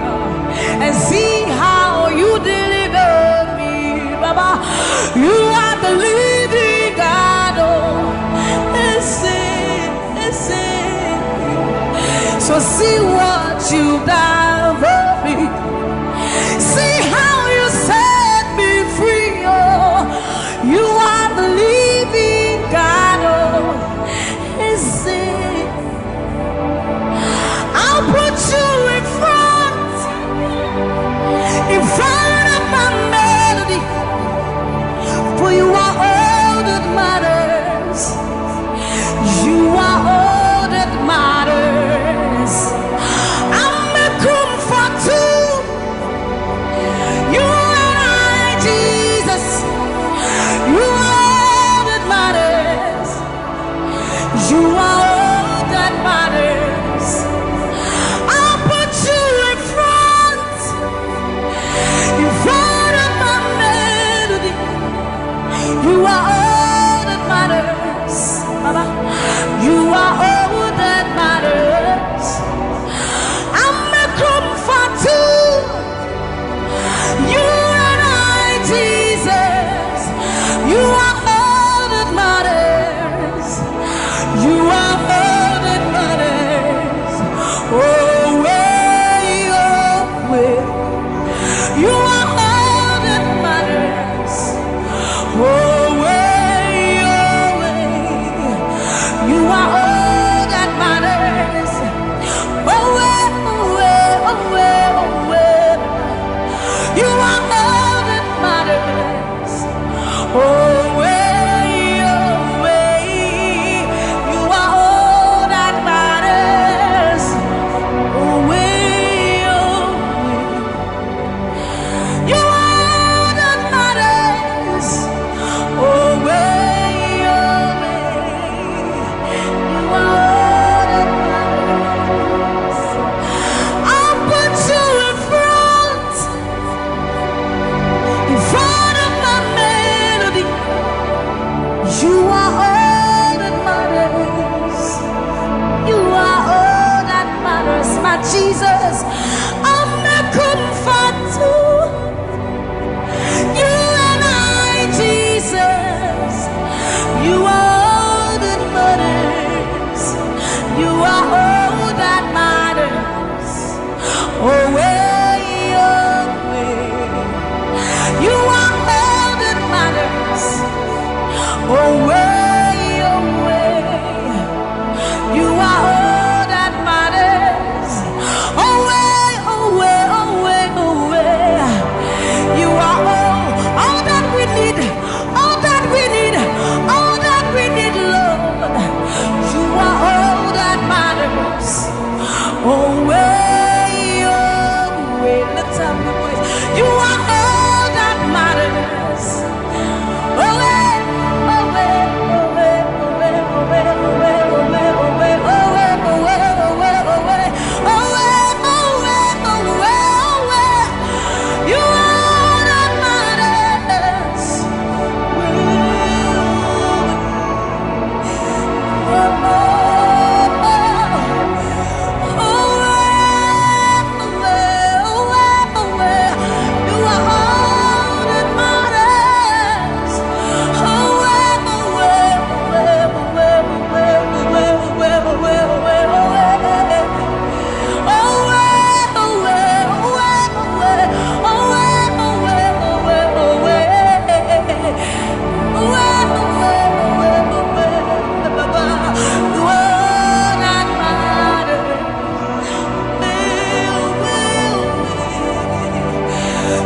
uh, and see how you deliver me, Baba. You are the living God. Oh, eze, eze. So see what you've done for me. See how you set me free. Oh, you are the living God. Oh, eze. I'll put you in front, in front of my melody. For you are all that matters. You are all that matters. I'm a comfort to you and I, Jesus. You are all that matters. You are all that matters. I'll put you in front, in front of my melody. You are all that matters, Baba. You are all that matters. I'm a comfort to you and I, Jesus. You are all that matters. You are all that matters. Oh, way, oh, way. You are all that matters. Oh, way, oh, way. You are all that matters. Oh, way, oh, way, oh, way, oh, way. You are all that matters. Oh, way, oh, way. You are all that matters. Oh, way, oh, way. You are that matters. Oh, way, oh, way. You are that matters. I'll put you in front, in front of my melody. You are all that matters. You are all that matters, my Jesus. I'm a comfort to you and I, Jesus. You are all that matters. You are all that matters. Oh, way, oh, way. You are all that matters. Oh, way, oh, way. You are all that matters. Oh, way, oh, way, oh, way, oh, way. You are all, all that we need. All that we need. All that we need, Lord. You are all that matters. Oh, way, oh, way. Lift up your voice. You are all that matters.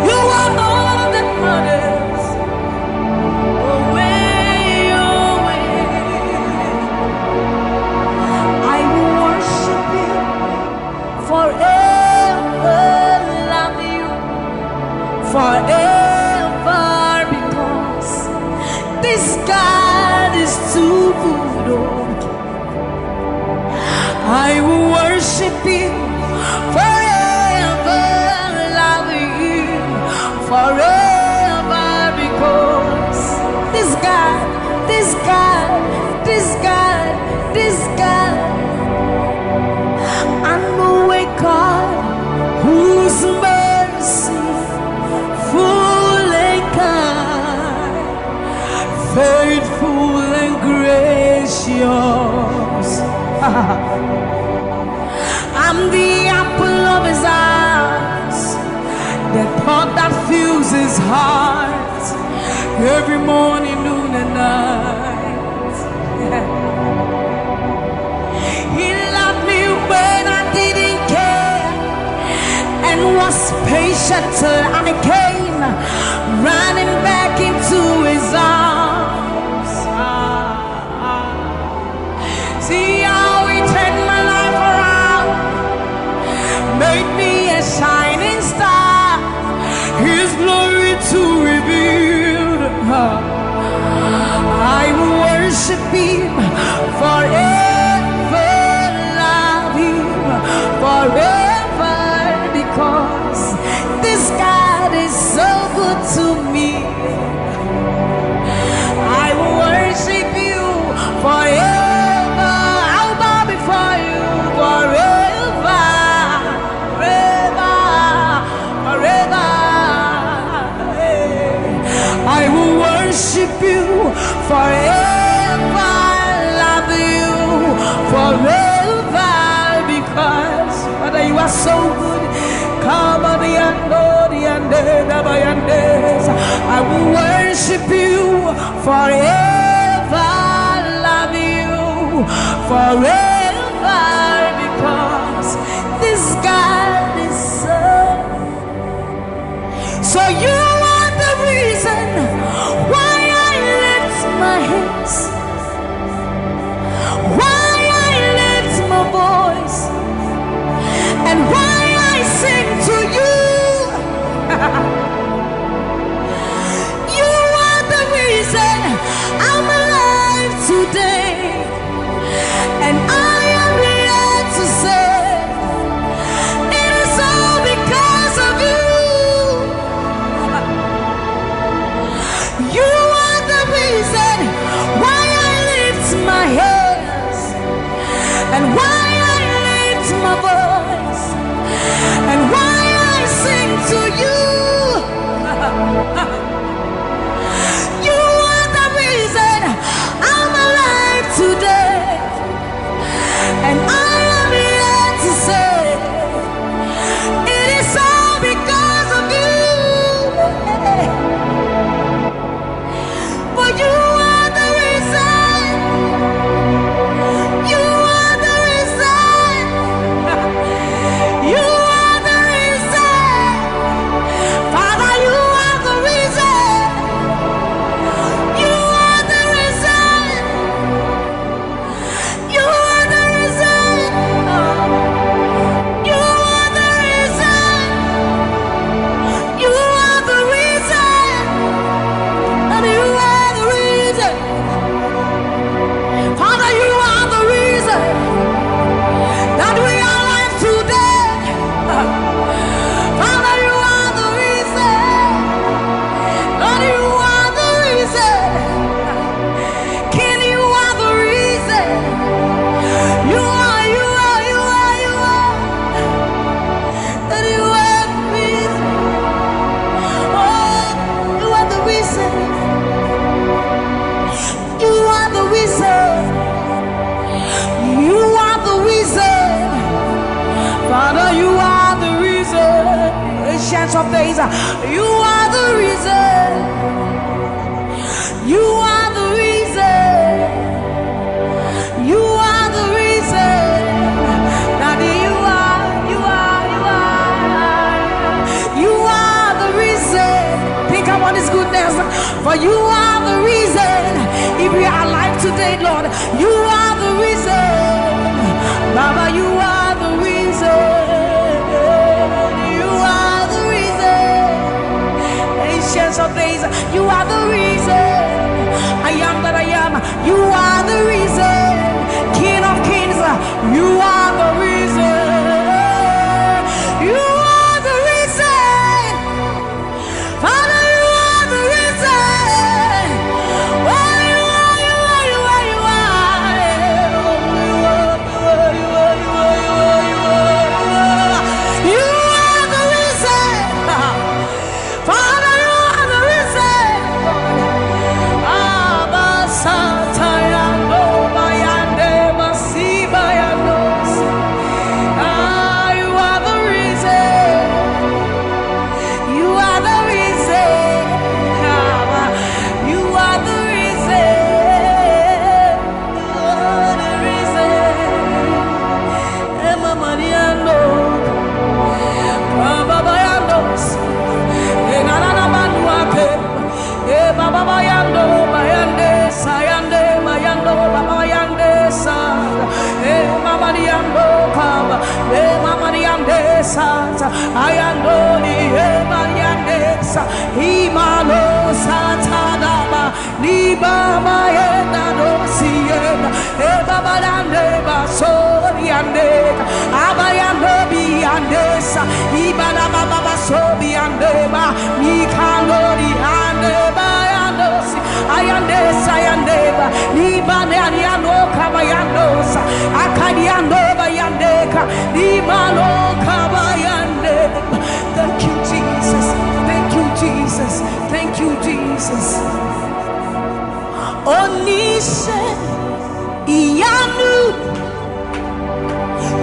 You are all that matters. Away, away. I will worship you forever, love you forever. I will worship you forever, love you forever, because this God, this God, this God, this God, I know a God whose mercy full and kind, faithful and gracious. I'm the apple of his eyes, the thought that fills his heart every morning, noon, and night. He loved me when I didn't care and was patient till I came running back into his arms. See how he turned my life around, made me a shining star, his glory to reveal. I will worship him forever, love him forever, because this God is so good to me. I will worship you forever. I'll bow before you forever, forever, forever. I will worship you forever, love you forever, because Father, you are so good. Come on, the ando, the ande, the bayandes. I will worship you forever, love you forever, because this God is so. So you are the reason why I lift my hands, why I lift my voice, and why I sing to you. You are the reason I'm alive today, and I am here to say it is all because of you. You are the reason why I lift my hands and why I lift my voice and why I sing to you. You are the reason I'm alive today, and I am here to say it is all because of you. For you are the reason. You are the reason. You are the reason. Father, you are the reason. You are the reason. You are the reason. You are the reason. You are the reason. And you are the reason. Father, you are the reason that we are alive today. Father, you are the reason. Lord, you are the reason. King, you are the reason. You are, you are, you are, you are. That you are the reason. Oh, you are the reason. You are the reason. You are the reason. Father, you are the reason. Ancients of days, you are the reason. You are the reason. You are the reason. Daddy, you are, you are, you are. You are the reason. Think about his goodness. For you are the reason. If we are alive today, Lord, you are the reason. Baba, you are the reason. You are the reason. Ancients of days, you are the reason. I am that I am. You are the reason. King of kings, you are the Ayandoli ebayandesa, imalo satadaba, libaba yenda dosienda, ebaba yande basori yandeka, abayando biyandesa, ibala baba basobi yandeba, nikandori andeba yandosi, ayandesa yandeba, libane ariano kabayandosa, akadiando bayandeka, limalo kabayandeba. Thank you, Jesus. Thank you, Jesus. Thank you, Jesus. Onise iyanu.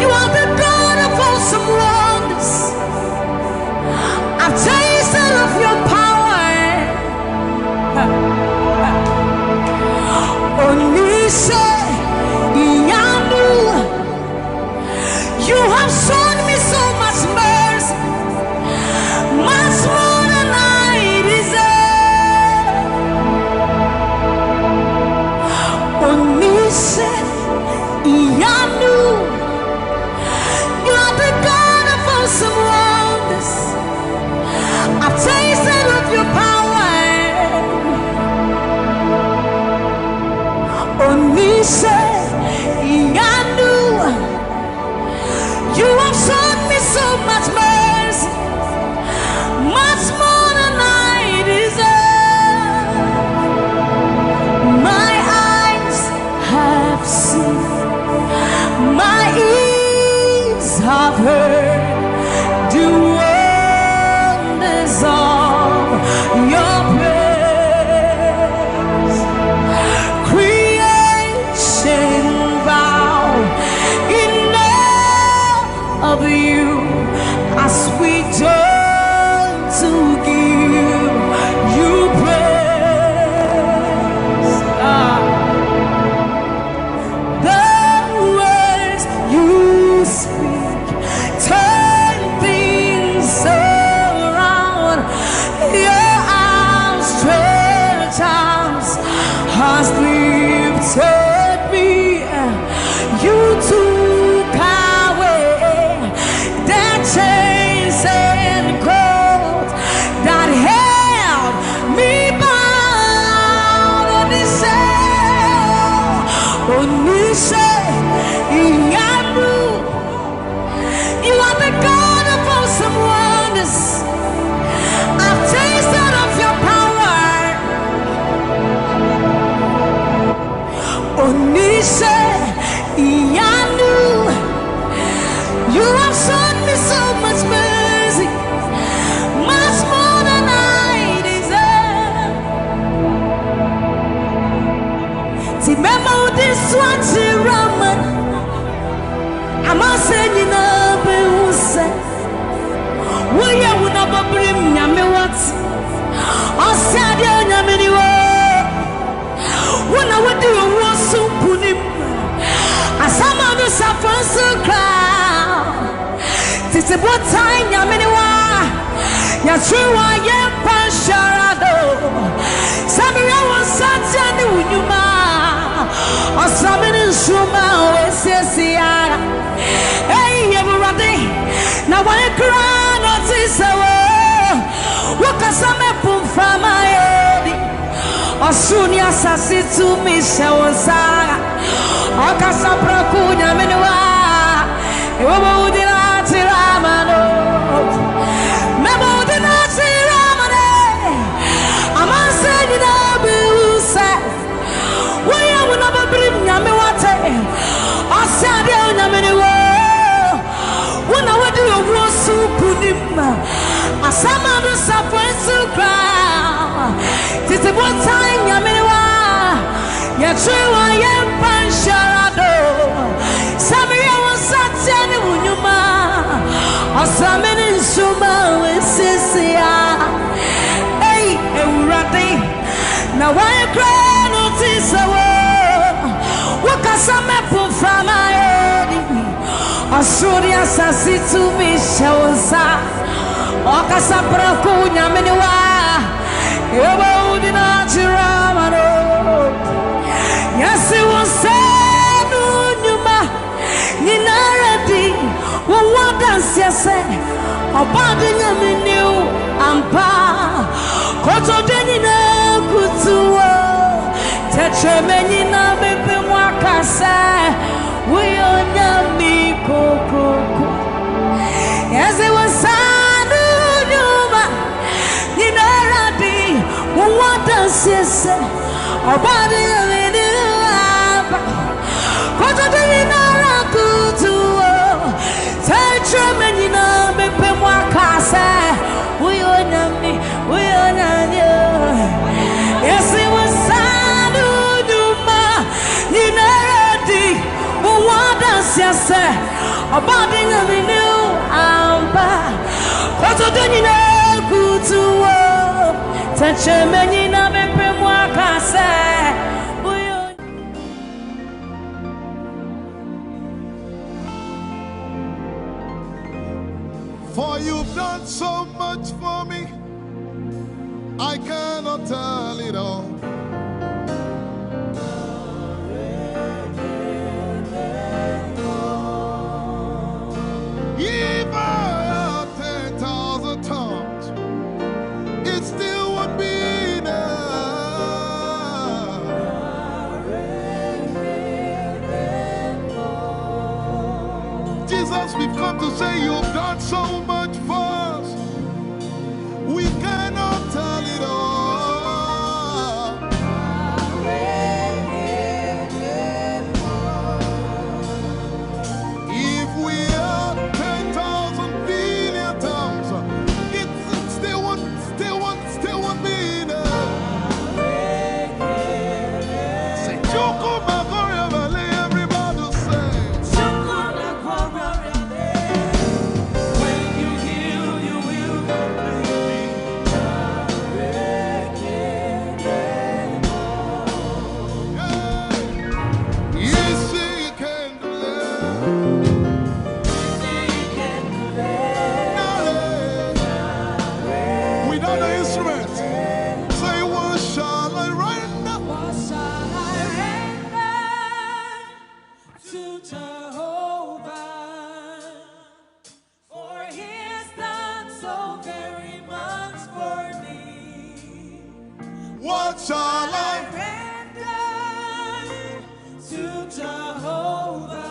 You are the God of awesome wonders. I've tasted of your power. Onise iyanu. You have shown me so much mercy, much more than I deserve. Onise iyanu, you are the God of awesome wonders. I've tasted of your power. Onise iyanu, you have shown me so much mercy, much more than I deserve. My eyes have seen, my ears have heard the wonders of your praise. Creation bow in awe of you as we join to give you praise. Ah. The words you speak turn things around. Your outstretched arms has lifted me. You took away the chains and cords that held me bound. Onise, Onise iyanu, you are the God of awesome wonders. I've tasted of your power. Onise iyanu, you have shown me so much mercy, much more than I deserve. Ti mema udiswa tirama, amase nyina bewuse. Woyɛ wo na bɔbrim nyame wate. Ɔsɛ adeɛ onyame ni wo. Wo na wodi owuo so nkonim. Asama no safo nso kra. Tete botan nyame ne wa. Yɛtwe wa yɛmpa nhyɛra do. Sɛ mewɛ wo nsa tia ne wo nnwuma. Ɔsra me ne nsoroma a wɔasiesie ara. Ei, Awurade, na wɔn kra na ɔte sɛ wo. Wokasa mɛpo mframa adi. Ɔsoro ne asase tumi hyɛ wo nsa. Ɔkasa prɛko nyame ne wa. Ewɔ ma wodi na akyerɛ ama no. Mɛma wodi na akyerɛ ama no. Amansan nyinaa bɛhu sɛ woyɛ wo na bɛbirim nyame wate. Ɔsɛ adeɛ a onyame ne wo. Wo na wodi owuo so nkonim. Asama no safo nso kra. Tete botan nyame ne wa. Yɛtwe wa yɛmpa nhyɛra do. Sɛ meyɛ wo nsa teɛ ne wo nnwuma. Ɔsra me ne nsoroma a wɔasiesie a. Ei, Awurade, na wɔn kra no te sɛ wo. Wokasa mɛpo mframa adi. Ɔsoro ne asase tumi hyɛ wo nsa. Ɔkasa prɛko nyame ne wa. Ewɔ wo di na akyerɛ ama no. Yɛse wo nsa no nnwuma nyinara di. Wowɔ danseɛ sɛ Body nyame new ampa. Koto deni na kutuo. Tetreme nyina bɛpɛ mu aka sɛ woyɛ onyame kokroko. Yɛse wo saa no nnwuma nyinara de wo adanseɛ sɛ ɔbɔde nyame ne aba. Koto de nyinara kutuo. Tetreme nyina bɛpɛ mu aka sɛ woyɛ onyame, woyɛ onyame o. Yɛse wo saa no nnwuma nyinara de wo adanseɛ sɛ ɔbɔde nyame ne wo ampa. Koto de nyina kutuo. Tetreme nyina bɛpɛ mu aka sɛ woyɛ For you've done so much for me, I cannot tell it all. If I had ten thousand tongues, it still won't be enough. Jesus, we've come to say you've done so much for us. We cannot tell it all. If we had ten thousand billion tongues, it still won't, still won't, still won't be enough. Say, "Chukwuma Korea Valley," everybody say. When you heal, you will completely. Yeah. Yes, you can do that. Knowledge. Without the instrument, say, "What shall I render?" What shall I render to Jehovah? For he has done so very much for me. What shall I render to Jehovah?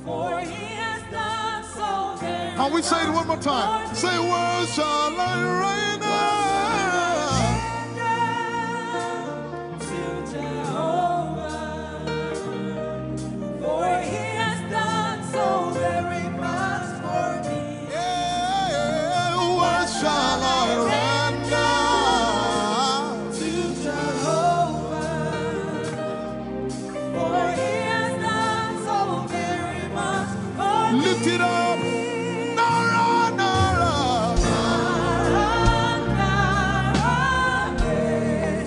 For he has done so very Can we say it one more time? Say, "What shall I render?" To Jehovah, for he has done so very much for me. Yeah, what shall I render to Jehovah? For he has done so very much for me. Lift it up. Nara, nara. Nara, nara, eh.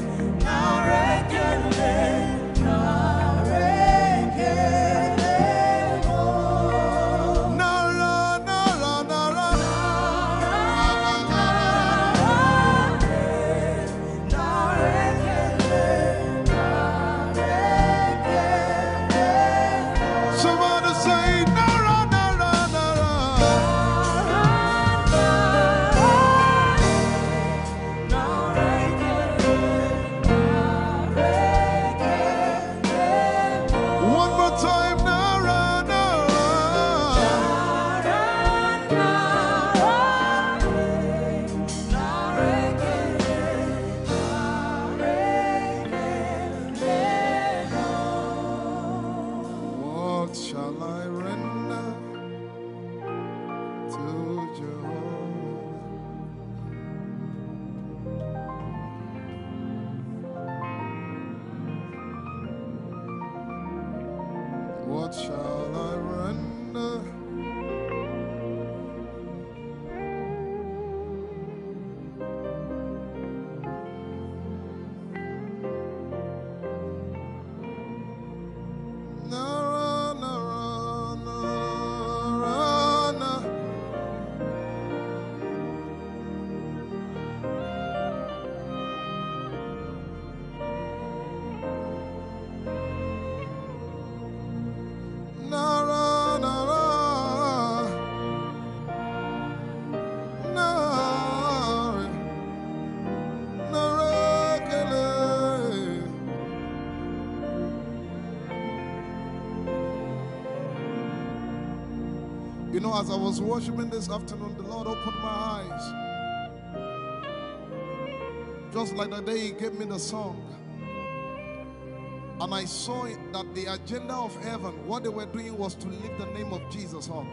Nara, nara, nara. Somebody say, "Nara, nara, nara." One more time, "Nara, nara." What shall I render to Jehovah? What shall I render? Nara, nara, nara, na. As I was worshiping this afternoon, the Lord opened my eyes. Just like the day He gave me the song. And I saw it that the agenda of heaven, what they were doing was to lift the name of Jesus up.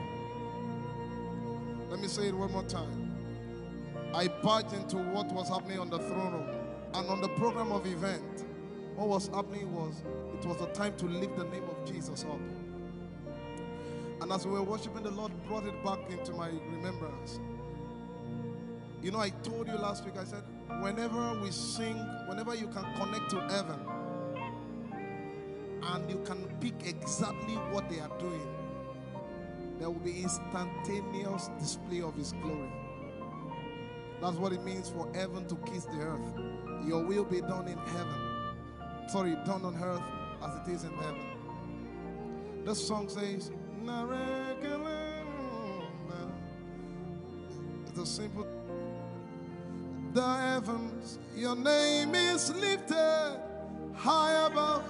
Let me say it one more time. I barged into what was happening on the throne room and on the program of event. What was happening was, it was a time to lift the name of Jesus up. And as we were worshiping, the Lord brought it back into my remembrance. You know, I told you last week, I said, whenever we sing, whenever you can connect to heaven, and you can pick exactly what they are doing, there will be instantaneous display of His glory. That's what it means for heaven to kiss the earth. Your will be done in heaven. Sorry, done on earth as it is in heaven. The song says, it's a simple, the heavens, your name is lifted high above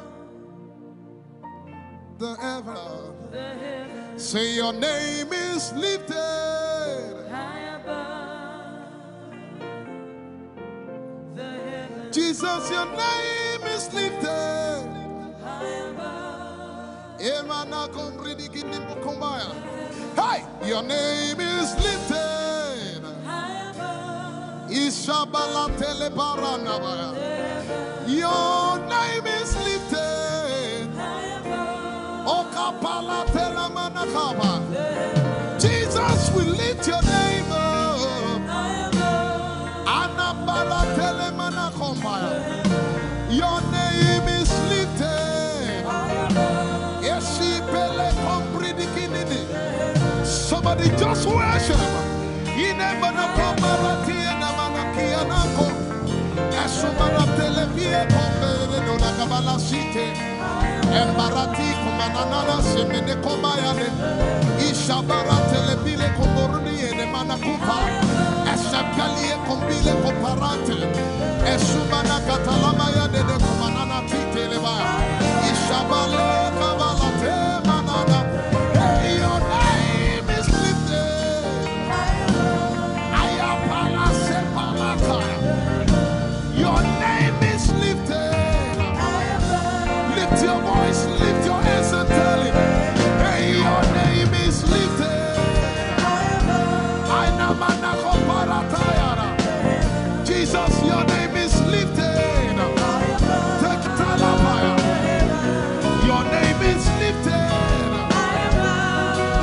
the heaven. Say, your name is lifted high above the heaven. Jesus, your name is lifted high above. Emana komridi kinimbo kombaya. Hey, your name is lifted. Ishabala telebaranabaya. Your name is lifted. Okapala telamanakaba. Jesus, we lift your name up. Anabala telemanakombaya. Your name is lifted. Esipele kompridikinini. Somebody just worship. Inemanakombaratie namanakianako. Esumanatelepie komberedonakabalasite. Embarati kumananana semene kobayane. Ishabaratelepile komboruni ene manakupa. Eshapalie kombile koparate. Esumana katalama ya dede kumanana titeleba. Ishabale kabalate manana. Hey, your name is lifted. Ayapala sepalata. Your name is lifted. Lift your voice, lift your hands and tell Him, hey, your name is lifted. Aina manako paratayara. Jesus, your name is lifted. Take talabaya. Your name is lifted.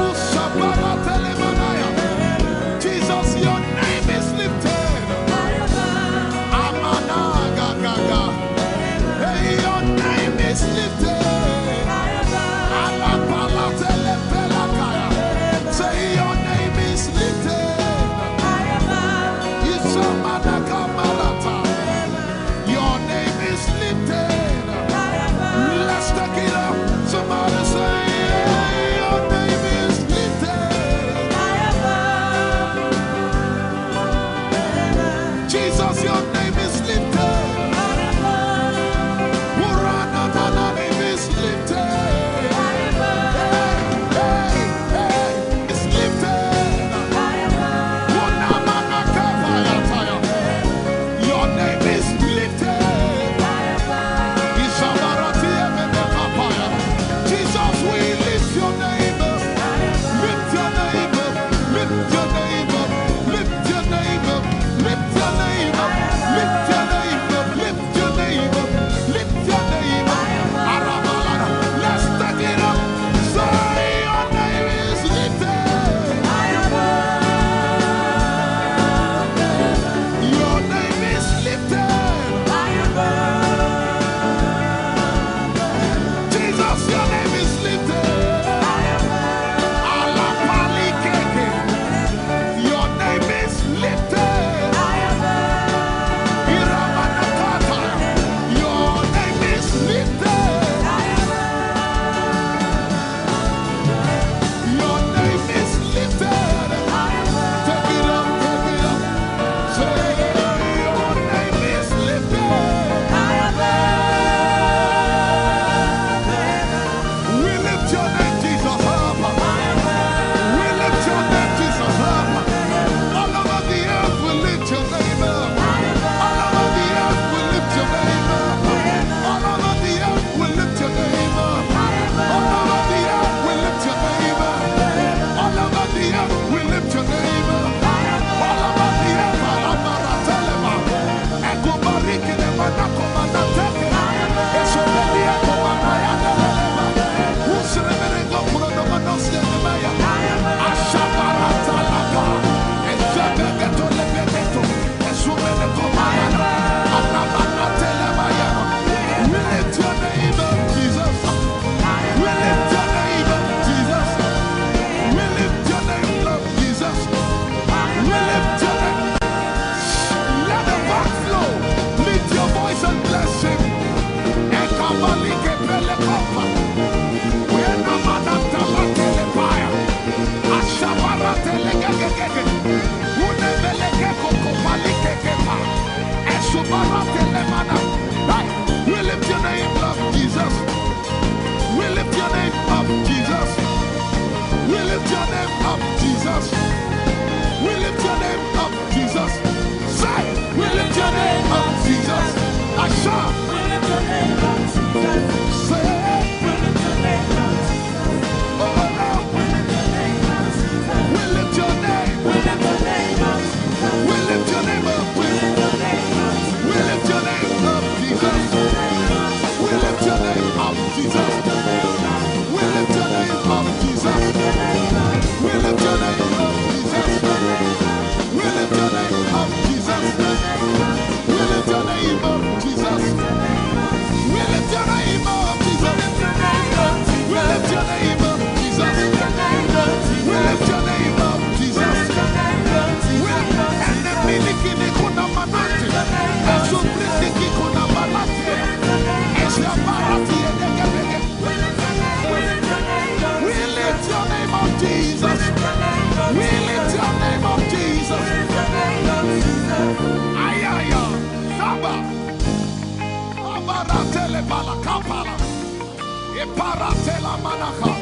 Usabara telemanaya. Jesus, your name is lifted. Amana gagaga. Hey, your name is lifted. Alapala telepelakaya. Say, your name is lifted. Isamanakamalata. Your name is lifted. Let's take it up. Somebody say, your name is lifted. Jesus, your name is lifted. Urana, your name is lifted. Hey, hey, hey. Is lifted. Unamanakapayataya. Your name is lifted. Ishabaratiyemenekapaya. Jesus, we lift your name up. Lift your name up. Lift your name up. Lift your name up. Lift your name up. Paratela manaha,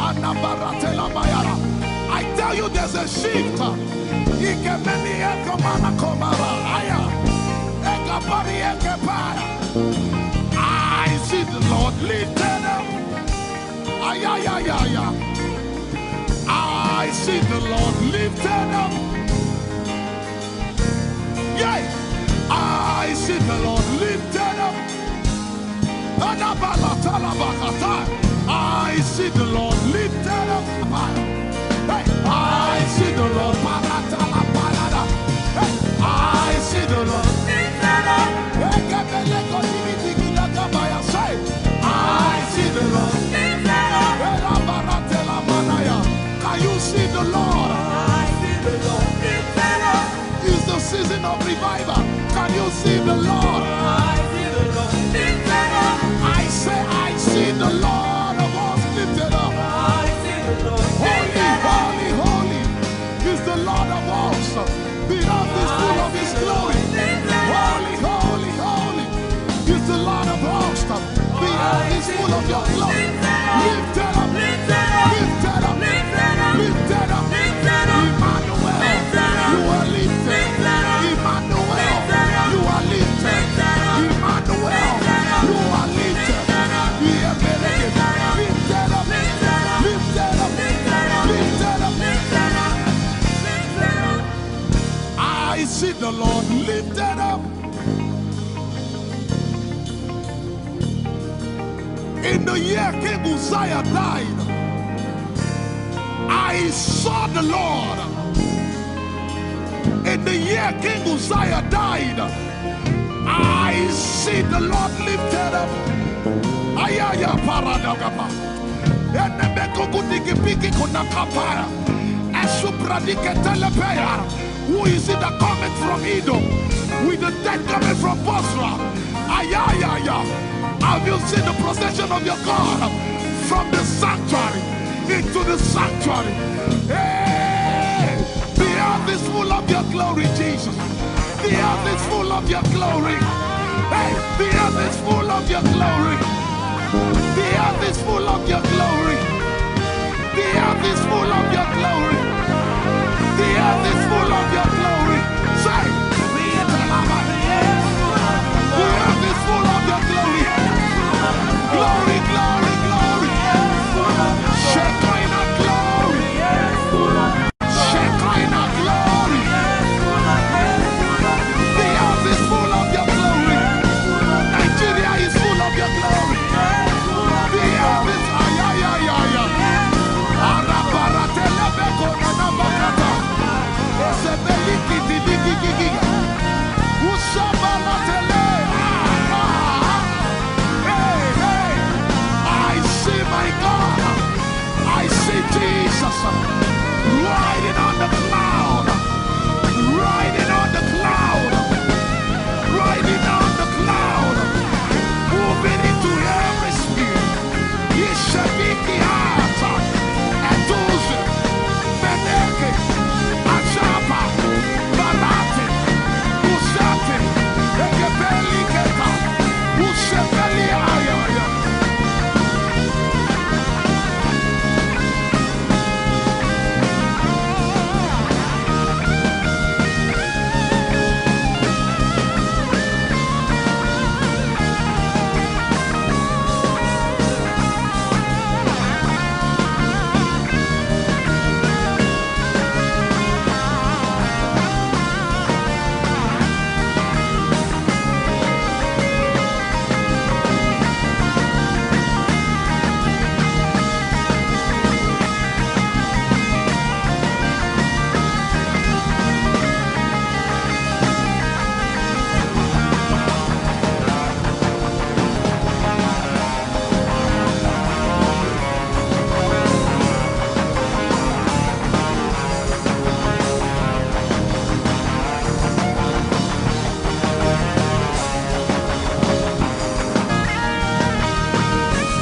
anabaratela mayara. I tell you, there's a shift. Ikemeni ekomana komara, aya. Ekapari ekepaya. I see the Lord lifted up. Ay, ay, ay, ay, ay. I see the Lord lifted up. Yeah, I see the Lord lifted up. Anabalatalabahatai. I see the Lord lifted up. Hey, I see the Lord. Paratalabalada. Hey, I see the Lord. Ekebelekodibidigidagamaya. Say, I see the Lord. Elabaratelamanaya. Can you see the Lord? It's the season of revival. Can you see the Lord? I say, I see the Lord of hosts lifted up. Holy, holy, holy is the Lord of hosts. The earth is full of his glory. Holy, holy, holy is the Lord of hosts. The earth is full of your glory. Lift it up. Lift it up. Lift it up. Lift it up. Emmanuel, you are lifted. Emmanuel, you are lifted. Emmanuel, you are lifted. Lift it up. Lift it up. Lift it up. Lift it up. I see the Lord lifted up. In the year King Uzziah died, I saw the Lord. In the year King Uzziah died, I see the Lord lifted up. Ayaya paradagaba. Enemekukudigipiki kunakapaya. Esupradiketelepeyara. Who is it that cometh from Edom with the dead coming from Bozrah? Ayayaya. Have you seen the procession of your God from the sanctuary into the sanctuary? Hey, the earth is full of your glory, Jesus. The earth is full of your glory. Hey, the earth is full of your glory. The earth is full of your glory. The earth is full of your glory. The earth is full of your glory. Say, the earth is full of your glory. Glory, glory, glory. Shekinah glory. Shekinah glory. The earth is full of your glory. Nigeria is full of your glory. The earth is ayayayaya. Arabaratelebeko nanabakata. Esebelikidiligigigiga. Usabalatele. Ah, ah, ah. Hey, hey. I see my God. I see Jesus riding on the cloud, riding on the cloud, riding on the cloud, moving into every spirit. Yeshabiki hata, Etuze, Meneke, Achapa, Barate, Usate, Ekepeliketa, Usepeli Ayaya.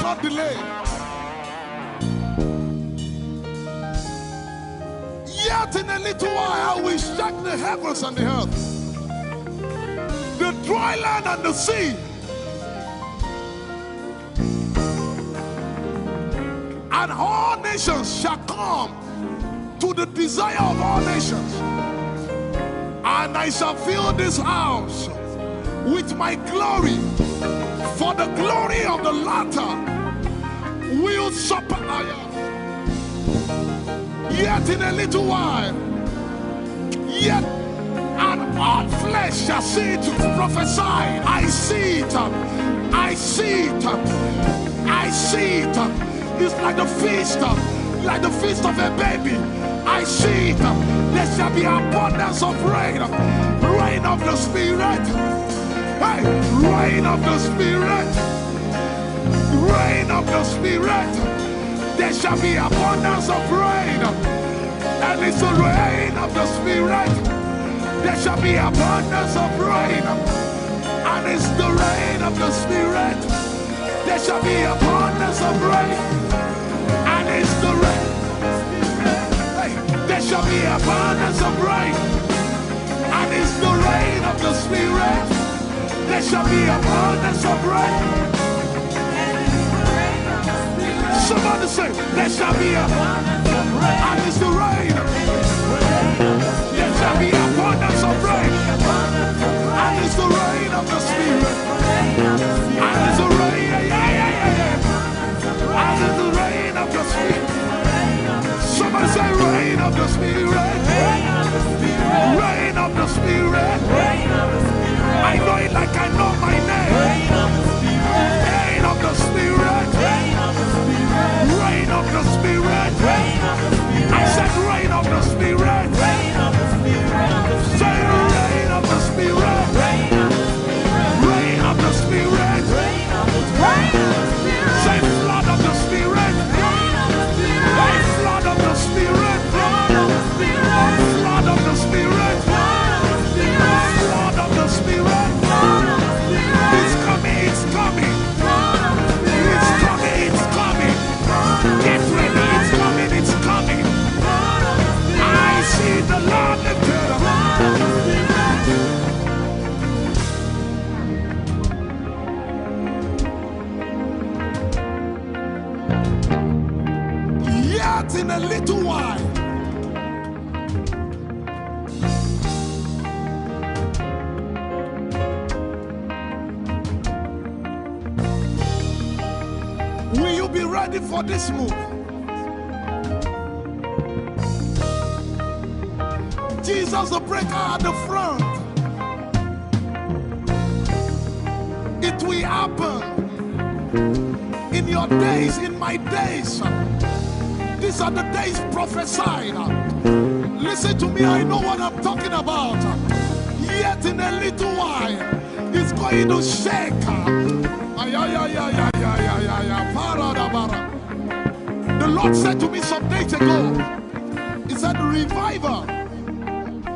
Not delay. Yet in a little while I will shake the heavens and the earth, the dry land and the sea. And all nations shall come to the desire of all nations. And I shall fill this house with my glory, for the glory of the latter will surpass. Yet in a little while, yet and all flesh shall see it. Prophesy. I see it. I see it. I see it. It's like the feast, like the feast of a baby. I see it. There shall be abundance of rain. Rain of the Spirit. Hey, rain of the Spirit. Rain of the Spirit. There shall be abundance of rain. And it's the rain of the Spirit. There shall be abundance of rain. And it's the rain of the Spirit. There shall be abundance of rain. And it's the rain. Hey, there shall be abundance of rain. And it's the rain of the Spirit. There shall be abundance of rain. Somebody say, there shall be a, and it's the rain. There shall be abundance of rain. And it's the rain of the Spirit. And it's the rain, yeah, yeah, yeah, yeah, yeah. And it's the rain of the Spirit. Somebody say, rain of the Spirit. Rain of the Spirit. I know it like I know my name. Rain of the Spirit. Rain of the Spirit. I said, rain of the Spirit. Say, rain of the Spirit. Rain of the Spirit. Say, flood of the Spirit. Hey, flood of the Spirit. Flood of the Spirit. Flood of the Spirit. It's coming. It's coming. It's coming. It's coming. Get ready. It's coming. It's coming. I see the Lord lifted up. Yet in a little while, will you be ready for this move? Jesus the breaker at the front. It will happen in your days, in my days. These are the days prophesied. Listen to me, I know what I'm talking about. Yet in a little while, it's going to shake. Ay, ay, ay, ay, ay, ay, ay, ay, ay, para da bara. The Lord said to me some days ago, He said, revival,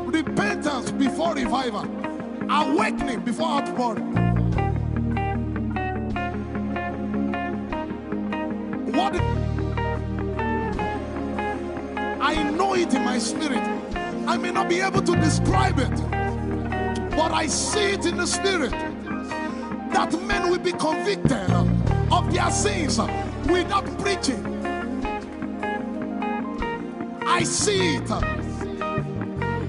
repentance before revival, awakening before outpouring. What I know it in my spirit. I may not be able to describe it, but I see it in the spirit. That men will be convicted of their sins without preaching. I see it.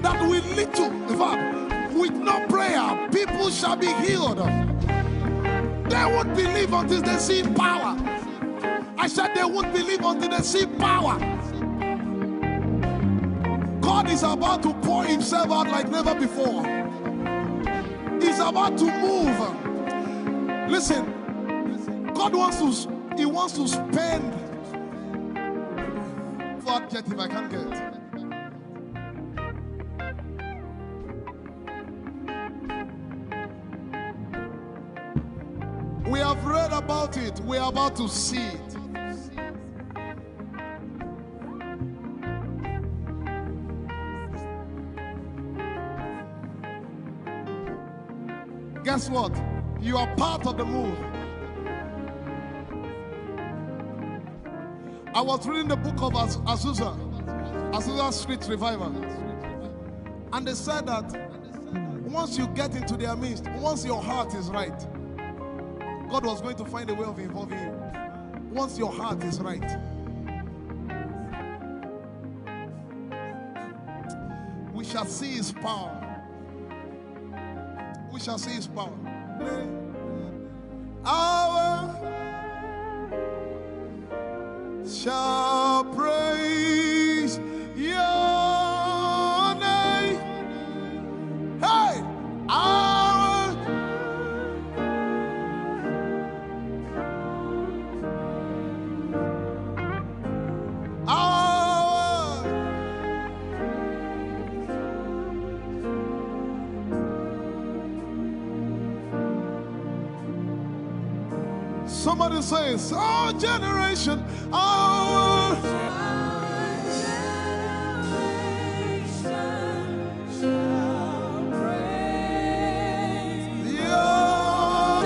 That with little, in fact, with no prayer, people shall be healed. They won't believe until they see power. I said they won't believe until they see power. God is about to pour himself out like never before. He's about to move. Listen, God wants to, he wants to spend. What adjective I can't get. We have read about it. We are about to see it. Guess what? You are part of the move. I was reading the book of Az- Azusa, Azusa Street Revival. And they said that once you get into their midst, once your heart is right, God was going to find a way of involving you. Once your heart is right. shall see his power. We shall see his power. Our shall praise your name. Hey, our our Somebody says, our generation, our generation shall praise your,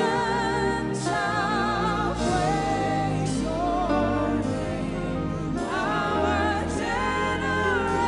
shall praise your name. Our generation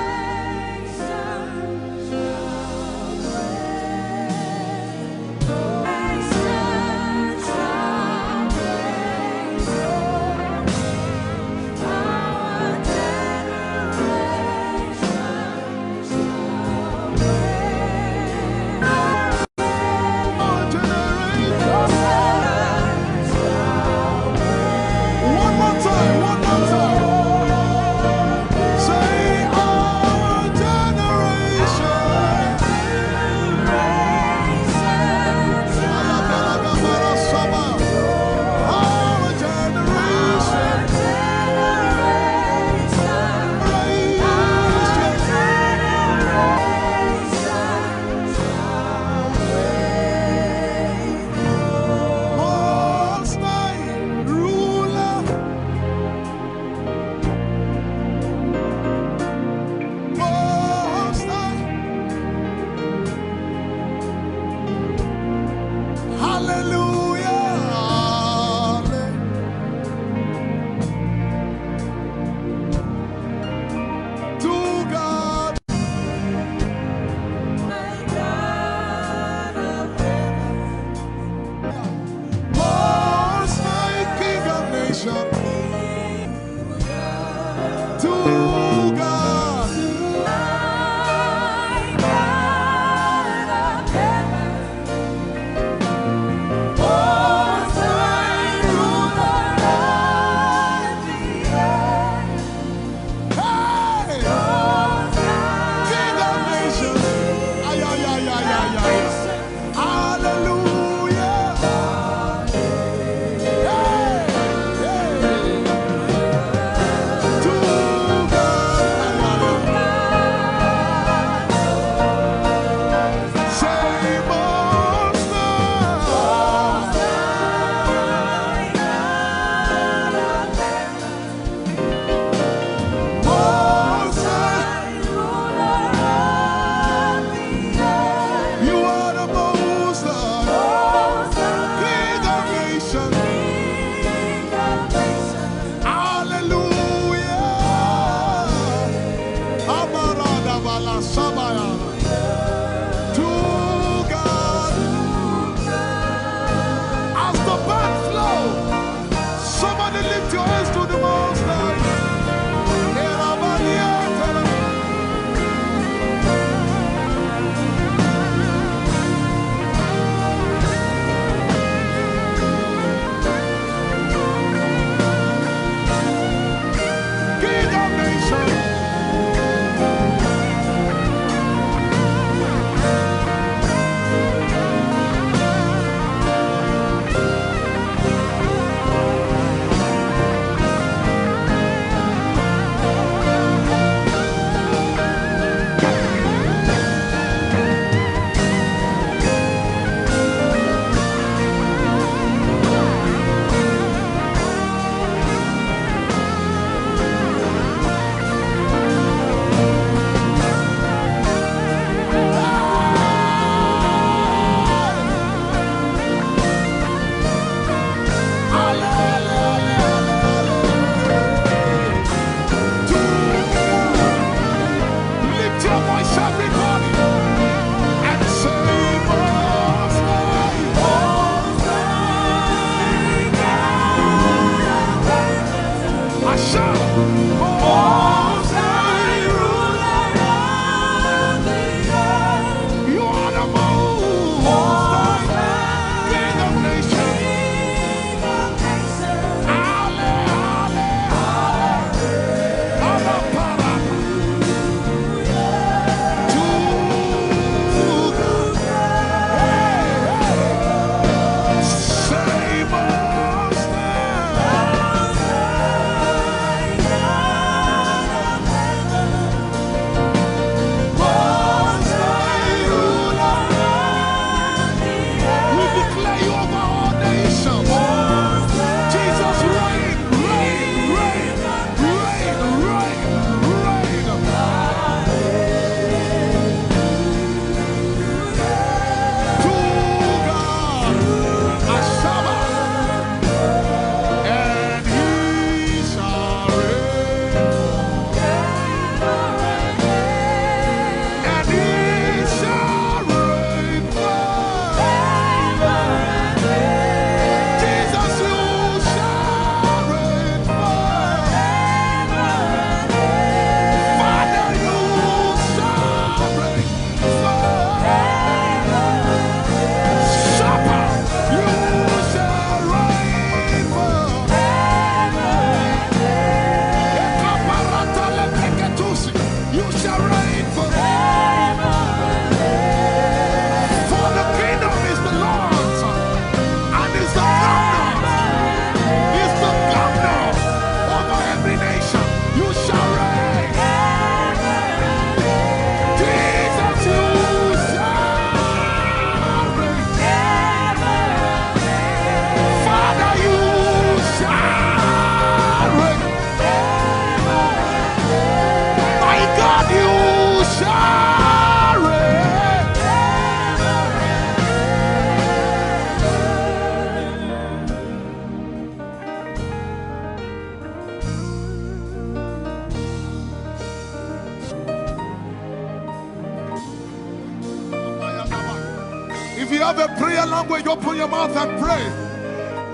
If you have a prayer language, open your mouth and pray.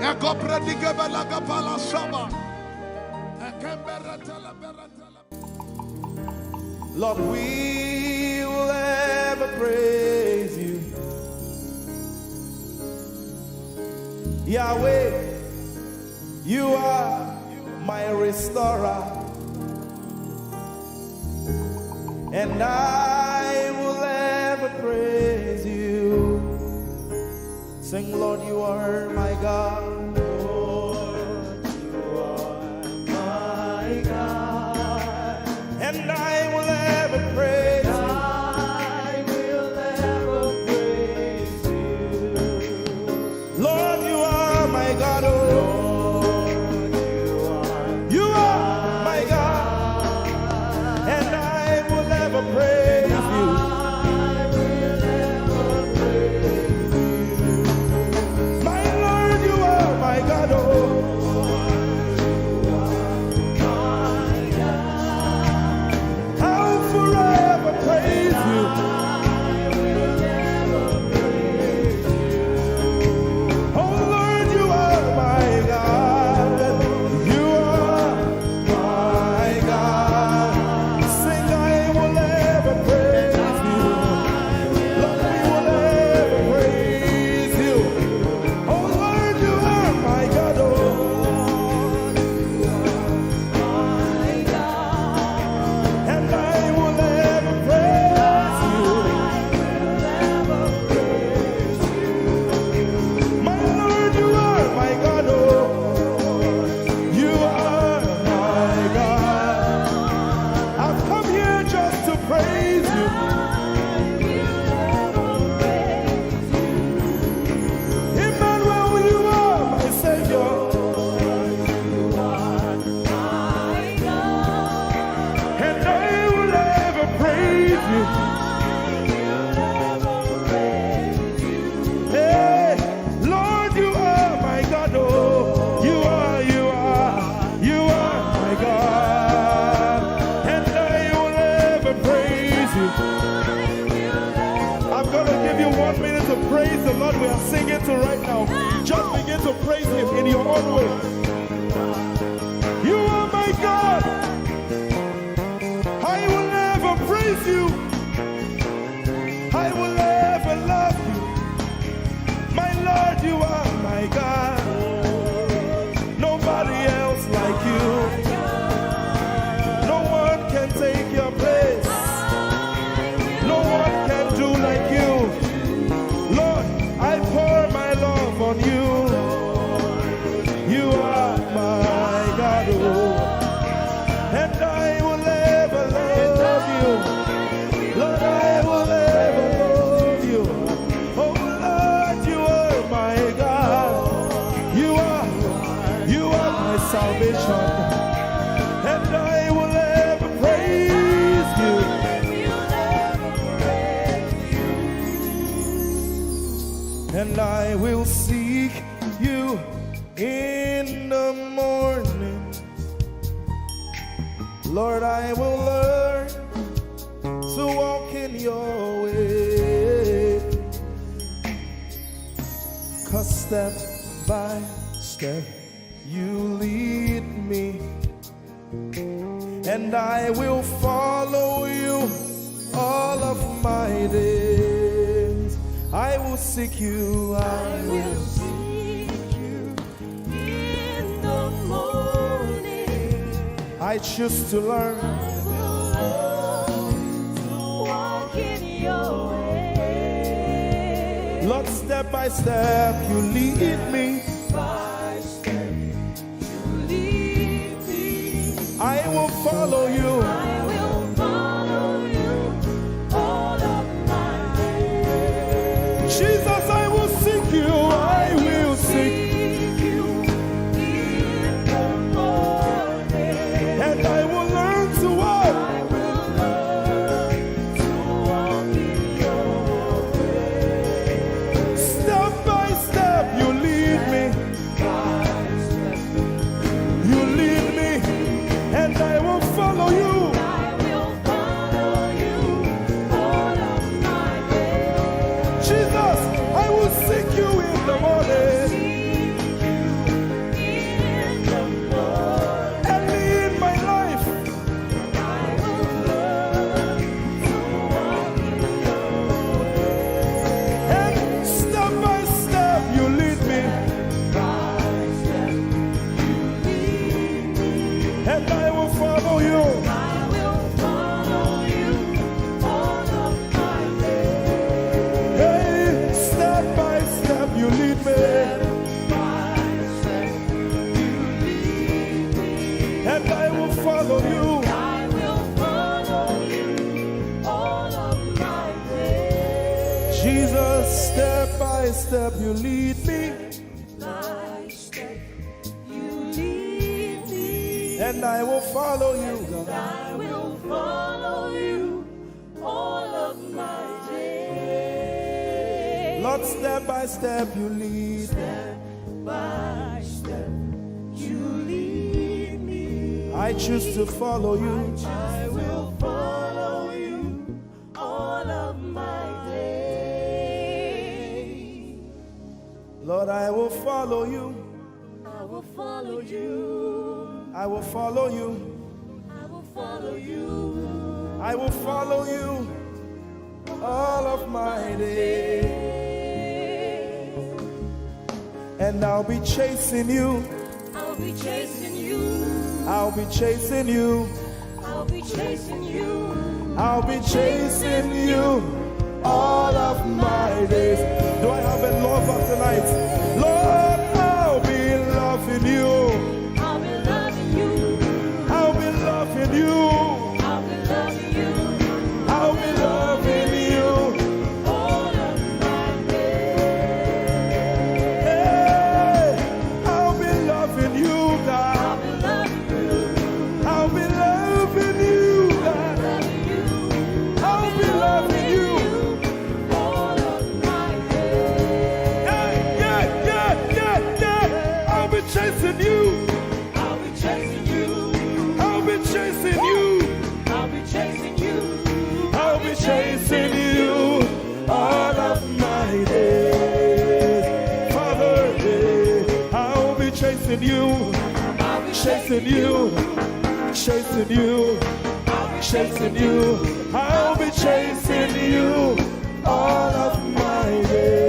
Ekopredikebalakapalashaba. Ekembereteleberetele. Lord, we will ever praise you. Yahweh, you are my restorer, and I will ever praise you. Sing, Lord, you are my God. Lord, you are my God. And I will ever praise you. I will ever praise you. Lord, you are my God, oh. Lord, you are my God. And I will ever praise you. My Lord, you are my God, oh. I'll forever praise you. Oh Lord, you are my God. You are my God. Sing, I will ever praise you. Lord, we will ever praise you. Oh Lord, you are my God, oh. And I will ever praise you. My Lord, you are my God, oh. You are my God. I've come here just to praise you. Emmanuel, you are my Savior. And I will ever praise you. Hey, Lord, you are my God, oh. You are, you are, you are my God. And I will ever praise you. I'm gonna give you one minute to praise the Lord we are singing to right now. Just begin to praise him in your own way. You are my God. I will ever praise you. I will ever love you. My Lord, you are my God. Nobody else like you. No one can take your place. No one can do like you. Lord, I pour my love on you. You are my God, oh. And I will ever love you. Lord, I will ever love you. Oh Lord, you are my God. You are, you are my salvation. And I will ever praise you. And I will seek you in the morning. Lord, I will learn to walk in your way. 'Cause step by step, you lead me. And I will follow you all of my days. I will seek you. I will seek you in the morning. I choose to learn. I will learn to walk in your way. Lord, step by step, you lead me. By step, you lead me. I will follow you. I will follow you all of my days. Jesus, I will seek you. I will seek you in the morning. And I will learn to walk. I will learn to walk in your way. Step by step, you lead me. You lead me, and I will follow you. I will follow you all of my days. Jesus, Seek you in the morning. Early in my life. And step by step you lead me. And I will follow you. Hey, step by step you lead me. And I will follow you. Jesus, step by step you lead me. And I will follow you, God. Lord, step by step you lead. I choose to follow you. Lord, I will follow you. I will follow you. I will follow you all of my days. And I'll be chasing you. I'll be chasing you. I'll be chasing you. I'll be chasing you. I'll be chasing you all of my days. Do I have a lover tonight? Lord, I'll be loving you. I'll be loving you. I'll be loving you. I'll be loving you. I'll be loving you. All of my days. Hey, I'll be loving you, God. I'll be loving you. I'll be loving you, God. I'll be loving you. All of my days. Yeah, yeah, yeah, yeah, yeah. I'll be chasing you. I'll be chasing you. I'll be chasing you. I'll be chasing you. I'll be chasing you all of my days. Father, yeah, I'll be chasing you. I'll be chasing you. Chasing you. I'll be chasing you. I'll be chasing you all of my days.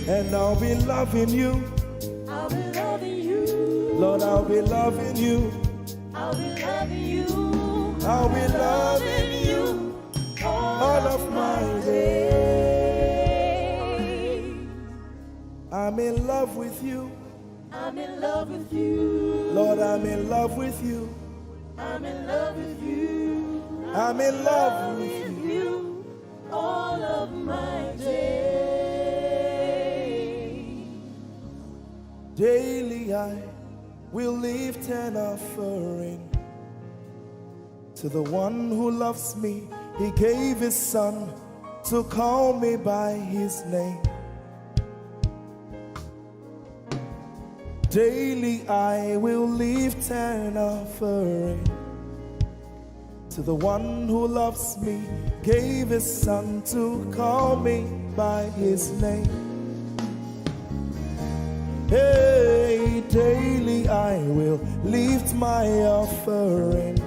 And I'll be loving you. I'll be loving you. Lord, I'll be loving you. I'll be loving you. I'll be loving you all of my days. I'm in love with you. I'm in love with you. Lord, I'm in love with you. I'm in love with you. I'm in love with you. All of my days. Daily I will lift an offering to the one who loves me. He gave his son to call me by his name. Daily I will lift an offering to the one who loves me, gave his son to call me by his name. Hey, daily I will lift my offering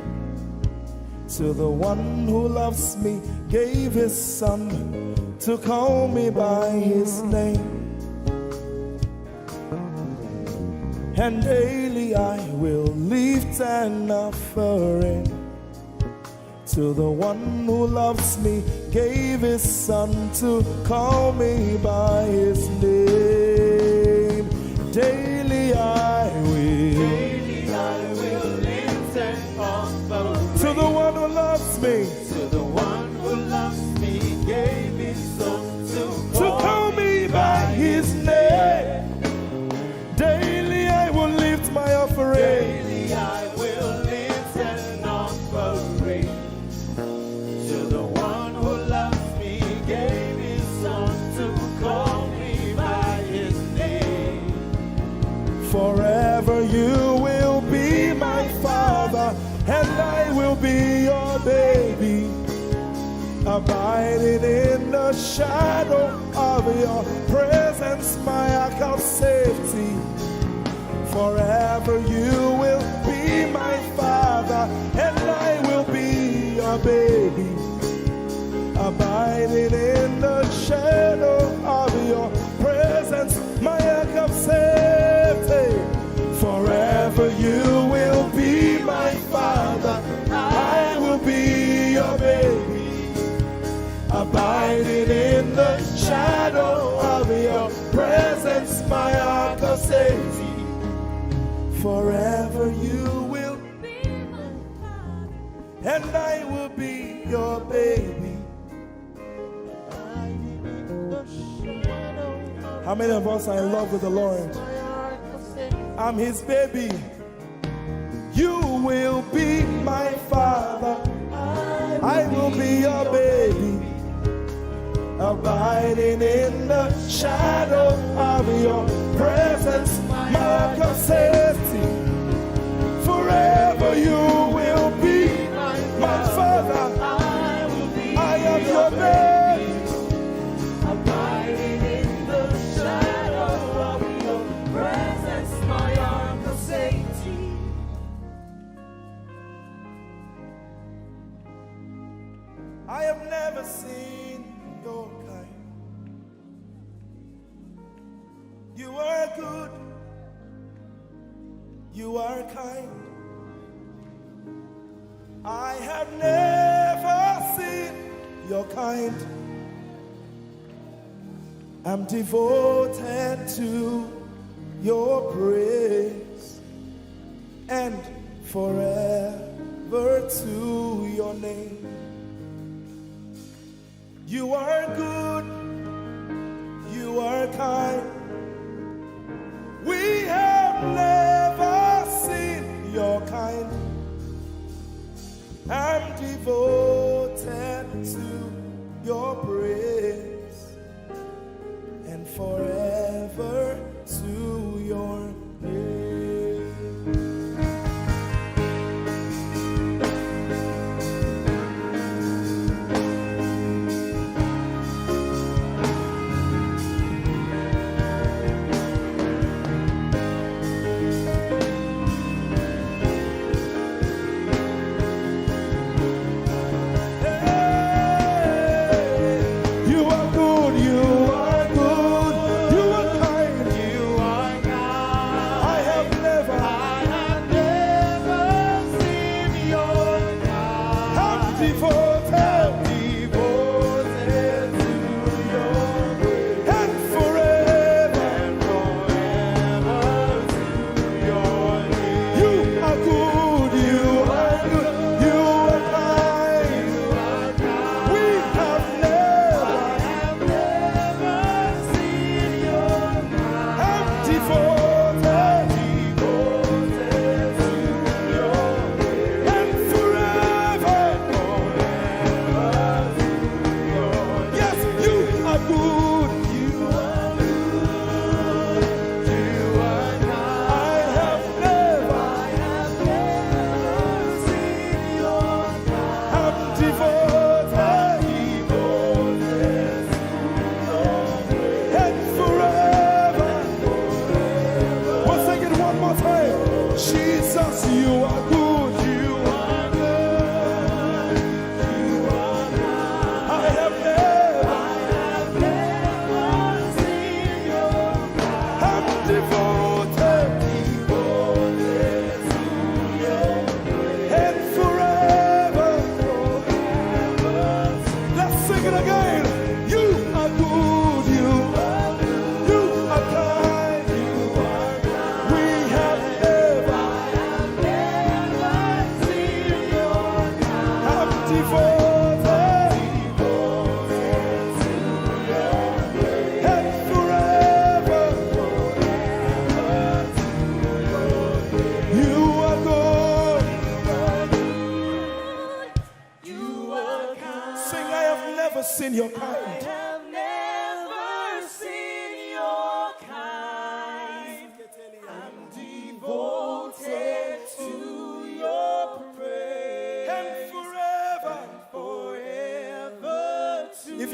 to the one who loves me, gave his son to call me by his name. And daily I will lift an offering to the one who loves me, gave his son to call me by his name. Daily I will. Daily I will lift an offering to the one who loves me. To the one who loves me, gave his son to call me by his name. Daily I will lift my offering. Daily I will lift an offering to the one who loves me, gave his son to call me by his name. Forever you will be my father, and I will be your baby. Abide Hiding in the shadow of your presence, my ark of safety. Forever you will be my father, and I will be your baby. Abiding in the shadow of your presence, my ark of safety. Forever you will be my father, I will be your baby. Abiding in the shadow of your presence, my ark of safety. Forever you will be my father, and I will be your baby. How many of us are in love with the Lord? I'm his baby. You will be my father. I will be your baby. Abiding in the shadow of your presence, my ark of safety. Forever you will be my father. I am your baby. Abiding in the shadow of your presence, my ark of safety. I have never seen your kind. You are good. You are kind. I have never seen your kind. I'm devoted to your praise and forever to your name. You are good, you are kind. We have never seen your kind. I'm devoted to your praise and forever to your name. You are good, you are good, you are kind, you are kind. I have never, I have never seen your kind. I'm devoted, devoted to your grace. And forever, and forever to your name. You are good, you are good, you are kind. We have never, have never seen your kind. I'm devoted, devoted to your grace. And forever, forever to your name. Yes, you are good. You are good. You are kind. I have never, I have never seen your kind. I'm devoted, devoted to your grace. And forever. We'll sing it one more time. Jesus, you are good. You are good. I have never, I have never seen your kind. I'm devoted, devoted to your grace. And forever, forever. Let's sing it again. You are good, you are good, you are kind, you are kind. We have never, I have never seen your kind. I'm devoted, devoted to your grace. And forever, forever to your grace. You are good. You are kind. Sing, I have never seen your kind. I have never seen your kind. I'm devoted to your praise. And forever, and forever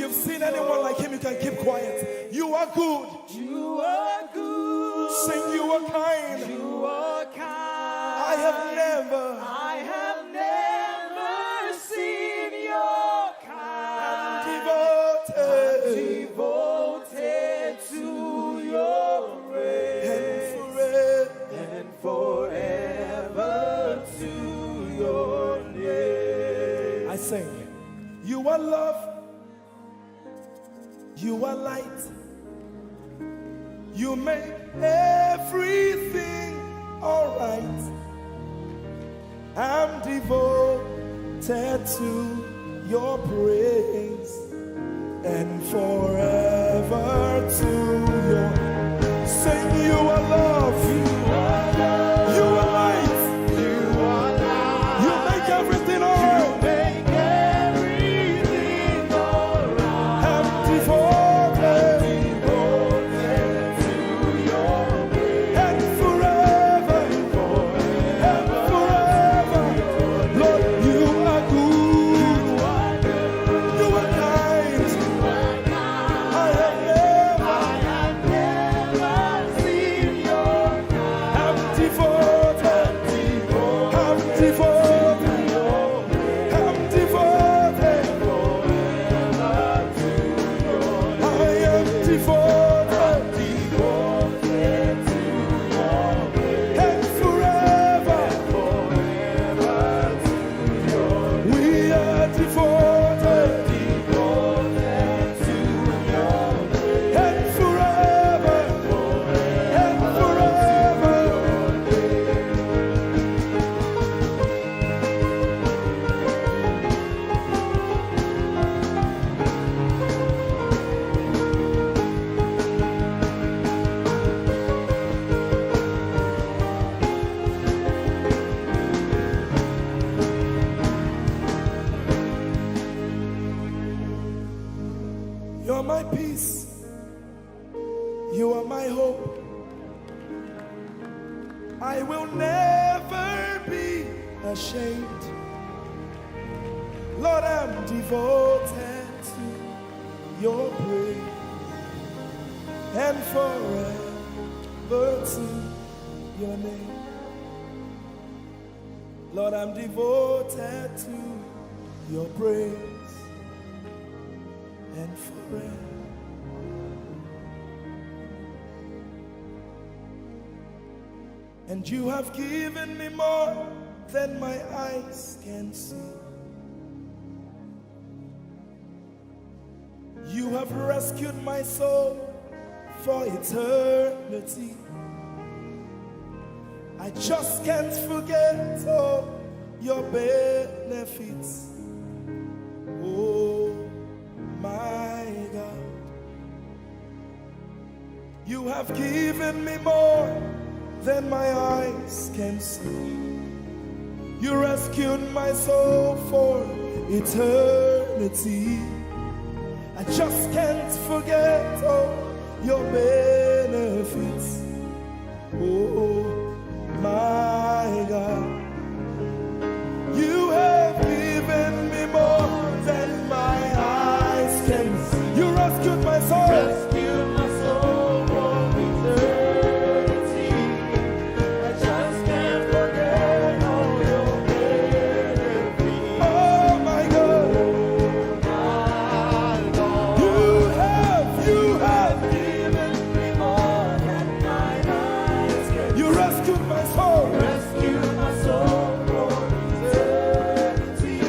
You've seen anyone like him, you can keep quiet. You are good. You are good. Sing, you are kind. You are kind. I have never. I have never seen your kind. Devoted. Devoted to your praise. And forever. And forever to your name. I sing. You are love. You are light. You make everything alright. I'm devoted to your praise and forever to your sing. You are love. You are light. You make everything alright. Make everything alright. I'm devoted Devoted to your praise. and forever, and forever. Lord, you are good. You are kind. I have never. I have never seen your I'm devoted. I'm devoted. I'm devoted. I am devoted. And forever. We are devoted. And forever. And forever. You're my peace. You are my hope. I will never be ashamed. Lord, I'm devoted to your praise and forever to your name. Lord, I'm devoted to your praise and forever. And you have given me more than my eyes can see. You have rescued my soul for eternity. I just can't forget all your benefits. Oh my God. You have given me more than my eyes can see. You rescued my soul for eternity. I just can't forget all your benefits. Oh my God. You have given me more than my eyes can see. You rescued my soul. Rescue my soul from eternity. I just can't forget all your benefits. Oh my God. My God. You have, you have. Given me more than my eyes can You rescued my soul. Rescue my soul from eternity.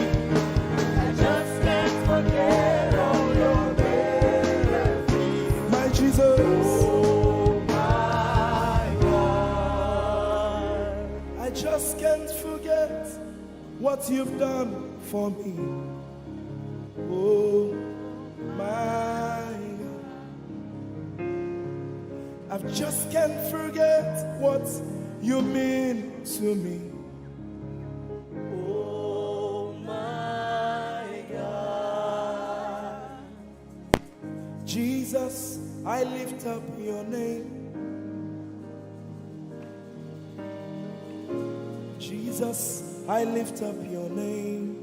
I just can't forget all your benefits. My Jesus. Oh my God. I just can't forget what you've done for me. Oh my God. I just can't forget what you mean to me. Oh my God. Jesus, I lift up your name. Jesus, I lift up your name.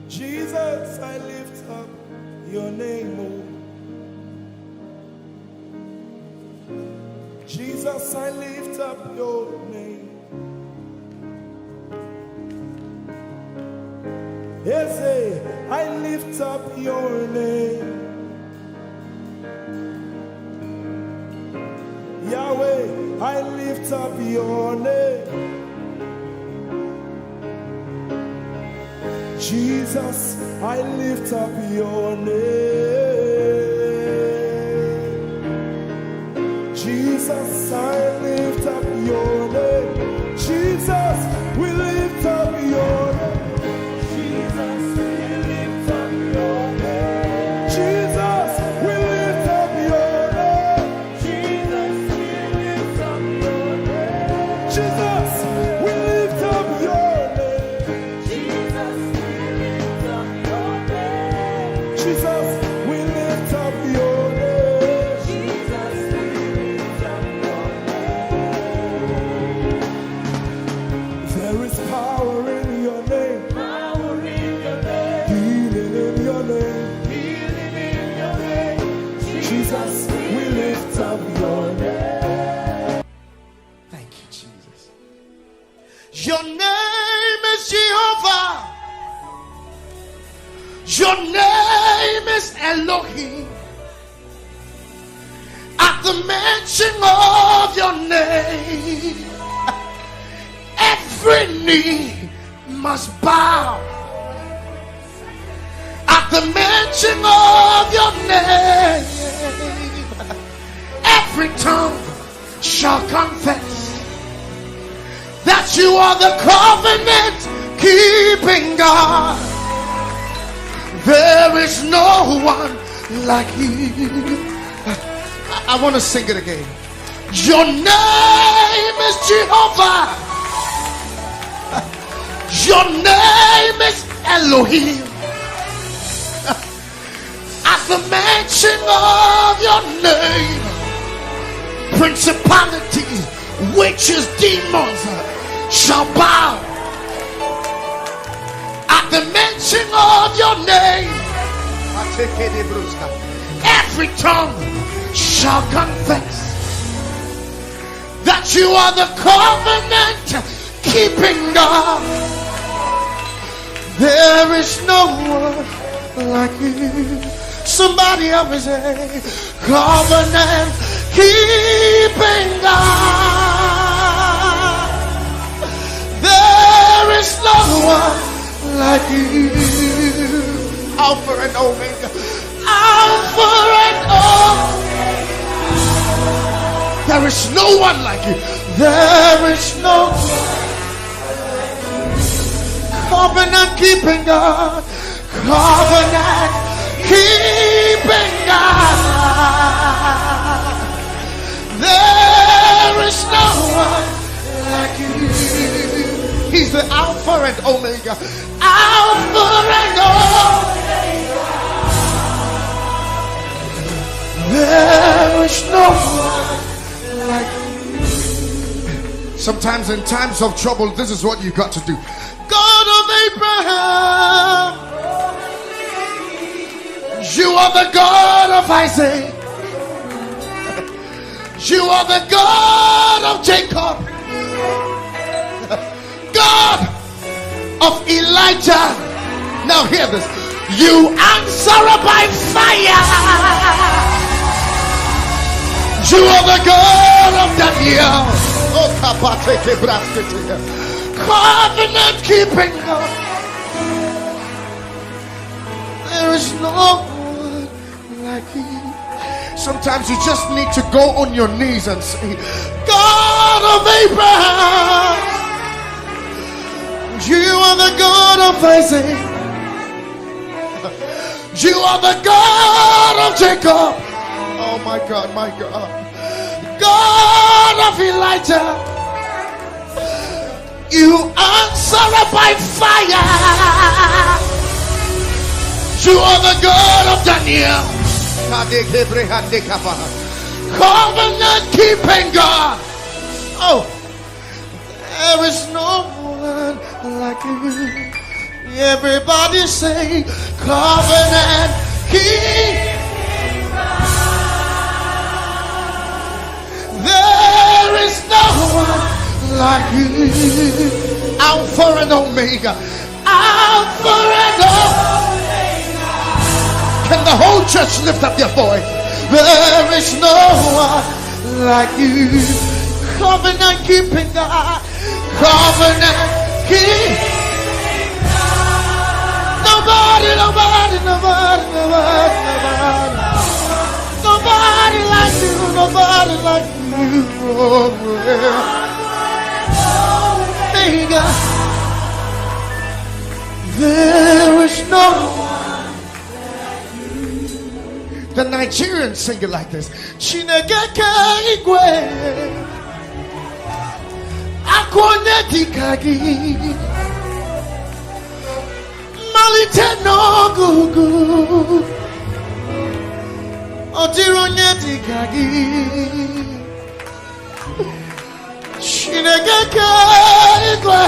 Jesus, I lift up your name, oh. Jesus, I lift up your name. Yes, eh, I lift up your name. Yahweh, I lift up your name. Jesus, I lift up your name. Jesus, I lift up your name. Jesus, we lift up your name. Jesus, we lift up your name. Jesus, we lift up your name. Jesus, we lift up your name. Jesus, we lift up your name. Jesus, we lift up your name. Jesus, we lift up your name. Jesus, we lift up your name. There is power in your name. Power in your name. Healing in your name. Healing in your name. Jesus, we lift up your name. Thank you, Jesus. Your name is Jehovah. Your name is Elohim. At the mention of your name, every knee must bow. At the mention of your name, every tongue shall confess that you are the covenant keeping God. There is no one like you. I, I want to sing it again. Your name is Jehovah. Your name is Elohim. At the mention of your name, principalities, witches, demons shall bow. At the mention of your name, every tongue shall confess that you are the covenant keeping God. There is no one like you. Somebody help me say, covenant keeping God. There is no one like you. Alpha and Omega. Alpha and Omega. There is no one like you. There is no one. Covenant keeping God. Covenant keeping God. There is no one like you. He's the Alpha and Omega. Alpha and Omega. There is no one like you. Sometimes in times of trouble, this is what you got to do. God of Abraham, you are the God of Isaac, you are the God of Jacob, God of Elijah. Now hear this. You answer by fire. You are the God of Daniel. Oh, kapateke braskete. Covenant keeping God. There is no one like you. Sometimes you just need to go on your knees and say, God of Abraham, you are the God of Isaac, you are the God of Jacob. Oh my God, my God. God of Elijah, you answer by fire. You are the God of Daniel. Covenant keeping God. Oh, there is no one like you. Everybody say, covenant keep. There is no one like you. Alpha and Omega. Alpha and Omega. Can the whole church lift up your voice? There is no one like you. Covenant keeping God. Covenant keep. Nobody, nobody, nobody, nobody, nobody. Nobody like you, nobody like you. Oh, yeah. Hey, God. There is no one. The Nigerians sing it like this. Chineke ke igwe. Akwa onye dịka gị. Mmalite n'ọgụgụ. Ọ dịrị onye dịka gị. Chineke ke igwe.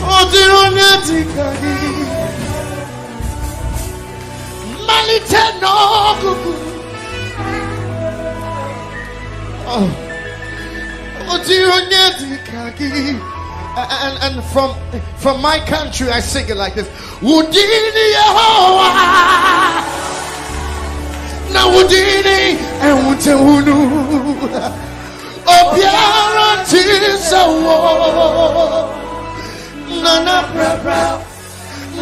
Ọ dịrị onye dịka gị. Mmalite n'ọgụgụ. Oh. Ọ dịrị onye dịka gị. And, and from, from my country, I sing it like this. Wudini Yehowa. Na wudini ewute wunu. Obiara tisawo. Nana brabra.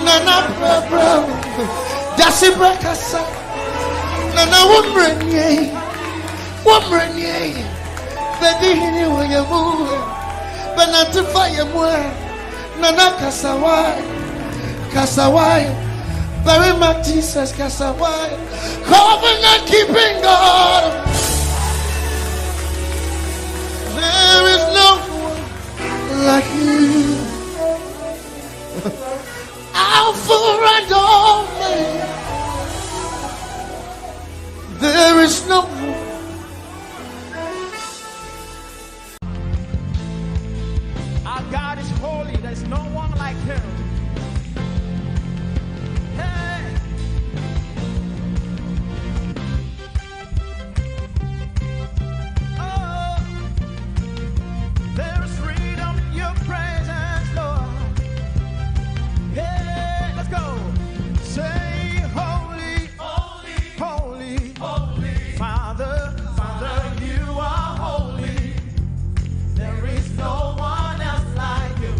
Nana brabra. Dasi brakasa. Nana wumrenye. Wumrenye. Bedi hini wayemu. Benatifa yemwe. Nana Kasawai, Kasawai, very much Jesus Kasawai, covenant keeping God. There is no one like you. Alpha and Omega. There is no one. Our God is holy, there's no one like him. Hey! Oh, there's freedom in your presence, Lord. Hey, let's go. Say, holy, holy, holy, holy. Father, Father, you are holy. There is no one else like you.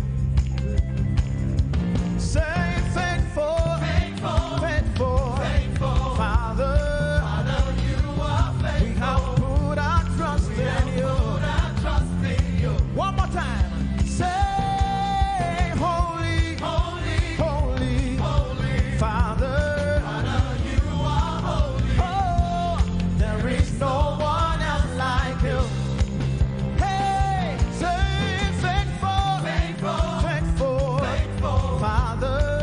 Say, faithful, faithful, faithful, faithful. Father, Father, you are faithful. We have put our trust in you. Put our trust in you. One more time. Say, holy, holy, holy, holy. Father, Father, you are holy. Oh, there is no one else like you. Hey, say, faithful, faithful, faithful, faithful. Father,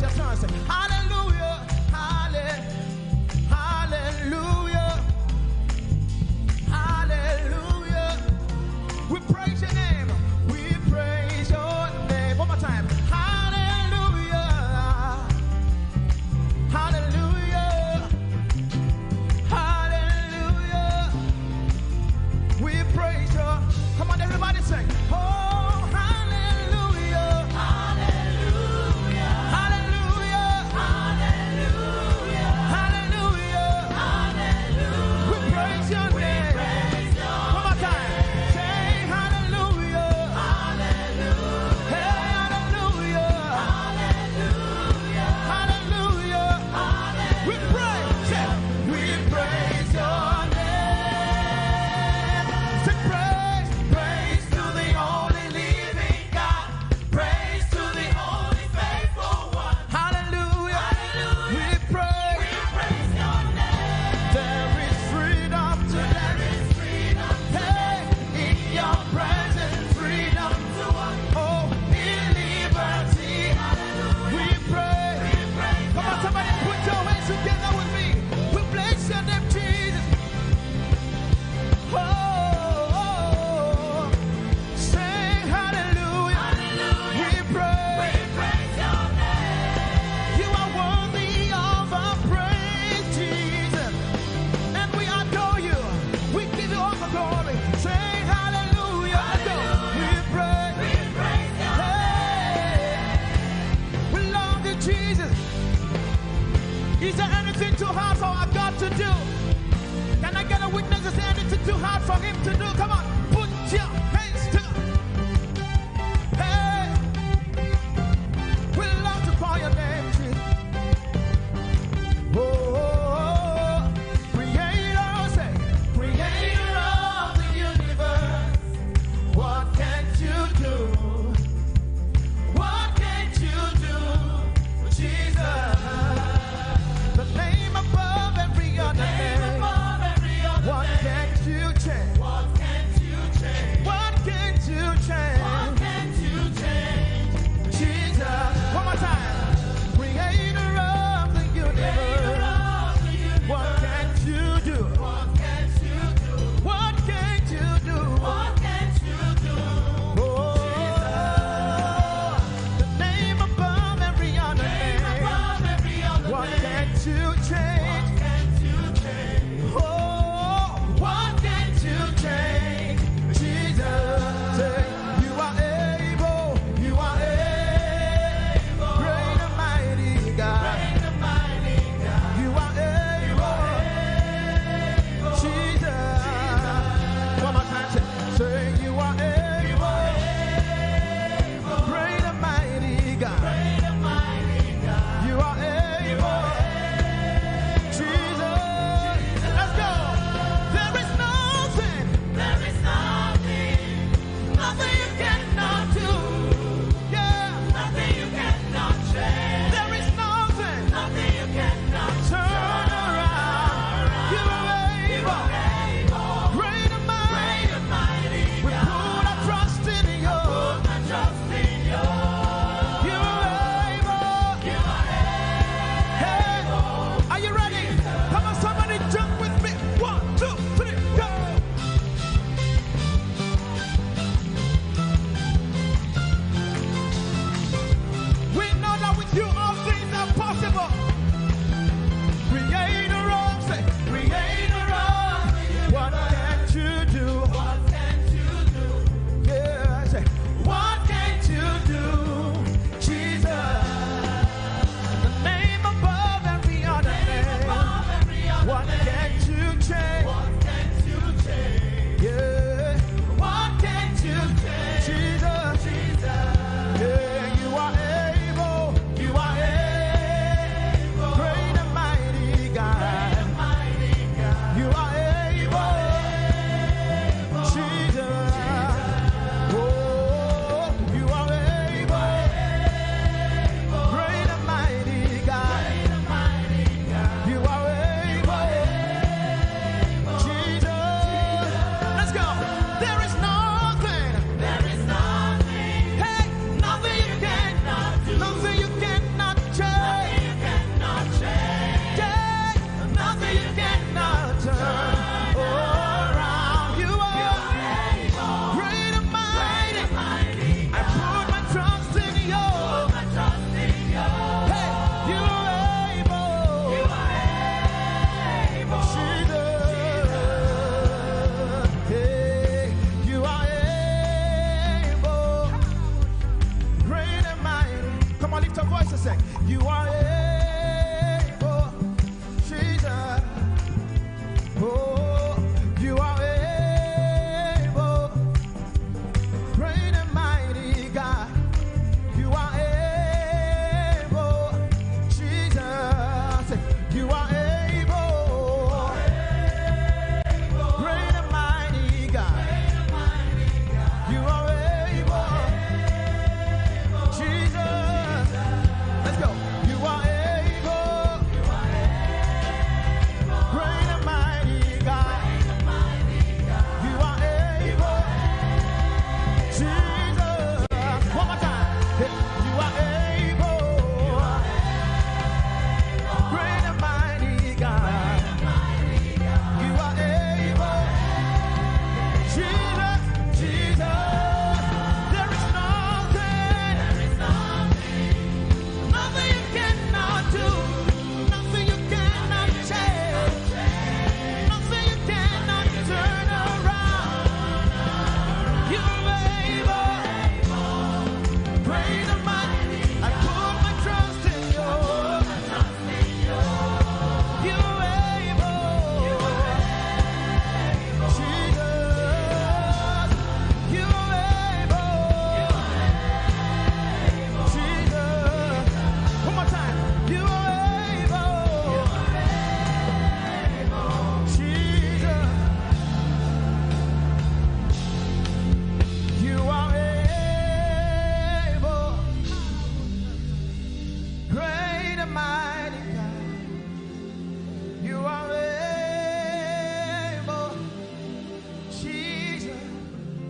Your turn, say, "Hallelujah, halle-, hallelujah, hallelujah. We praise your name, we praise your name." One more time. "Hallelujah, hallelujah, hallelujah. We praise your." Come on, everybody sing. "Oh, hallelujah, hallelujah, hallelujah.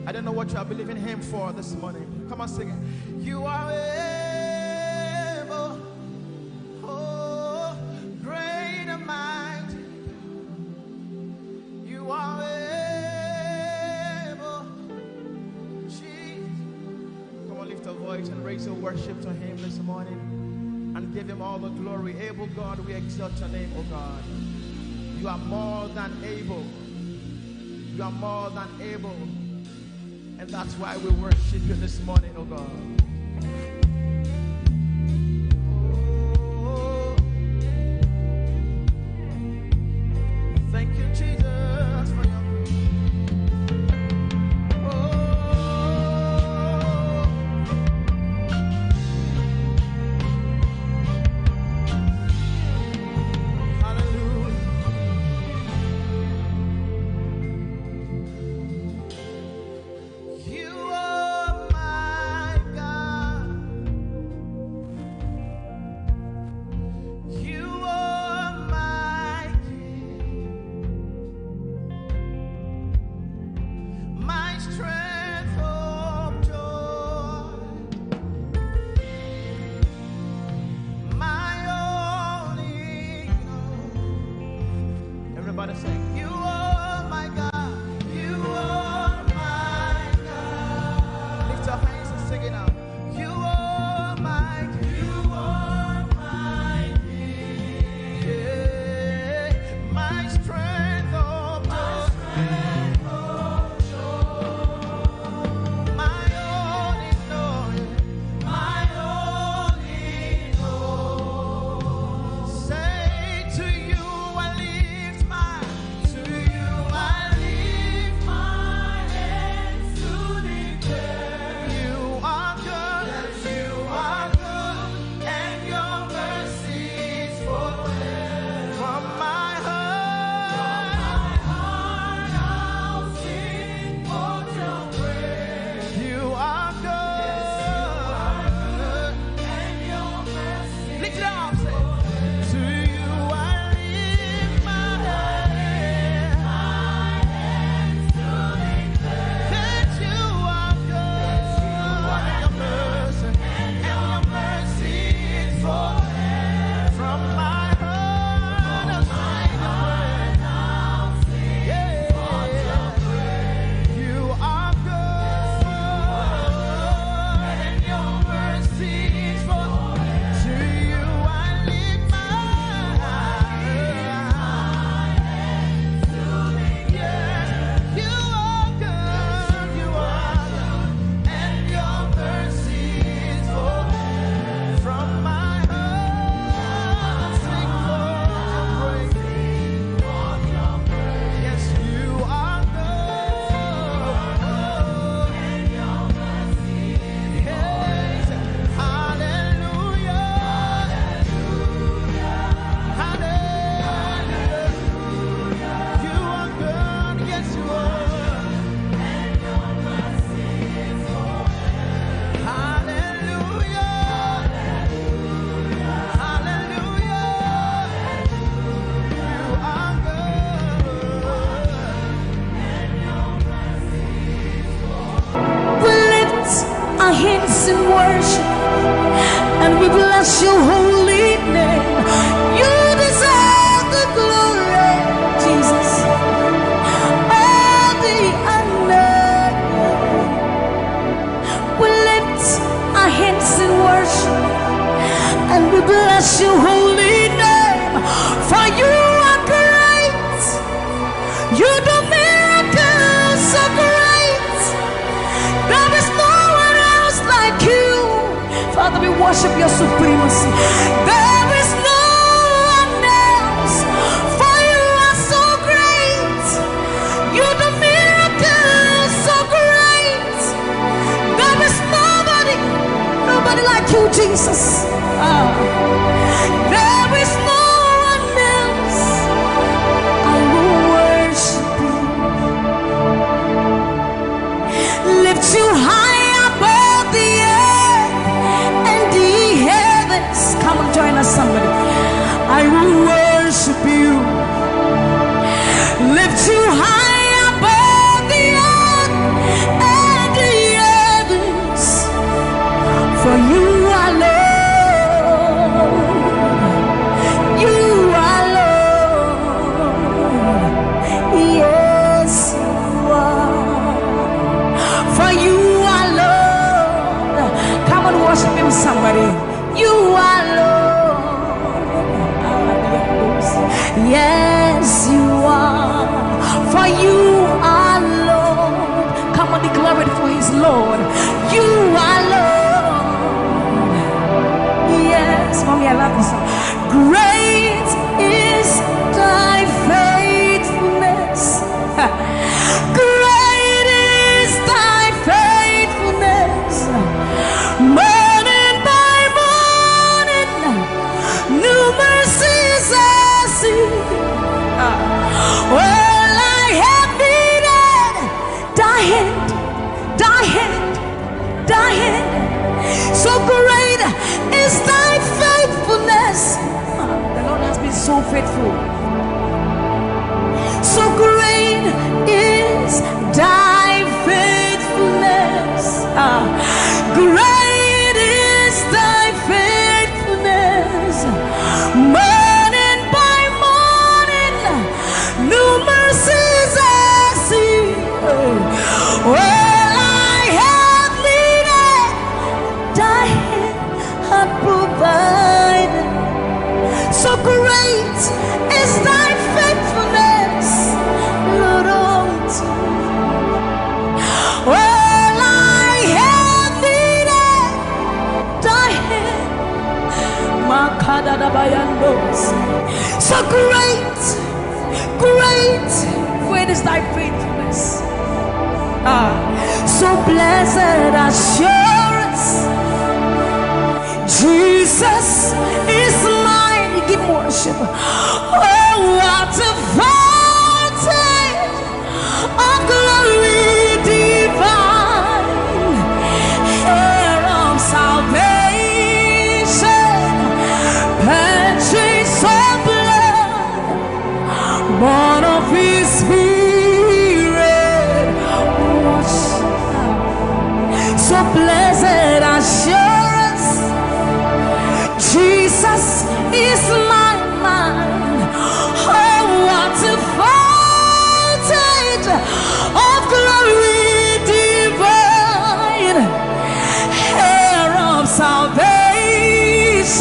I don't know what you are believing him for this morning. Come on, sing it. You are able. Oh, great and mighty. You are able. Jesus. Come on, lift your voice and raise your worship to him this morning and give him all the glory. Able God, we exalt your name, oh God. You are more than able. You are more than able. And that's why we worship you this morning, oh God. Oh. Thank you, Jesus, for your grace. Oh. Hallelujah. You are my God. You are my King. My strength, hope, joy. My only hope. Everybody sing. You are my God. You are my God. Lift your hands and sing it out. You are my, you are my King. Yeah. My strength, oh, my strength, oh, my only Lord. My only hope. Say, to you I lift my, to you I lift my hands to declare you are good, you are good, and your mercy is forever. From my heart, from my heart I'll sing for your praise. You are good. Lift it up, say, to you I lift my hands. That you are good. And your mercy, and your mercy is forever. From my heart, I'll sing your praise. Yeah. You are good, and your mercy is forever. To you I lift my eyes. Yes, you are good, you are good, and your mercy is forever. From my heart, sing for your praise. Yes, you are good. Yes. Hallelujah. Hallelujah. You are good. Yes, you are. Hallelujah. Hallelujah. You are good. We lift our hands in worship and we bless your holy name. You deserve the glory, Jesus. All the honor. We lift our hands in worship and we bless your holy name. For you are great. You do miracles so great. There is no one else like you. Father, we worship your supremacy. There is no one else. For you are so great. You do miracles so great. There is nobody, nobody like you, Jesus. Ah. There is no one else. I will worship you. Lift you high above the earth and the heavens. Come on, join us, somebody. I will worship you. Lift you high above the earth is Lord. You are Lord. Yes, mommy, I love this song. Great is thy faithfulness. Great is thy faithfulness. Morning by morning, new mercies I see. All I have needed, thy hand, thy hand, thy hand. So great is thy faithfulness. The Lord has been so faithful. So great is thy faithfulness. Ah, great is thy faithfulness. Morning by morning, new mercies I see. All I have needed, thy hand hath provided. So great is thy faithfulness, Lord, unto me. All I have needed, thy hand. Makadadabayandos. So great, great, great is thy faithfulness. Ah, so blessed assurance, Jesus is mine. Give worship. Oh, what a foretaste of glory divine, heir of salvation, purchased of blood, born of his spirit, washed. So blessed assurance, Jesus is my man. Oh, what a foretaste of glory divine, heir of salvation,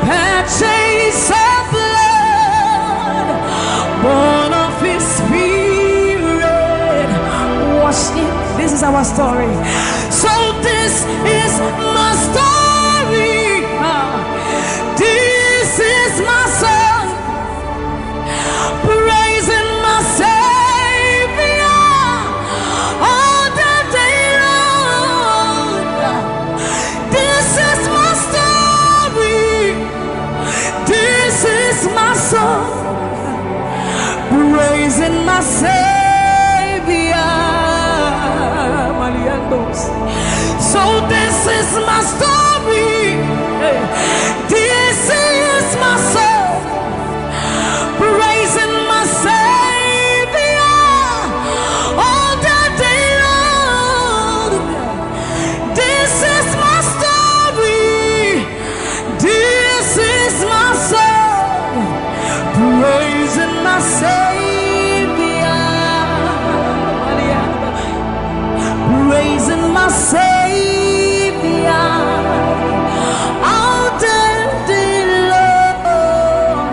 purchased of blood, born of his spirit, washed in. This is our story. So this is my story. Ah, this is my song. Praising my Savior all the day long. This is my story. This is my song. Praising my Savior. Maliandos. So this is my story. Hey. This is my song. Praising my Savior all the day long. This is my story. This is my song. Praising my Savior. Praising my Savior all the day long.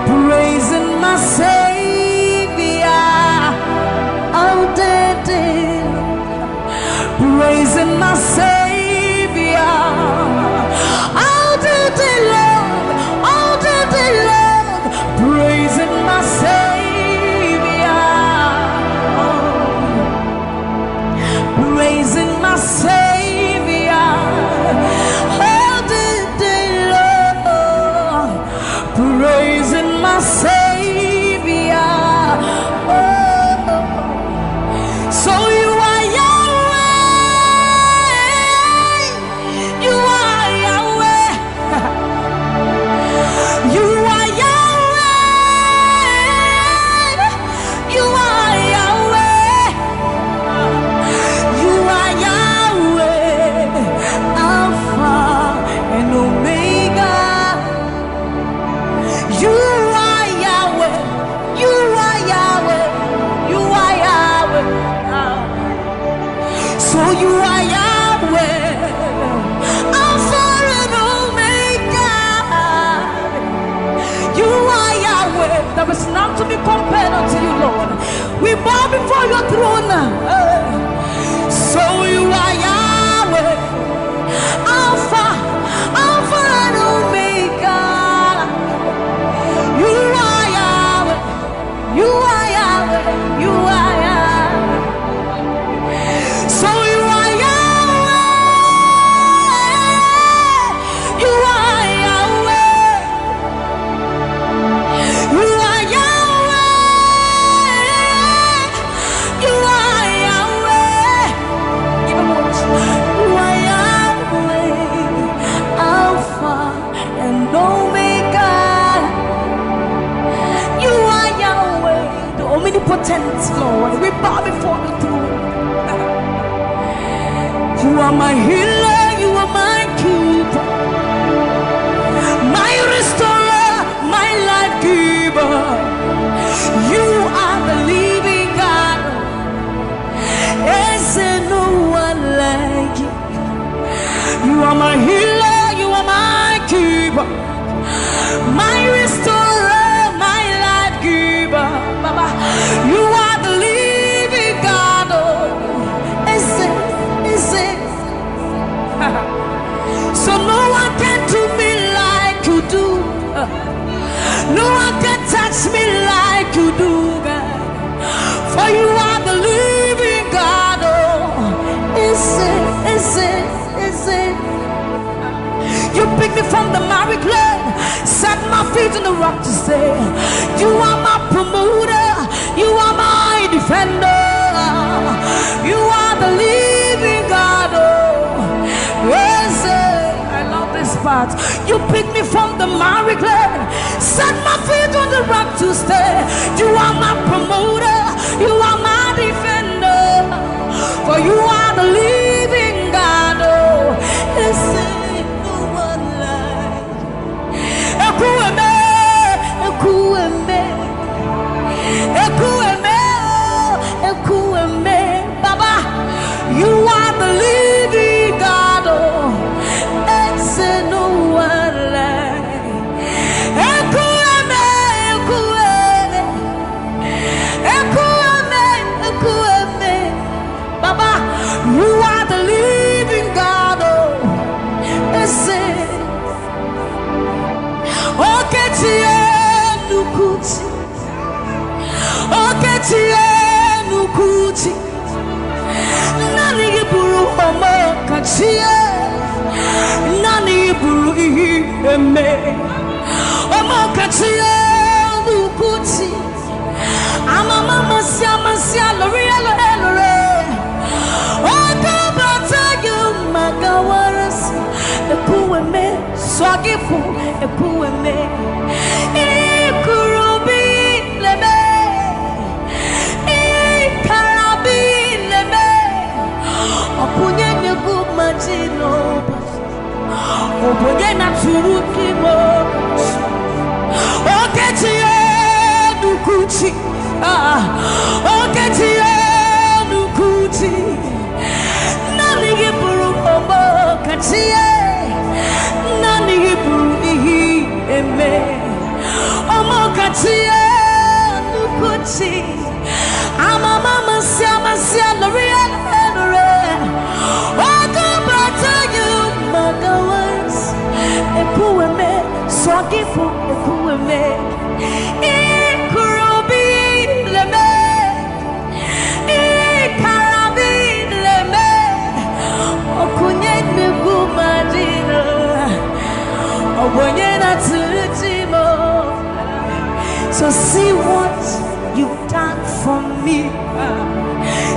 Praising my Savior all the day long. Praising my Savior all the day long, all the day long. Praising my Savior. Praising my Savior all the day long. Praising my Savior. Oh. So you are Yahweh. You are Yahweh. You are Yahweh. You are Yahweh. You are Yahweh, Alpha and Omega. You are Yahweh. You are Yahweh. You are Yahweh. Ah. So you are Yahweh, Alpha and Omega. You are Yahweh. There is none to be compared unto you, Lord. We bow before your throne. Eh. are Yahweh, Alpha, Alpha and Omega. You are Yahweh. You are Yahweh. You are Yahweh. So you are Yahweh. You are Yahweh. You are Yahweh. You are Yahweh. Give him worship. You are Yahweh, Alpha and Omega. You are Yahweh, the omnipotent Lord. We bow before the throne. You are my healer, you are my keeper, my restorer, my life giver. You are the living God. Is there no one like you? You are my healer, you are my keeper, my restorer, my life giver. Baba, you are the living God. Oh, is it, is it? So no one can do me like you do. No one can touch me like you do, God. For you are the living God. Oh, is it, is it, is it? You pick me from the miry clay, set my feet on the rock to stay. You are my promoter, you are my defender. You are the living God. Oh, yes, eh, I love this part. You pick me from the miry clay, set my feet on the rock to stay. You are my promoter, you are my defender. For you are the living God. Oh, is there no one like Ekwueme, Ekwueme, Ekwueme, oh, Ekwueme. Baba, you are the living God. Oh, is there no one like Ekwueme, Ekwueme, Ekwueme, Ekwueme. Baba, you are the living God. Oh, is it? Okechi Enukuchi. Okechi Enukuchi. Nani gị bụrụ ọmọkachi e. Nani gị bụrụ ihe eme. Ọmọkachi Enukuchi. Amama masi amasi alori alori alori. Oke bata gị maka warasi. Ekwueme, sọ gị fụ Ekwueme. Ikurubi leme. Ikarabi leme. Ọ bụ onye na-egbu mmadụ n'ụbọchị. Ọ bụ onye na-atụrụ gị ime ụbọchị. Okechi Enukuchi. Ah, Okechi Enukuchi. Nani gị bụrụ ọmọkachi e. Nani gị bụrụ ihe eme. Ọmọkachi Enukuchi. Amama masi amasi alori alori. Oke bata gị maka warasi. Ekwueme, sọ gị fụ Ekwueme. Ikurubi leme. Ikarabi leme. Ọ bụ onye na-egbu mmadụ n'ụbọchị. Ọ bụ onye na-atụrụ gị ime ụbọchị. So see what you've done for me.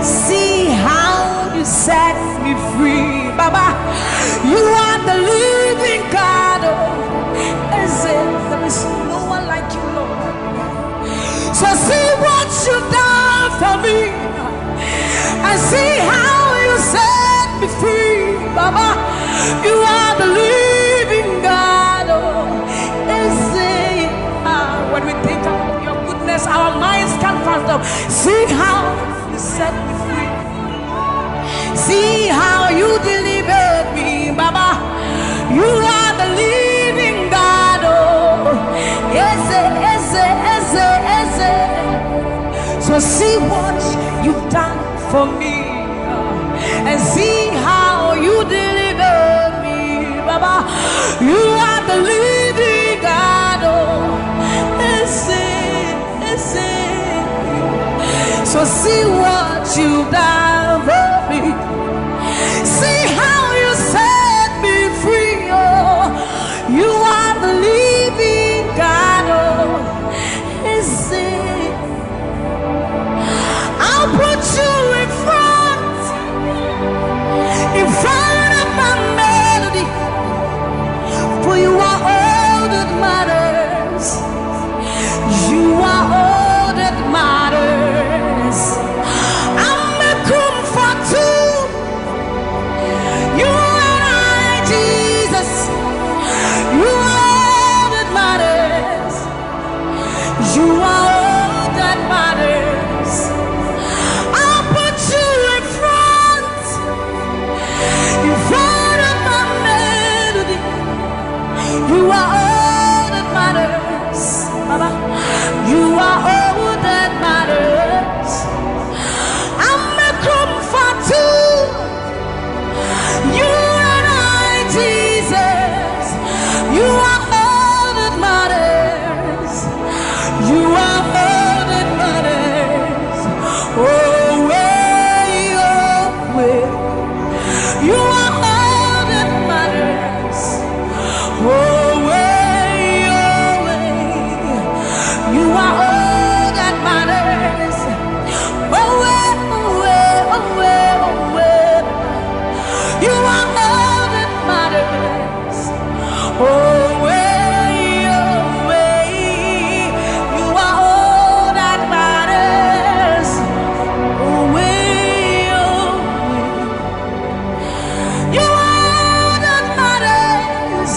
See how you set me free. Baba, you are the living God. Oh, is it? There is no one like you, Lord. So see what you've done for me. And see how you set me free. Baba, you are the living God. Oh, is it? Ah, when we think of your goodness, our minds can't fathom. See how you set me free. See how you delivered me, Baba. You are the living God. Oh, eze, eze, eze, eze. So see what you've done for me, and see deliver me, Baba. You are the living God. Oh, is it, is it? So see what you've done for me. See how you set me free. Oh, you are the living God. Oh, is it? I'll put you in front, in front of my melody. For you are all that matters. You are all that matters. I'm a comfort to you and I, Jesus. You are all that matters. You are all that matters. I'll put you in front, in front of my melody. You are all that matters, Baba. You are all that matters. I'm a comfort to you and I, Jesus. You are all that matters. You are all that matters. Oh, way, oh, way. You are all that matters. Oh, way, oh, way. You are all that matters. Oh, way, oh, way, oh, way, oh, way. You are all that matters. Oh, way, oh, way. You are all that matters. Oh, way, oh, way. You are all that matters.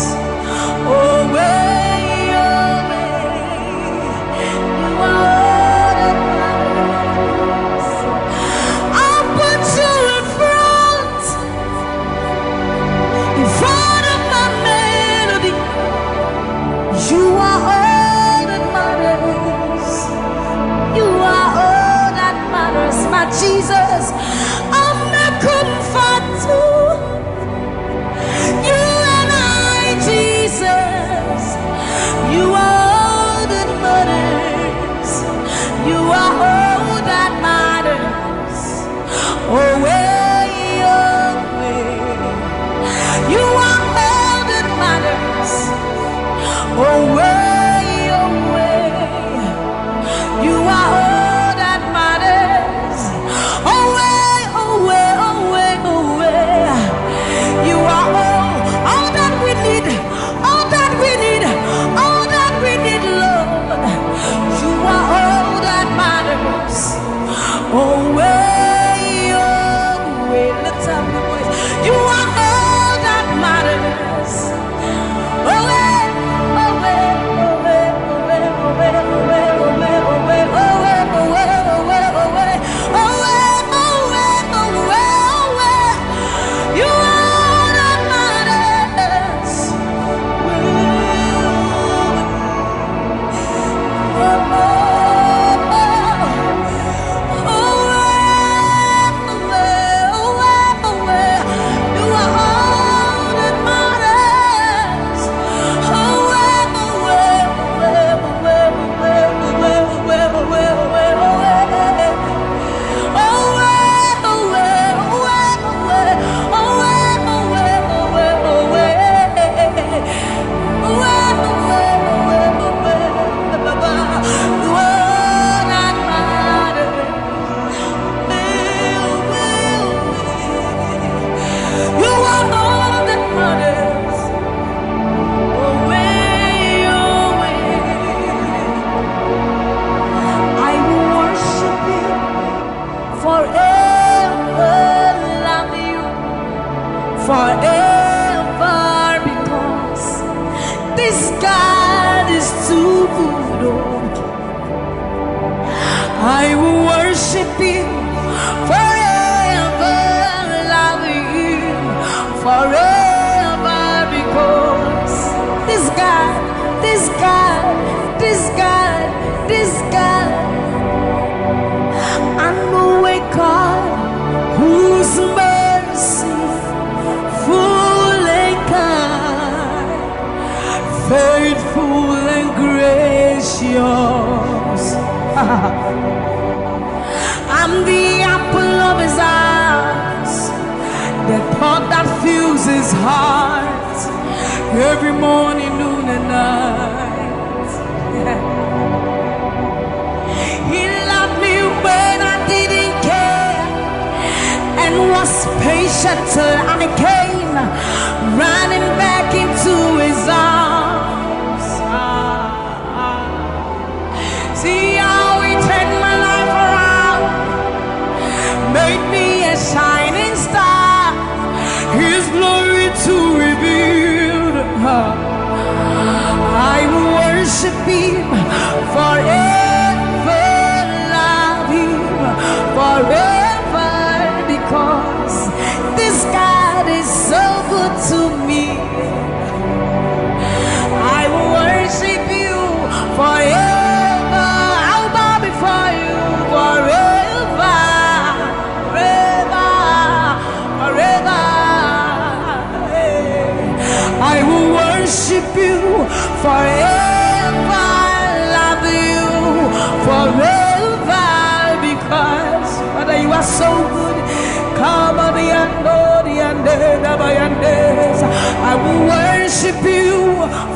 Oh, way, oh, way. You are all that matters. I'll put you in front, in front of my melody. You are all that matters. You are all that matters, my Jesus. I'm a comfort to you and I, Jesus. You are all that matters. You are all that matters. Oh, way, oh, way. You are all that matters. Oh, way, oh, way. You are all that matters. Oh, way, oh, way, oh, way, oh, way. You are all, all that we need. All that we need, all that we need, Lord. You are all that matters. Oh, way, oh, way. Lift up your voice. You are all that matters. Oh, way, oh, way, oh, way, oh, way, oh, way, oh, way, oh, way, oh, way, oh, way, oh, way, oh, way, oh, way, oh, way, oh, way, oh, way. You are all that matters. You are all that matters. Away, away. I will worship you forever, love you forever, because this God is too good. Oh, I will worship you forever, love you forever, because this God, this God, this God, this God, I know a God whose mercy I'm the apple of his eyes, the pot that fills his heart every morning, noon, and night. He loved me when I didn't care and was patient till I came running back into his arms. Ah, ah. See how he turned my life around, made me a shining star, his glory to reveal. I will worship him forever, love him forever, because this God is so good to me. I will worship you forever. I'll bow before you forever, forever, forever. I will worship you forever, love you forever, because Father, you are so good. Come on, the and the and the I will worship you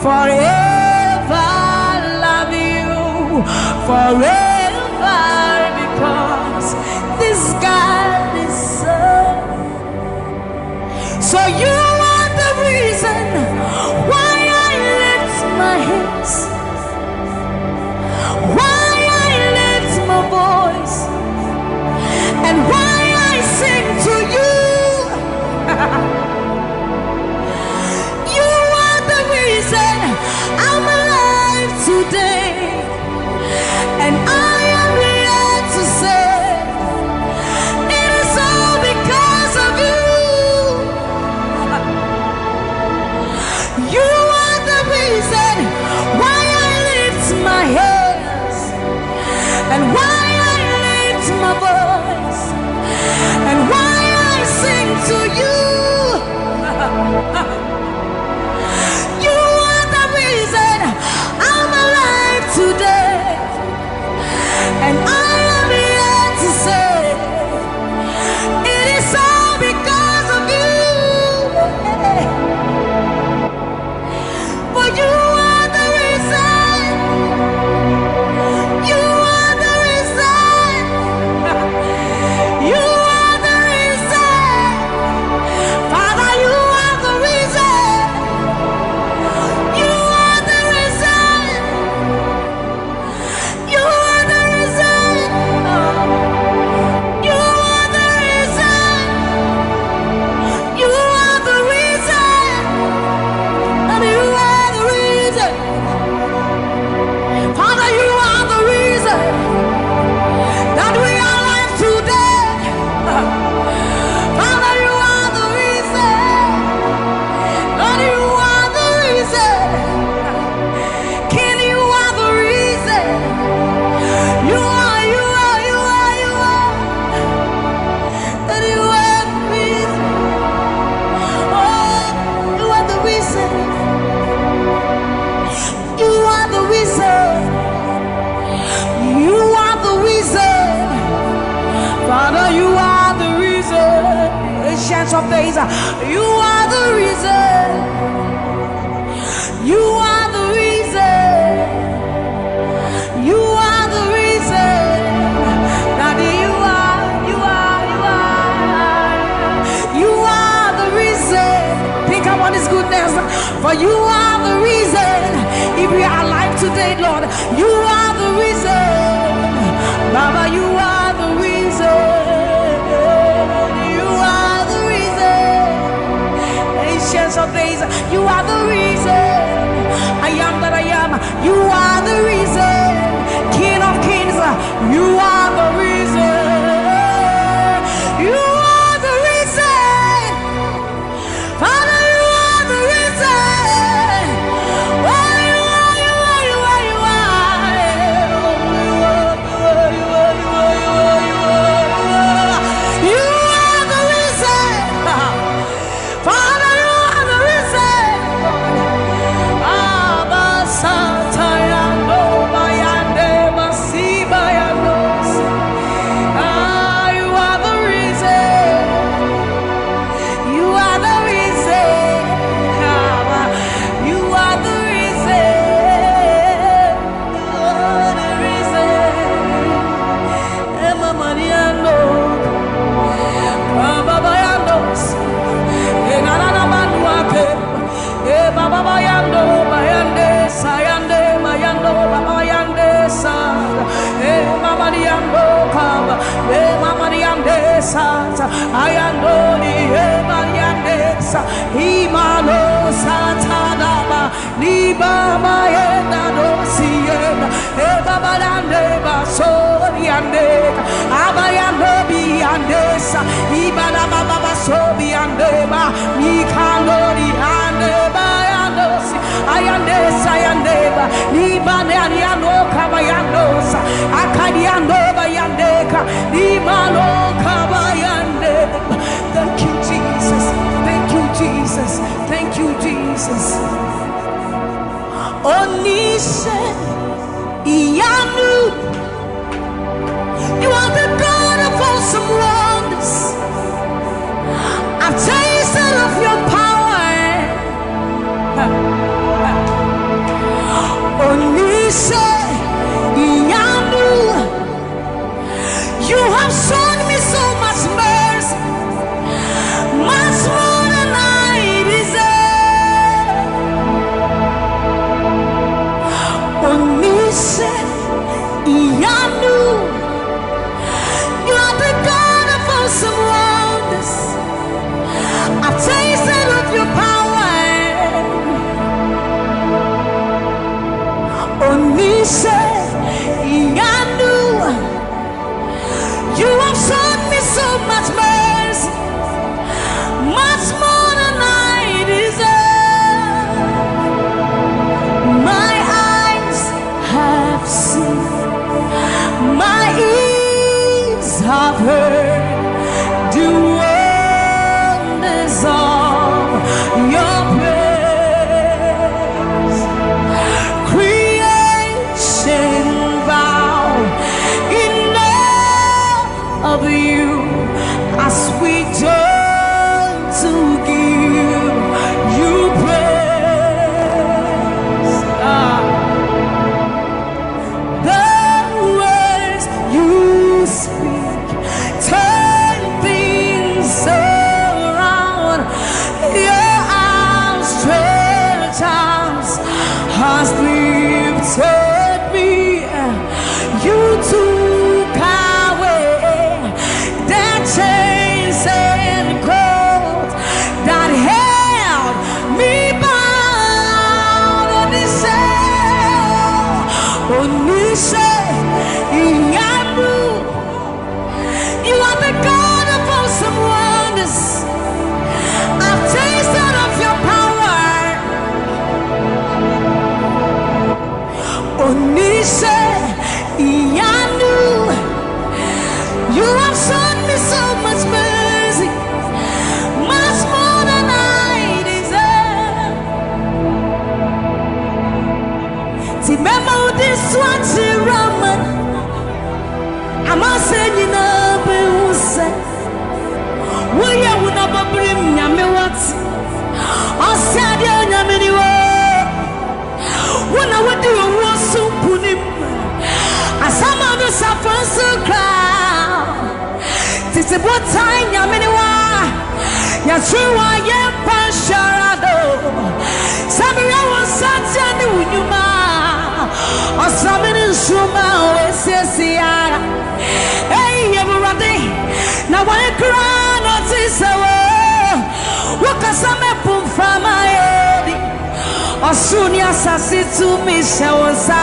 forever, love you forever, because this God is so. So you are the reason why I lift my hands, why I lift my voice, and why I sing to you. You are the reason I'm alive today, and I am here to say it is all because of you. You are the reason why I lift my hands and why I lift my voice and why I sing to you. You are the reason I'm alive today, and I am here to say it is all because of you. For you are the reason. You are the reason. You are the reason. Father, you are the reason. You are the reason. You are the reason. You are the reason. You are the reason. And you are the reason. Father, you are the reason that we are alive today. Father, you are the reason. Lord, you are the reason. King, you are the reason. You are, you are, you are, you are. That you are the reason. Oh, you are the reason. You are the reason. You are the reason. Father, you are the reason. Ancients of days, you are the reason. You are the reason. You are the reason. Daddy, you are, you are, you are. You are the reason. Think upon his goodness. For you are the reason. If we are alive today, Lord, you are the reason. Baba, you are the reason. You are the reason. Ancients of days, you are the reason. I am that I am. You are the reason. King of kings, you are the reason. You are the reason. Father, you are the reason. Oh, you are, you are, you are, you are. Sata, ayandori, ebariandesa, imano, sata, daba, liba, maenda, dosienda, ebabarande, basoriandeka, abayando, biandesa, ibana, baba, basobiandeba, mikandori, ande, bayandosi, ayandesa, ayandeba, libane, ariano, kabayandosa, akadiando, bayandeka, limano, kabayandeba. Thank you, Jesus. Thank you, Jesus. Thank you, Jesus. Onise Iyanu, you are the God of awesome wonders. I've tasted of your power. Onise Iyanu, you have shown me so much mercy, much more than I deserve. Onise Iyanu, you are the God of awesome wonders. I've tasted of your power. Onise Iyanu, you have shown me so much mercy, much more than I deserve. My eyes have seen, my ears have heard the wonders of your praise. Creation bow in awe of you as we join to give you praise. Ah. The words you speak turn things around. Your outstretched arms has lifted me. You took away the chains and cords that held me bound. Onise, Onise Iyanu, you are the God of awesome wonders. I've tasted of your power. Onise Iyanu, you have shown me so much mercy, much more than I deserve. Ti mema udiswa ti raman, amase nyina be use. Woyɛ wo na bɔbere nyame wate. Ɔsɛ adeɛ nyame ni wo. Wo na wodi owuo so nkonim. Asama no safo nso kra. Tete botan nyame ne wa. Yɛsoro wa yɛmpa nhyɛra do. Sɛ mmerɛ wo nsa teɛ ne wo nnwuma. Ɔsrame ne nsoroma a wɔasiesie ara. Ei, Awurade, na wɔn kra na ɔte sɛ wo. Wo kasa mɛpo mframa edi. Ɔsoro ne asase tumi hyɛ wo nsa.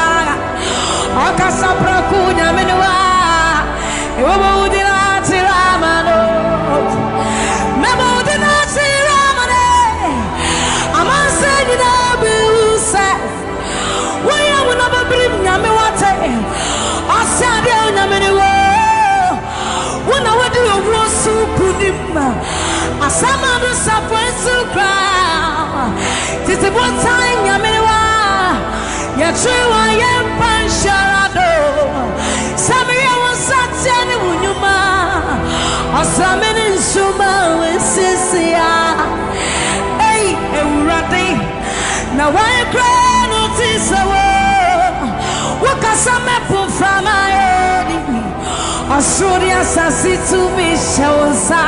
Ɔkasa prɛko nyame ne wa. Ewo mo di na tira mano. Memo di na tira mane. Amanse nyina bi wo sɛ. Woyɛ wo na bɛbirim nyame wate. Ɔsɛ adeɛ onyame ne wo. Wo na wode owuo so kunim. Asama no safo nso kra. Tete botan nyame ne wa. Yɛkyere wa yɛmpa nhyɛra do. Sɛ meyɛ wo nsa teɛ ne wo nnwuma. Ɔsrame ne nsoma wɔasiesie a. Ei, Awurade, na wɔn kra no te sɛ wo. Wo kasa mɛpo mframa edi. Ɔsoro ne asase tumi hyɛ wo nsa.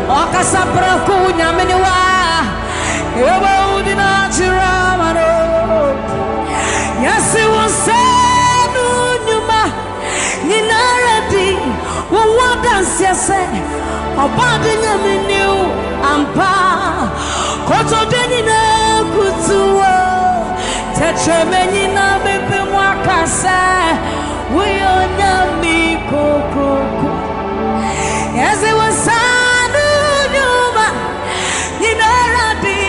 Ɔkasa prɛko nyame ne wa. Ewo wo di na tira mano. Yɛse wo nsa no nnwuma nyinara di. Wo wada Siase, ɔbɔde nyame new ampa. Kotodwe nyinaa kutuo. Tɛkyerɛma nyinaa bɛpɛ mu aka sɛ woyɛ onyame kokroko. Yɛse wo saa no nnwuma nyinara de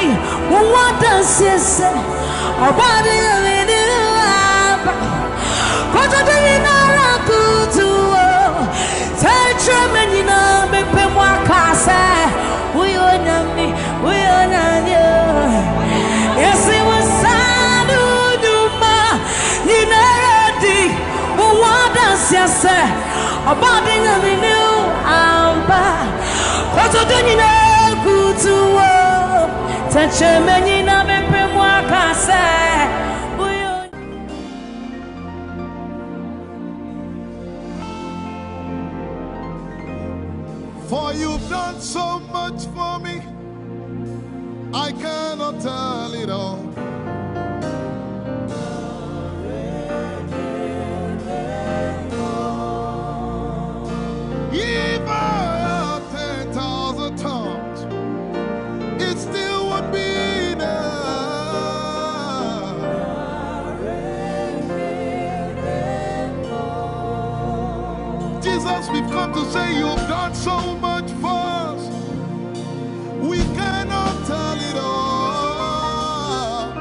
wo ho adanseɛ sɛ ɔbɔde nyame new ampa. Kotodwe nyinara kutuo. Tɛkyerɛma nyinaa bɛpɛ mu aka sɛ woyɛ onyame, woyɛ onyame o. Yɛse wo saa no nnwuma nyinara de wo ho adanseɛ sɛ ɔbɔde nyame new ampa. Kotodwe nyinaa kutuo. Tɛkyerɛma nyinaa bɛpɛ mu aka sɛ woyɛ onyame. For you've done so much for me, I cannot tell it all. If I had ten thousand tongues, it still won't be enough. Jesus, we've come to say you've done so much for us. We cannot tell it all.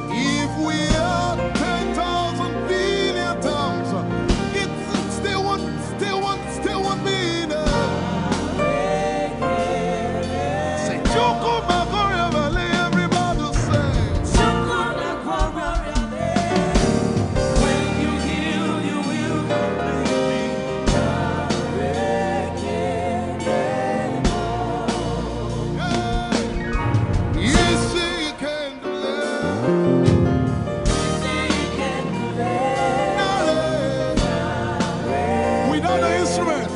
If we had ten thousand billion tongues, it still won't, still won't, still won't be enough. Say, Chukwuma Korea Valley, everybody say. When you heal, you will completely. Yes, he can do it. Without the instrument,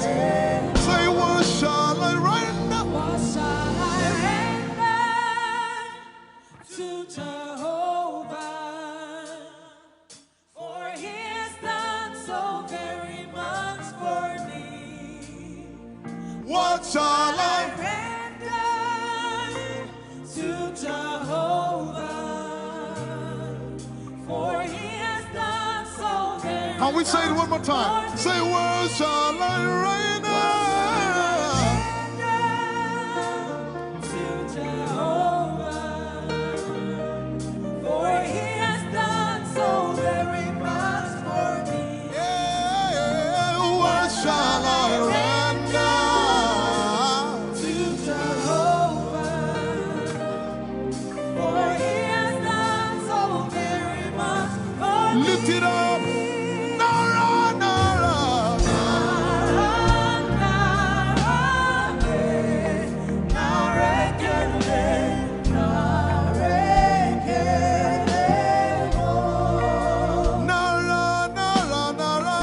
say, what shall I render? What shall I render to Jehovah? For he has done so very much for me. What shall I render to Jehovah? For he has done so very much for me. Can we say it one more time? Say, what shall I render? What shall I render to Jehovah, for he has done so very much for me. Yeah, what shall I render to Jehovah? For he has done so very much for me. Lift it up. Nara, nara. Nara, nara, eh, nara, ekele, nara, ekele, oh. Nara, nara, nara.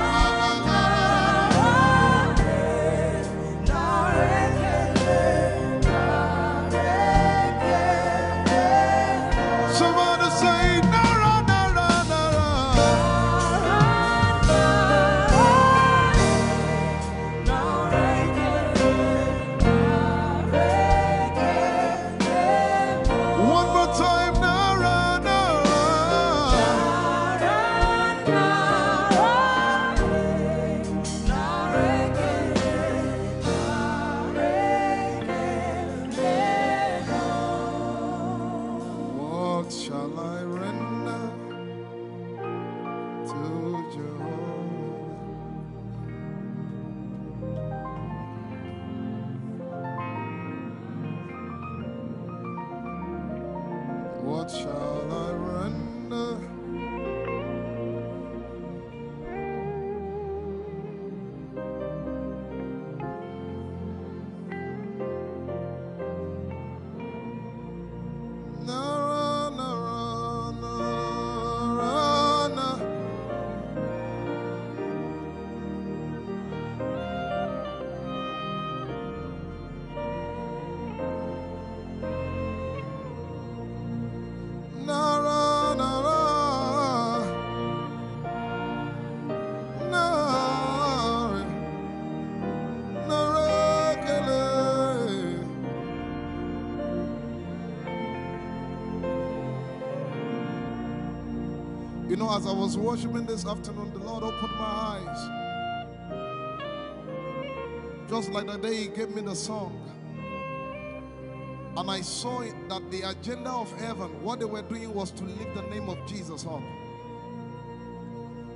Nara, nara, eh. Somebody say, nara, nara, You know, as I was worshiping this afternoon, the Lord opened my eyes. Just like the day He gave me the song. And I saw it that the agenda of heaven, what they were doing was to lift the name of Jesus up.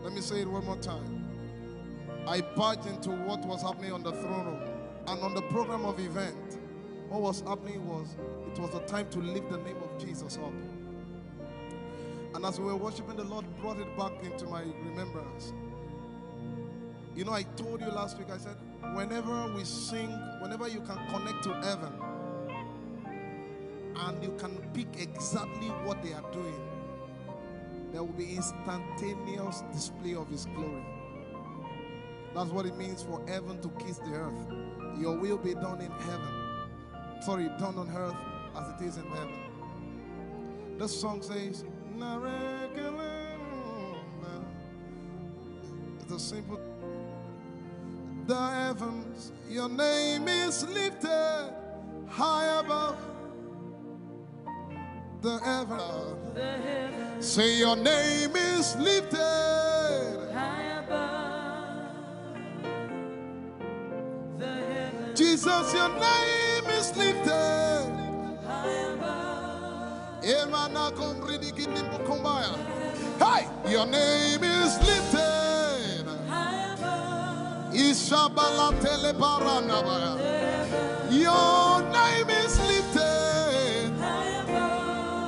Let me say it one more time. I barged into what was happening on the throne room and on the program of event. What was happening was, it was the time to lift the name of Jesus up. And as we were worshiping, the Lord brought it back into my remembrance. You know, I told you last week, I said, whenever we sing, whenever you can connect to heaven, and you can pick exactly what they are doing, there will be instantaneous display of His glory. That's what it means for heaven to kiss the earth. Your will be done in heaven. Sorry, done on earth as it is in heaven. The song says, "Narekelena." It's a simple. The heavens, your name is lifted high above the heaven. Say, your name is lifted. Jesus, your name is lifted. Emana komridi kini mukumbaya. Hey, your name is lifted. Ishabala telebaranabaya. Your name is lifted.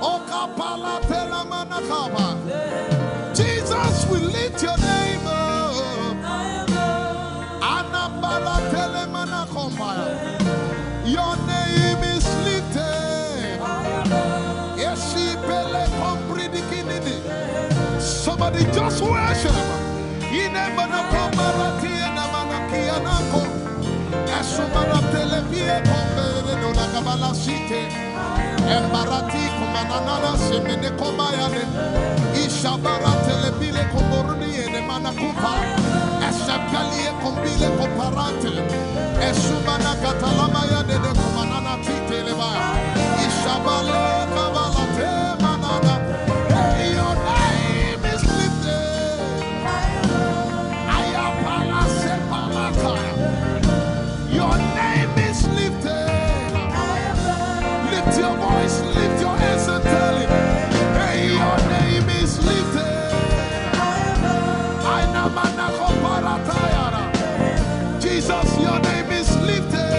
Okapala telamanakaba. Jesus, we lift your name up. Anabala telemanakombaya. Your name is lifted. Esipele kompridikinini. Somebody just worship. Inemanakomarati enamanakianako. Esumaratele pie kombere no la kabala site. Embarati kumanana semene komayane. Ishabaratele pile komoruni ene manakupa. Esakalie kombile koparate. Esumana katalama ya de kumanana titele ba. Ishabale kabalate manana. Hey, your name is lifted. Ayapala sepalata. Your name is lifted. Lift your voice, lift your hands and tell Him, hey, your name is lifted. Aina manako paratayara. Jesus, your name is lifted.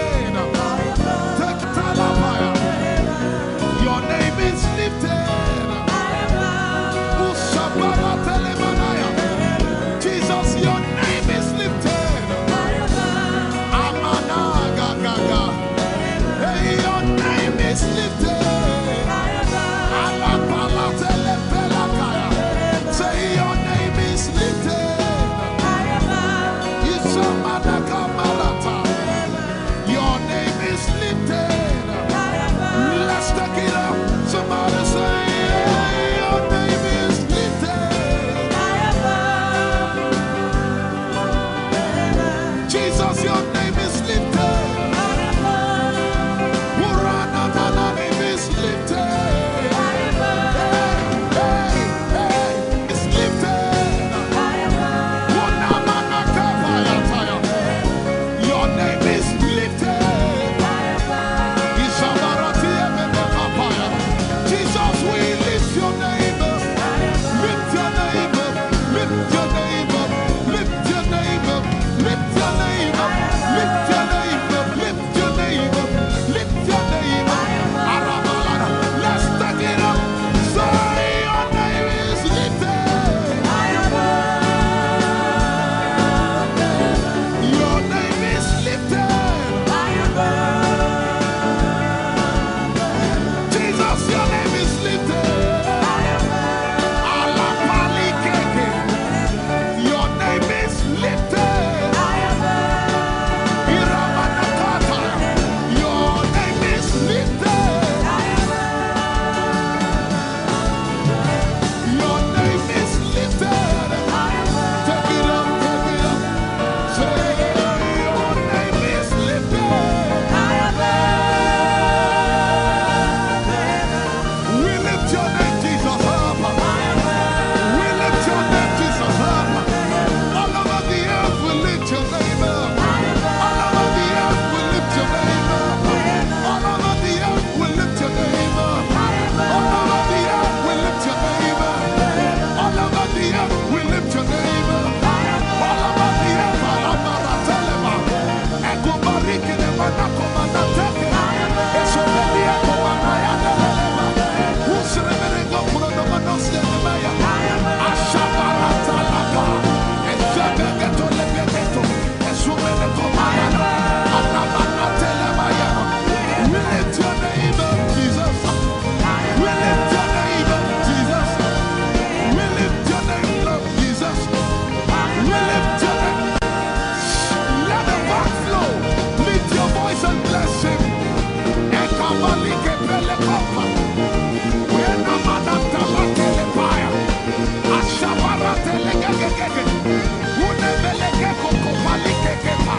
Unemeleke kokopalikeke pa.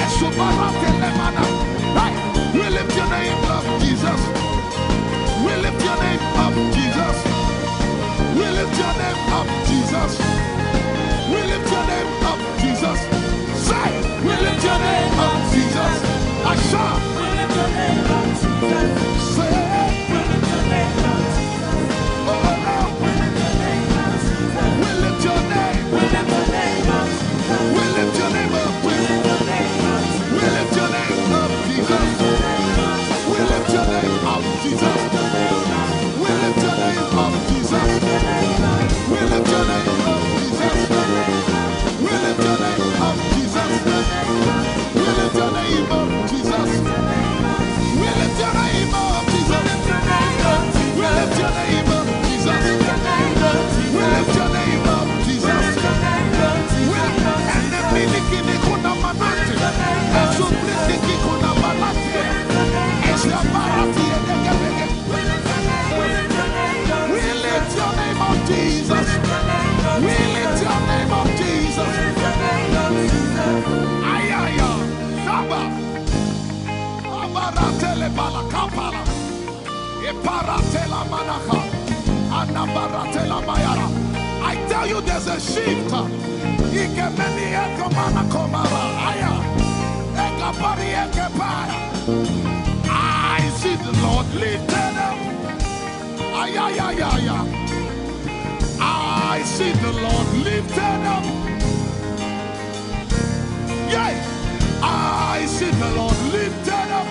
Esubarate lemana. Hey, we lift your name up, Jesus. We lift your name up, Jesus. We lift your name up, Jesus. We lift your name up, Jesus. Say, we lift your name up, Jesus. Asha. We lift your name up, Jesus. Say, we lift your name up, Jesus. Oh, Lord. We lift your name up, Jesus. We lift your name. We lift your name up, Jesus. We lift your name up, Jesus. We lift your name up, Jesus. We lift your name up, Jesus. We lift your name up, Jesus. We lift your name up, Jesus. We lift your name up, Jesus. We lift your name up, Jesus. We lift your name up, Jesus. We lift your name up, Jesus. We lift your name up, Jesus. We enemy nikini kuna manati. Esu bliki kuna manati. Esu barati. We lift your name up, Jesus. We lift your name up, Jesus. Ayaya, Saba. Abaratele balakapala. Iparatela manaka. Anabaratela mayara. I tell you, there's a shift. Ikemeni ekomana komara. Aya. Ekapari ekepaya. I see the Lord lifted up. Ay, ay, ay, ay, ay. I see the Lord lifted up. Yeah. I see the Lord lifted up.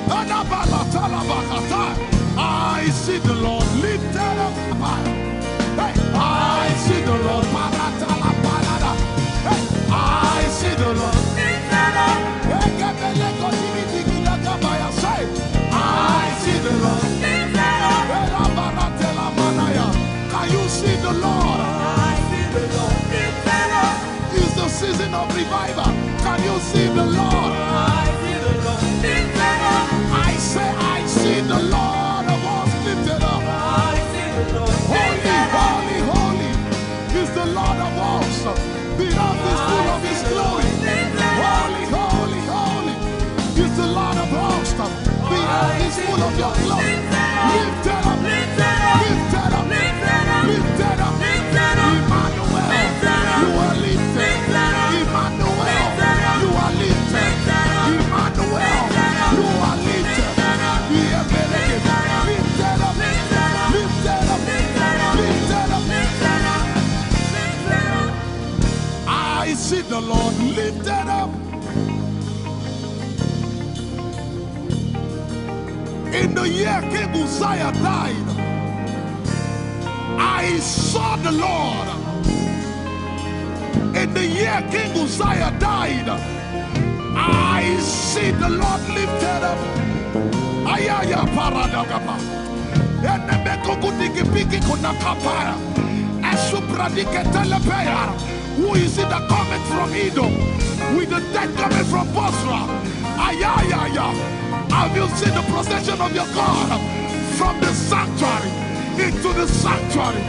Anabalatalabahatai. I see the Lord lifted up. Hey, I see the Lord. Paratalabalada. Hey, I see the Lord. Ekebelekosibidigidagabaya. Say, I see the Lord. Erabaratelamanaya. Can you see the Lord? I see the Lord. It's the season of revival. Can you see the Lord? I see the Lord. I say, I see the Lord of hosts lifted up. Holy, holy, holy is the Lord of hosts. The earth is full of his glory. Holy, holy, holy is the Lord of hosts. The earth is full of your glory. Lifted up, lifted up, lifted up, lifted up. Emmanuel, you are lifted. Emmanuel, you are lifted. Emmanuel, you are lifted. Lifted up, lifted up, lifted up, lifted up. I see the Lord lifted up. In the year King Uzziah died, I saw the Lord. In the year King Uzziah died, I see the Lord lifted up. Ayaya paradagaba. Enemekukudikipiki kunakapaya. Esupradiketelepeya. Who is it that cometh from Edom with the dead coming from Bozrah? Ayayaya. Have you seen the procession of your God from the sanctuary into the sanctuary?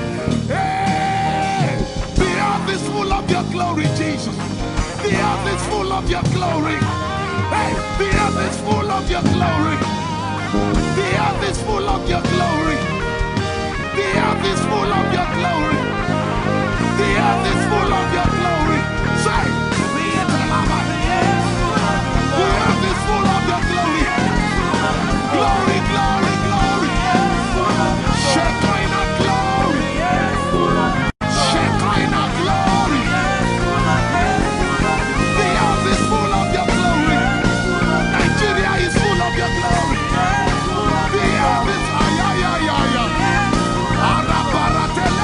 Hey, the earth is full of your glory, Jesus. The earth is full of your glory. Hey, the earth is full of your glory. The earth is full of your glory. The earth is full of your glory. The earth is full of your glory. Say, the earth is full of your glory. Glory, glory, glory. Shekinah glory. Shekinah glory. The earth is full of your glory. Nigeria is full of your glory. The earth is, ay, ay, ay, ay, ay. Arabaratele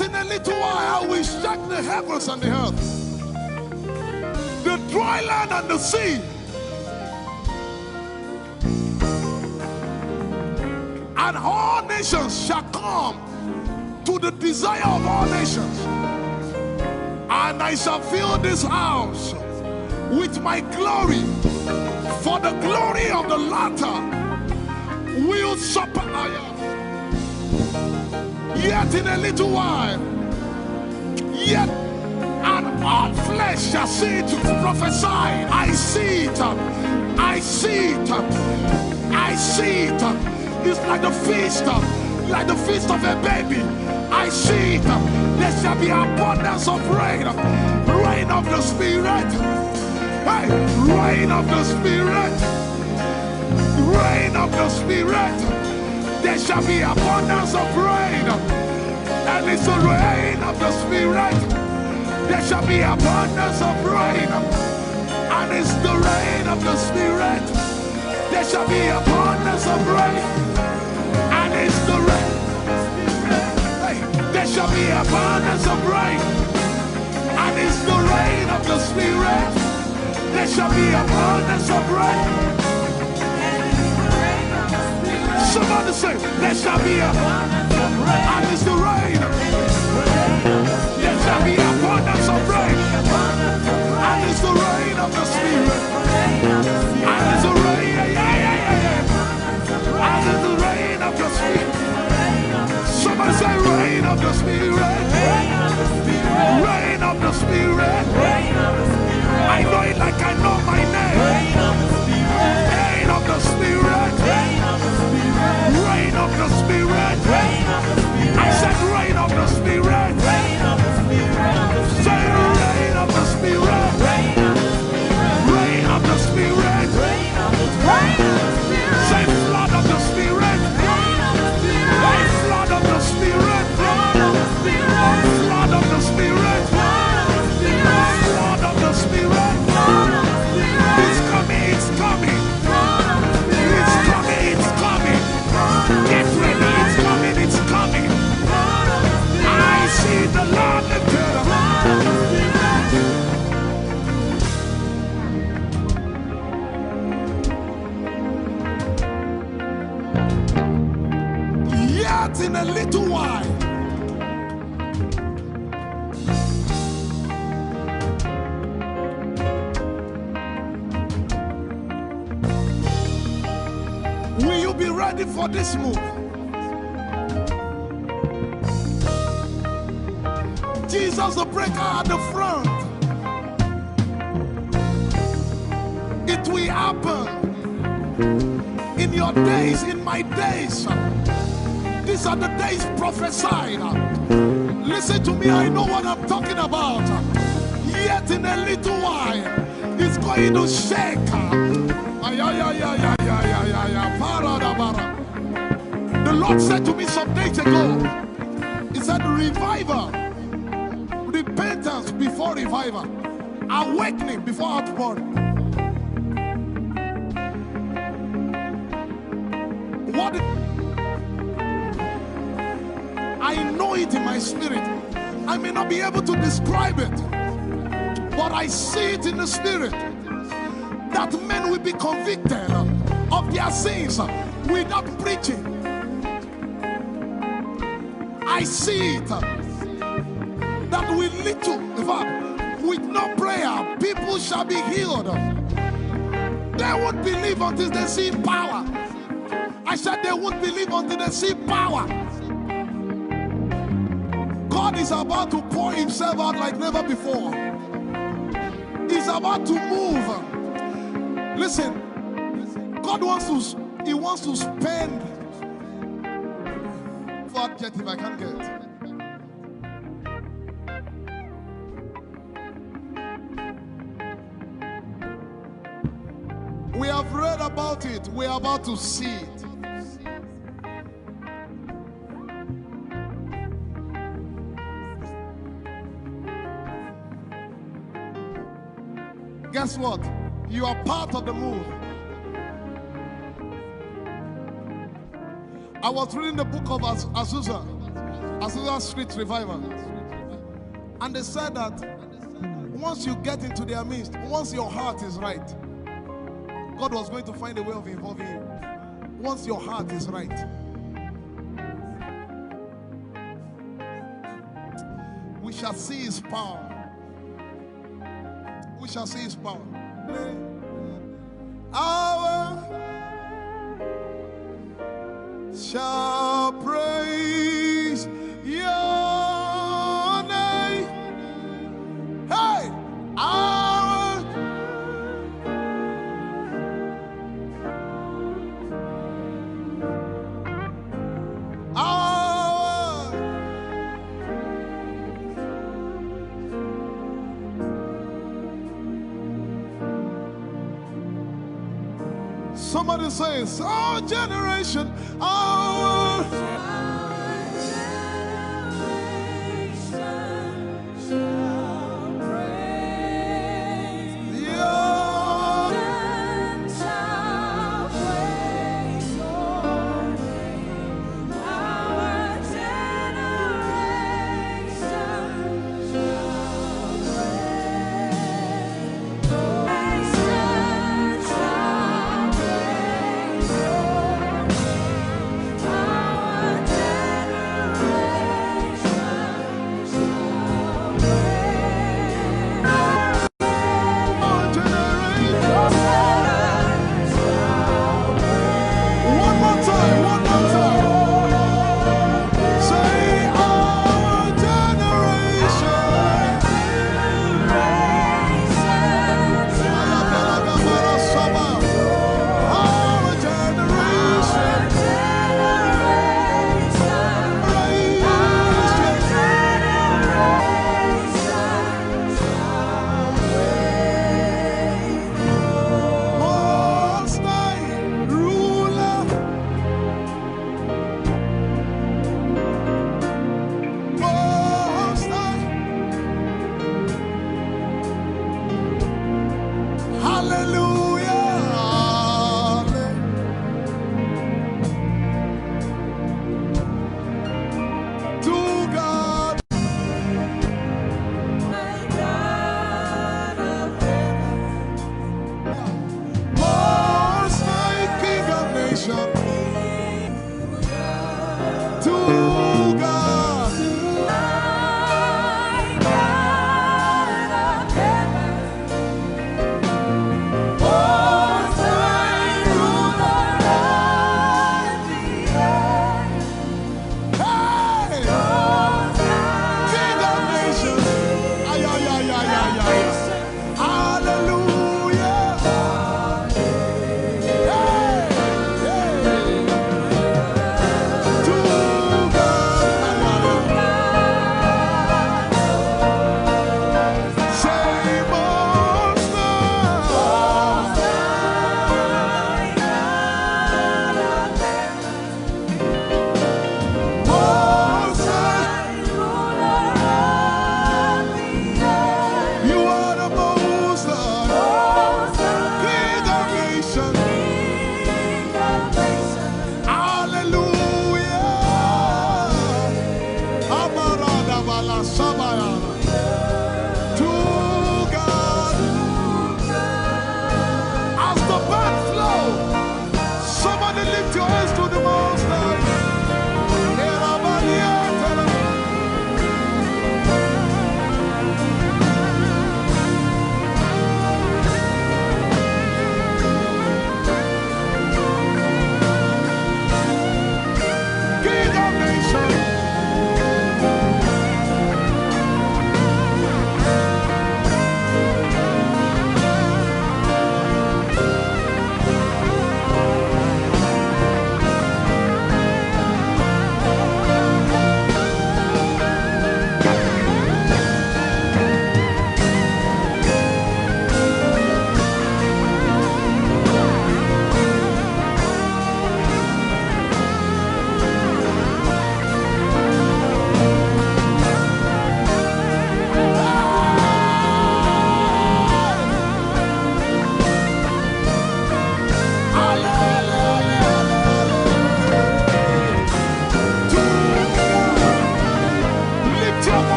In a little while, I will shake the heavens and the earth, the dry land and the sea. And all nations shall come to the desire of all nations. And I shall fill this house with my glory, for the glory of the latter will surpass. Yet in a little while, yet and all flesh shall see it. Prophesy. I see it. I see it. I see it. It's like the feast, like the feast of a baby. I see it. There shall be abundance of rain. Rain of the Spirit. Hey, rain of the Spirit. Rain of the Spirit. There shall be abundance of rain. And it's the rain of the Spirit. There shall be abundance of rain. And it's the rain of the Spirit. There shall be abundance of rain. And it's the rain. Hey, there shall be abundance of rain. And it's the rain of the Spirit. There shall be abundance of rain. Somebody say, there shall be a, and it's the rain. There shall be abundance of rain. And it's the rain of the Spirit. And it's the rain, yeah, yeah, yeah, yeah, yeah. And it's the rain of the Spirit. Somebody say, rain of the Spirit. Rain of the Spirit. I know it like I know my name. Rain of the Spirit. Rain of the Spirit. I said, rain of the Spirit. Say, rain of the Spirit. Rain of the Spirit. Say, flood of the Spirit. Hey, flood of the Spirit. Flood of the Spirit. Flood of the Spirit. It's coming, it's coming. It's coming, it's coming. Get ready, it's coming, it's coming. I see the Lord lifted up. Yet in a little while, will you be ready for this move? Jesus, the breaker at the front. It will happen in your days, in my days. These are the days prophesied. Listen to me, I know what I'm talking about. Yet in a little while, it's going to shake. Ay, ay, ay, ay, ay, ay, ay, ay, ay, para da bara. The Lord said to me some days ago, He said, revival, repentance before revival, awakening before outpouring. What I know it in my spirit. I may not be able to describe it, but I see it in the spirit that men will be convicted of their sins without preaching. I see it that with little, in fact, with no prayer, people shall be healed. They won't believe until they see power. I said they won't believe until they see power. God is about to pour himself out like never before. He's about to move. Listen, God wants to, he wants to spend. What adjective I can't get. We have read about it. We are about to see it. Guess what? You are part of the move. I was reading the book of Az-, Azusa. Azusa Street Revival. And they said that once you get into their midst, once your heart is right, God was going to find a way of involving you. Once your heart is right, we shall see his power. We shall see his power. Our shall praise your name. Hey, our our Somebody says, our generation, our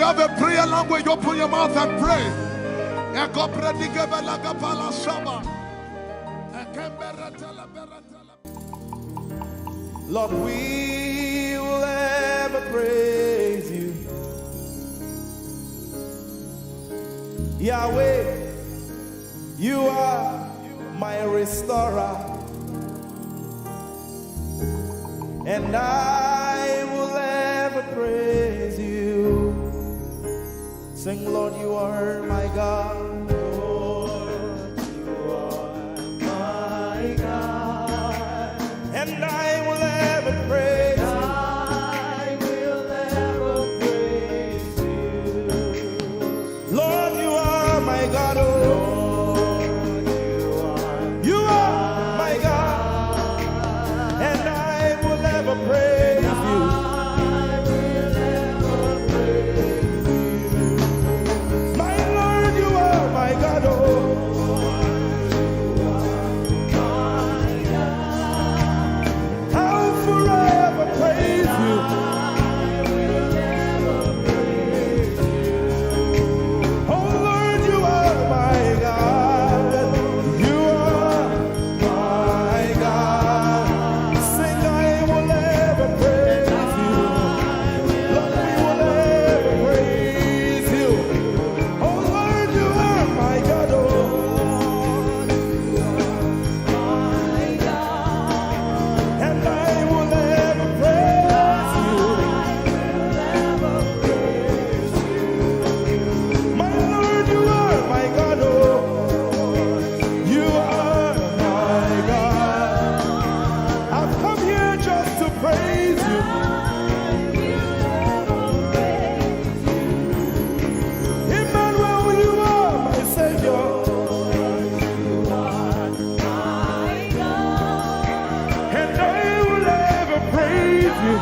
Have a prayer language, open your mouth and pray. Ekobredigebelagapalashaba. Ekembereteleberetele. Lord, we will ever praise you. Yahweh, you are my restorer, and I will ever praise you. Sing, Lord, you are my God. Lord, you are my God. And I will ever praise you. I will ever praise you. Lord, you are my God, oh. Lord, you are my God. And I will ever praise you. I will ever praise you. My Lord, you are my God, oh. I'll forever praise you. Oh Lord, you are my God. You are my God. Sing, I will ever praise you. Lord, we will ever praise you. Oh Lord, you are my God, oh. And I will ever praise you. My Lord, you are my God, oh. You are my God. I've come here just to praise you. Emmanuel, you are my Savior. And I will ever praise you.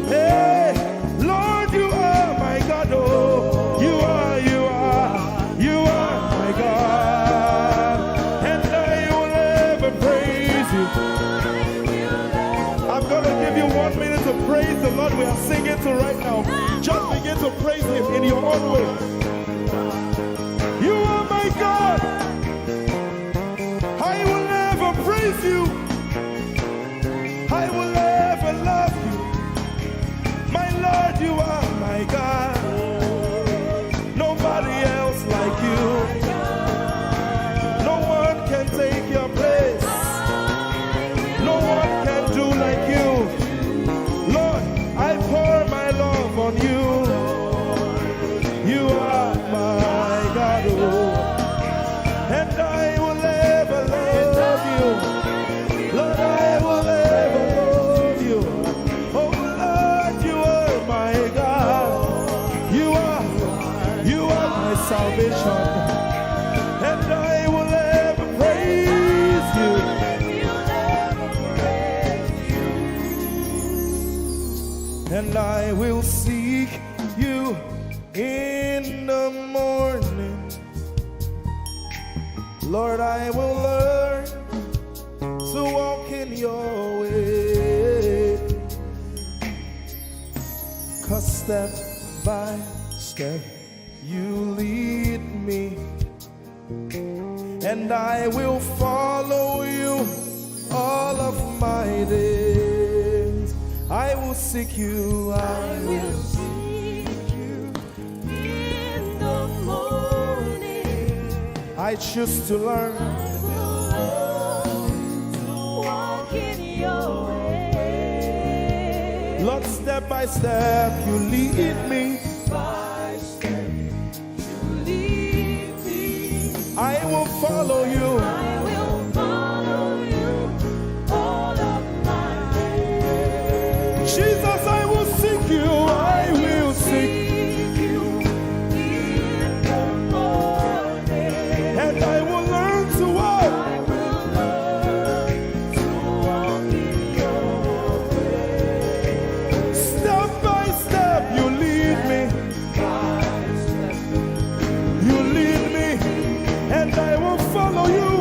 Hey, Lord, you are my God, oh. You are, you are, you are my God. And I will ever praise you. I'm gonna give you one minute to praise the Lord we are singing to right now. Just begin to praise him in your own way. You are my God. I will ever praise you. I will ever love you. My Lord, you are my God. Nobody else like you. No one can take your place. No one can do like you. Lord, I pour my love on you. You are my God, oh. And I will ever love you. Lord, I will ever love you. Oh Lord, you are my God. You are, you are my salvation. And I will ever praise you. And I will seek you in the morning. Lord, I will learn to walk in your way. 'Cause step by step, you lead me. And I will follow you all of my days. I will seek you, I will seek you in the morning. I choose to learn. I will learn to walk in your way. Lord, step by step, you lead me. By step, you lead me. I will follow you. I will follow you all of my days. Jesus, I will seek you. I will seek you in the morning. And I will learn to walk. I will learn to walk in your way. Step by step, you lead me. You lead me, and I will follow you.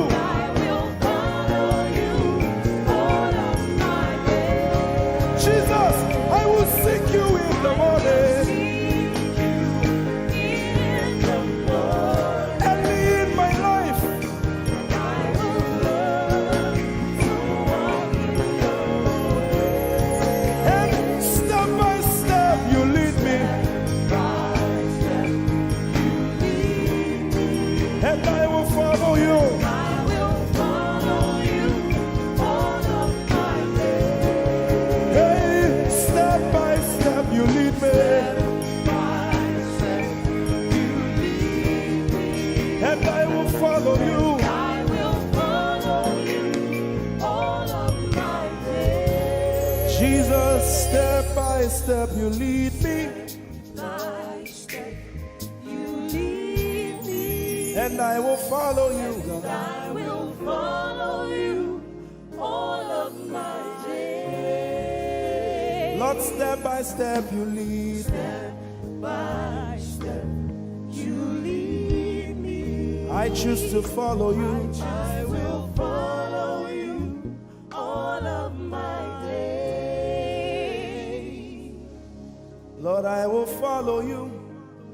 Jesus, step by step you lead me, By step, you lead me. and I will follow you, God. I will follow you all of my days. Lord, step by step you lead me. Step by step, you lead me. I choose to follow you. I will follow you all of my days. Lord, I will follow you.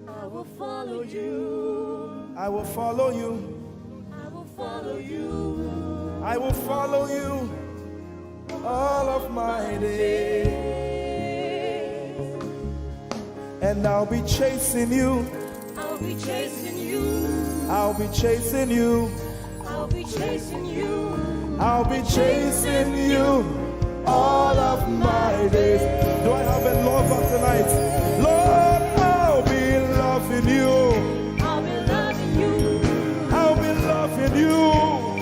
I will follow you. I will follow you. I will follow you. I will follow you all of my days. And I'll be chasing you. I'll be chasing you. I'll be chasing you. I'll be chasing you. I'll be chasing you all of my days. Do I have a lover tonight? Lord, I'll be loving you. I'll be loving you. I'll be loving you.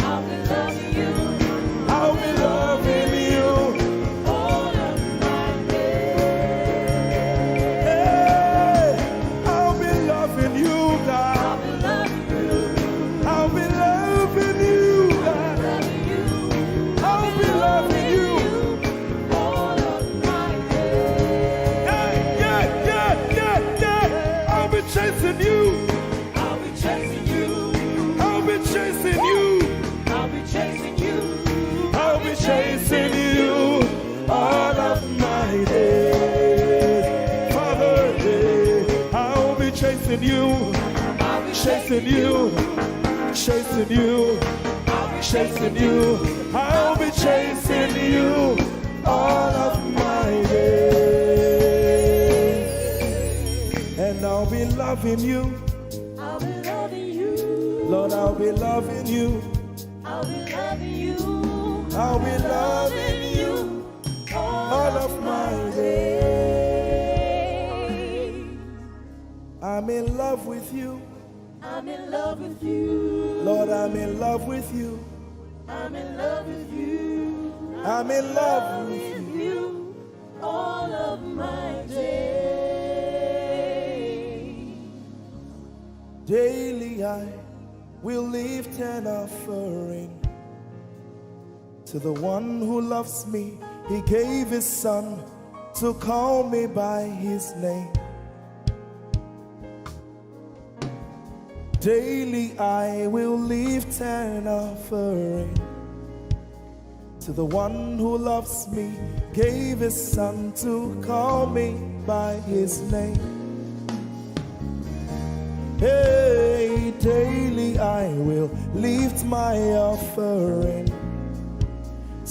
I'll be loving you. I'll be loving you. All of my days. Hey, I'll be loving you, God. I'll be loving you. I'll be loving you, God. Loving you. I'll be loving you. All of my days. Yeah, yeah, yeah, yeah, yeah. I'll be chasing you. I'll be chasing you. I'll be chasing you. I'll be chasing you. I'll be chasing you all of my days. Father, yeah, I'll be chasing you, I'll be chasing you, chasing you, chasing you. I'll be chasing you all of my days. And I'll be loving you. I'll be loving you. Lord, I'll be loving you. I'll be loving you. I'll be loving you all of my days. I'm in love with you. I'm in love with you. Lord, I'm in love with you. I'm in love with you. I'm in love with you. You all of my days. Daily I will lift an offering to the one who loves me. He gave his son to call me by his name. Daily I will lift an offering to the one who loves me, gave his son to call me by his name. Hey, daily I will lift my offering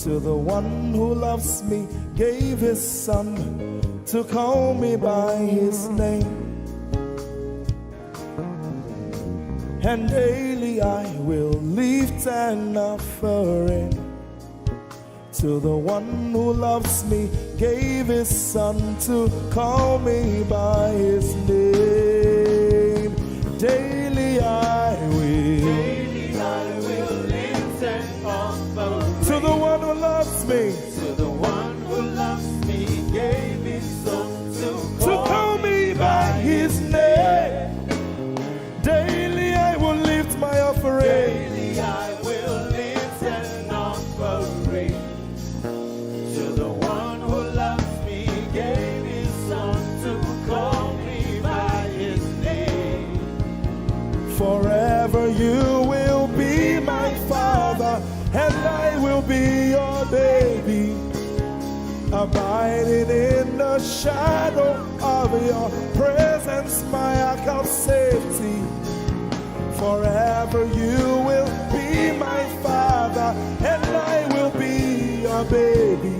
to the one who loves me, gave his son to call me by his name. And daily I will lift an offering to the one who loves me, gave his son to call me by his name. Daily I will. Daily I will lift an offering To the one who loves me, to the one who loves me, gave his son to to call me by his name. Daily I will lift my offering. Daily I will lift an offering to the one who loves me, gave his son to call me by his name. Forever you will be my father, and I will be your baby. Abiding in the shadow of your presence, my ark of safety. Forever you will be my father, and I will be your baby.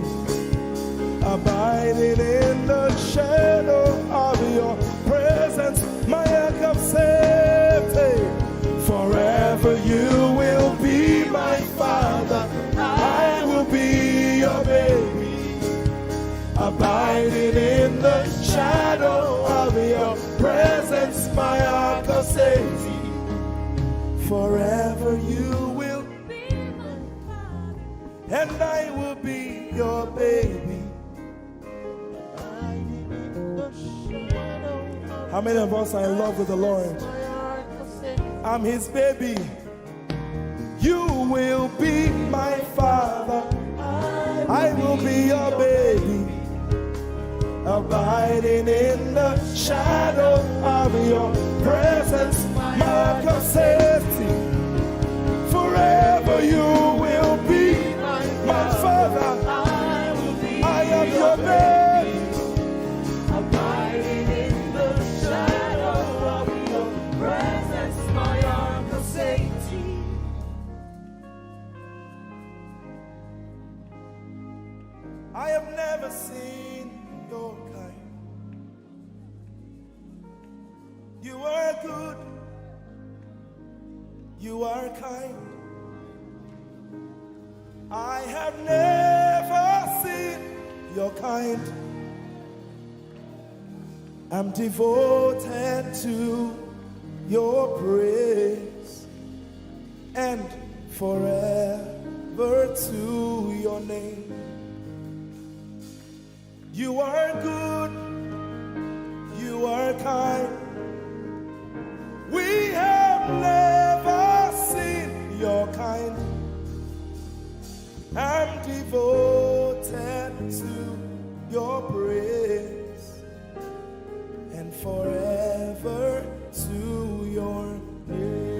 Abiding in the shadow of your presence, my ark of safety. Forever you will be my father, I will be your baby. Abiding in the shadow of your presence, my ark of safety. Forever you will, Be my father. and I will be your baby. How many of us are in love with the Lord? I'm his baby. You will be my father. I will be your baby. Abiding in the shadow of your presence, my safety. Forever you will be my father. I am your baby. Abiding in the shadow of your presence, my safety. I have never seen your kind. You are good. You are kind. I have never seen your kind. I'm devoted to your praise and forever to your name. You are good, you are kind. We have never seen your kind. I'm devoted to your praise and forever to your name.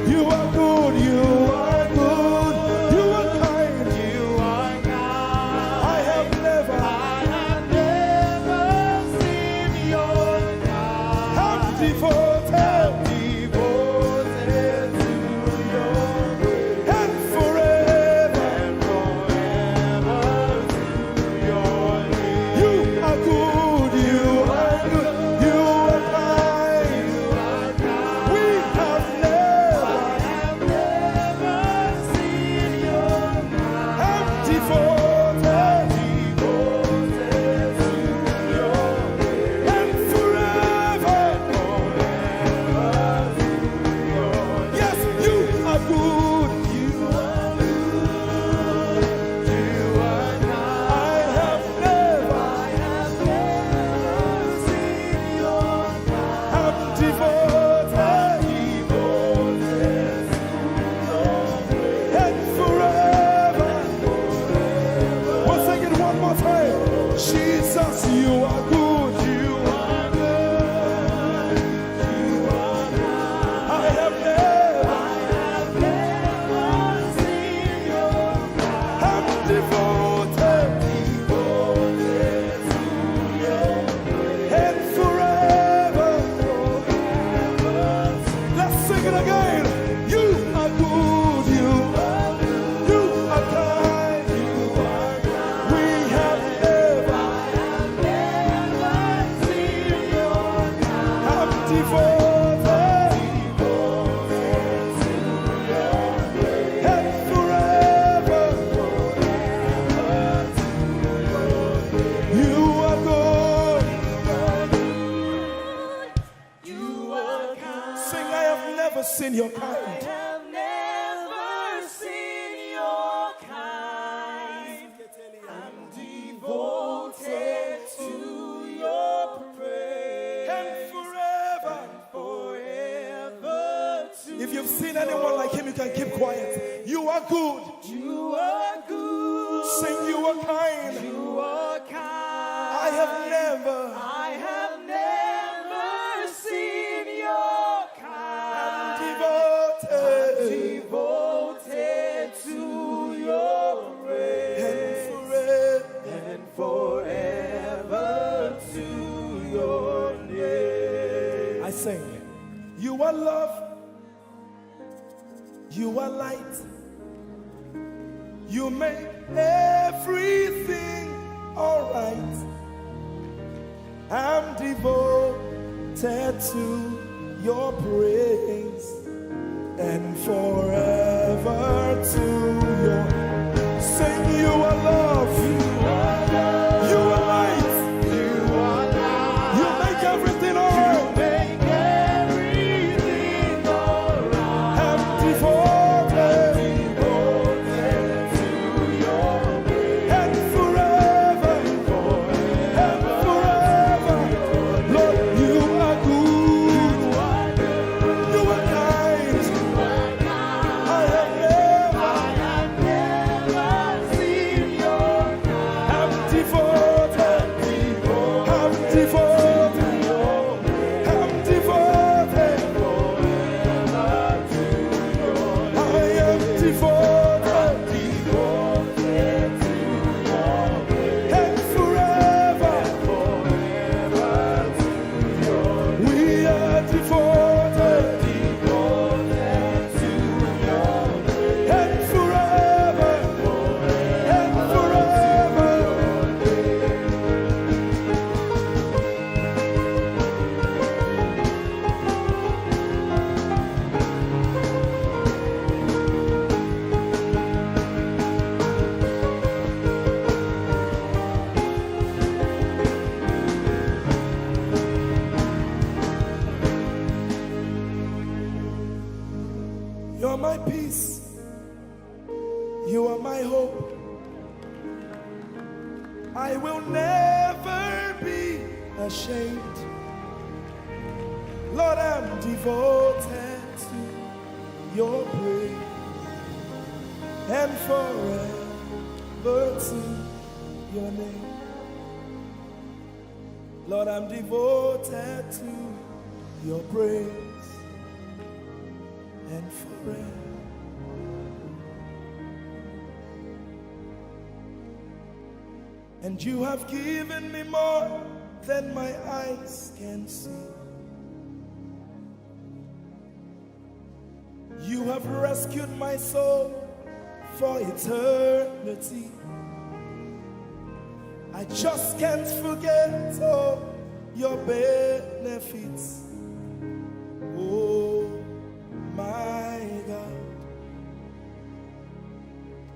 You are good, you are good, you are kind, you are kind. I have never, I have never seen your kind. I'm devoted, devoted to your grace. And forever, and forever to your name. You are good, you are good, you are kind. We have never, I have never seen your kind. I'm devoted, devoted to your grace. And forever, forever to your name. Yes, you are good. You are good. You are kind. I have never, I have never seen your kind. I'm devoted, devoted to your grace. And forever. We'll sing it one more time. Jesus, you are good. You are good. I have never, I have never seen your kind. I'm devoted, devoted to your grace. And forever, forever. Let's sing it again. You are good, you are good, you are kind, you are kind. We have never, I have never seen your kind. I'm devoted, devoted to your grace. And forever, forever to your grace. You are good. You are kind. Sing, I have never seen your kind. I have never seen your kind. I'm devoted to your praise. And forever, forever to, if you've seen anyone like him, you can keep quiet. You are good. You are good. Sing, you are kind. You are kind. I have never, I have never seen your kind. I'm devoted, devoted to your praise. And forever, and forever to your name. I sing. You are love. You are light. You make everything alright. I'm devoted to your praise. And forever to your sing. You are love. You are light. You make everything all right. I'm devoted. And forever, and forever, Lord, you are good. You are kind. I have never, I have never seen your I'm devoted. I'm devoted. I'm devoted. I am devoted. And forever, we are devoted. And forever, and forever. You're my peace. You are my hope. I will never be ashamed. Lord, I'm devoted to your praise and forever to your name. Lord, I'm devoted to your praise and forever. And you have given me more than my eyes can see. You have rescued my soul for eternity. I just can't forget all your benefits. Oh my God.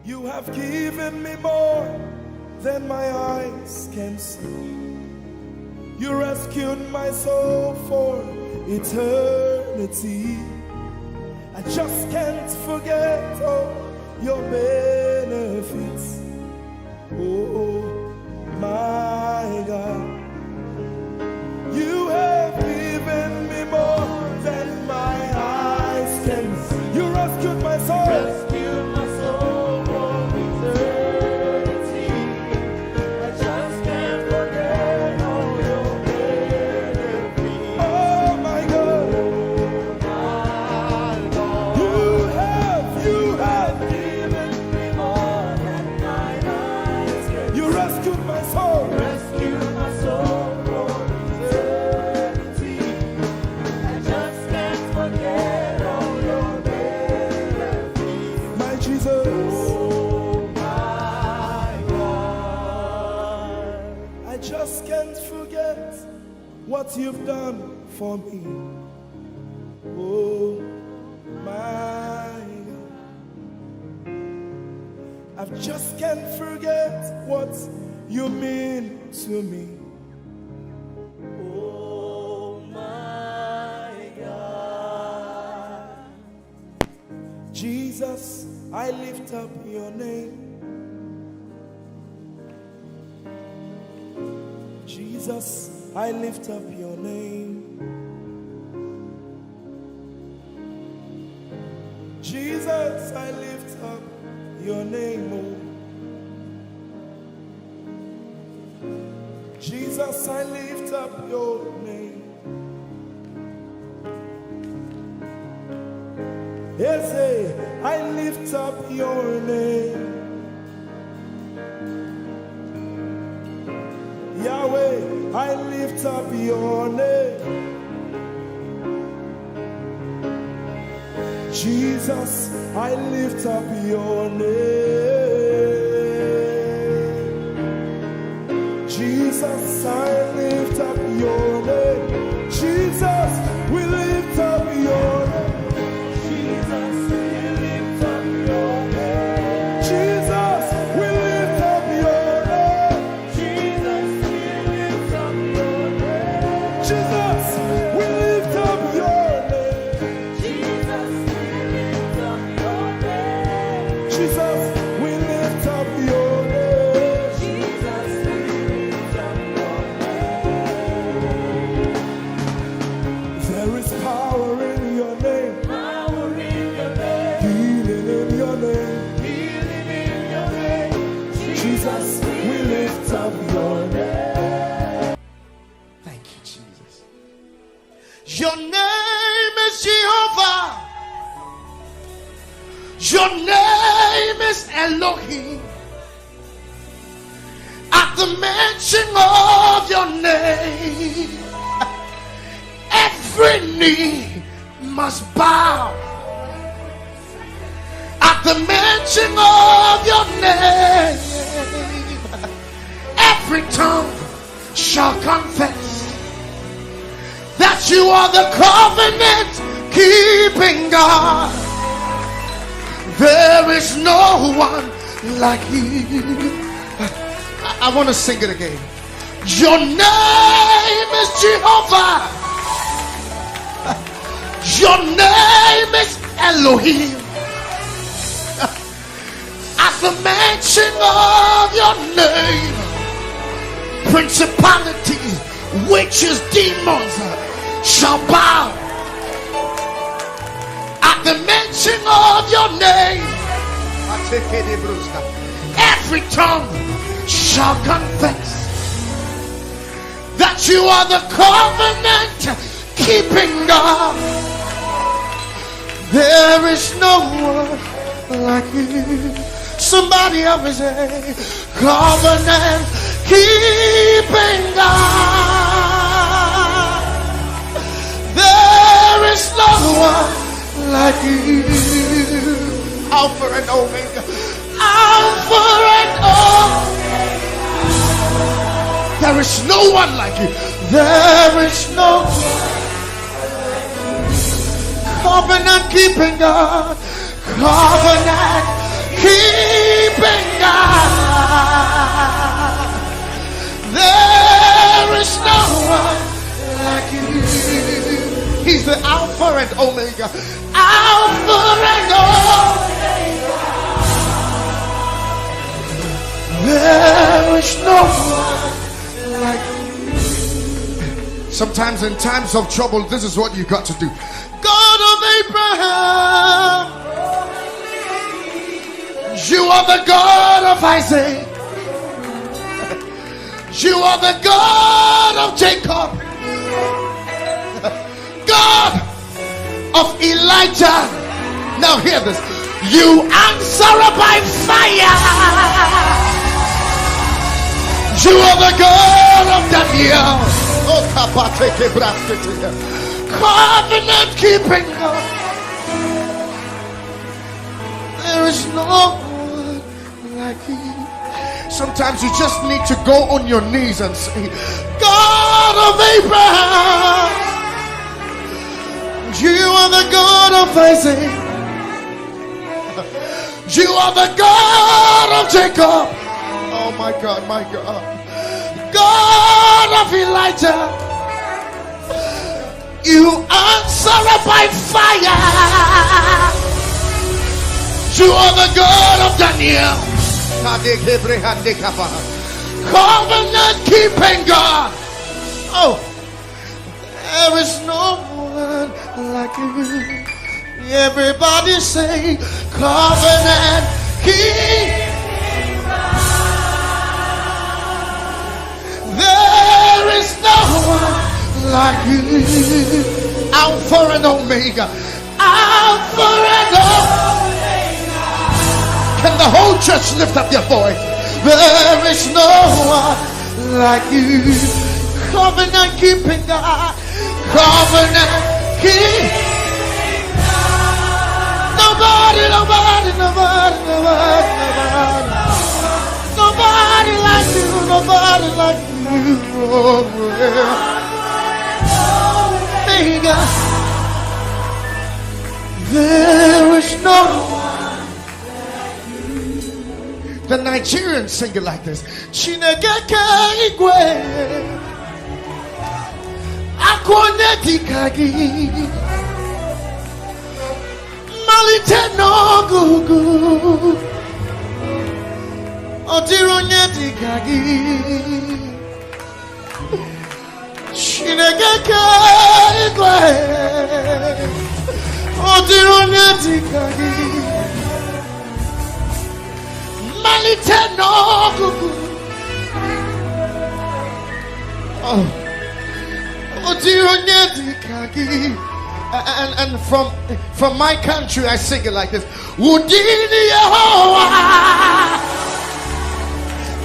You have given me more than my eyes can see. You rescued my soul for eternity. I just can't forget all your benefits. Oh my God. You have given me more than my eyes can see. You rescued my soul. Rescued my soul from eternity. I just can't forget all your benefits. Oh my God. Oh my God. You have, you have given me more than my eyes can see. You rescued my soul. Rescued my soul from eternity. I just can't forget all your benefits. My Jesus. Oh my God. I just can't forget what you've done for me. Oh my God. I just can't forget what you mean to me. Oh my God. Jesus, I lift up your name. Jesus, I lift up your name. Jesus, I lift up your name, oh. Jesus, I lift up your name. Eze, I lift up your name. Yahweh, I lift up your name. Jesus, I lift up your name. Jesus, I lift up your name. Jesus, we lift up your name. Jesus, Your name is Jehovah. Your name is Elohim. At the mention of your name, every knee must bow. At the mention of your name, every tongue shall confess that you are the covenant keeping God. There is no one like you. I, I want to sing it again. Your name is Jehovah. Your name is Elohim. At the mention of your name, principalities, witches, demons shall bow. At the mention of your name, every tongue shall confess that you are the covenant keeping God. There is no one like you. Somebody help me say, covenant keeping God. There is no one like you. Alpha and Omega. Alpha and Omega. There is no one like you. There is no covenant keeping God. Covenant keeping God. There is no one like you. He's the Alpha and Omega. Alpha and Omega. There is no one like you. Sometimes in times of trouble, this is what you got to do. God of Abraham, you are the God of Isaac. You are the God of Jacob. God of Elijah. Now hear this. You answer by fire. You are the God of Daniel. Oh, kapateke braskete. Covenant keeping God. There is no one like you. Sometimes you just need to go on your knees and say, God of Abraham, you are the God of Isaac. You are the God of Jacob. Oh my God, my God. God of Elijah. You answer by fire. You are the God of Daniel. Covenant keeping God. Oh, there is no one like you. Everybody say, covenant keeping God. There is no one like you. Alpha and Omega. Alpha and Omega. Can the whole church lift up their voice? There is no one like you. Covenant keeping God. Covenant keeping God. Nobody, nobody, nobody, nobody, nobody. Nobody like you, nobody like you. Oh, yeah. Omega. There is no one. The Nigerians sing it like this. Chineke ke igwe. Akwa onye dịka gị. Mmalite n'ọgụgụ. Ọ dịrị onye dịka gị. Chineke ke igwe. Ọ dịrị onye dịka gị. Mmalite n'ọgụgụ. Oh. Ọ dịrị onye dịka gị. From, from my country, I sing it like this. Wudini Yehowa.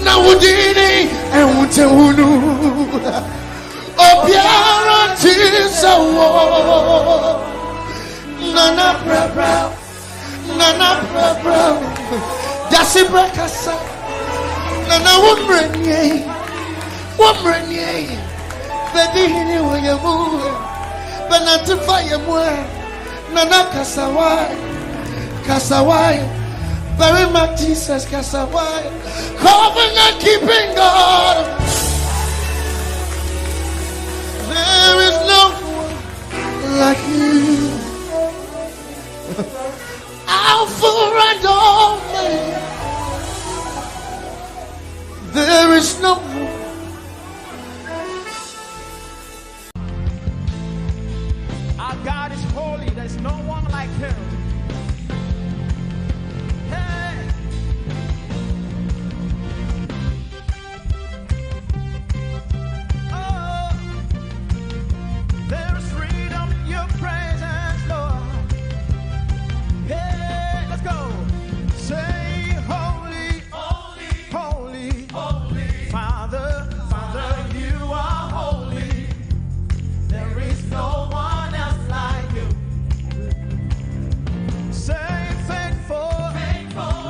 Na wudini enwute unu. Obiara tisa wo. Nana brabra. Nana brabra. Dasi brakasa. Nana wumrenye. Wumrenye. Baby hini wayamu. Banatifa yamwe. Nana kasawai. Kasawai. Very much Jesus kasawai. Covenant keeping God. There is no one like you. Alpha and Omega. There is no one. Our God is holy, there's no one like him. Hey! Oh, there is freedom in your presence, Lord. Hey, let's go. Say, holy, holy, holy, holy. Father, Father, you are holy. There is no one else like you. Say, faithful, faithful.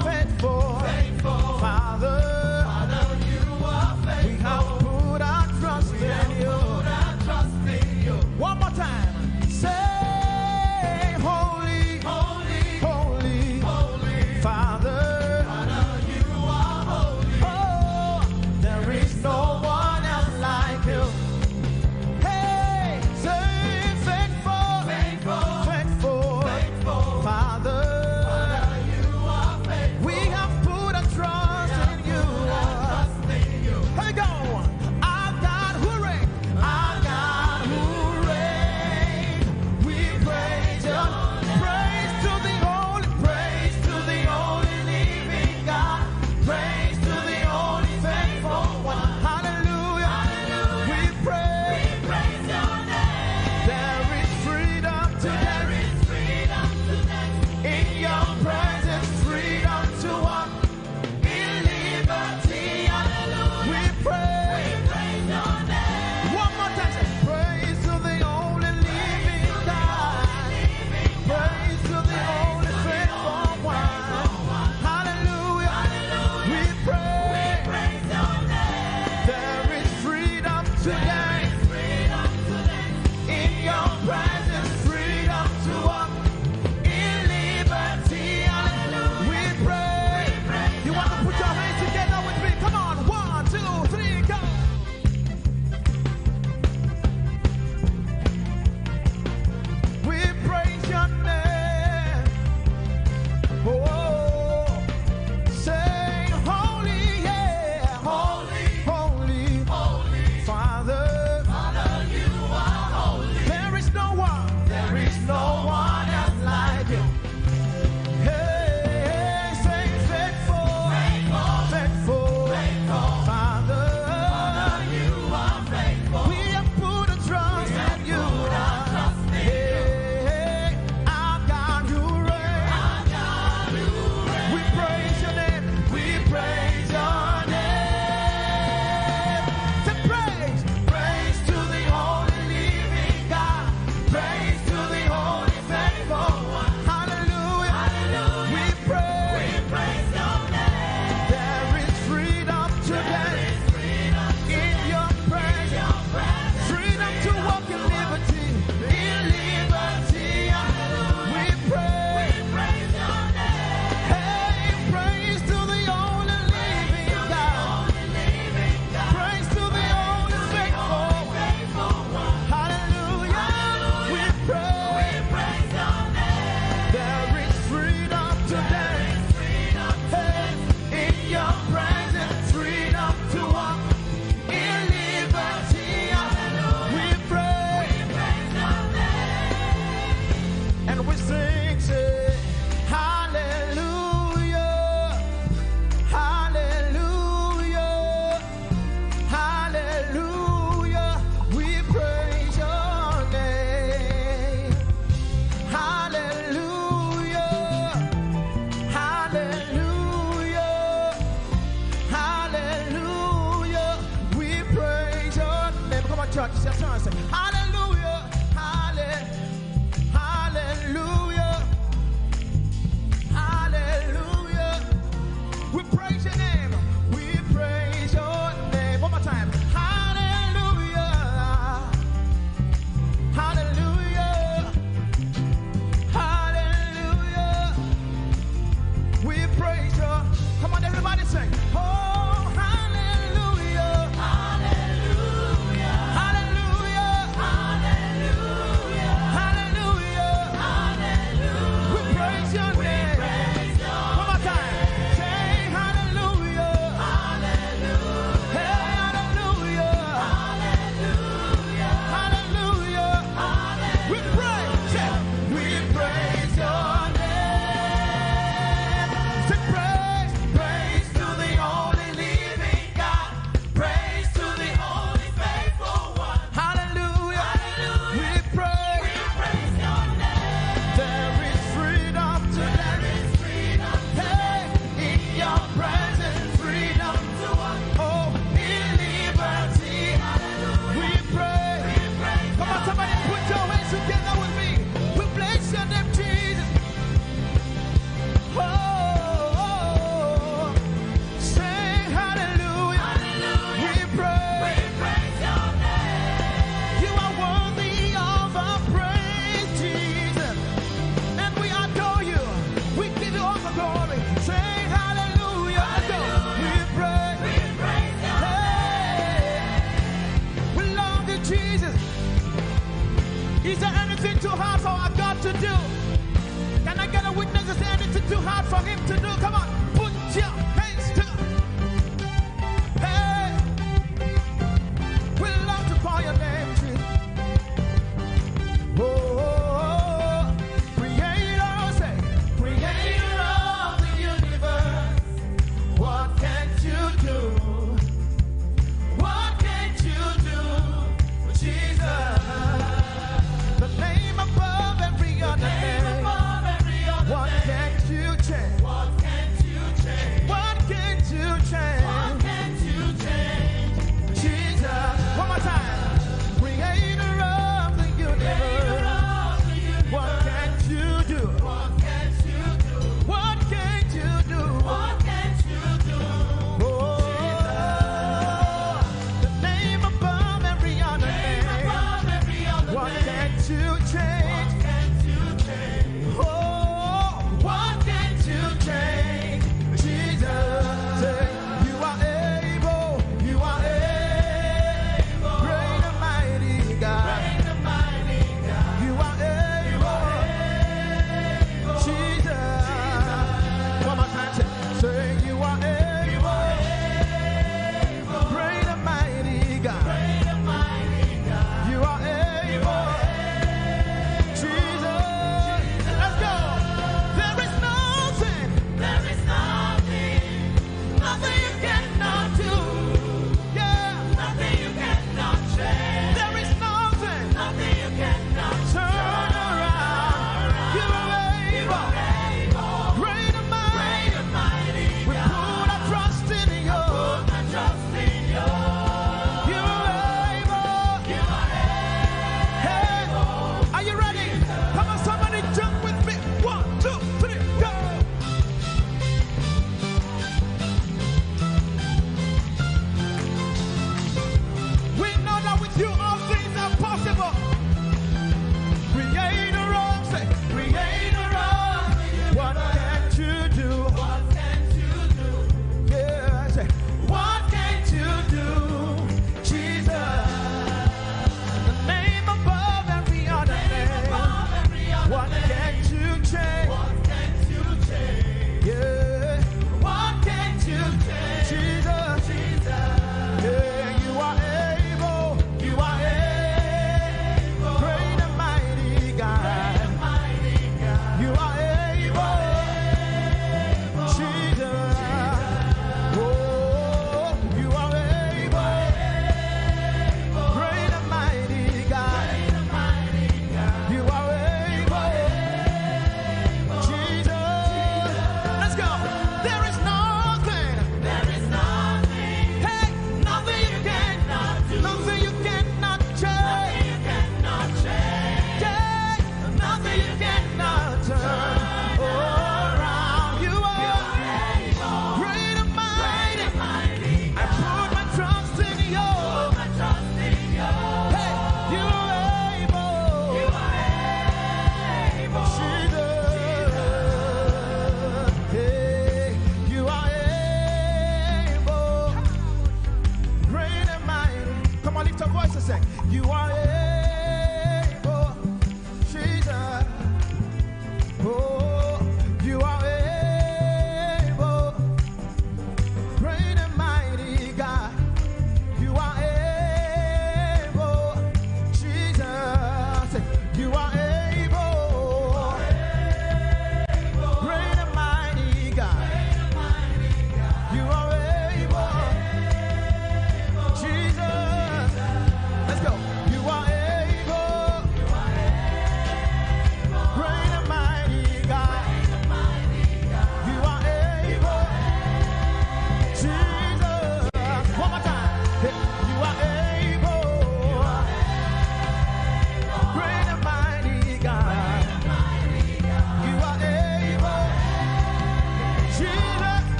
Anything too hard for our God to do? Can I get a witness to say anything too hard for him to do? Come on, put your hands together. Hey, we love to call your name, Jesus. Oh, creator, say, creator of the universe, what can't you do? What can't you do, Jesus? The name above every other name. What can't you change? What can't you change? What can't you change? Jesus. One more time. Creator of the universe. What can't you do? What can't you do? What can't you do? What can't you do? Oh, the name above every other name. What can't you change? Oh, what can't you change? Jesus, say, you are able, you are able. Great and mighty God. You are able. Jesus. One more time, say, say, you are able. Great and mighty God. You are able.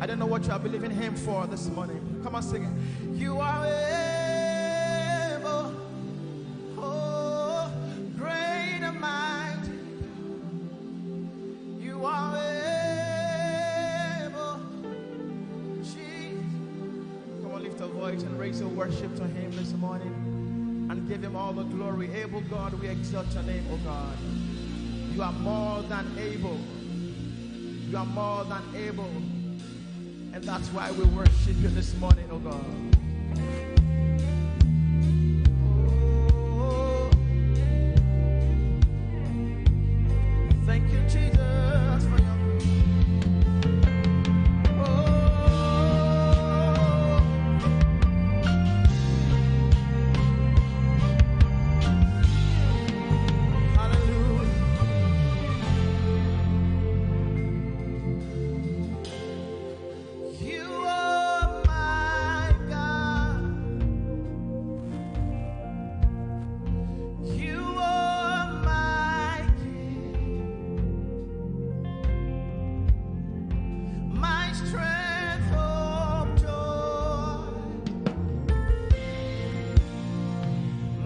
I don't know what you are believing him for this morning. Come on, sing it. You are able. Oh, great and mighty. You are able. Jesus. Come on, lift your voice and raise your worship to him this morning and give him all the glory. Able God, we exalt your name, oh God. You are more than able. You are more than able. And that's why we worship you this morning, oh God. Oh. Thank you, Jesus, for your. Oh. Hallelujah. You are my God. You are my King. My strength, hope, joy.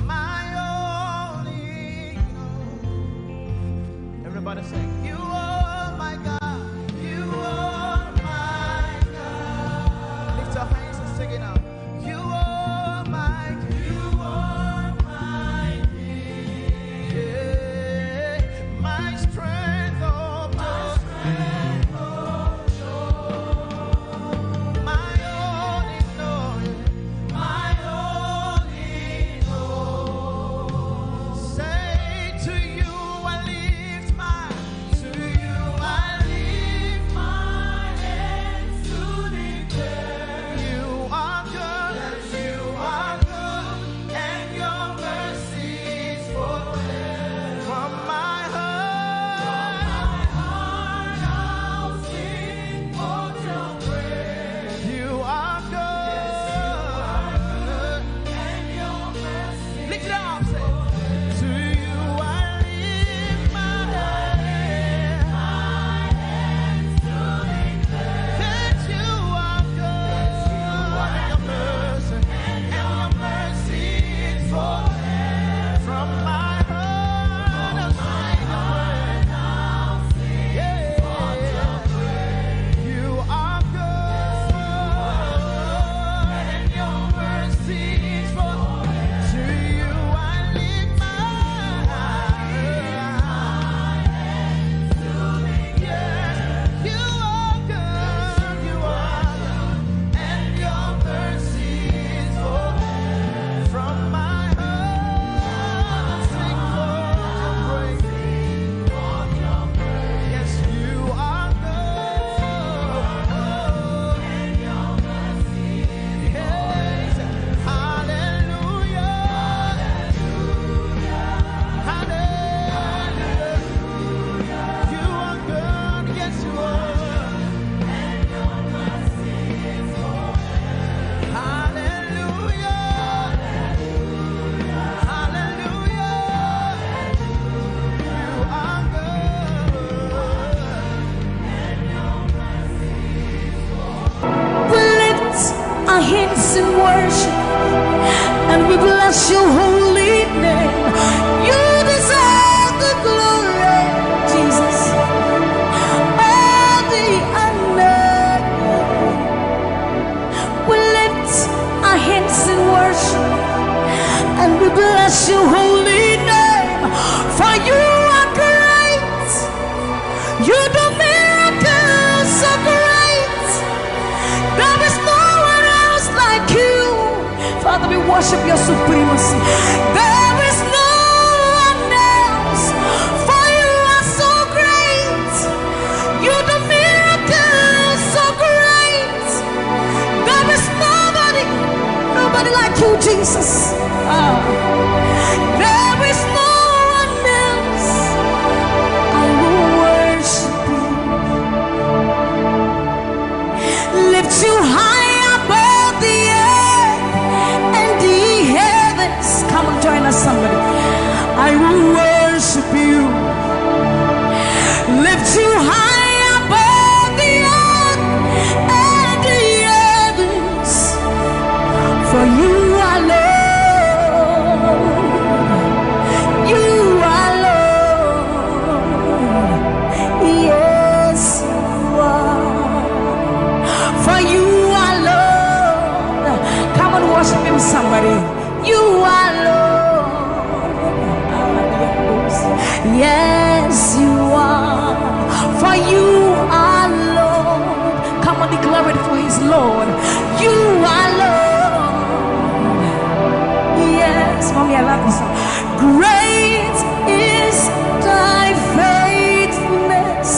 My all in all. Everybody sing. You are my God. You are my God. Lift your hands and sing it out. You are my King. You are my King. Yeah. My strength, oh, my strength, oh, my all in all. My all in all. Say, to you I lift my, to you I lift my hands to declare you are good, you are good, and your mercy is forever. From my heart, from my heart I'll sing for your praise. You are good. Lift it up, say. To you I lift my hands. That you are good. And your mercy, and your mercy is forever. From my heart, I'll sing your praise. Yeah. You are good, and your mercy is forever. To you I lift my eyes. Yes, you are good, you are good, and your mercy is forever. From my heart, I'll sing for your praise. Yes, you are good. Yes. Hallelujah. Hallelujah. You are good. Yes, you are. Hallelujah. Hallelujah. You are good. We lift our hands in worship and we bless your holy name. You deserve the glory, Jesus, all the honor. We lift our hands in worship and we bless your holy name. For you are great. You do miracles so great. There is no one else like you. Father, we worship your supremacy. There is no one else. For you are so great. You do miracles so great. There is nobody, nobody like you, Jesus. Ah. There is no one else. I will worship you. Lift you high above the earth and the heavens. Come on, join us. Yes, you are. For you are Lord. Come on, declare it for his Lord. You are Lord. Yes, mommy, I love this song. Great is thy faithfulness.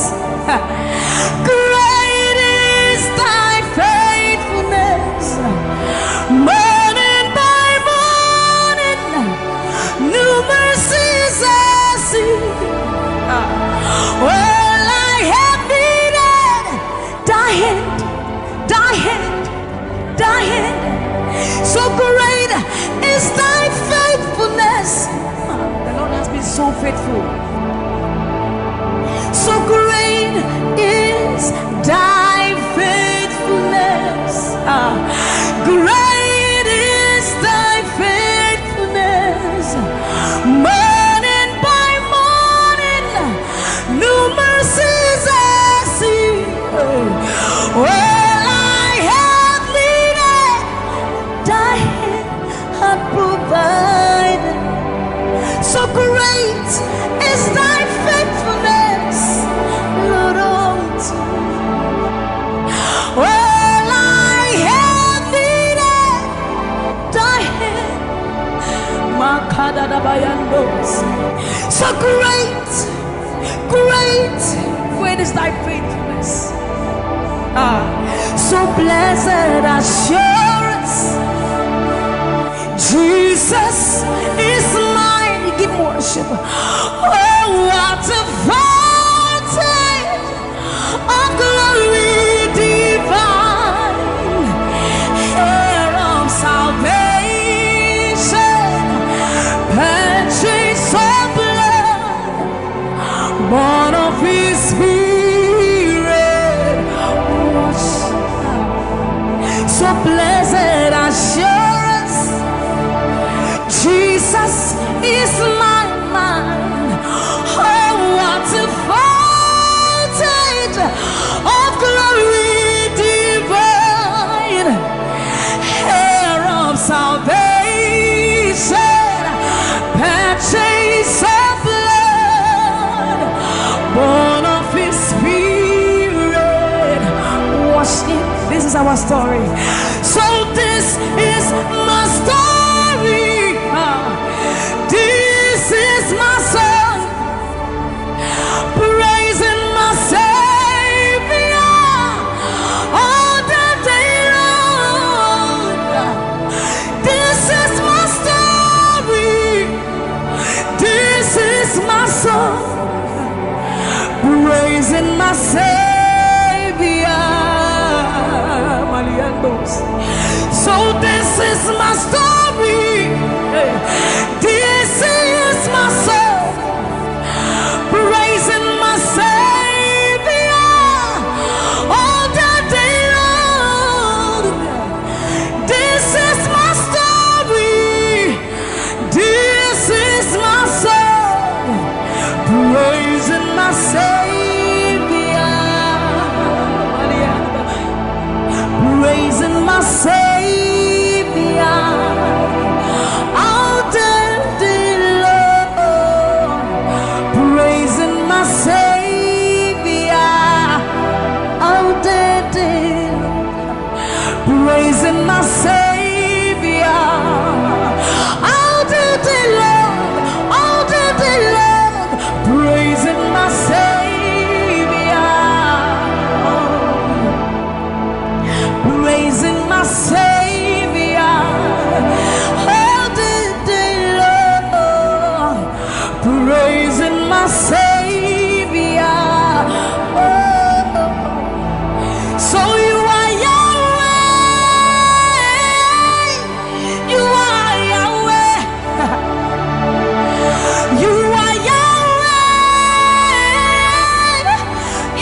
Great is thy faithfulness. Morning by morning, new mercies I see. All I have needed, thy hand, thy hand, thy hand. So great is thy faithfulness. The Lord has been so faithful. So great is thy faithfulness. Ah, great is thy faithfulness. Morning by morning, new mercies I see. All I have needed, thy hand hath provided. So great is thy faithfulness, Lord, unto me. All I have needed, thy hand. Makadadabayandos. So great, great, great is thy faithfulness. Ah, so blessed assurance, Jesus is mine. Give worship. Oh, what a foretaste of glory divine, heir of salvation, purchase of blood, born of his spirit. Wash. So blessed assurance, Jesus is my mine. Oh, what a foretaste of glory divine, heir of salvation, purchase of blood, born of his spirit. Wash him. This is our story. So this is my story. Ah, this is my song. Praising my Savior all the day long. This is my story. This is my song. Praising my Savior. Maliandos. So this is my story. Hey. This is my song. Praising my Savior all the day long. This is my story. This is my song. Praising my Savior. Praising my Savior all the day long. Praising my Savior all the day long. Praising my Savior all the day long, all the day long. Praising my Savior. Praising my Savior all the day long. Praising my Savior. Oh. So you are Yahweh. You are Yahweh. You are Yahweh.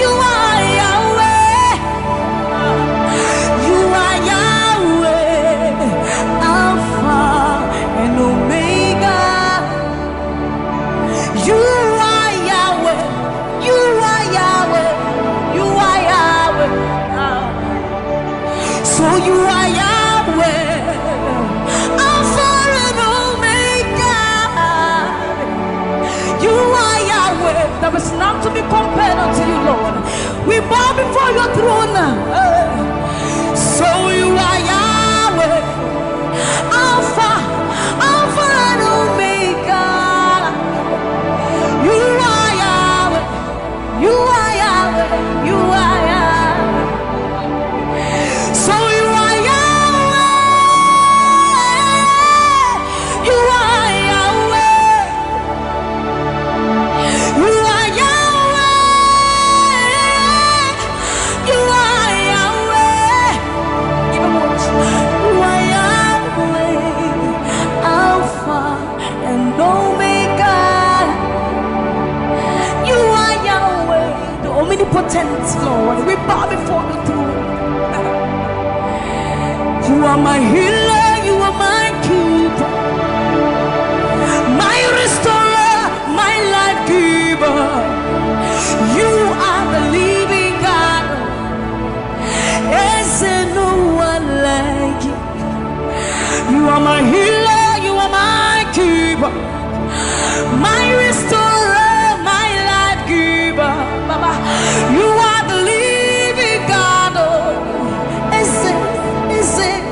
You are Yahweh. You are Yahweh. Alpha and Omega. You are Yahweh. You are Yahweh. You are Yahweh. So you are Yahweh, Alpha and Omega. You are There's none to be compared unto you, Lord. We bow before your throne. So you are Yahweh, Alpha, Alpha and Omega. You are Yahweh. You are Yahweh. You are Yahweh. So you are Yahweh. You are Yahweh. You are Yahweh. You are Yahweh. You are Yahweh. Alpha and Omega. You are Yahweh, the omnipotent Lord. We bow before the throne. You are my healer, you are my keeper, my restorer, my life giver. You are the living God. Is there no one like you? You are my healer, you are my keeper, my restorer, my life giver. Baba, you are the living God. Oh, is it, is it?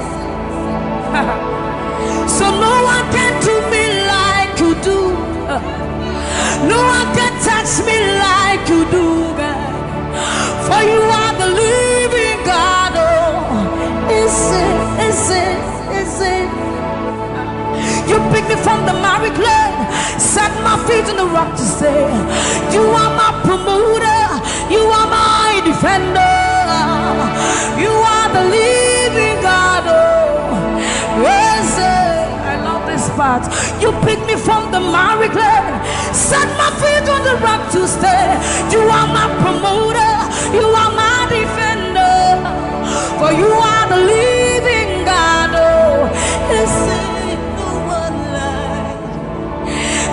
So no one can do me like you do. No one can touch me like you do, God. For you are the living God. Oh, is it, is it, is it? You pick me from the miry clay, set my feet on the rock to stay. You are my promoter, you are my defender. You are the living God. Oh, yes, eh, I love this part. You pick me from the miry clay, set my feet on the rock to stay. You are my promoter, you are my defender. For you are the living God. Oh, is there no one like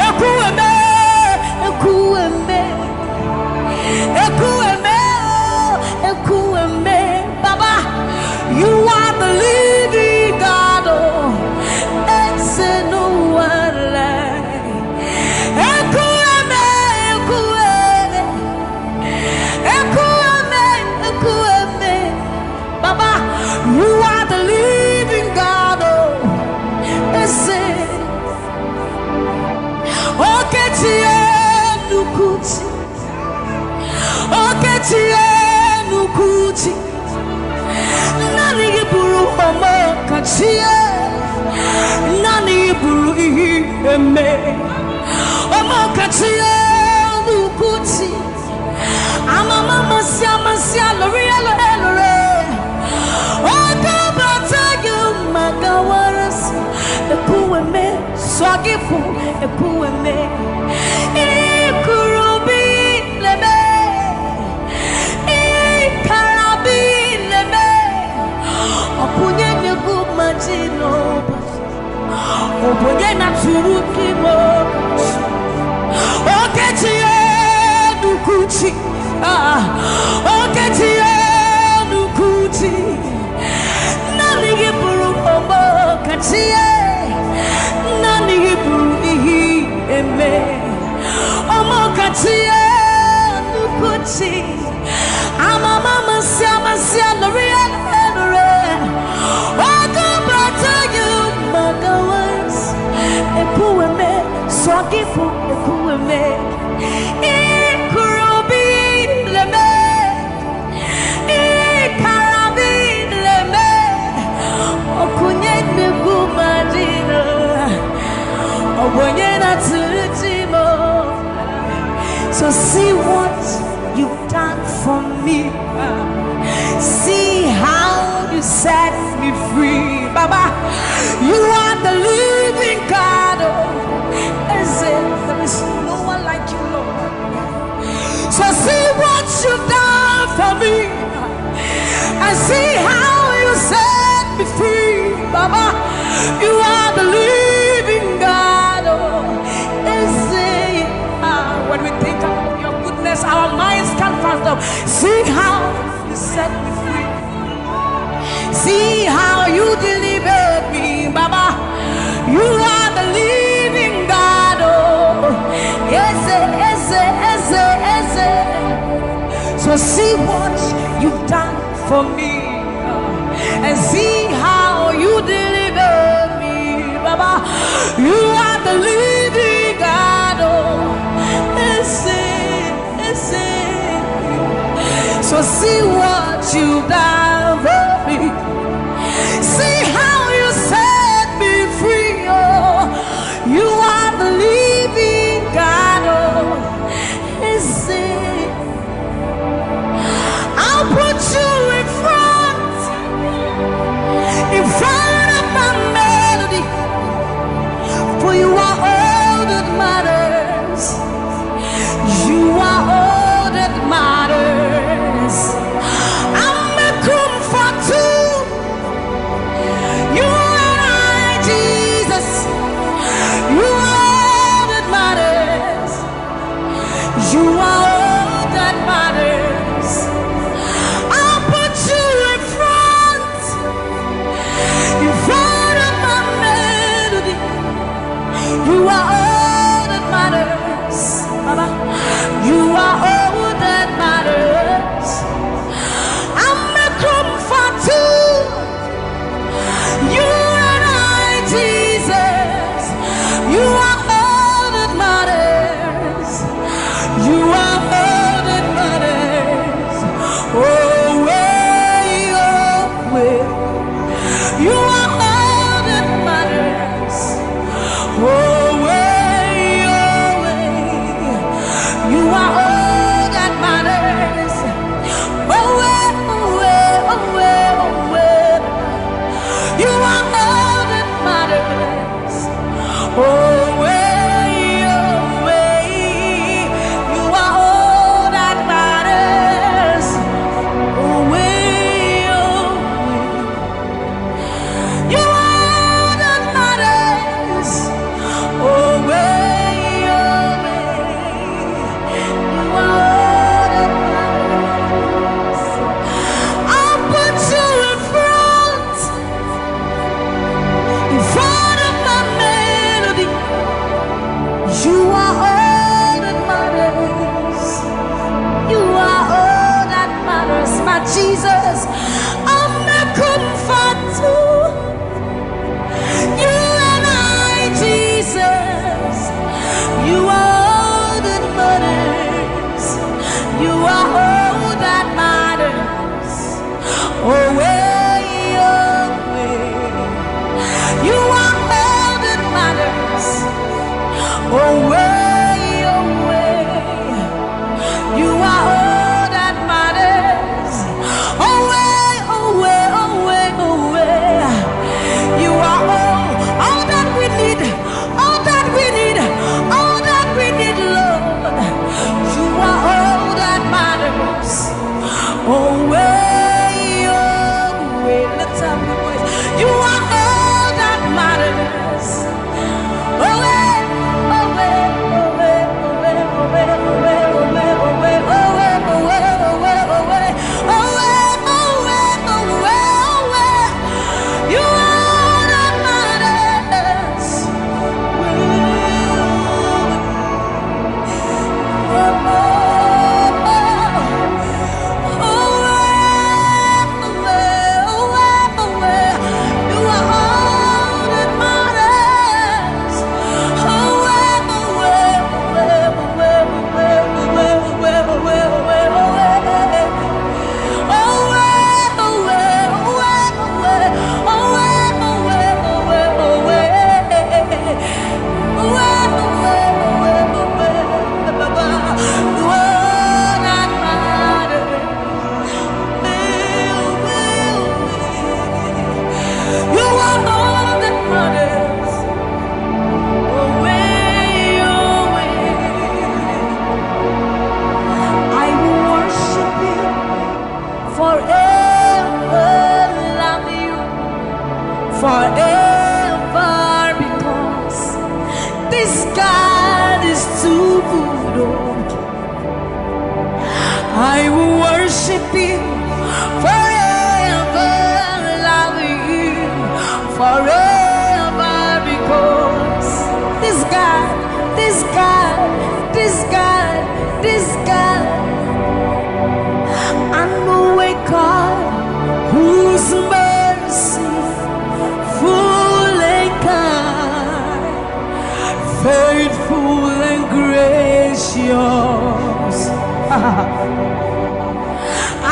Ekwueme, Ekwueme, Ekwueme, oh, Ekwueme. Baba, you are the living God. Oh, is there no one like Ekwueme, Ekwueme, Ekwueme, Ekwueme. Baba, you are the living God. Oh, is it? Okechi Enukuchi. Okechi Enukuchi. Nani iburu Omokachi e. Nani iburu ihe eme. Omokachi Enukuchi. Amama masia masia lori elo elore. Oka bata you magawaras. Ekwueme, swagifu, Ekwueme. Ikurubi lebe. Ikarabi lebe. Okunye neku majino. Obonye na turu kimo. Okechi Enukuchi. Ah, Okechi Enukuchi. Nani iburu Omokachi e. Nani iburu ihe eme. Omokachi Enukuchi. Amama masia masia lori elore. Oka bata you magawas. Ekwueme, swagifu, Ekwueme. Ikurubi lebe. Ikarabi lebe. Okunye neku majino. Obonye na turu kimo. So see what you've done for me. See how you set me free. Baba, you are the living God. Oh, is it? There is no one like you, Lord. So see what you've done for me. And see how you set me free. Baba, you are the living God. Oh, is it? Ah, when we think about your goodness, our minds can't fathom. See how you set me free. See how you delivered me, Baba. You are the living God. Oh, eze, eze, eze, See what you've done for me, and see how you deliver me, Baba. You are the living God, oh, ese, ese. So see what you've done for me. See how you set me free, oh. You are the living God, oh, ese. I'll put you in front, in front of my melody, for you are all that matters. You are all that matters. I'm a comfort too. You and I, Jesus. You are all that matters. You are all that matters. I'll put you in front, in front of my melody. You are all that matters, Baba. You are all that matters. I'm a comfort too. You and I, Jesus. You are all that matters. You are all that matters. Oh, way, oh, way. You are all that matters. Oh, way, oh, way. You are all that matters. Oh, way, oh, way, oh, way, oh, way. You are all that matters. Oh, way, oh, way. You are all that matters. Oh, way, oh, way. You are all that matters. Oh, way, oh, way. You are all that matters. I'll put you in front, in front of my melody. You are all that matters. You are all that matters, my Jesus. I'm a comfort too. You and I, Jesus. You are all that matters. You are all that matters. Oh, way, oh, way. You are all that matters. Oh, way, oh, way. You are all that matters. Oh, way, oh, way, oh, way, oh, way. You are all, all that we need. All that we need, all that we need, Lord. You are all that matters. Oh, way, oh, way. Lift up your voice. You are all that matters. Oh, way, oh, way, oh, way. You are all that matters.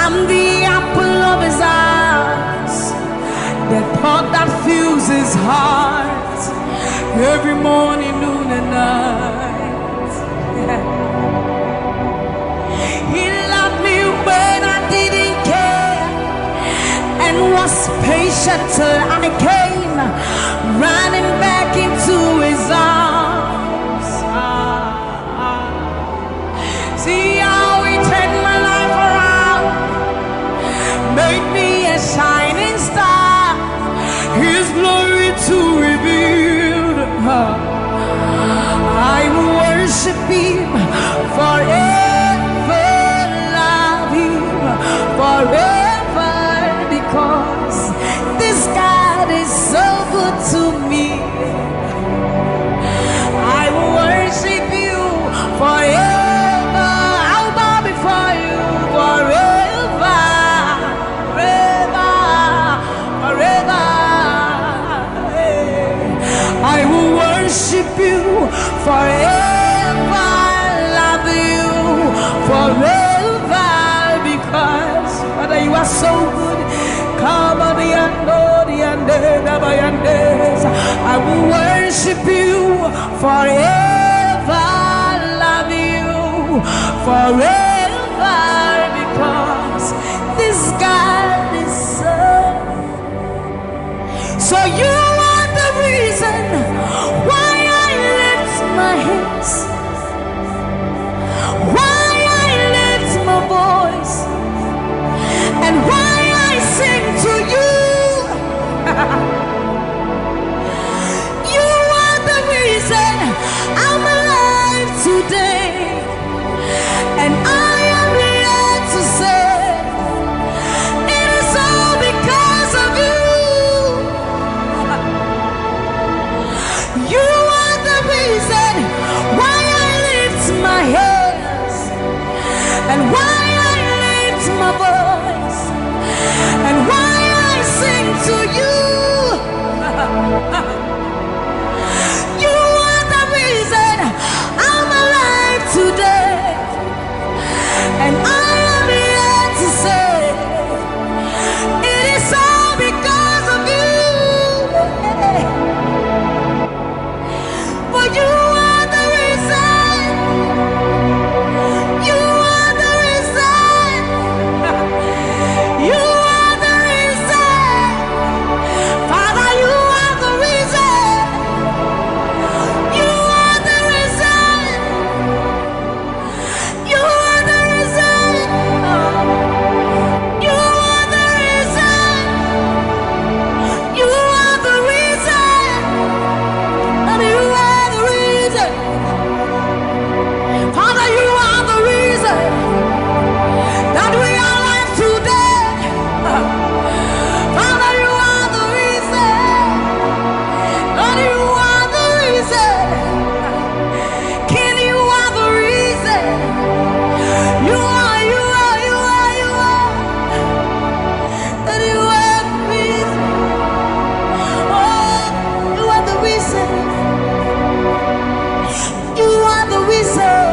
I'm the apple of his eyes, the thought that fills his heart every morning, noon, and night. He loved me when I didn't care and was patient till I came running back into his arms. Ah, ah. See how he turned my life around, made me a shining star, his glory to reveal. I will worship him forever, love him forever, because this God is so good to me. I will worship you forever. I'll bow before you forever, forever, forever. I will worship you forever, love you forever, because Father, you are so good. Come on, the end, oh, the end, eh, the end, eh. I will worship you forever, love you forever, because this God is so. So you are the reason why I lift my hands, why I lift my voice, and why I sing to you. You are the reason I'm alive today, and I am here to say it is all because of you. You are the reason why I lift my hands and why I lift my voice and why I sing to you. You are the reason I'm alive today, and I am here to say it is all because of you. For you are the reason. You are the reason. You are the reason. Father, you are the reason. You are the reason. You are the reason. You are the reason. You are the reason. And you are the reason. Father, you are the reason that we are alive today. Father, you are the reason. Lord, you are the reason. King, you are the reason. You are, you are, you are, you are. That you are the reason. Oh, you are the reason. You are the reason.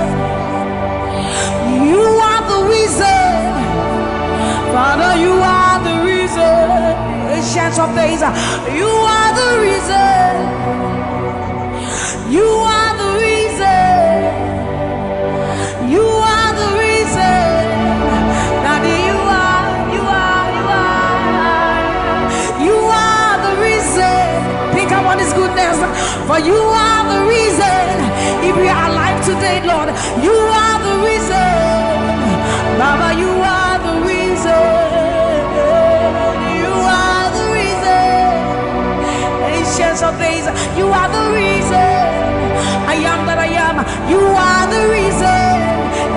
You are the reason. Father, you are the reason. Ancient of days, you are the reason. You are the reason. You are the reason. Daddy, you are, you are, you are. You are the reason. Think upon his goodness. For you are the reason. If we are alive today, Lord, you are the reason. Baba, you are the reason. You are the reason. Ancients of days, you are the reason. I am that I am. You are the reason.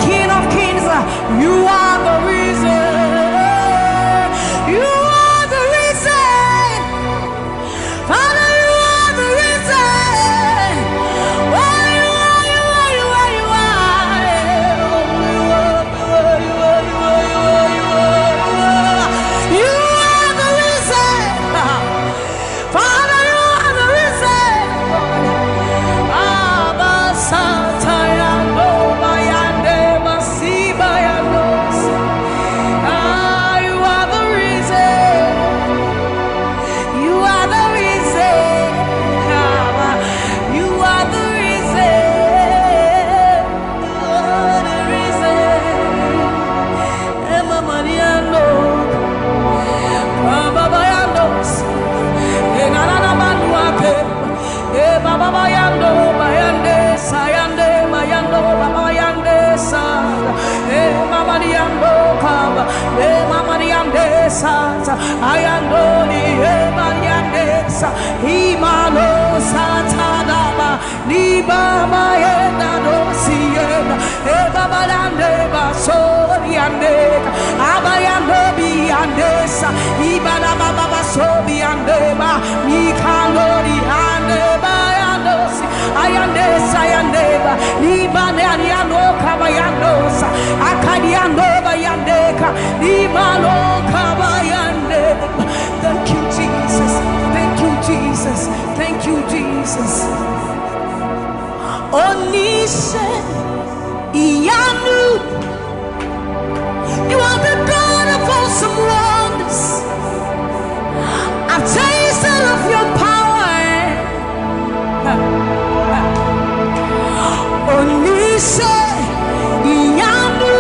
King of kings, you are the reason. You are the reason. Father, you are the reason. Oh, you are, you are, you are, you are. Sata, ayandori, ebariandesa, imano, sata, daba, libaba, yenda, dosi, yenda, ebaba, dande, basori, andeka, abayando, biandesa, ibana, baba, basobi, andeba, mikandori, andeba, yandosi, ayandesa, yandeba, libane, ariano, kabayandosa, akadiando, bayandeka, limano, kabayandeba. Thank you, Jesus. Thank you, Jesus. Thank you, Jesus. Onise Iyanu, you are the God of awesome wonders. I've tasted of your power. Onise Iyanu,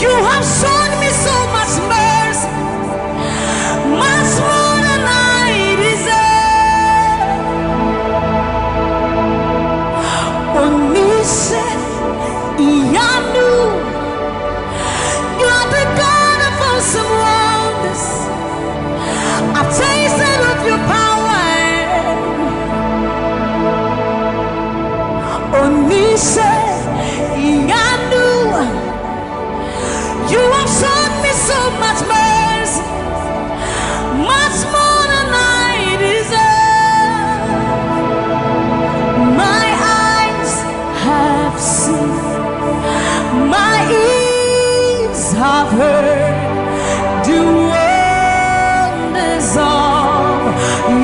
you have shown me so much mercy, much more than I deserve. Onise Iyanu, you are the God of awesome wonders. I've tasted of your power. Onise Iyanu, you have shown me so much mercy, much more than I deserve. My eyes have seen, my ears have heard the wonders of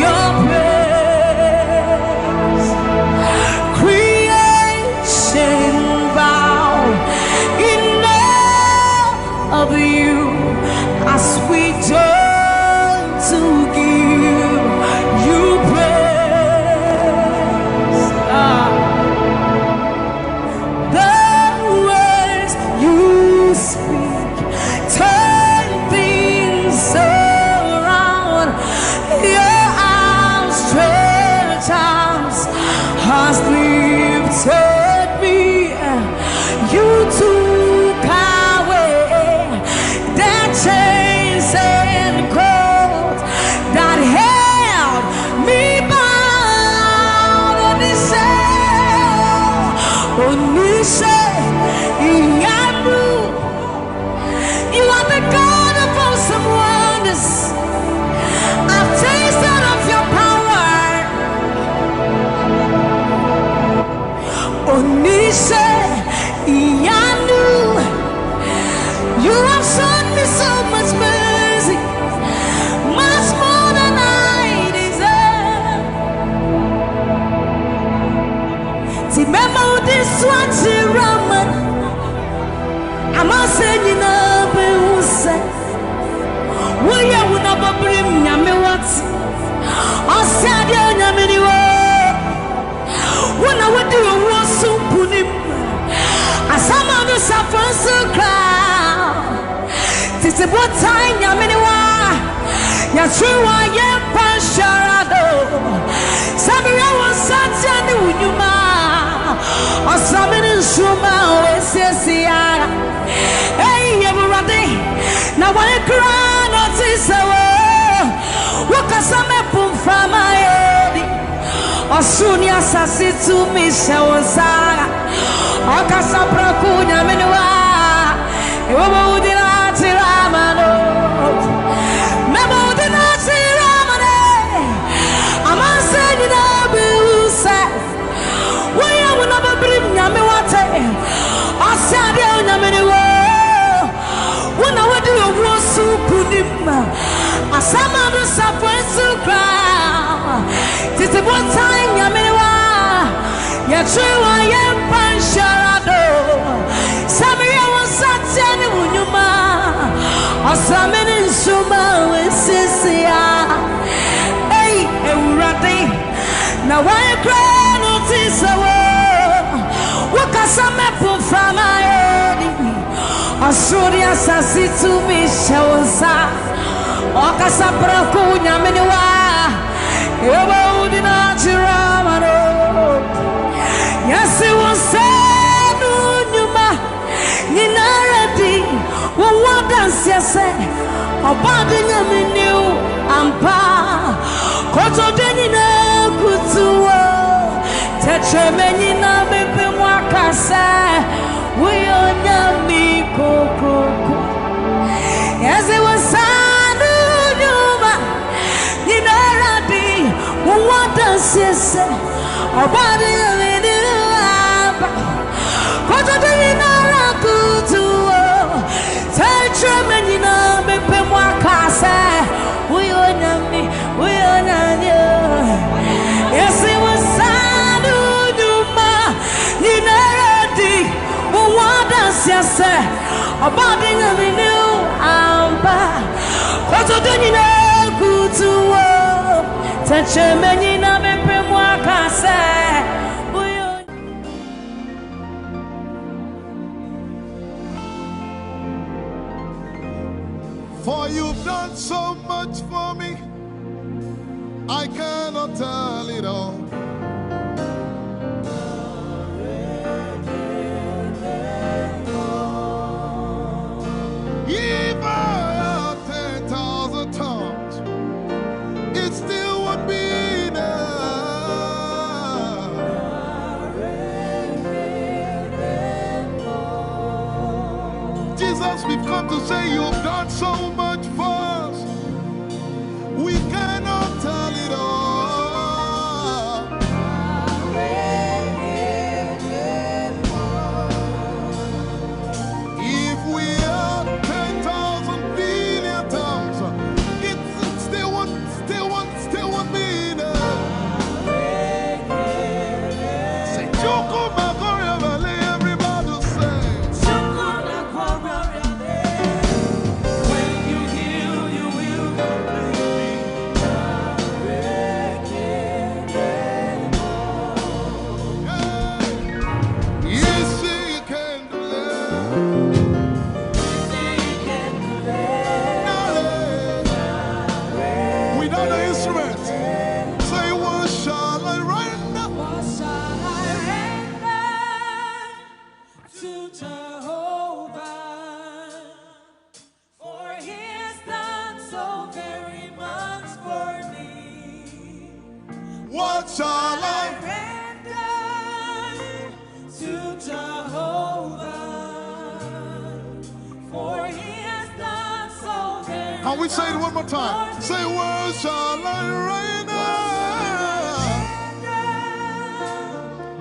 your praise. Creation bow in awe of you as we join to give you praise. Ah. The words you speak turn things around. Your outstretched arms has lifted me. You took away the chains and cords that held me bound. Onise, Onise Iyanu, you are the God of awesome wonders. I've tasted of your power. Onise Iyanu, you have shown me so much mercy, much more than I deserve. Ti mema udiswa ti Raman, amase nyina bewuse. Woyɛ wo na bɔbere nyame wate. Ɔsɛ adeɛ onyame ni wo. Wo na wodi owuo so nkonim. Asama no safoa so koraa. Tete botan nyame ne wa. Yɛsoro wa yɛmpa nhyɛra do. Sɛ meyɛ wo nsa tea ne wo nnwuma. Ɔsrame ne nsoroma a wɔasiesie ara. Ei, Awurade, na wɔn koraa na ɔte sɛ wo. Wokasa mɛpo mframa yɛ di. Ɔsoro ne asase tumi hyɛ wo nsa. Ɔkasa prɛko nyame ne wa. Ɛwɔ ma wodi na akyerɛ ama no. Mɛma wodi na akyerɛ ama no. Amansan nyinaa bɛhu sɛ woyɛ wo na bɛbirim nyame wate. Ɔsɛ adeɛ onyame ne wo. Wo na wodi owuo so nkonim. Asama no safoa so koraa. Tete botan nyame ne wa. Yɛkyere wa yɛmpa nhyɛra do. Sɛ meyɛ wo nsa teɛ ne wo nnwuma. Ɔsrame ne nsoma wɔasiesie a. Ei, Awurade, na wɔn koraa na ɔte sɛ wo. Wokasa mɛpo mframa ɛdi. Ɔsoro ne asase tumi hyɛ wo nsa. Ɔkasa prɛko nyame ne wa. Ɛwɔ wo di na akyerɛ ama no. Yɛse wo nsa no nnwuma nyinara di. Wo wo adanseɛ sɛ Obadi nyaminiu ampa. Koto denyi na kutuo. Tetreme nyina bɛpɛ mu aka sɛ woyɛ onyame kokroko. Yɛse wo saa no nnwuma nyinara de wo adanseɛ sɛ Obadi nyaminiu ampa. Koto denyi na kutuo. Tetreme nyina bɛpɛ mu aka sɛ woyɛ onyame, woyɛ onyame o. Yɛse wo saa no nnwuma nyinara de wo adanseɛ sɛ Obadi nyaminiu ampa. Koto denyi na kutuo. Tetreme nyina bɛpɛ mu aka sɛ woyɛ For you've done so much for me, I cannot tell it all. If I had ten thousand tongues, it still won't be enough. Jesus, we've come to say you've done so much for us. We cannot tell it all. If we had ten thousand billion tongues, it still won't, still won't, still won't be enough. Say, "Chukwuma Korea Valley," everybody say. When you heal, you will complete me. Yes, he can do it. Without the instrument, say, "What shall I render?" What shall I render to Jehovah? For he has done so very much for me. What shall I render to Jehovah? For he has done so very Can we say it one more time? Say, "What shall I render?"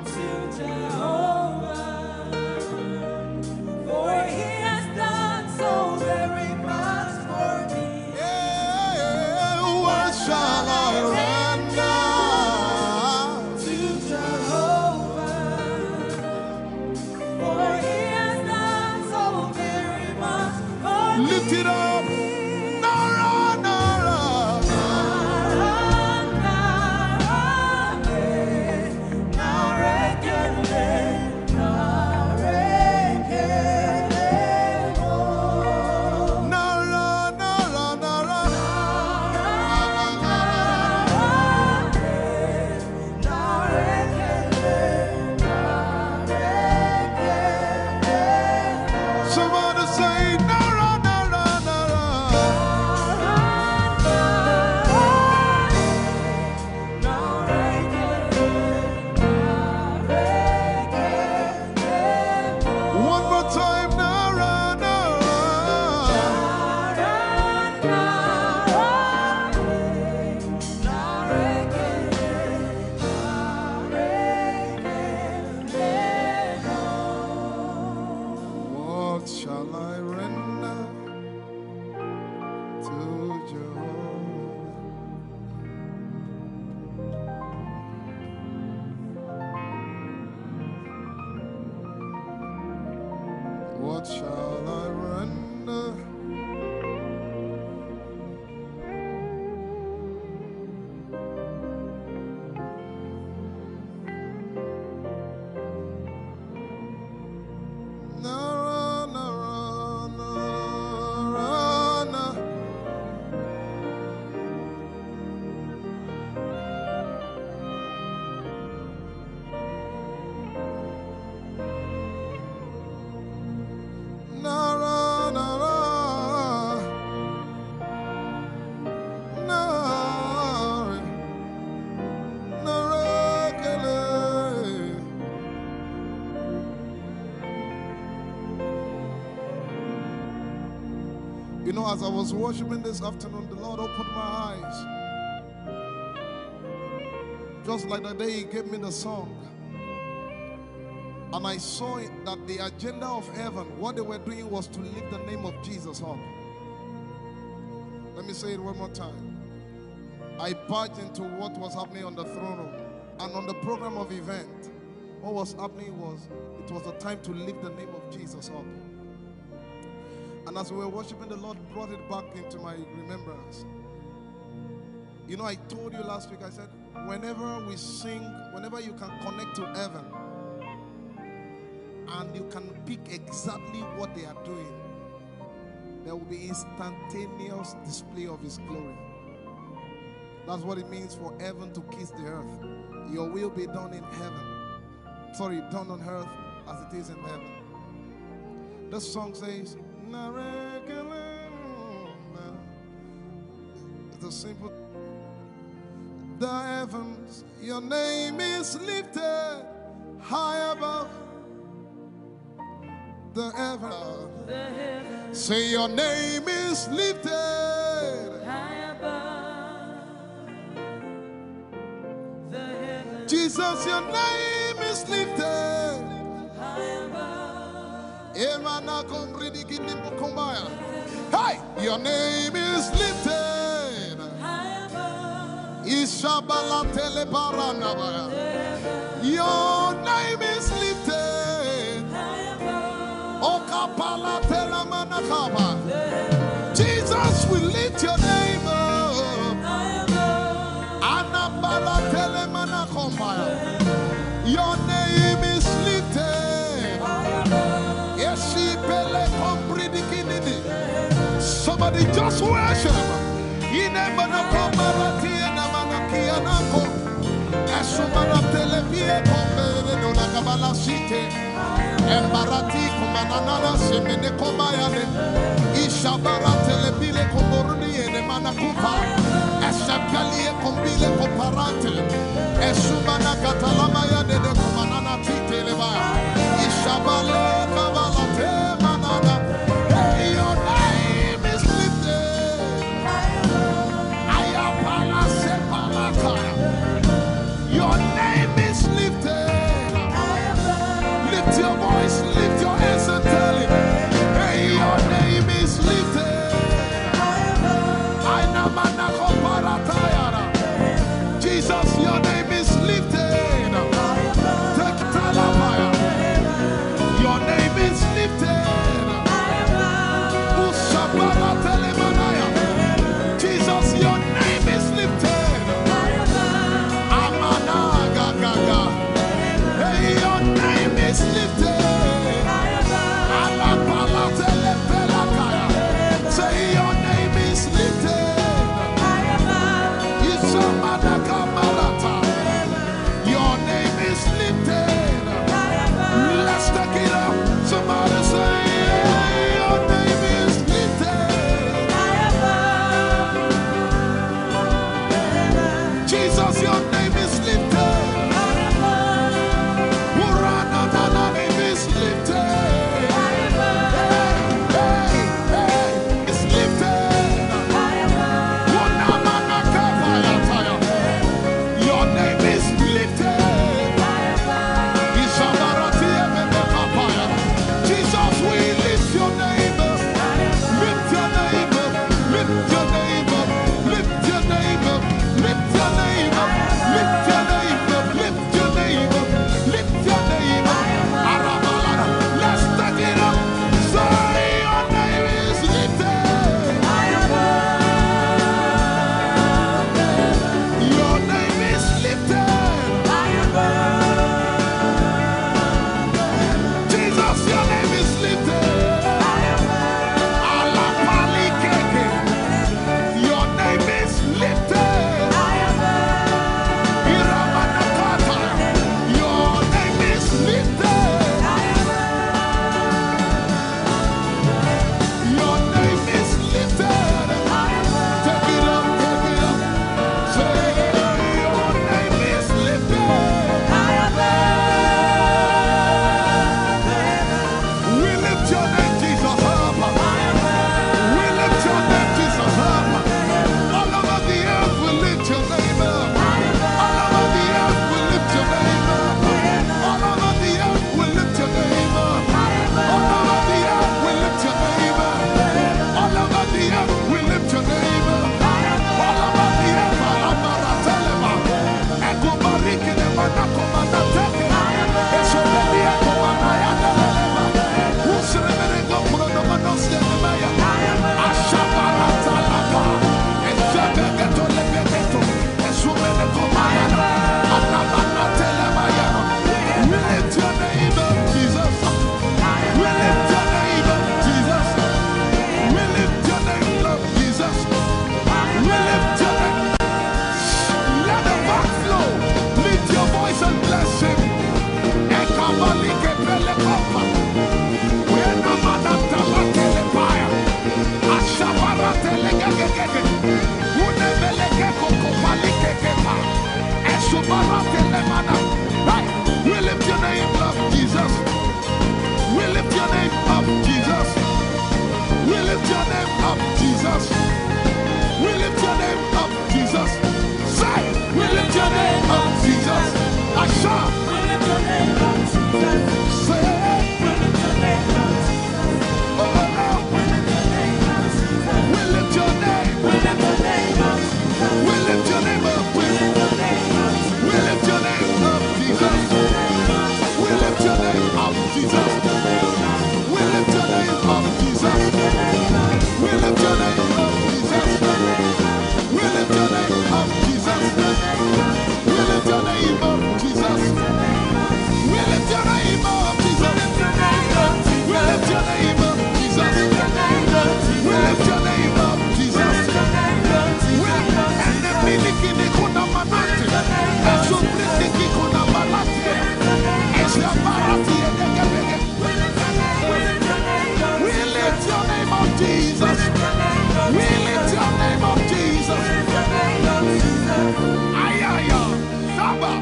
To Jehovah, for he has done so very much for me. Yeah, what shall I render to Jehovah? For he has done so very much for me. Lift it up. Nara, nara. Nara, nara, eh. Nara, nara, nara. Somebody say, "Nara, nara, nara." One more time, "Nara, nara." What shall I render to Jehovah? What shall I render? Nara, nara, nara, na. Nara, nara, You know, as I was worshiping this afternoon, the Lord opened my eyes. Just like the day He gave me the song. And I saw it, that the agenda of heaven, what they were doing was to lift the name of Jesus up. Let me say it one more time. I barged into what was happening on the throne room and on the program of event. What was happening was, it was a time to lift the name of Jesus up. And as we were worshiping, the Lord brought it back into my remembrance. You know, I told you last week, I said, whenever we sing, whenever you can connect to heaven, and you can pick exactly what they are doing, there will be instantaneous display of His glory. That's what it means for heaven to kiss the earth. Your will be done in heaven. Sorry, done on earth as it is in heaven. The song says, it's a simple, the heavens, your name is lifted high above the heaven. Say, your name is lifted high above the heaven. Jesus, your name is lifted high above. Emana kombridi kini mukumbaya. Hey, your name is lifted high above. Ishabala telebaranabaya. Your name is lifted. Okapala telamanakaba. Jesus, we lift your name up. Anabala telemanakombaya. Your name is lifted. Eshipele kompridikinini. Somebody just worship. Inemanakomarati enamanakianako. Esumanatelepie komberedonakabalasite. Embarati kumananana semene komayane. Ishabaratelepile koboruni enemanakupa. Esepeli ekombile koparate. Esumanakatalamayane de kumanana titeleba. Ishabale kabalate manana. Hey, your name is lifted. Ayapala sepalata. Your name is lifted. Lift your voice, lift your hands and tell Him, hey, your name is lifted. Aina manako paratayara. Jesus, your name is lifted. We lift your name up, Jesus. We lift your name up, Jesus. We lift your name up, Jesus. We lift your name. Let the back flow. Lift your voice and bless him. Ekabalike pele kopa. Wena manata la kele paya. Ashabarate legegegege. Unebeleke kokopalike kepa. Eshubarate lemana. Hey, we lift your name up, Jesus. We lift your name up, Jesus. We lift your name up, Jesus. We lift your name up, Jesus. Say, we lift your name up, Jesus. Asha. We lift your name up, Jesus. Say, we lift your name up, Jesus. Oh, oh, oh. We lift your name up, Jesus. We lift your name. We lift your name up, Jesus. We lift your name up, Jesus. We lift your name up, Jesus. We lift your name up, Jesus. We lift your name up, Jesus. We lift your name up, Jesus. We lift your name up, Jesus. We lift your name up, Jesus. We lift your name up, Jesus. We lift your name up, Jesus. We lift enemy nikini kuna manati. Esupri niki kuna manati. Eshabarati edekebeke. We lift your name up, Jesus. We lift your name up, Jesus. Ayaya, Saba.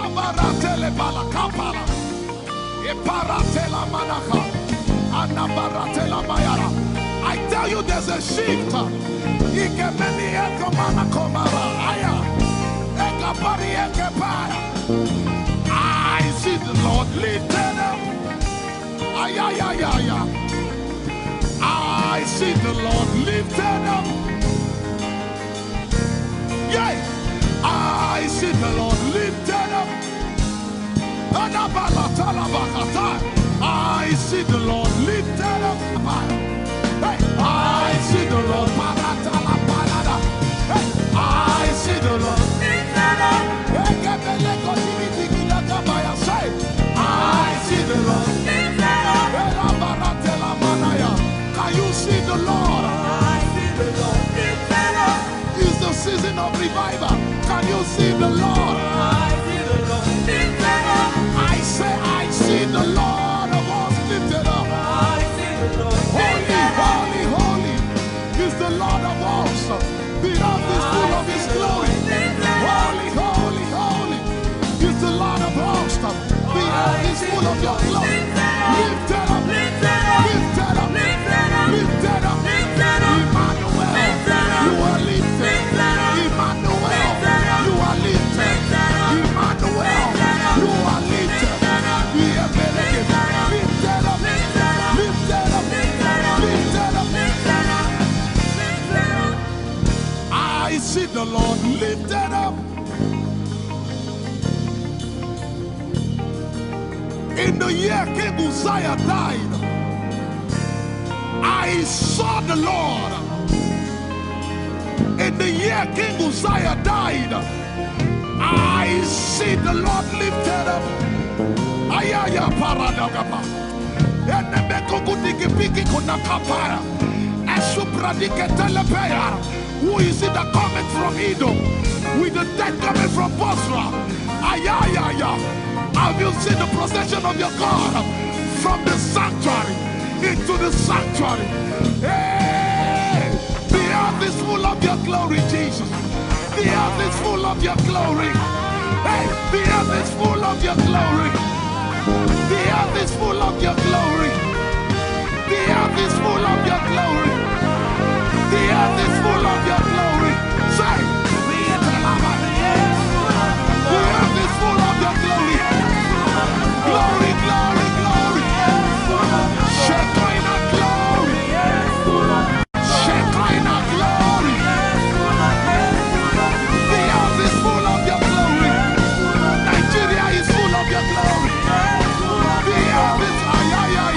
Abaratele balakapala. Iparatela manaka. Anabaratela mayara. I tell you, there's a shift. Ikemeni ekomana komara. Aya. Ekapari ekepaya. I see the Lord lifted up. Ay, ay, ay, ay, ay. I see the Lord lifted up. Yeah, I see the Lord lifted up. Adabalatalabahatai. I see the Lord lifted up. Hey, I see the Lord. Paratalabalada. Hey, I see the Lord lifted up. Egebelekotibitikidakabaya. Say, I see the Lord. Erabaratelamanaya. Can you see the Lord? I see the Lord. It's the season of revival. Can you see the Lord? I see the Lord. I say, I see the Lord of hosts lifted up. I see the Lord. Holy, holy, holy is the Lord of hosts. The earth is full of his glory. Holy, holy, holy is the Lord of hosts. The earth is full of your glory. Lifted up, lifted up, lifted up, lifted up. Emmanuel, you are lifted. Emmanuel, you are lifted. Emmanuel, you are lifted. Lifted up, lifted up, lifted up, lifted up. I see the Lord lifted up. In the year King Uzziah died, I saw the Lord. In the year King Uzziah died, I see the Lord lifted up. Ayaya paradagaba. Enemekokudikipiki kunakapara. Esupradiketelepeya. Who is it that cometh from Edom with the dead coming from Bozrah? Ayayaya. Have you seen the procession of your God from the sanctuary into the sanctuary? Hey, the earth is full of your glory, Jesus. The earth is full of your glory. Hey, the earth is full of your glory. The earth is full of your glory. The earth is full of your glory. The earth is full of your glory. Say, the earth is full of your glory. Glory, glory, glory. Shekinah glory. Shekinah glory. The earth is full of your glory. Nigeria is full of your glory. The earth is, ay, ay, ay.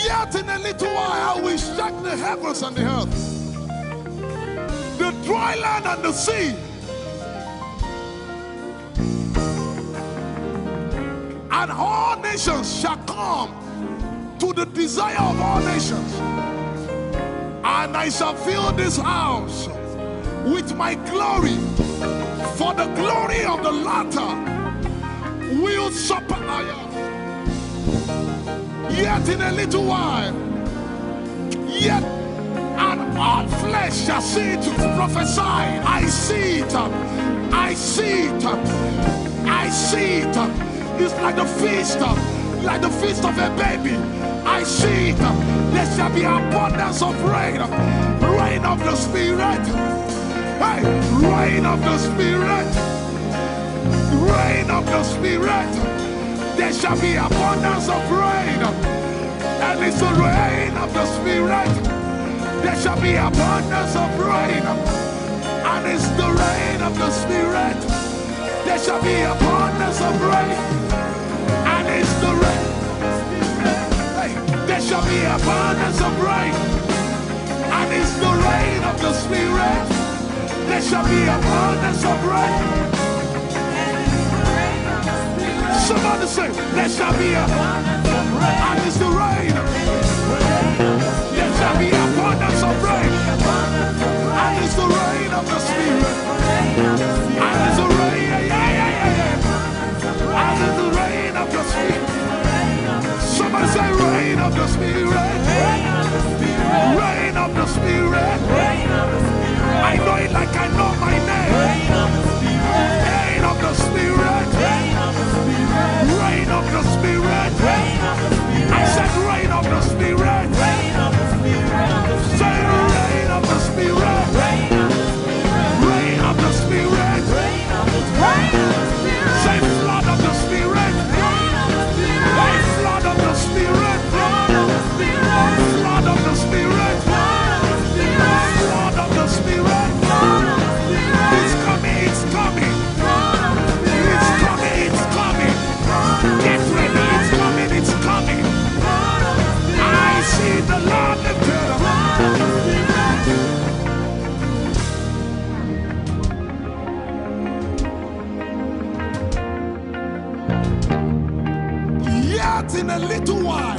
Yet in a little while I will shake the heavens and the earth, the dry land and the sea, and all nations shall come to the desire of all nations, and I shall fill this house with my glory, for the glory of the latter will surpass. Yet in a little while, yet and all flesh shall see it. Prophesy. I see it. I see it. I see it. It's like the feast, like the feast of a baby. I see it. There shall be abundance of rain, rain of the Spirit. Hey, rain of the Spirit, rain of the Spirit. There shall be abundance of rain, and it's the rain of the Spirit. There shall be abundance of rain, and it's the rain of the Spirit. There shall be abundance of rain, and it's the rain. Hey, there shall be abundance of rain, and it's the rain of the Spirit. There shall be abundance of rain. Somebody say, there shall be a, and it's the rain. There shall be abundance of rain, and it's the rain of the Spirit. And it's the rain, yeah, yeah, yeah, yeah, yeah. And it's the rain of the Spirit. Somebody say, rain of the Spirit. Rain of the Spirit. I know it like I know my name. Rain of the Spirit. Rain of the Spirit. I said, rain of the Spirit. Say, rain of the Spirit. Rain of the Spirit. Say, flood of the Spirit. Hey, flood of the Spirit. Flood of the Spirit. Flood of the Spirit. It's coming, it's coming. It's coming, it's coming. Get ready, it's coming, it's coming. I see the Lord lifted up. Yet in a little while,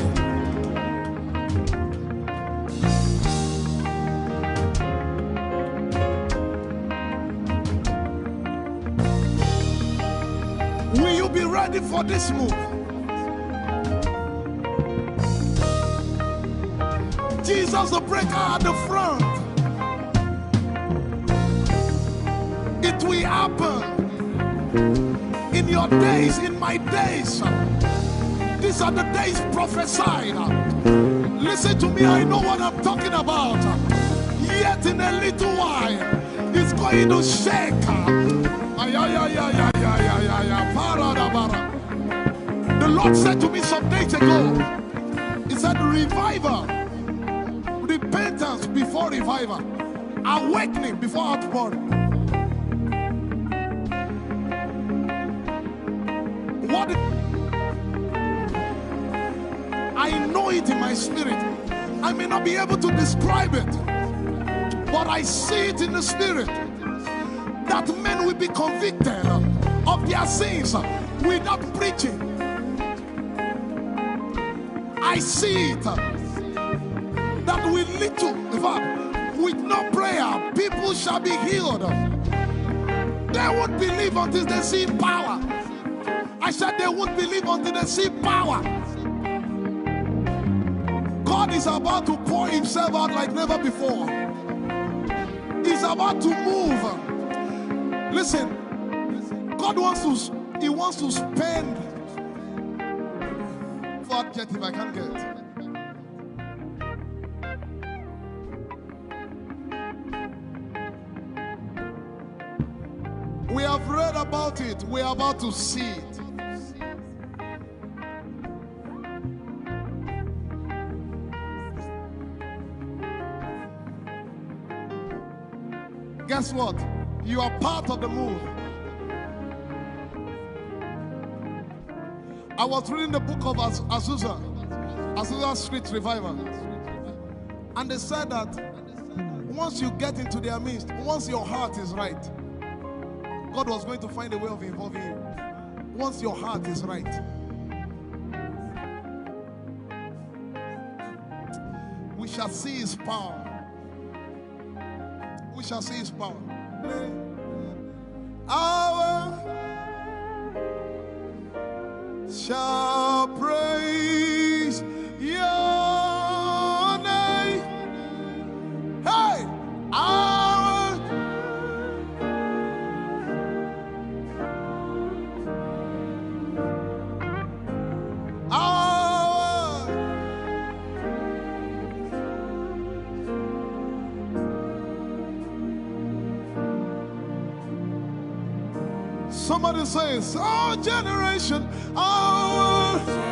will you be ready for this move? Jesus, the breaker at the front. It will happen in your days, in my days. These are the days prophesied. Listen to me, I know what I'm talking about. Yet in a little while, it's going to shake. Ay, ay, ay, ay, ay, ay, ay, ay, ay, para da bara. The Lord said to me some days ago, He said, revival, repentance before revival, awakening before outpouring. What I know it in my spirit. I may not be able to describe it, but I see it in the spirit that men will be convicted of their sins without preaching. I see it that with little, in fact, with no prayer, people shall be healed. They won't believe until they see power. I said they won't believe until they see power. God is about to pour himself out like never before. He's about to move. Listen, God wants to, he wants to spend. What adjective I can't get. We have read about it. We are about to see it. Guess what? You are part of the move. I was reading the book of Az- Azusa, Azusa Street Revival, and they said that once you get into their midst, once your heart is right, God was going to find a way of involving you. Once your heart is right, we shall see his power. We shall see his power. Our shall praise your name. Hey, our our Somebody says, our generation, our generation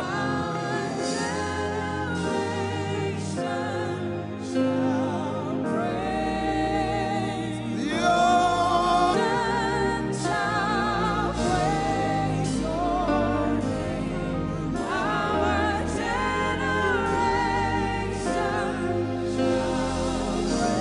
shall praise your and shall praise your name. Our generation shall praise.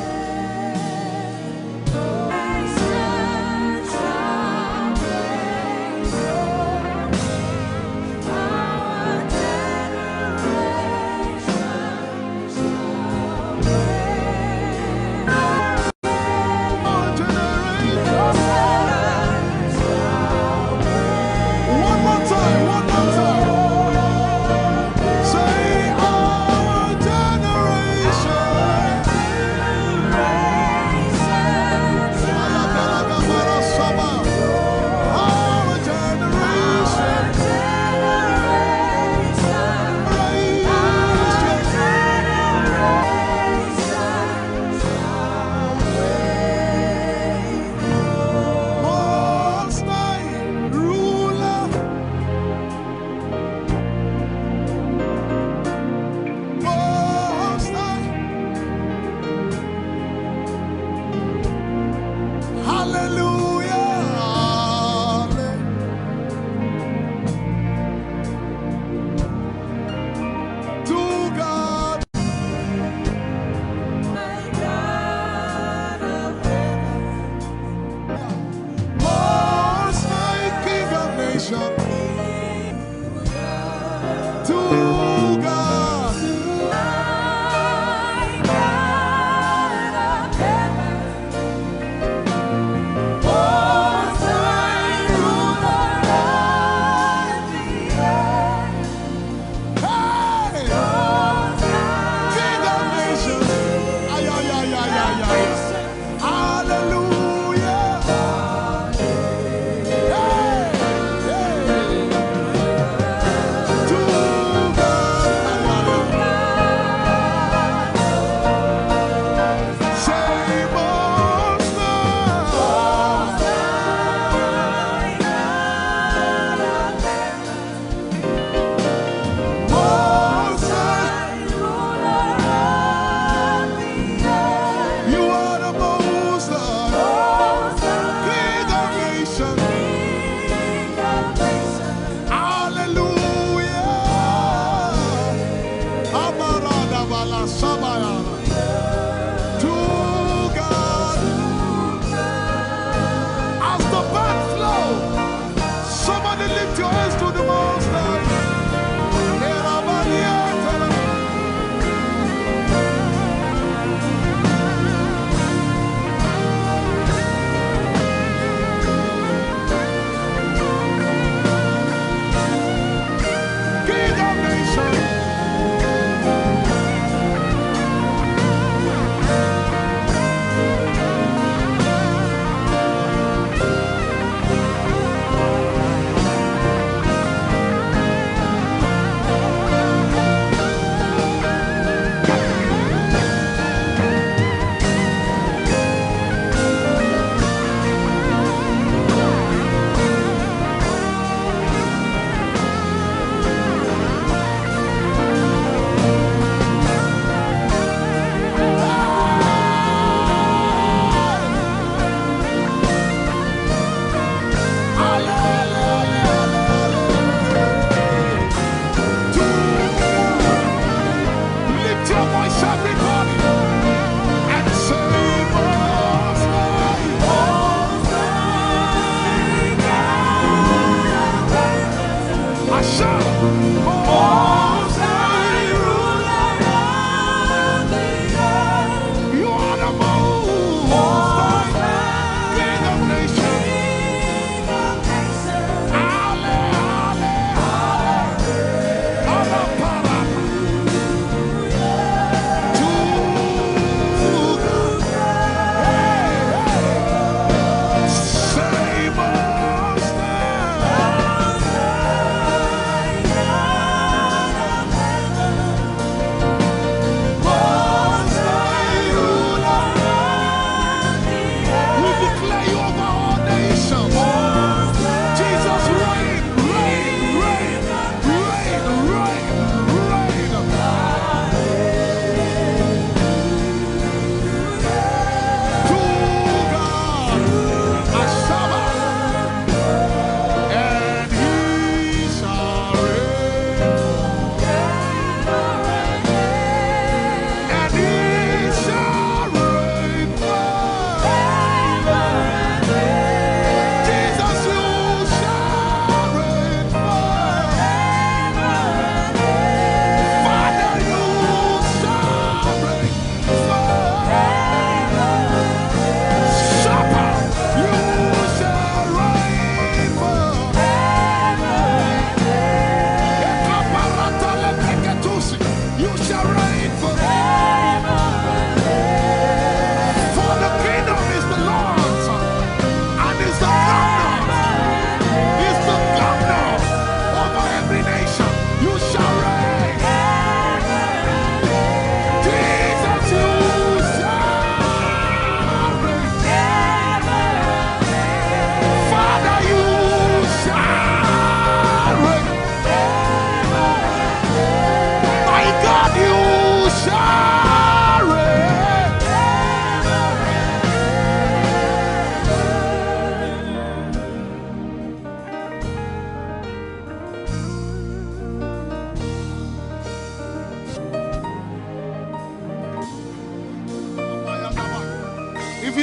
One more time, one more time. Say, our generation. Our generation. Most High Ruler. Most High. Hallelujah. To God. My God of heaven. Most High King of nations. To God. My God of heaven. Most High Ruler of the earth. Hey! King of nations. Ay, ay, ay, ay, ay, ay. Hallelujah. Hey! Hey! To God. Say, Most High. Most High. You are the Most High. King of nations. Hallelujah. Amarada bala sabaya. To God. As the band flow, somebody lift your hands to the Most High. King of nations.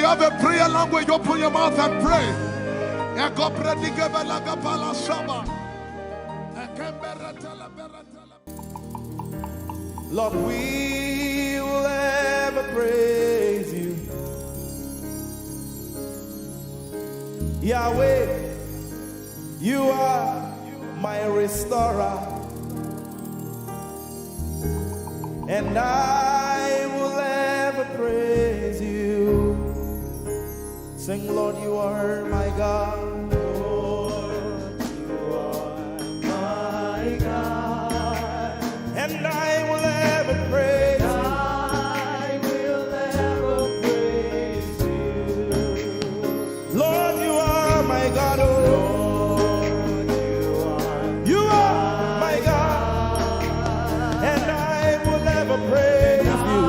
Have a prayer language, open your mouth and pray. Ekopredikebalakapalashaba. Ekembereteleberetele. Lord, we will ever praise you. Yahweh, you are my restorer, and I will ever praise you. Sing, Lord, you are my God. Lord, you are my God. And I will ever praise you. I will ever praise you. Lord, you are my God. Oh. Lord, you are my God. And I will ever praise you.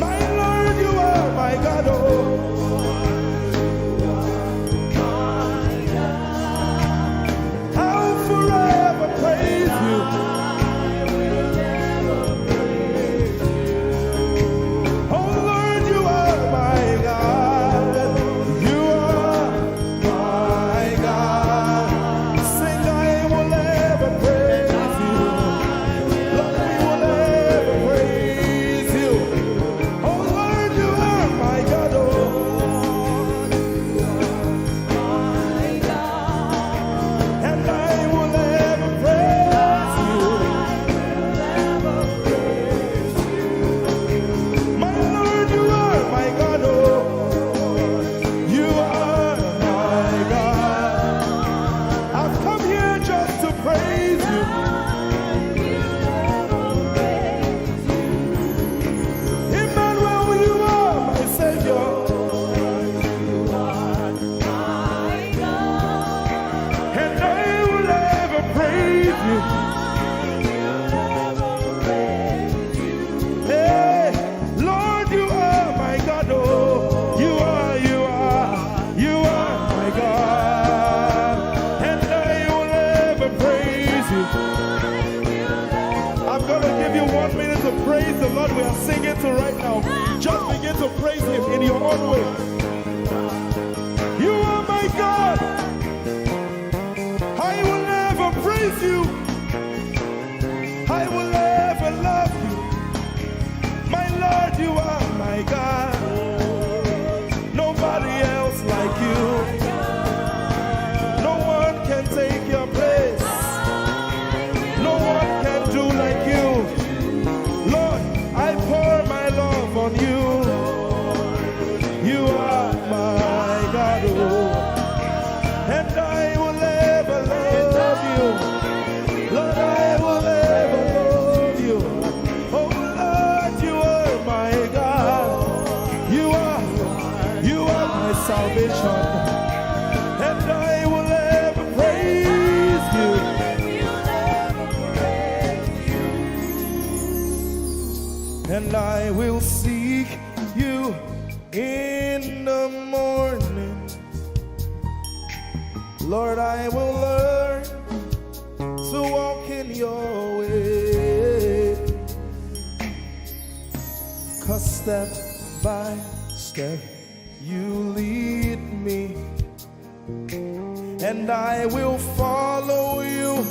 My Lord, you are my God. Oh. I'll forever praise you. Oh Lord, you are my God. You are my God. Sing, I will ever praise you. Lord, we will ever praise you. Oh Lord, you are my God. Oh. And I will ever praise you. My Lord, you are my God, oh. You are my God. I've come here just to praise you. Emmanuel, you are my Savior. And I will ever praise you. Hey, Lord, you are my God, oh. You are, you are, you are my God. And I will ever praise you. I'm gonna give you one minute to praise the Lord. We are singing to right now. Just begin to praise him in your own way. You are my God. I will ever praise you. I will ever love you. My Lord, you are my God. Nobody else like you. No one can take your place. No one can do like you. Lord, I pour my love on you. You are my God, oh. And I will ever love you. Lord, I will ever love you. Oh Lord, you are my God. You are, you are my salvation. And I will ever praise you. And I will seek you in the morning. Lord, I will learn to walk in your way. 'Cause step by step, you lead me. And I will follow you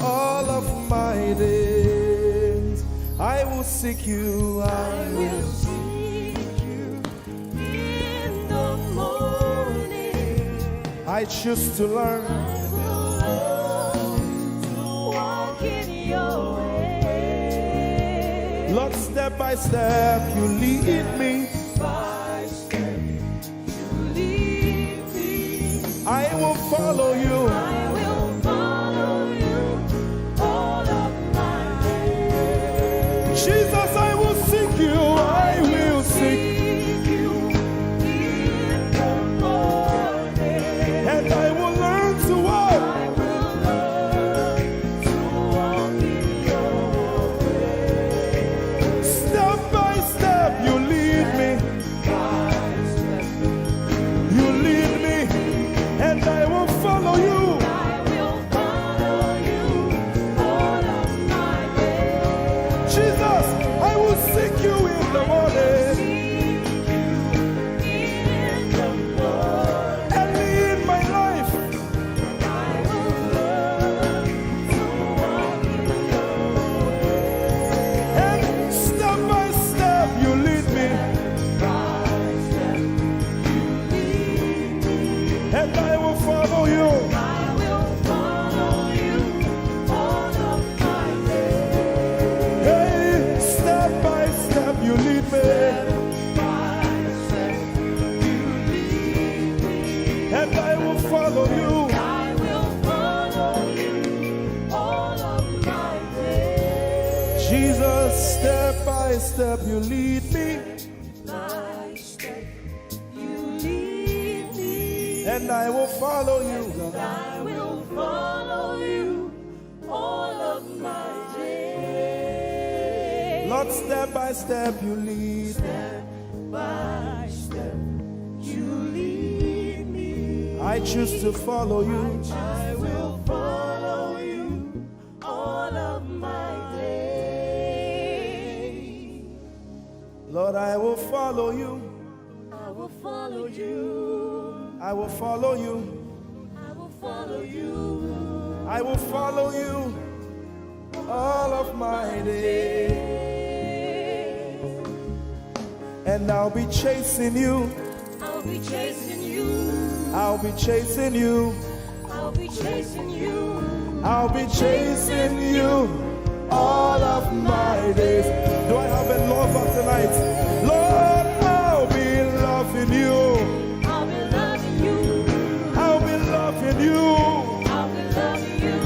all of my days. I will seek you. I will seek you in the morning. I choose to learn. I will learn to walk in your way. Lord, step by step, you lead me. By step, you lead me. I will follow you. I will follow you all of my days. Jesus, I will seek you. I will seek you in the morning. And I will learn to walk. I will learn to walk in your way. Step by step, you lead me. You lead me, and I will follow you. step you lead me, By step, you lead me. And I will follow you, God. I will follow you all of my days. Lord, step by step you lead. Step by step, you lead me. I choose to follow you. I will follow you all of my days. Lord, I will follow you. I will follow you. I will follow you. I will follow you. I will follow you all of my days. And I'll be chasing you. I'll be chasing you. I'll be chasing you. I'll be chasing you. I'll be chasing you all of my days. Do I have a lover tonight? Lord, I'll be loving you. I'll be loving you. I'll be loving you. I'll be loving you.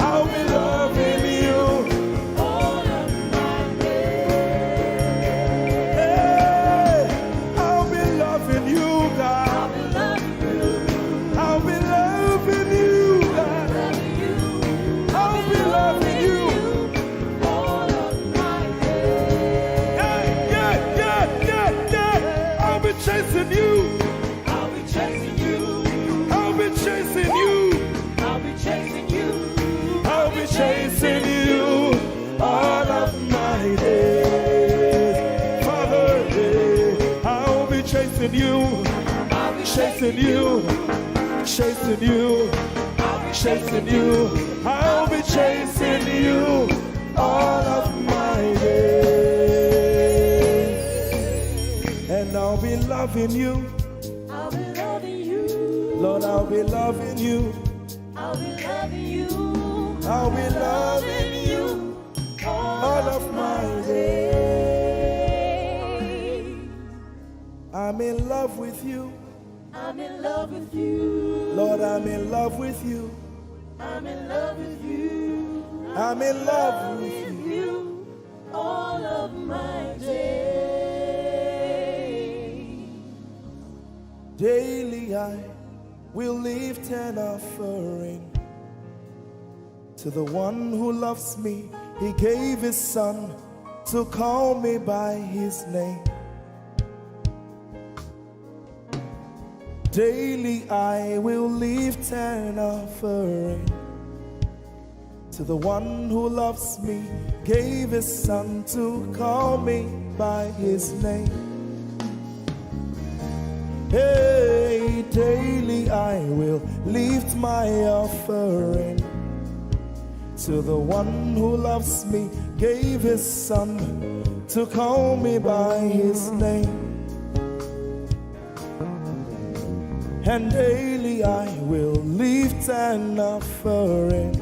I'll be loving you. All of my days. Hey, I'll be loving you, God. I'll be loving you. I'll be loving you, God. Loving you. I'll be loving you. All of my days. Yeah, yeah, yeah, yeah, yeah. I'll be chasing you. I'll be chasing you. I'll be chasing you. I'll be chasing you. I'll be chasing you all of my days. Father, yeah, I'll be chasing you. I'll be Chasing you, chasing you, chasing you. I'll be chasing you all of my days. And I'll be loving you. I'll be loving you. Lord, I'll be loving you. I'll be loving you. I'll be loving you All all of my days. days. I'm in love with you. I'm in love with you. Lord, I'm in love with you. I'm in love with you. I'm in love with you. You all of my days. Daily I will lift an offering to the one who loves me. He gave his son to call me by his name. Daily I will lift an offering to the one who loves me, gave his son to call me by his name. Hey, daily I will lift my offering to the one who loves me, gave his son to call me by his name. And daily I will lift an offering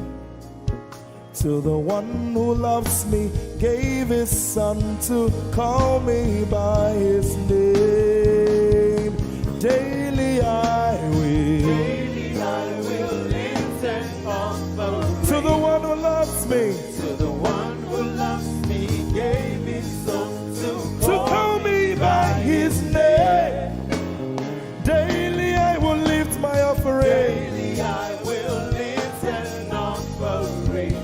to the one who loves me, gave his son to call me by his name. Daily I will. Daily I will lift an offering To the one who loves me, to the one who loves me, gave his son to to call me by his name. Daily I will lift my offering. Daily I will lift an offering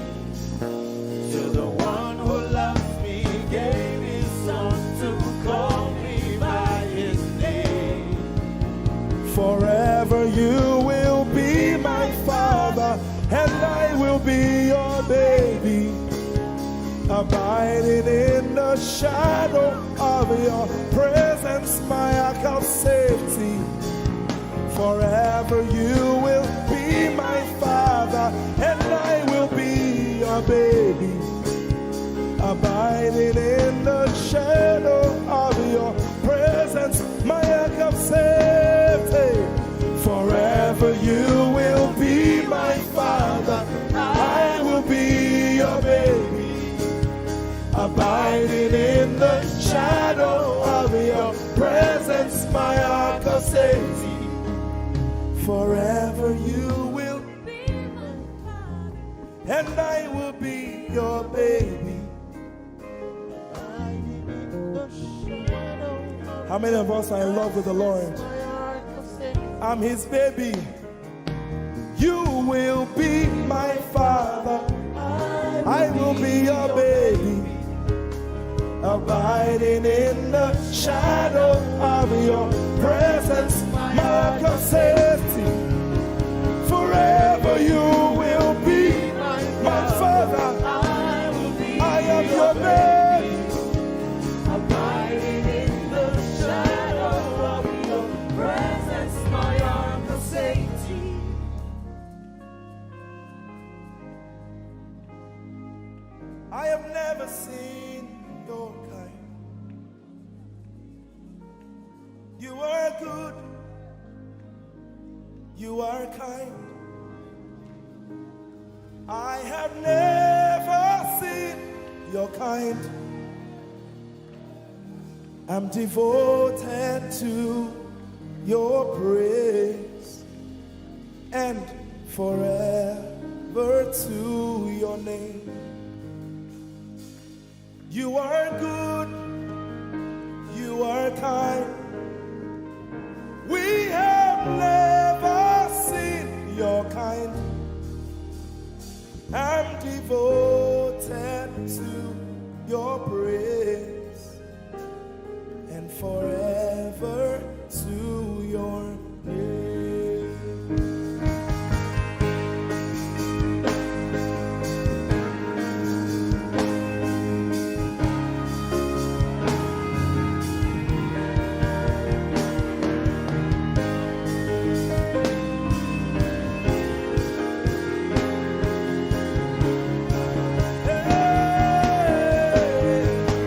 to the one who loves me, gave his son to call me by his name. Forever you will be my father, and I will be your baby. Abiding in the shadow of your presence, my ark of safety. Forever you will be my father, and I will be your baby. Abiding in the shadow of your presence, my ark of safety. Forever you will be my father, I will be your baby. Abiding in the shadow of your presence, my ark of safety. Forever you will, and I will be your baby. Many of us are in love with the Lord. I'm his baby. You will be my father. I will be your baby. Abiding in the shadow of your presence, my God says, forever you will be my father. I am your baby. Abiding in the shadow of your presence, my uncle safety. I have never seen your kind. You are good. You are kind. I have never seen your kind. I'm devoted to your praise and forever to your name. You are good, you are kind. We have never seen your kind. I'm devoted to your praise and forever to your name.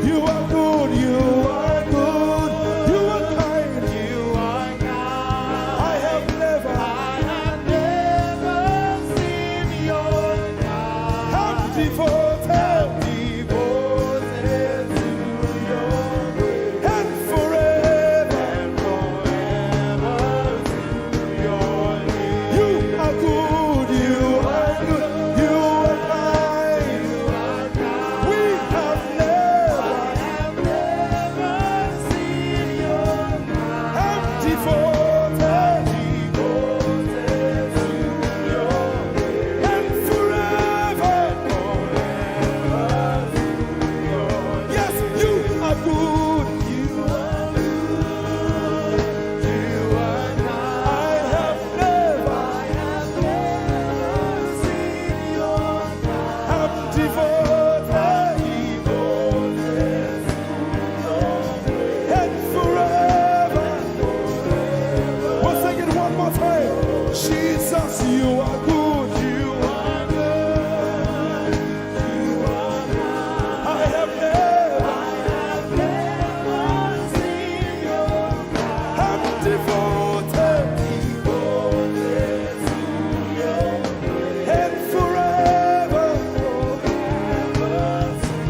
You are good, you are good, you are kind, you are kind. I have never, I have never seen your kind. I'm devoted, devoted to your grace. And forever, and forever to your name. You are good, you are good, you are kind. We have never, I have never seen your kind. I'm devoted, devoted to your grace. And forever, forever to your name. Yes, you are good. You are good. You are kind. I have never, I have never seen your kind. I'm devoted, devoted to your grace. And forever, forever. We'll sing it one more time. Jesus, you are good. You are good. I have never, I have never seen your kind. I'm devoted, devoted to your grace. And forever, forever.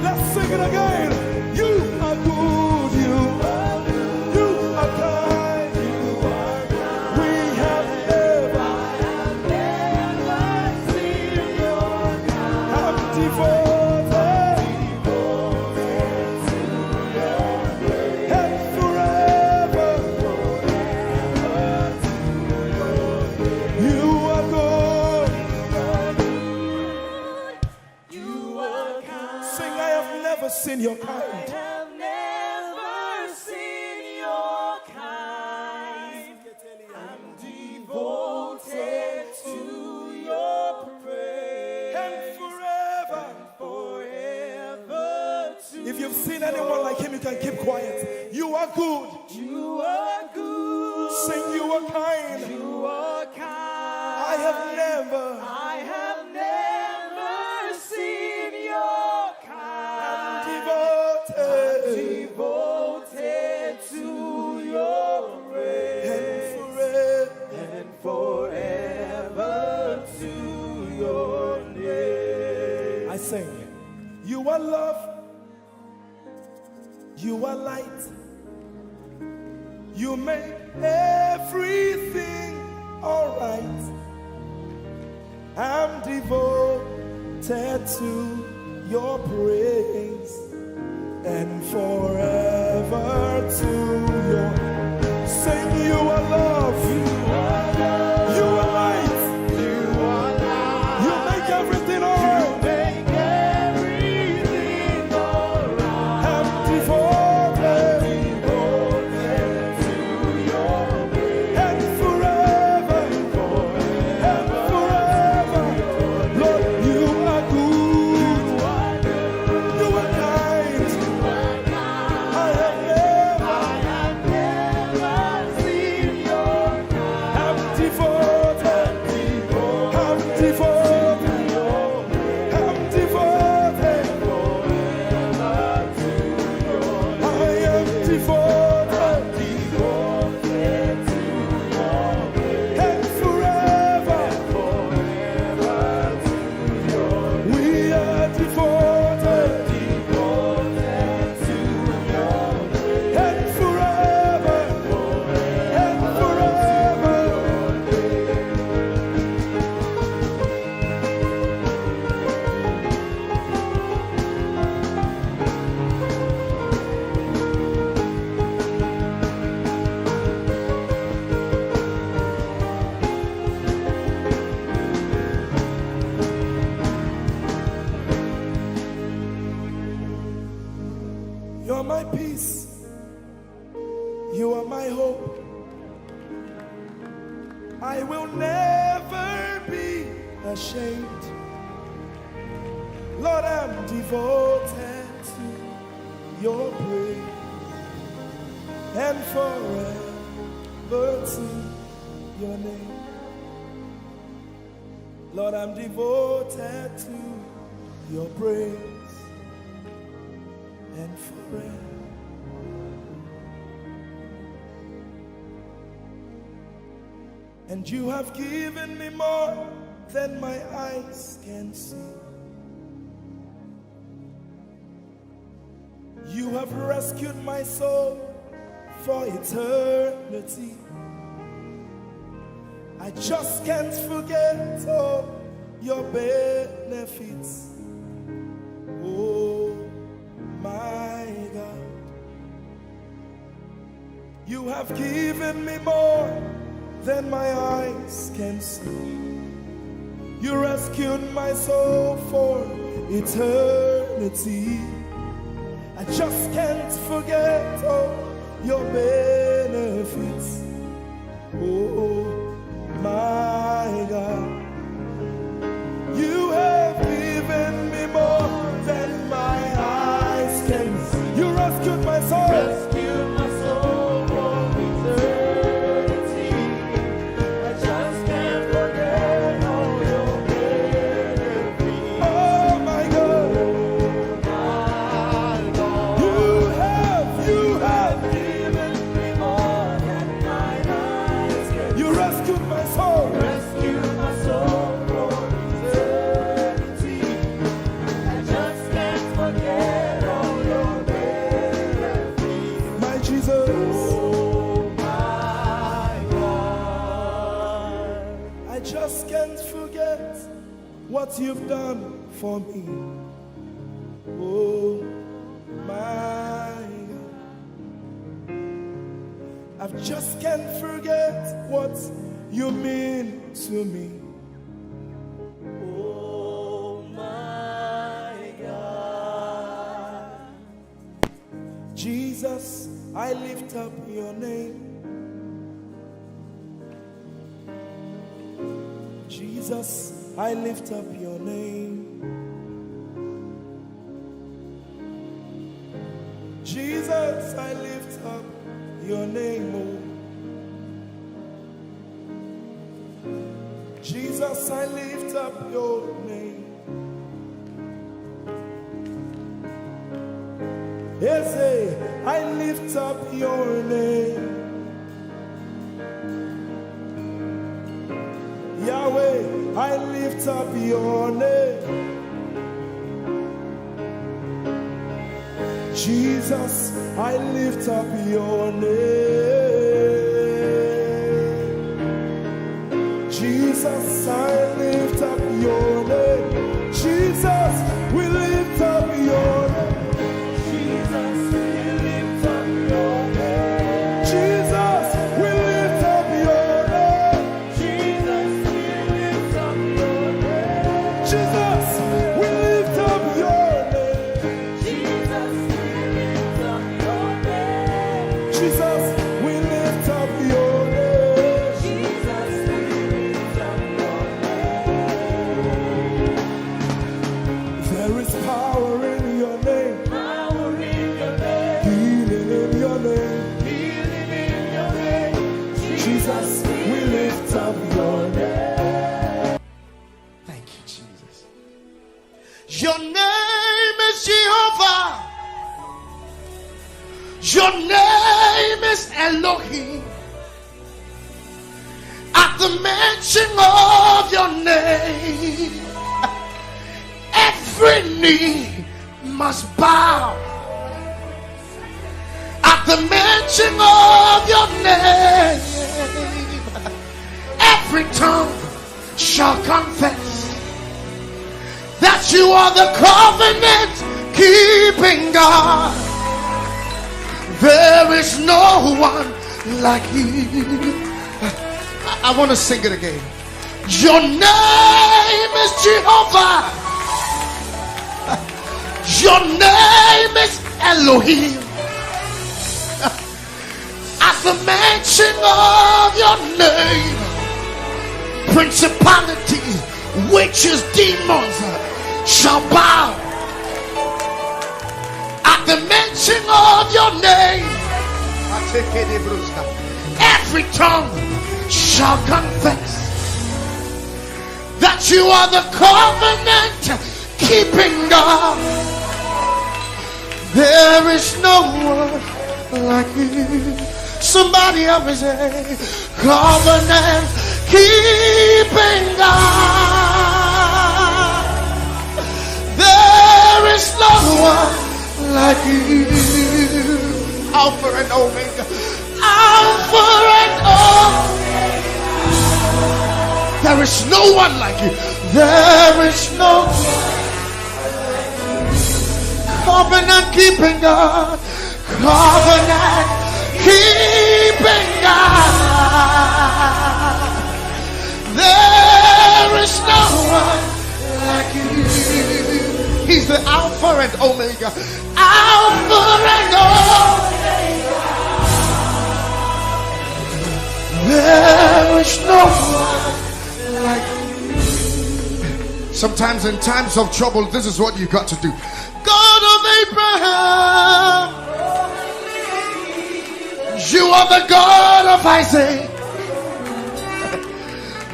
Let's sing it again. You are good, you are good, you are kind, you are kind. We have never, I have never seen your kind. I'm devoted, devoted to your grace. And forever, forever to your grace. You are good. You are kind. Sing, I have never seen your kind. I have never seen your kind. I'm devoted to your praise. And forever, forever to. If you've seen anyone like him, you can keep quiet. You are good. You are good. Sing, you are kind. You are kind. I have never, I have never seen your kind. I'm devoted, devoted to your grace. And forever, and forever to your name. I sing. You are love. You are light. You make everything alright. I'm devoted to your praise. and forever to your. Sing, you are love. You are light. You make everything all right. I'm devoted. And forever, and forever, Lord, you are good. You are kind. I have never, I'm devoted. I'm devoted. I'm devoted. I am devoted. And forever, we are devoted. And forever, and forever. You're my peace. You are my hope. I will never be ashamed. Lord, I'm devoted to your praise and forever to your name. Lord, I'm devoted to your praise and forever. And you have given me more than my eyes can see. You have rescued my soul for eternity. I just can't forget all your benefits. Oh my God. You have given me more than my eyes can see. You rescued my soul for eternity. I just can't forget all your benefits. Oh my God. You have given me more than my eyes can see. You rescued my soul. Rescued my soul from eternity. I just can't forget all your benefits. Oh my God. My God. You have, you have given me more than my eyes can see. You rescued my soul. Rescued my soul from eternity. I just can't forget all your benefits. My Jesus. Oh my God. I just can't forget what you've done for me. Oh my God. I just can't forget what you mean to me. Oh my God. Jesus, I lift up your name. Jesus, I lift up your name. Jesus, I lift up your name, oh. Jesus, I lift up your name. Eze, I lift up your name. Yahweh, I lift up your name. Jesus, I lift up your name. Jesus, I lift up your name. Jesus, we lift up your name. Elohim, at the mention of your name, every knee must bow. At the mention of your name, every tongue shall confess that you are the covenant keeping God. There is no one like you. I, I want to sing it again. Your name is Jehovah. Your name is Elohim. At the mention of your name, principalities, witches, demons shall bow. At the mention of your name, every tongue shall confess that you are the covenant keeping God. There is no one like you. Somebody help me say, covenant keeping God. There is no one like you. Alpha and Omega. Alpha and Omega. There is no one like you. There is no covenant keeping God. Covenant keeping God. There is no one like you. He's the Alpha and Omega. Alpha and Omega. There is no one like you. Sometimes in times of trouble, this is what you got to do. God of Abraham, you are the God of Isaac,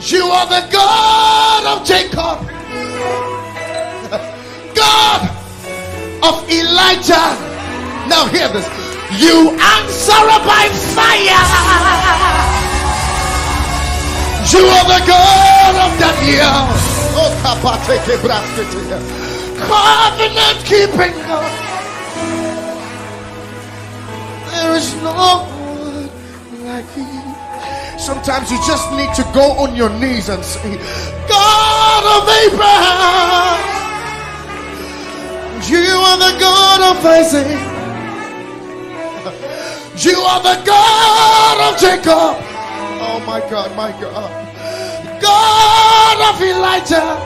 you are the God of Jacob, God of Elijah. Now hear this. You answer by fire. You are the God of Daniel. Oh, kapateke braskete. Covenant keeping God. There is no one like you. Sometimes you just need to go on your knees and say, God of Abraham, you are the God of Isaac, you are the God of Jacob. Oh my God, my God. God of Elijah.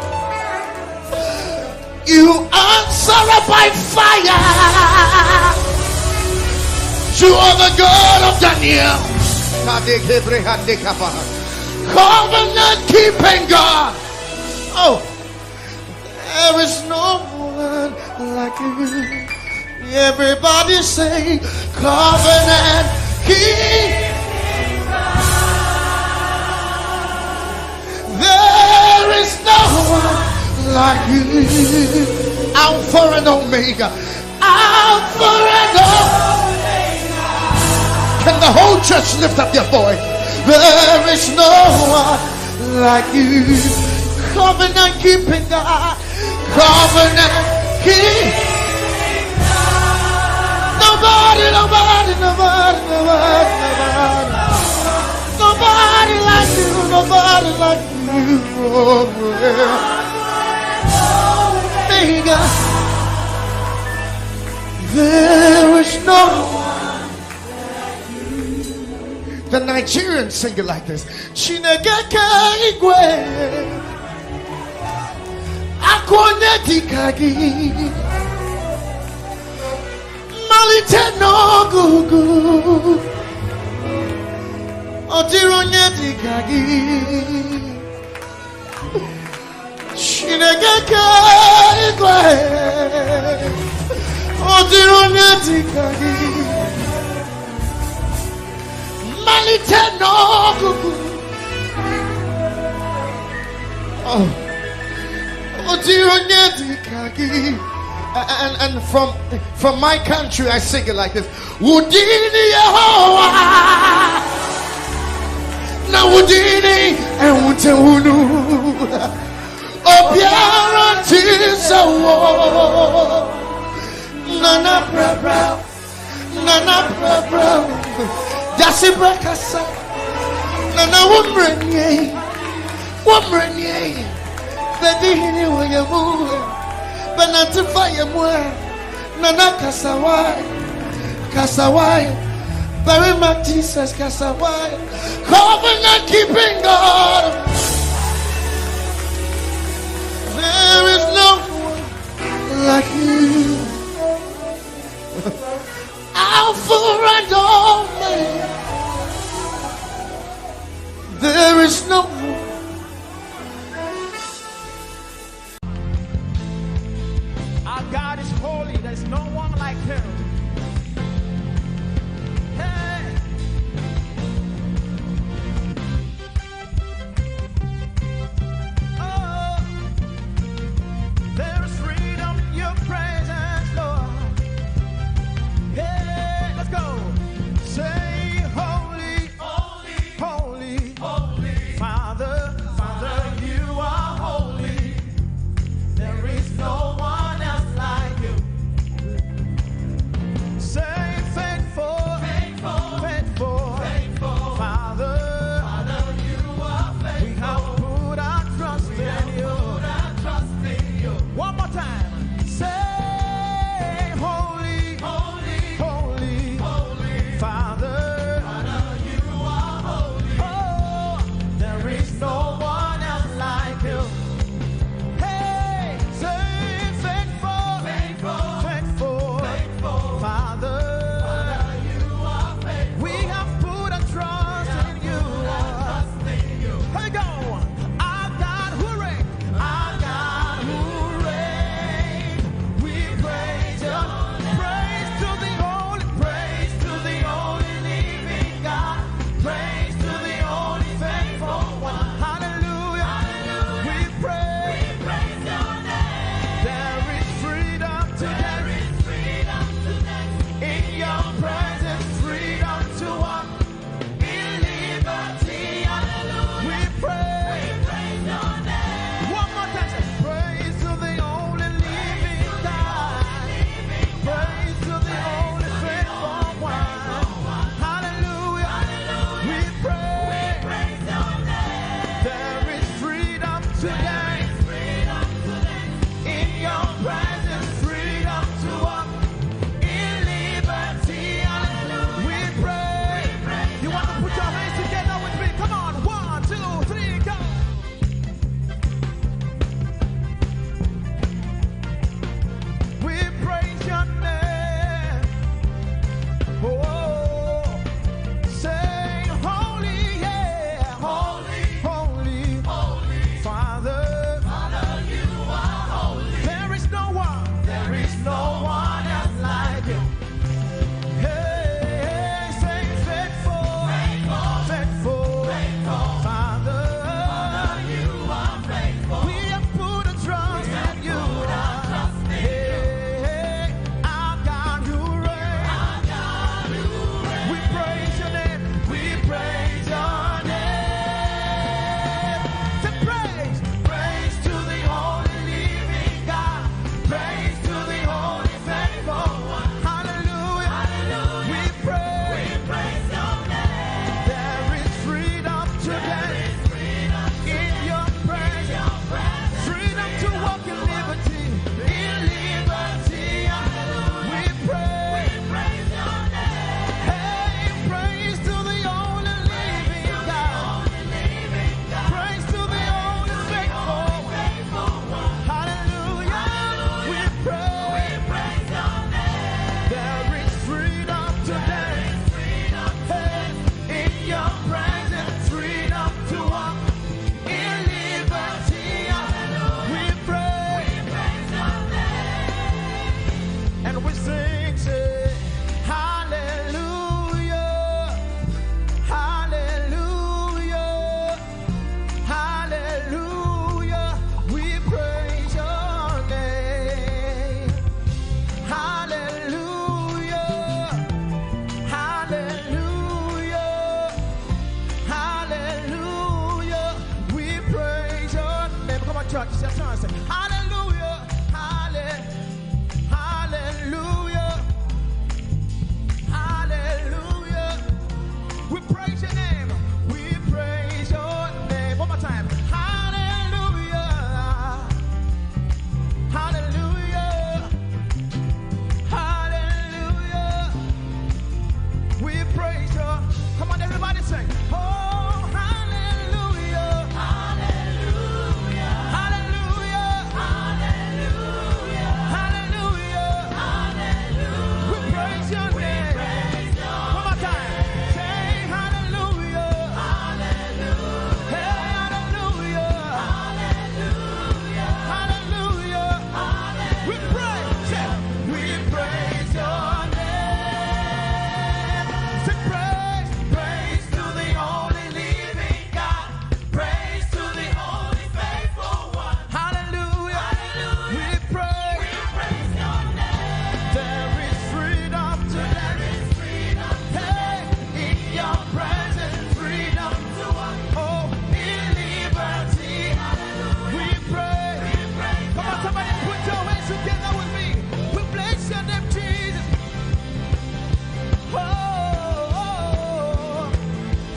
You answer by fire. You are the God of Daniel. Covenant keeping God. Oh, there is no one like you. Everybody say, covenant keeping God. There is no one like you. Alpha and Omega. Alpha and Omega. Can the whole church lift up your voice? There is no one like you. Covenant keeping God. Covenant keeping God. Nobody, nobody, nobody, nobody, nobody. Nobody like you, nobody like you. Oh, yeah. Omega. There is no one. The Nigerians sing it like this. Chineke nke igwe, akwa onye dịka gị, mmalite na ọgwụgwụ, ọ dịrị onye dịka gị. Chineke nke igwe, ọ dịrị onye dịka gị, mmalite na ọgwụgwụ. Oh. Ọ dịrị onye dịka gị, And, and from, from my country, I sing it like this. Wudini Yehowa. Na wudini ewute wunu. Obiara tisa wo. Nana bra bra. Nana bra bra. Dasi bra kasa. Nana wumrenye. Wumrenye. Bedi hini wayamu. Benatifa yamwe. Nana kasawai. Kasawai. Very much Jesus kasawai. Covenant keeping God. There is no one like you. Alpha and Omega. There is no one. Our God is holy. There's no one like him. Hey. Oh, there's freedom in your presence, Lord. Hey, let's go. Say, holy, holy, holy, holy. Father, Father, you are holy. There is no one else like you. It's your turn. Say, hallelujah, halle-, hallelujah, hallelujah. We praise your name. We praise your name. One more time. Hallelujah. Hallelujah. Hallelujah. We praise you. Come on, everybody sing. Oh, hallelujah. Hallelujah. Hallelujah. Hallelujah. Hallelujah. Hallelujah. We praise your name. One more time. Say hallelujah. Hallelujah. Hey, hallelujah. Hallelujah. Hallelujah. We praise, say, we praise your name. Say praise, praise to the only living God. Praise to the only faithful one. Hallelujah. Hallelujah. We praise. We praise your name. There is freedom today. There is freedom today. Hey, in your presence, freedom to walk. Oh, in liberty. Hallelujah. We praise. We praise. Come on, somebody put your hands together with me. We bless your name, Jesus. Oh, oh, oh.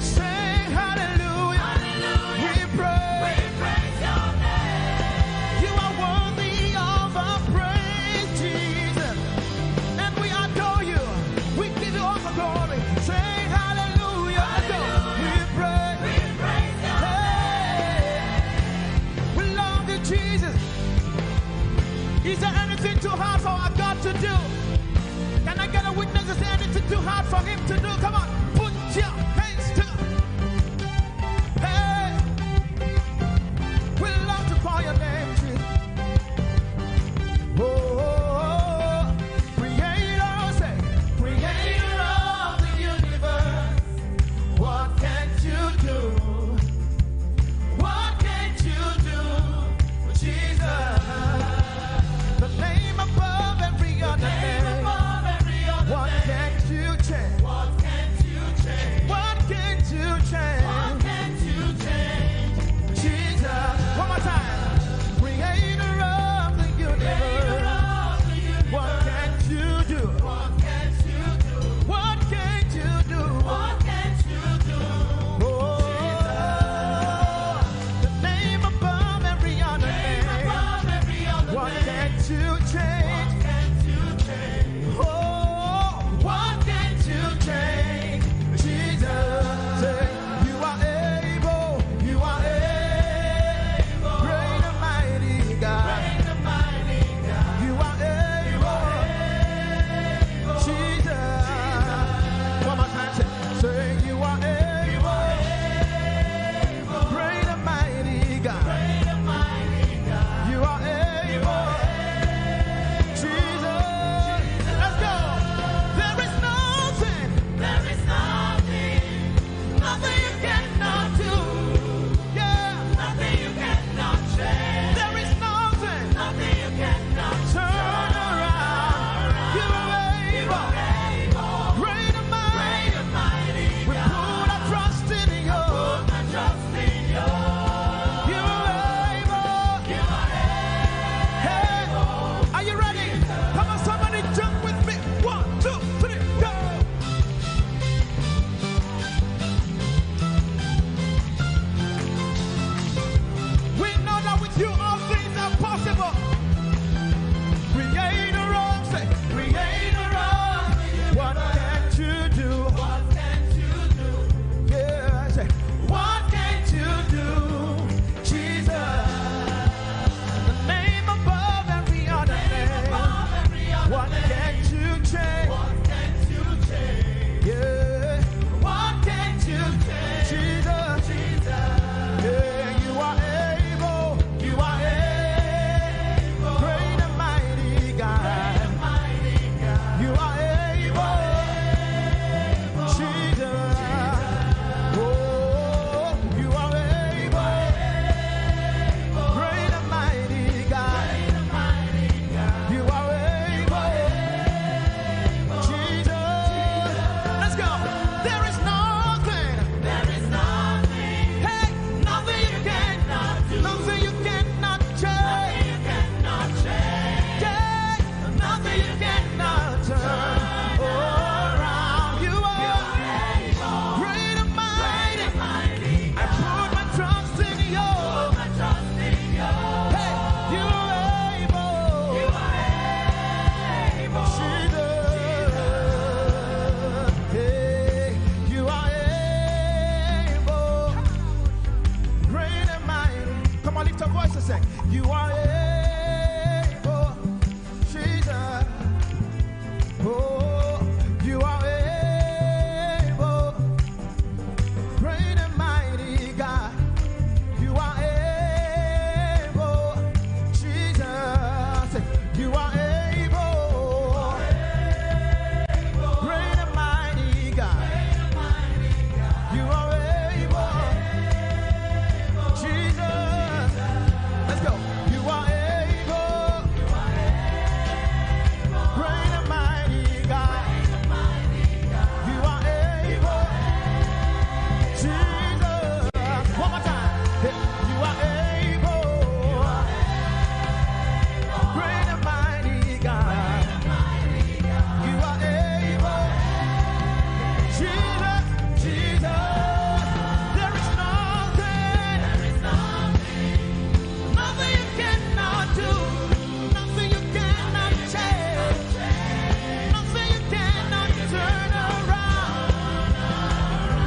Say hallelujah. Hallelujah. We praise. We praise your name. You are worthy of our praise, Jesus. And we adore you. We give you all the glory. Say hallelujah. Let's go. Hallelujah. We praise. We praise your name. Hey. We love you, Jesus. Is there anything too hard for our God to do? Can I get a witness? Is there anything too hard for him to do? Come on, put your hands together. Hey, we love to call your name, Jesus. Oh, creator, say, creator of the universe. What can't you do? What can't you do, Jesus? The name above every other name. What can't you change? What can't you change? What can't you change? Jesus. One more time. Creator of the universe. What can't you do? What can't you do? What can't you do? Oh, the name above every other name. What can't you change? Oh, what can't you change? Jesus, say, you are able, you are able. Great and mighty God. Great and mighty God. You are able. Jesus. One more time, say, say, you are able. Great and mighty God. Great and mighty God. You are able. Jesus. You are able, Jesus. Oh, you are able. Great and mighty God. You are able, Jesus. You are able. Great and mighty God. You are able. Jesus. Let's go. You are able. Great and mighty God. You are able. Jesus. One more time. You are able. Great and mighty God. You are able. Jesus, Jesus. There is nothing, nothing you cannot do. Nothing you cannot change. Nothing you cannot turn around.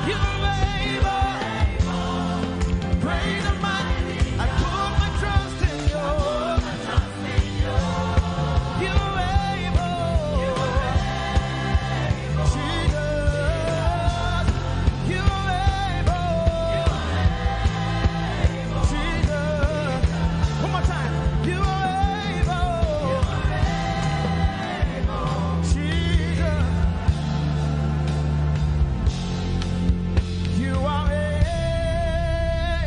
You're able. Great and mighty. I put my trust in you. You're able. Jesus, you're able. Jesus, one more time. You are able. Jesus, you are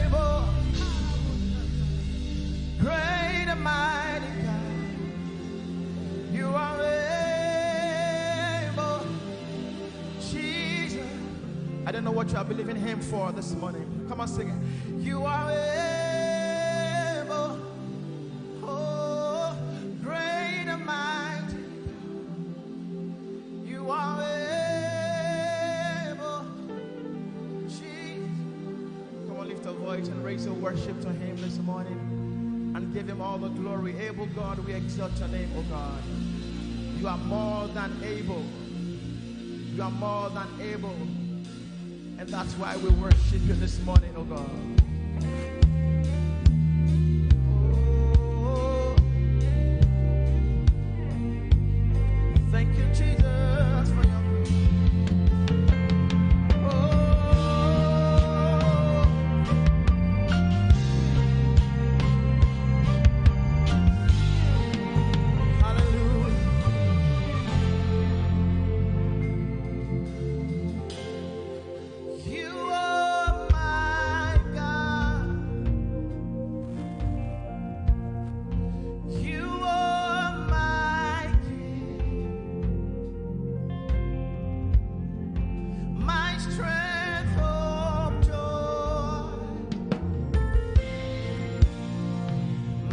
able. Great and mighty God, you are able. Jesus, I don't know what you are believing him for this morning. Come on, sing it. You are able. Oh, great and mighty. You are able. Jesus. Come on, lift a voice and raise your worship to him this morning and give him all the glory. Able God, we exalt your name, oh God. You are more than able. You are more than able. And that's why we worship you this morning, oh God. Oh, thank you, Jesus, for your grace. Oh, hallelujah. You are my God. You are my King. My strength of joy.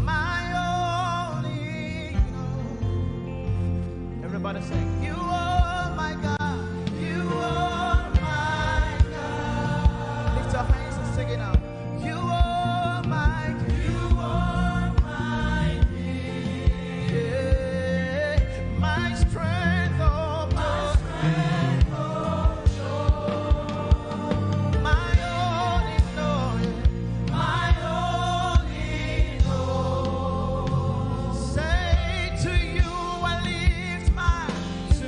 My only hope. Everybody sing. You are my God. You are my God. Lift your hands and sing it out. You are my, you are my King. Yeah. My strength, oh, my strength, oh, my all in all, my all in all. Say to you, I lift my, to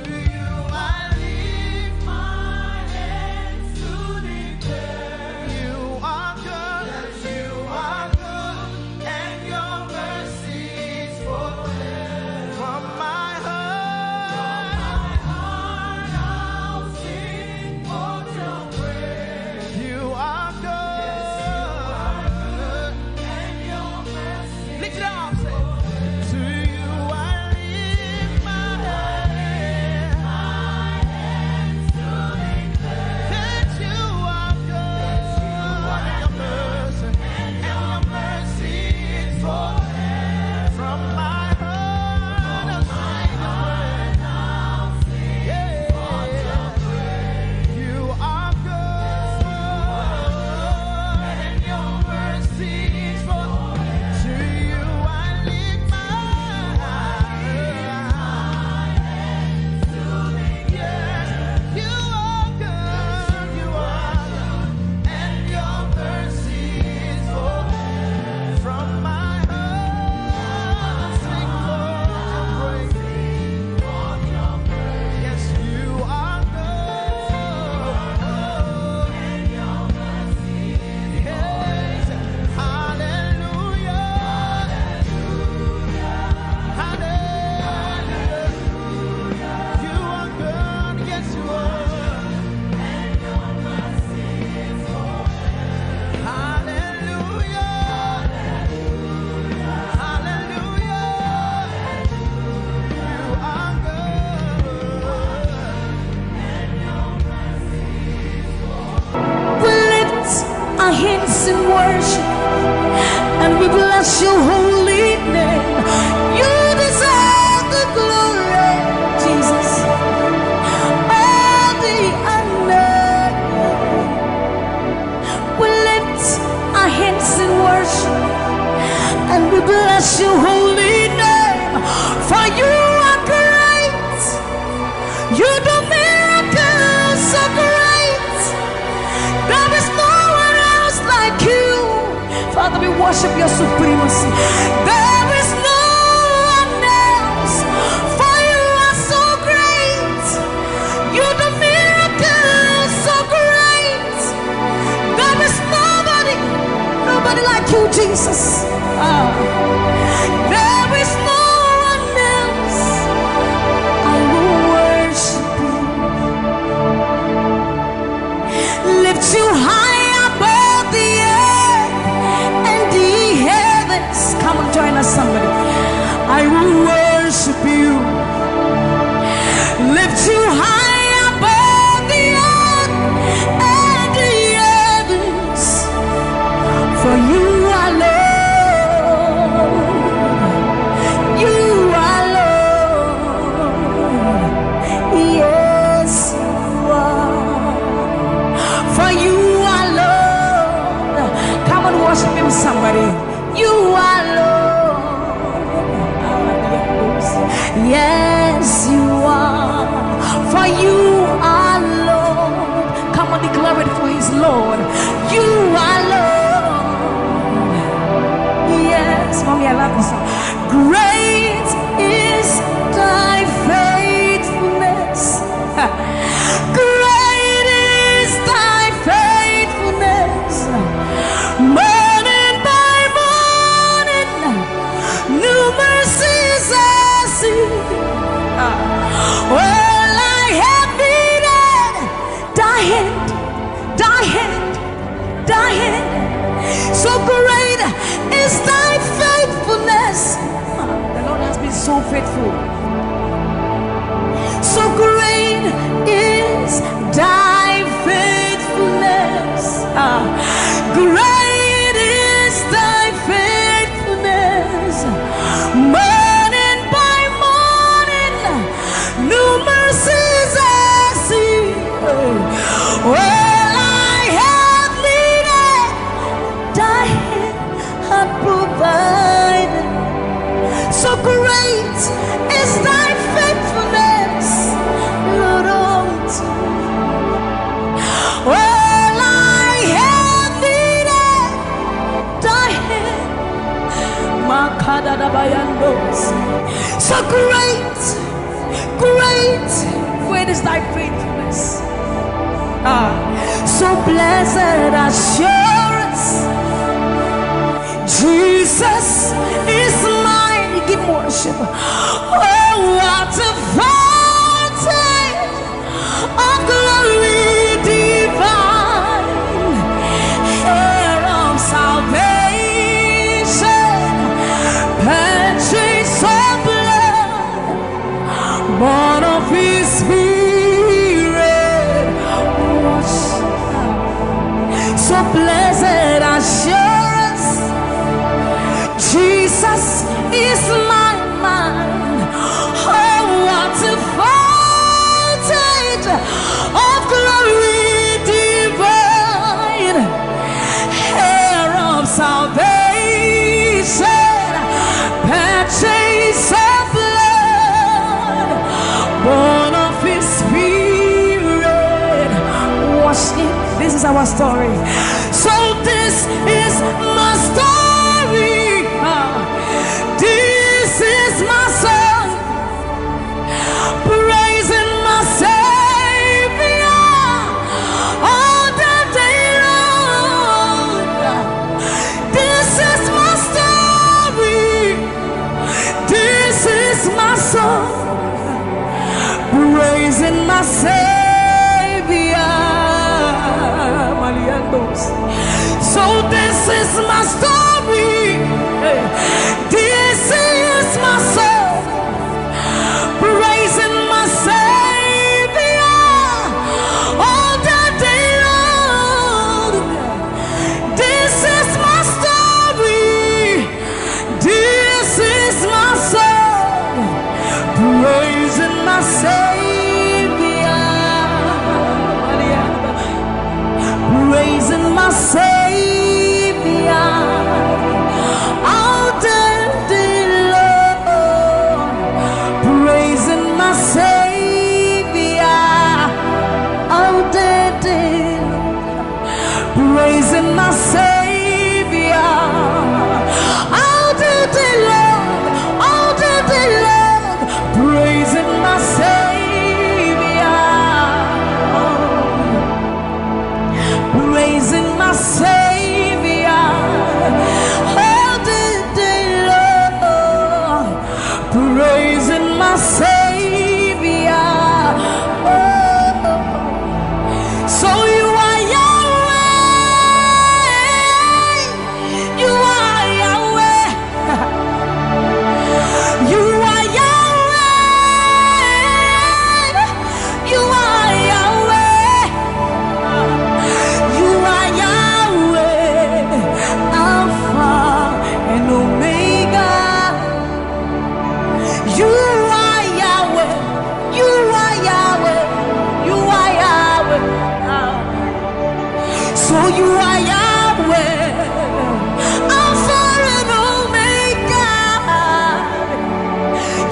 Your holy name. You deserve the glory, Jesus. All the honor. We lift our hands in worship and we bless your holy name. For you are great. You do miracles so great. There is no one else like you. Father, we worship your supremacy. There is no one else. For you are so great. You do miracles so great. There is nobody, nobody like you, Jesus. Ah. There is no one else. I will worship you. Lift you high above the earth and the heavens. Come on, join us, somebody. I will worship you. Lift you high above the earth and the heavens. For you are Lord. You are Lord. Yes, you are. For you are Lord. Come on, worship him, somebody. You are Lord. Yes, you are. For you are Lord. Come on, declare it for his Lord. You are Lord. Yes, mommy, I love this song. Great is thy faithfulness. Great is thy faithfulness. Morning by morning, new mercies I see. All I have needed, thy hand, thy hand, thy hand. So great is thy faithfulness. The Lord has been so faithful. So great is thy faithfulness. Ah, great is thy faithfulness. Morning by morning, new mercies I see. All I have needed, thy hand hath provided. So great is thy faithfulness, Lord, unto me. All I have needed, thy hand. Makadadabayandos. So great, great, great is thy faithfulness. Ah, so blessed assurance, Jesus is mine. Give worship. Oh, what a foretaste of glory divine, heir of salvation, purchased of blood, born of his spirit, washed. So blessed assurance, Jesus is my mind. Oh, what a foretaste of glory divine, heir of salvation, purchased of blood, born of his spirit. Worship. This is our story. So this is my story. Ah, this is my song. Praising my Savior all the day long. This is my story. This is my song. Praising my Savior. Maliandos. So this is my story. Hey. This is my song. Praising my Savior all the day long. This is my story. Savior, praising my Savior all the day long, praising my Savior all the day long, praising my Savior all the day long, all the day long, praising my Savior, praising my Savior all the day long, praising my Savior. Oh, so you are Yahweh, you are Yahweh, you are Yahweh, you are Yahweh, you are Yahweh, Alpha and Omega. You are Yahweh. You are Yahweh. You are Yahweh. Ah. So you are Yahweh. Alpha and Omega.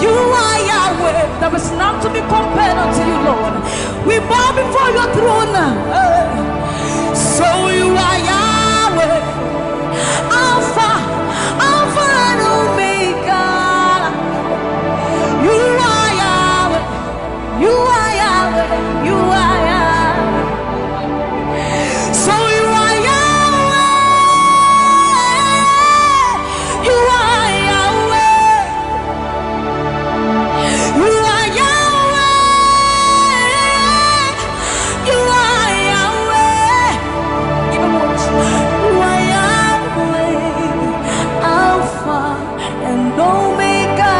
You are Yahweh. There is none to be compared unto you, Lord. We bow before your throne. Eh. So you are Yahweh. Alpha, Alpha and Omega. You are Yahweh. You are Yahweh. You are Yahweh. So you are Yahweh. You are Yahweh. You are Yahweh. You are Yahweh. Give him one. You are Yahweh. Alpha and Omega.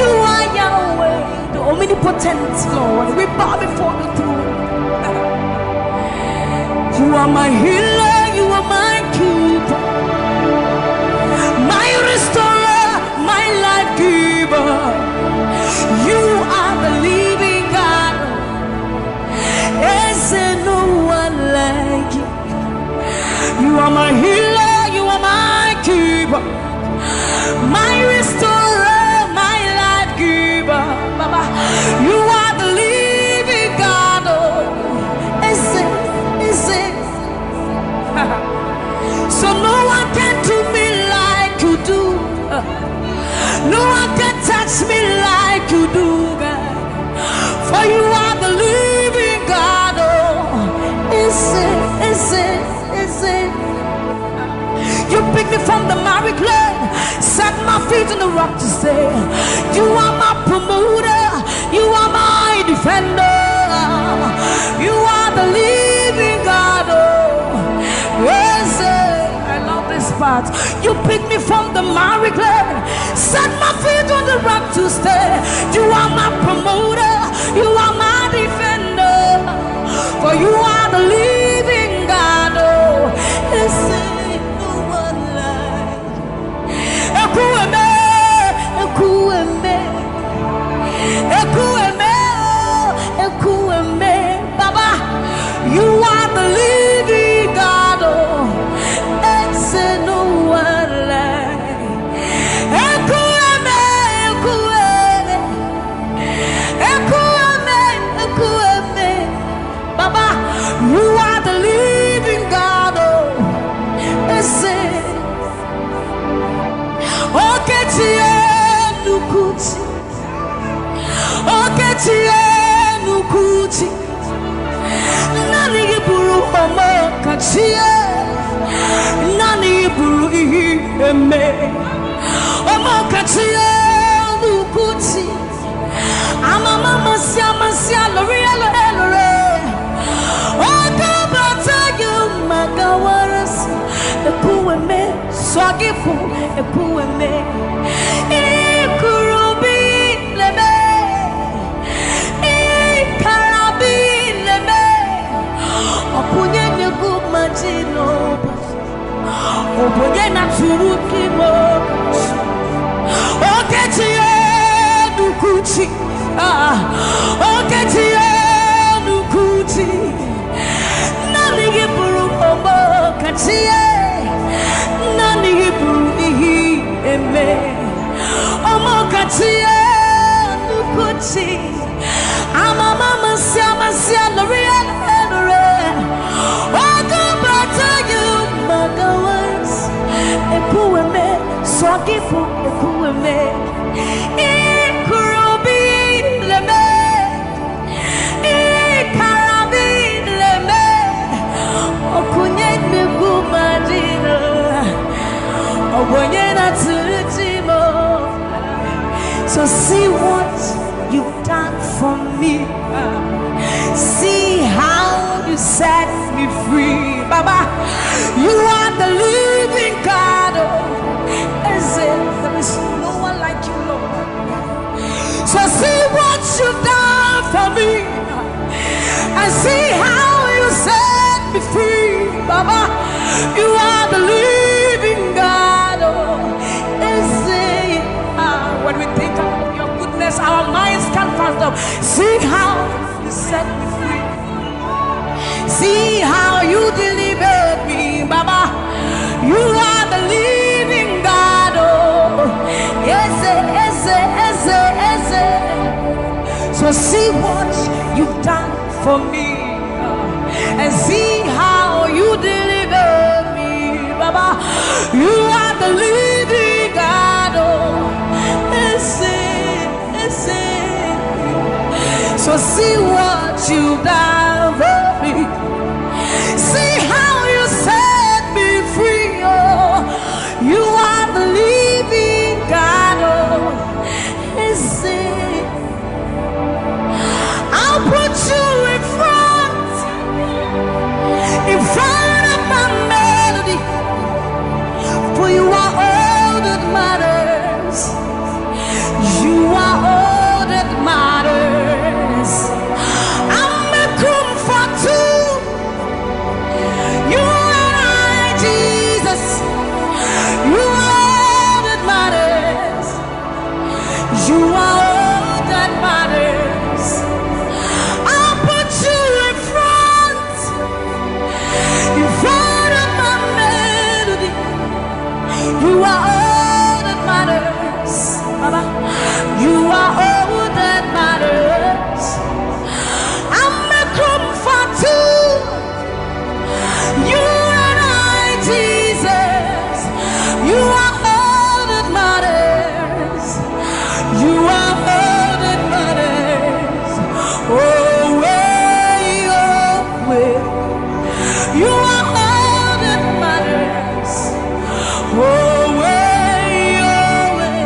You are Yahweh, the omnipotent Lord. We bow before the throne. You are my healer, you are my keeper, my restorer, my life giver. You are the living God. Is there no one like you? You are my healer, you are my keeper, my restorer, my life giver. Baba, you are the living God. Oh, is it, is it? So no one can do me like you do. No one can touch me like you do, God. For you are the living God. Oh, is it, is it, is it? You pick me from the miry clay, set my feet on the rock to stay. You are my promoter, you are my defender. You are the living God. Oh, yes, eh, I love this part. You pick me from the miry clay, set my feet on the rock to stay. You are my promoter, you are my defender. For you are the living God. Oh, is there no one like Ekwueme, Ekwueme, Ekwueme, oh, Ekwueme. Baba, you are the living God. Oh, is there no one like Ekwueme, Ekwueme, Ekwueme, Ekwueme. Baba, you are the living God. Oh, is it? Okechi Enukuchi. Okechi Enukuchi. Nani iburu Omokachi. Nani iburu ihe eme. Omokachi Enukuchi. Amama masia masia lori lori lori. Oka bata you magawaras. Ekwueme, sogifu, Ekwueme. Ikurubi leme. Ikarabi leme. Okunye nyeku majino. Obonye na turuki mo. Okechi Enuku. Tie, nani ibu ihi eme. Omo ka tie, nukuchi. Amama masia masia loria lore. Ogo bata you magawas. Ekueme, swagifu ekueme. Ikurubi leme. Ikarabi leme. Okunye nukumadina. Ogonye na tujimo. So see what you've done for me. See how you set me free. Baba, you are the living God. Oh, is it? There is no one like you, Lord. So see what you've done for me. And see how you set me free. Baba, you are the living God. Oh, is it? Ah, when we think of your goodness, our minds can't fathom. See how you set me free. See how you delivered me, Baba. You are the living God. Oh, eze, eze, eze, eze. So see what you've done for me, and see how you deliver me, Baba. You are the living God. Oh, eze, eze. So see what you've done for me. See how you set me free. Oh, you are the living God. Oh, eze. I'll put you in front, in front of my melody. For you are all that matters. You are all that matters. I'm a comfort to you and I, Jesus. You are all that matters. You are all that matters. I'll put you in front, in front of my melody. You are all that matters, Baba. You are all that matters. I'm a comfort to you and I, Jesus. You are all that matters. You are all that matters. Oh, way, oh, way. You are all that matters. Oh, way, oh, way.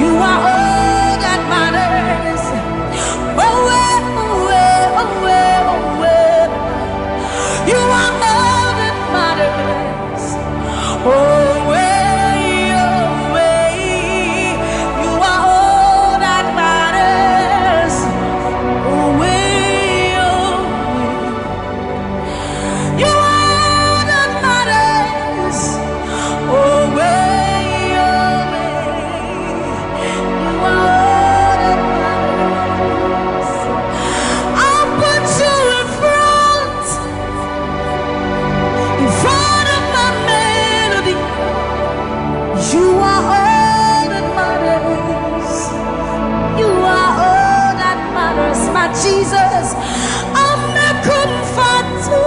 You are all that matters. Oh, way, oh, way, oh, way, oh, way. You are all that matters. Oh, way, oh, way. You are all that matters. Oh, way, oh, way. You are that matters. Oh, way, oh, way. You are that matters. I'll put you in front, in front of my melody. You are all that matters. You are all that matters, my Jesus. I'm a comfort to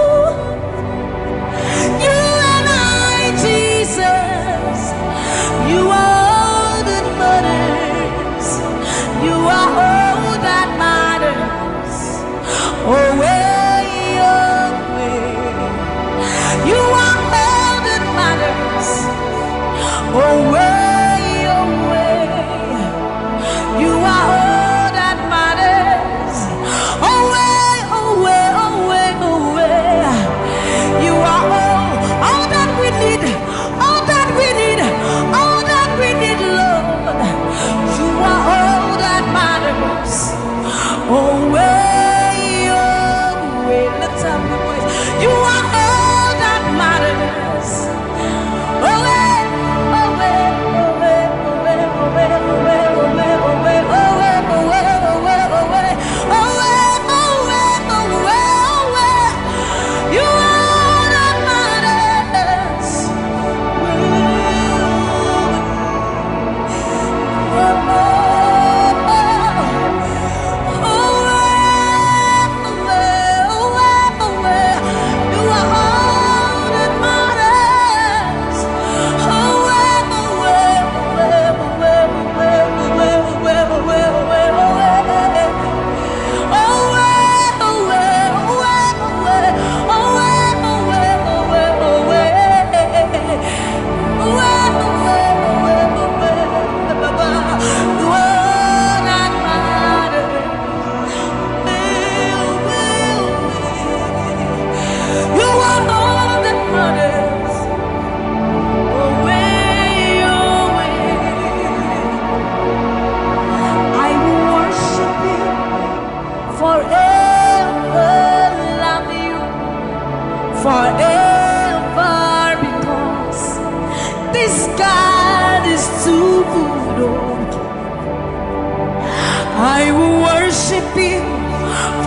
you and I, Jesus. You are all that matters. You are all that matters. Oh, way, oh, way. You are all that matters. Oh, way, oh, way. You are all that matters. Oh, way, oh, way, oh, way, oh, way. You are all, all that we need. All that we need, all that we need, Lord. You are all that matters. Oh, way, oh, way. Lift up your voice. You are all that matters. Oh, way, oh, way.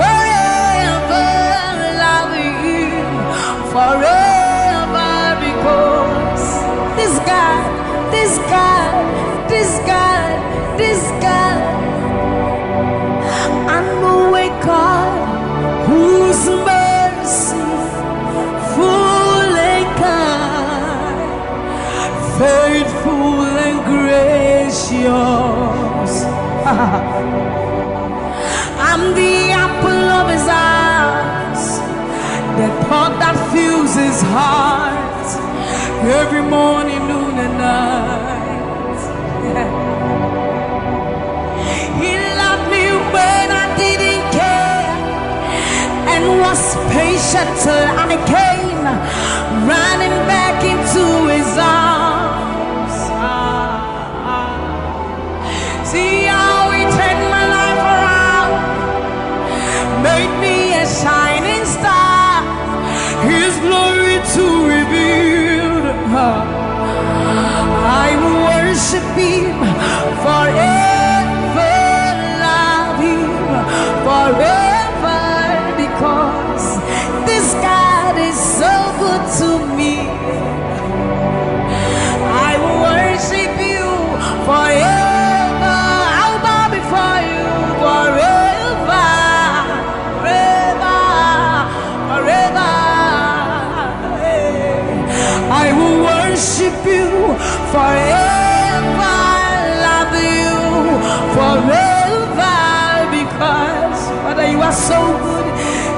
Forever love you, forever, because this God, this God, this God, this God, I know a God whose mercy full and kind, faithful and gracious. I'm the apple of his eyes, the thought that fills his heart every morning, noon, and night. He loved me when I didn't care and was patient till I came running back into his arms. See how he turned my life around, made me a shining star, his glory to reveal. I will worship him forever, love him forever, because this God is so good to me. I will worship you forever. I'll bow before you forever, forever, forever. I will worship you forever, love you forever, because Father, you are so good.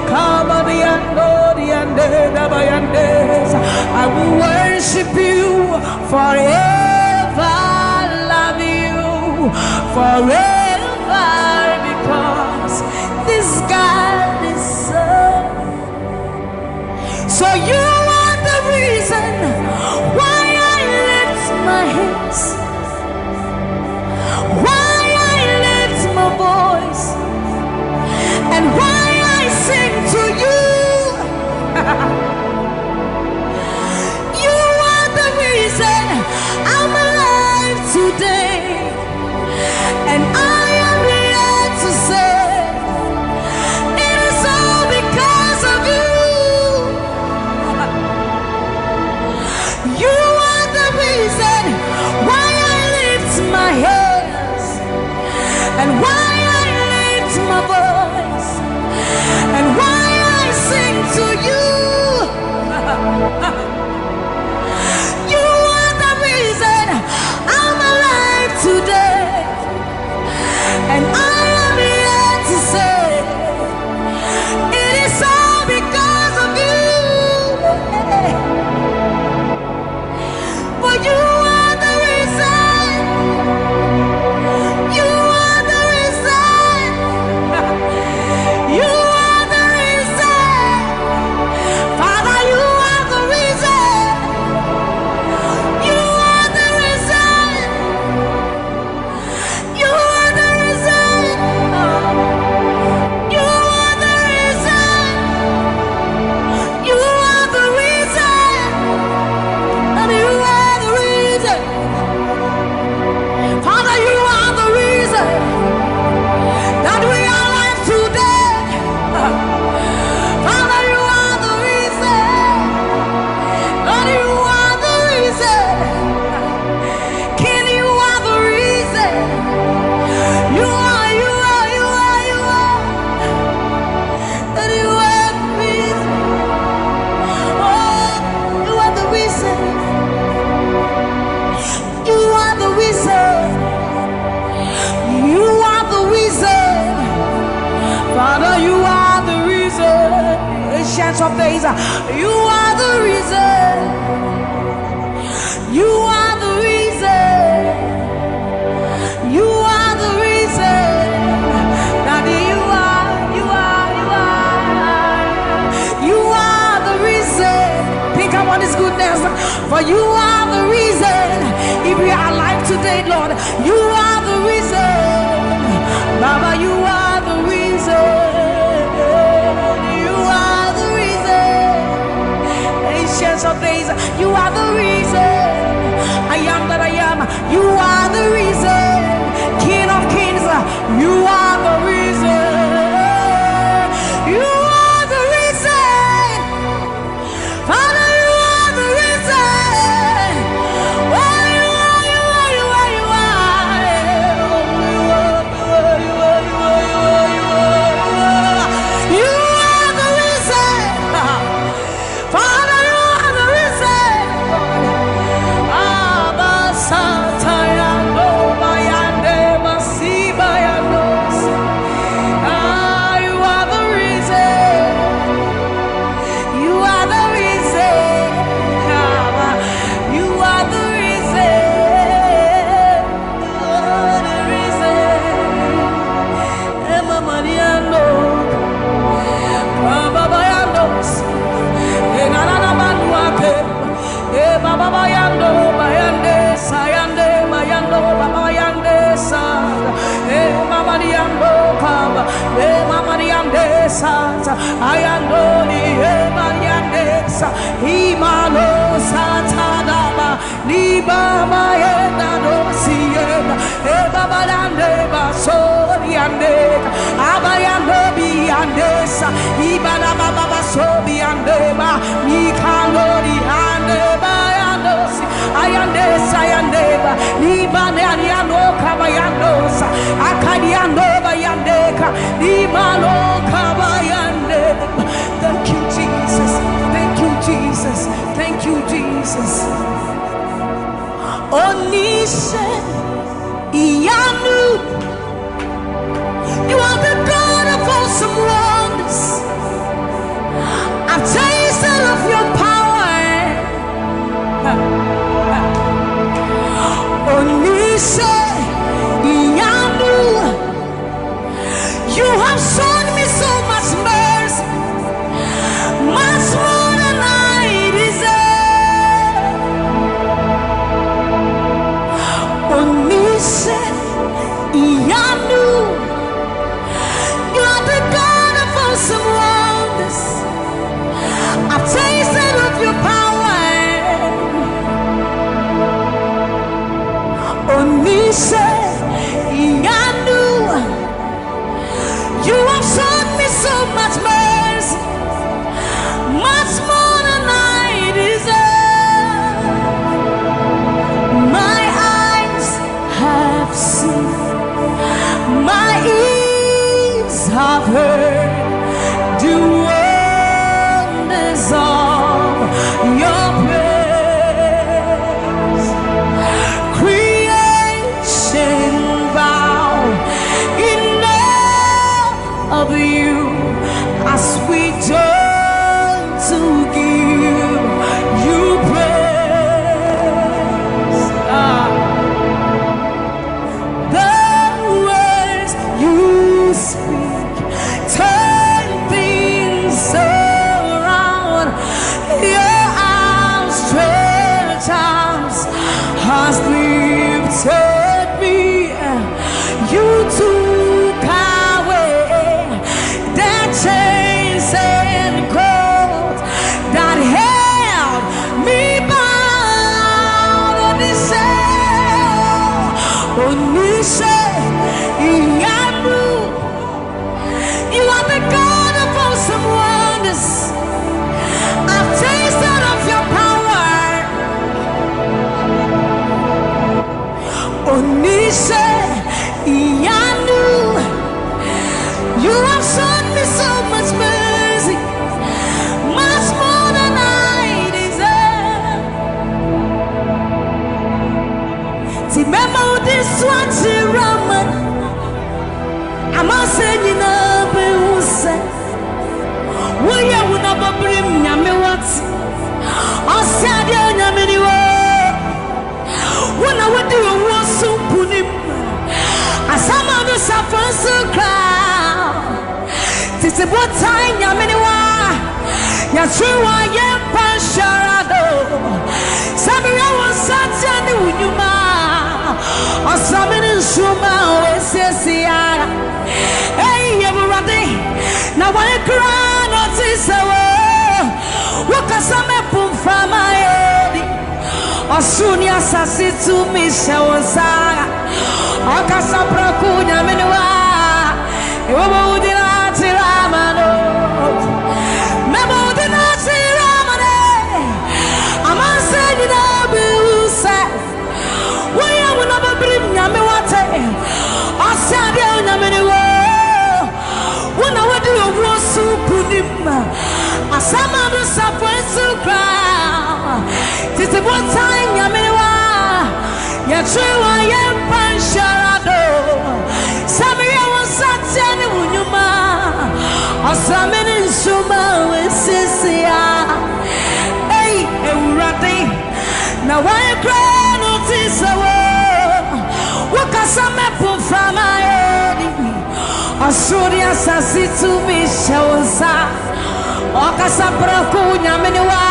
Come on, the end, oh, the end, eh, the end, eh. I will worship you forever, love you forever, because this God is so. So you are the reason why I lift my hands, why I lift my voice, and why I sing to you. You are the reason I'm alive today, and I am here to say it is all because of you. You are the reason why I lift my hands and why I lift my voice and why I sing to you. You are the reason I'm alive today, and I am here to say it is all because of you. For you are the reason. You are the reason. You are the reason. Father, you are the reason. You are the reason. You are the reason. You are the reason. You are the reason. And you are the reason. Father, you are the reason that we are alive today. Father, you are the reason. Lord, you are the reason. King, you are the reason. You are, you are, you are, you are. That you are the reason. Oh, you are the reason. You are the reason. You are the reason. Father, you are the reason. Ancient of days, you are the reason. You are the reason. You are the reason. Daddy, you are, you are, you are. You are the reason. Think about his goodness. For you are the reason. If we are alive today, Lord, you are the reason. Baba, you are the reason. You are the reason. Ancients of days, you are the reason. I am that I am. You are the reason. King of kings, you are the reason. Ayandoli Ebariandesa, Imalo Satadaba, Libama Enado Siena, Ebabalande Basoriande, Abayando Biandesa, Ibana Baba Basobiandeba, Mikandori Andeba Yandosi, Ayandesa Yandeba, Libane Ariano Kabayandosa, Akadiando Bayandeka, Libano Kabayandeba. Thank you, Jesus. Thank you, Jesus. Thank you, Jesus. Onise Iyanu, you are the God of awesome wonders. I've tasted of your power. Onise Iyanu, you have shown me so much mercy, much more than I deserve. Onise Iyanu, you are the God of awesome wonders. I've tasted of your power. Onise Iyanu, you have shown me so much mercy, much more than I deserve. My eyes have seen, my ears have heard the wonders of your praise. Creation bow in awe of you as we join to give you praise. Ah. The words you speak turn things around. Your outstretched arms has lifted me. You took away the chains and cords that held me bound. Onise, Onise Iyanu, you are the God of awesome wonders. I've tasted of your power. Onise Iyanu, you have shown me so much mercy, much more than I deserve. Ti mema udi swati Raman, amase nyina be use. Woyɛ wo na bɔbere nyame wate. Ɔse adeɛ nyame ni wo. Wo na wodi owuo so nkonim. Asama no safo nso kra. Tete botan nyame ne wa. Yɛtwe wa yɛmpa nhyɛra do. Sɛ meyɛ wo nsa teɛ ne wo nnwuma. Ɔsra me ne nsoroma a wɔasiesie ara. Ei, Awurade, na wɔn kra na ɔte sɛ wo. Wo kasa mɛpo mframa edi. Ɔsoro ne asase tumi hyɛ wo nsa. Ɔkasa prɛko nyame ne wa. Ewɔ bɔ wo din ate ama no. Mɛbɔ wo din ate ama no. Amansan nyinaa bɛhu sɛ woyɛ wo na bɛbirim nyame wate. Ɔsɛ adeɛ a onyame ne wo. Wo na wodi owuo so nkonim. Asɛm a no safoe so koraa. Tete botan nyame ne wa. Yɛtwe wa yɛmpa nhyɛra do. Sɛ meyɛ wo nsa teɛ ne wo nnwuma. Ɔsra me ne nsoroma a wɔasiesie a. Ei, Awurade, na wɔn koraa na ɔte sɛ wo. Wo kasa mɛpo mframa a ɛdi. Ɔsoro ne asase tumi hyɛ wo nsa. Ɔkasa prɛko nyame ne wa.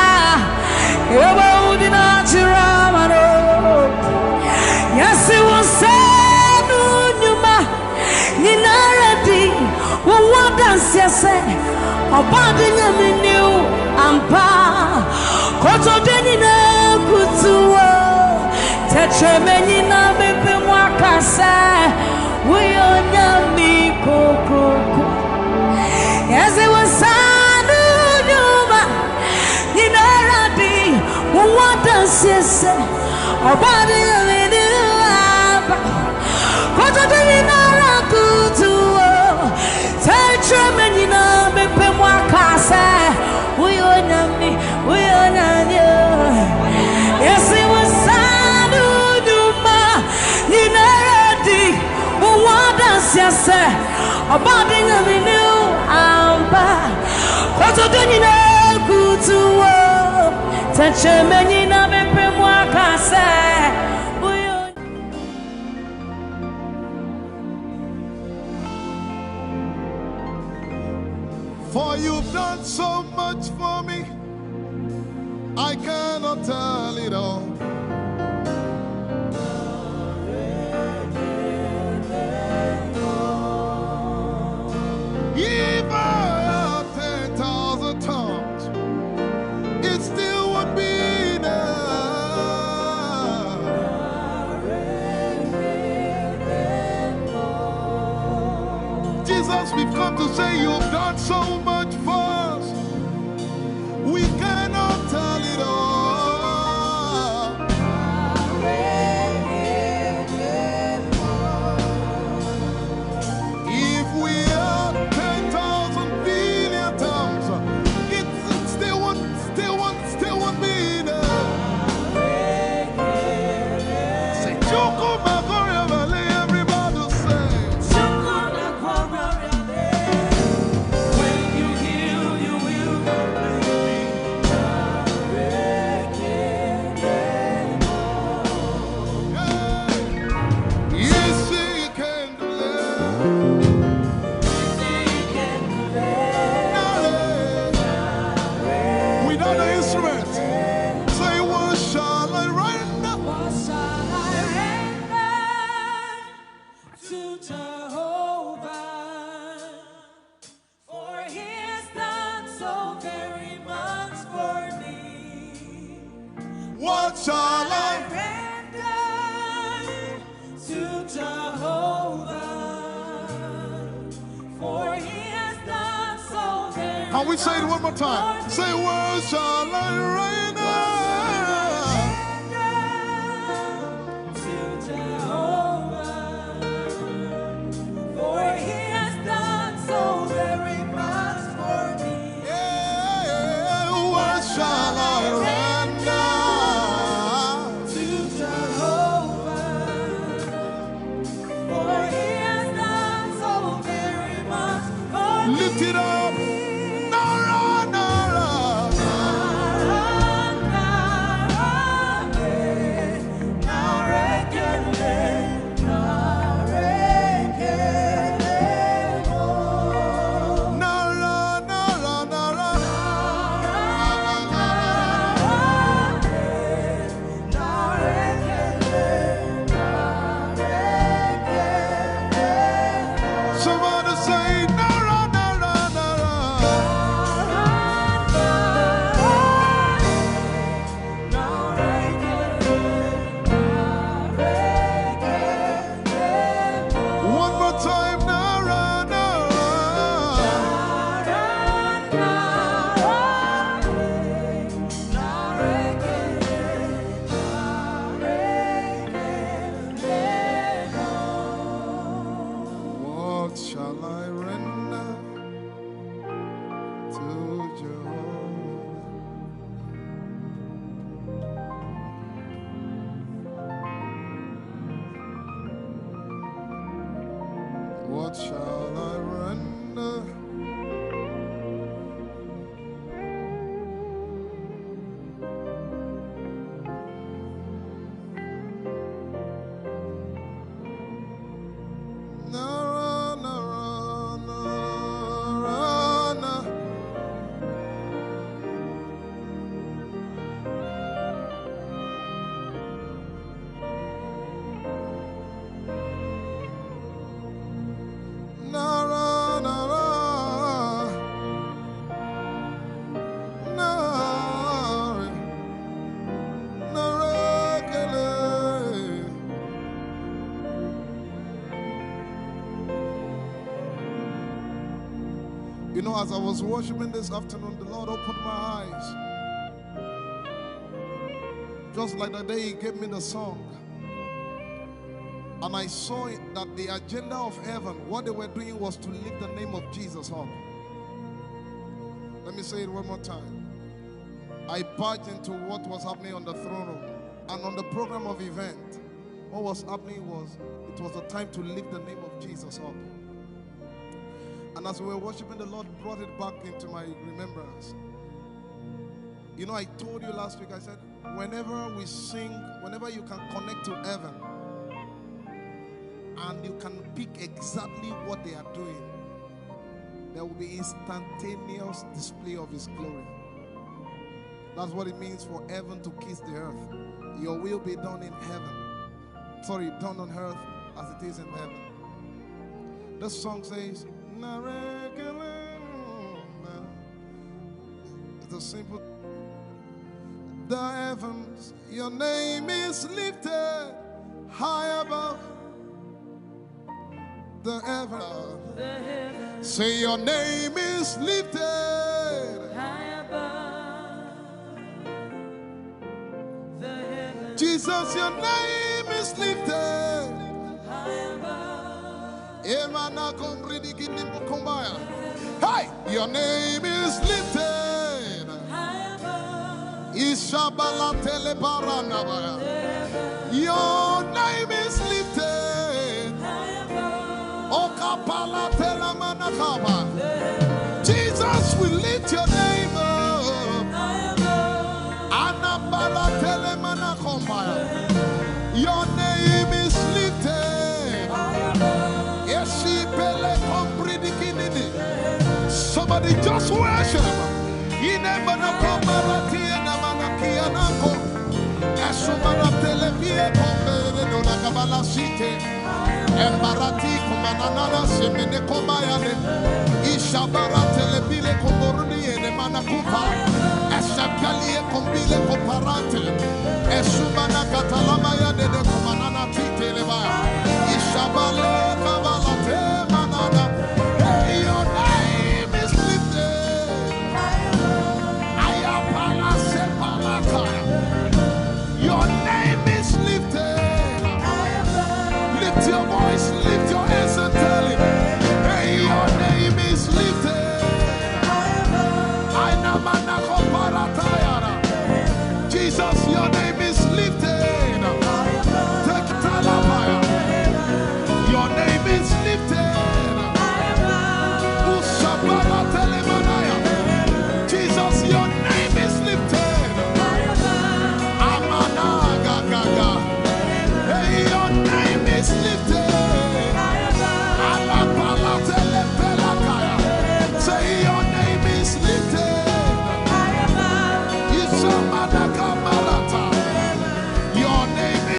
Ewɔ wo din ate ama no. Yɛse wo nsa no nnwuma nyinara di. Wo ho adanseɛ sɛ Obadi nyaminiu ampa. Koto deni na kutuo. Tetremeni na bepe mwakase. Uyo nyami kokoko. Eze wasanu nyuma. Ninaradi. Mwada sese. Obadi nyaminiu ampa. Koto deni na kutuo. Tetremeni na bepe mwakase. Uyo nyami, uyo nyami. Eze wasanu nyuma. Ninaradi. Mwada sese. Obadi nyaminiu ampa. Koto deni na kutuo. Tetremeni na bepe mwakase. Uyo For you've done so much for me, I cannot tell it all. If I had ten thousand tongues, it still won't be enough. Jesus, we've come to say you've done so much for us. We cannot tell it all. If we had ten thousand billion tongues, it still won't, still won't, still won't be enough. Say, "Chukwu Makoria Valley," everybody say. When you heal, you will completely. Yes, he can do that. Without the instrument, say, "What shall I render?" What shall I render to Jehovah? For he has done so very much for me. What shall I render to Jehovah? For he has done so very much for me. Can we say it one more time? Say, "What shall I render?" To Jehovah, for he has done so very much for me. Yeah, what shall I render to Jehovah? For he has done so very much for me. Lift it up. Nara, nara. Nara, nara, eh. Nara, nara, nara. Somebody say, "Nara, nara, nara." One more time, "Nara, nara." What shall I render to Jehovah? What shall I render? Nara, nara, nara, na. Nara, nara, You know, as I was worshiping this afternoon, the Lord opened my eyes. Just like the day He gave me the song. And I saw it that the agenda of heaven, what they were doing was to lift the name of Jesus up. Let me say it one more time. I barged into what was happening on the throne room and on the program of event. What was happening was, it was a time to lift the name of Jesus up. And as we were worshiping, the Lord brought it back into my remembrance. You know, I told you last week, I said, whenever we sing, whenever you can connect to heaven, and you can pick exactly what they are doing, there will be instantaneous display of His glory. That's what it means for heaven to kiss the earth. Your will be done in heaven. Sorry, done on earth as it is in heaven. This song says, it's a simple, the heavens, your name is lifted high above the heavens. Say, your name is lifted high above the heavens. Jesus, your name is lifted high above. Emana kombridi kinimbo kombaya. Hey, your name is lifted. Ishabala telebaranabaya. Your name is lifted. Okapala telamanakaba. Jesus, we lift your name up. Anabala telemanakombaya. Your name is lifted. Esipele kompridikinini. Somebody just worship. Inemanakomaratienamanakianako. Esumaratelevieko. Embarati kumanana semene kobayane. Ishabara telebile komboruni ene manakupa. Eshapalie kombile koparante. Esumana katalama ya dede kumanana titeleba. Ishabale kabalate manana. Hey, your name is lifted. Ayapala sepalata. Your name is lifted. Lift your voice, lift your hands and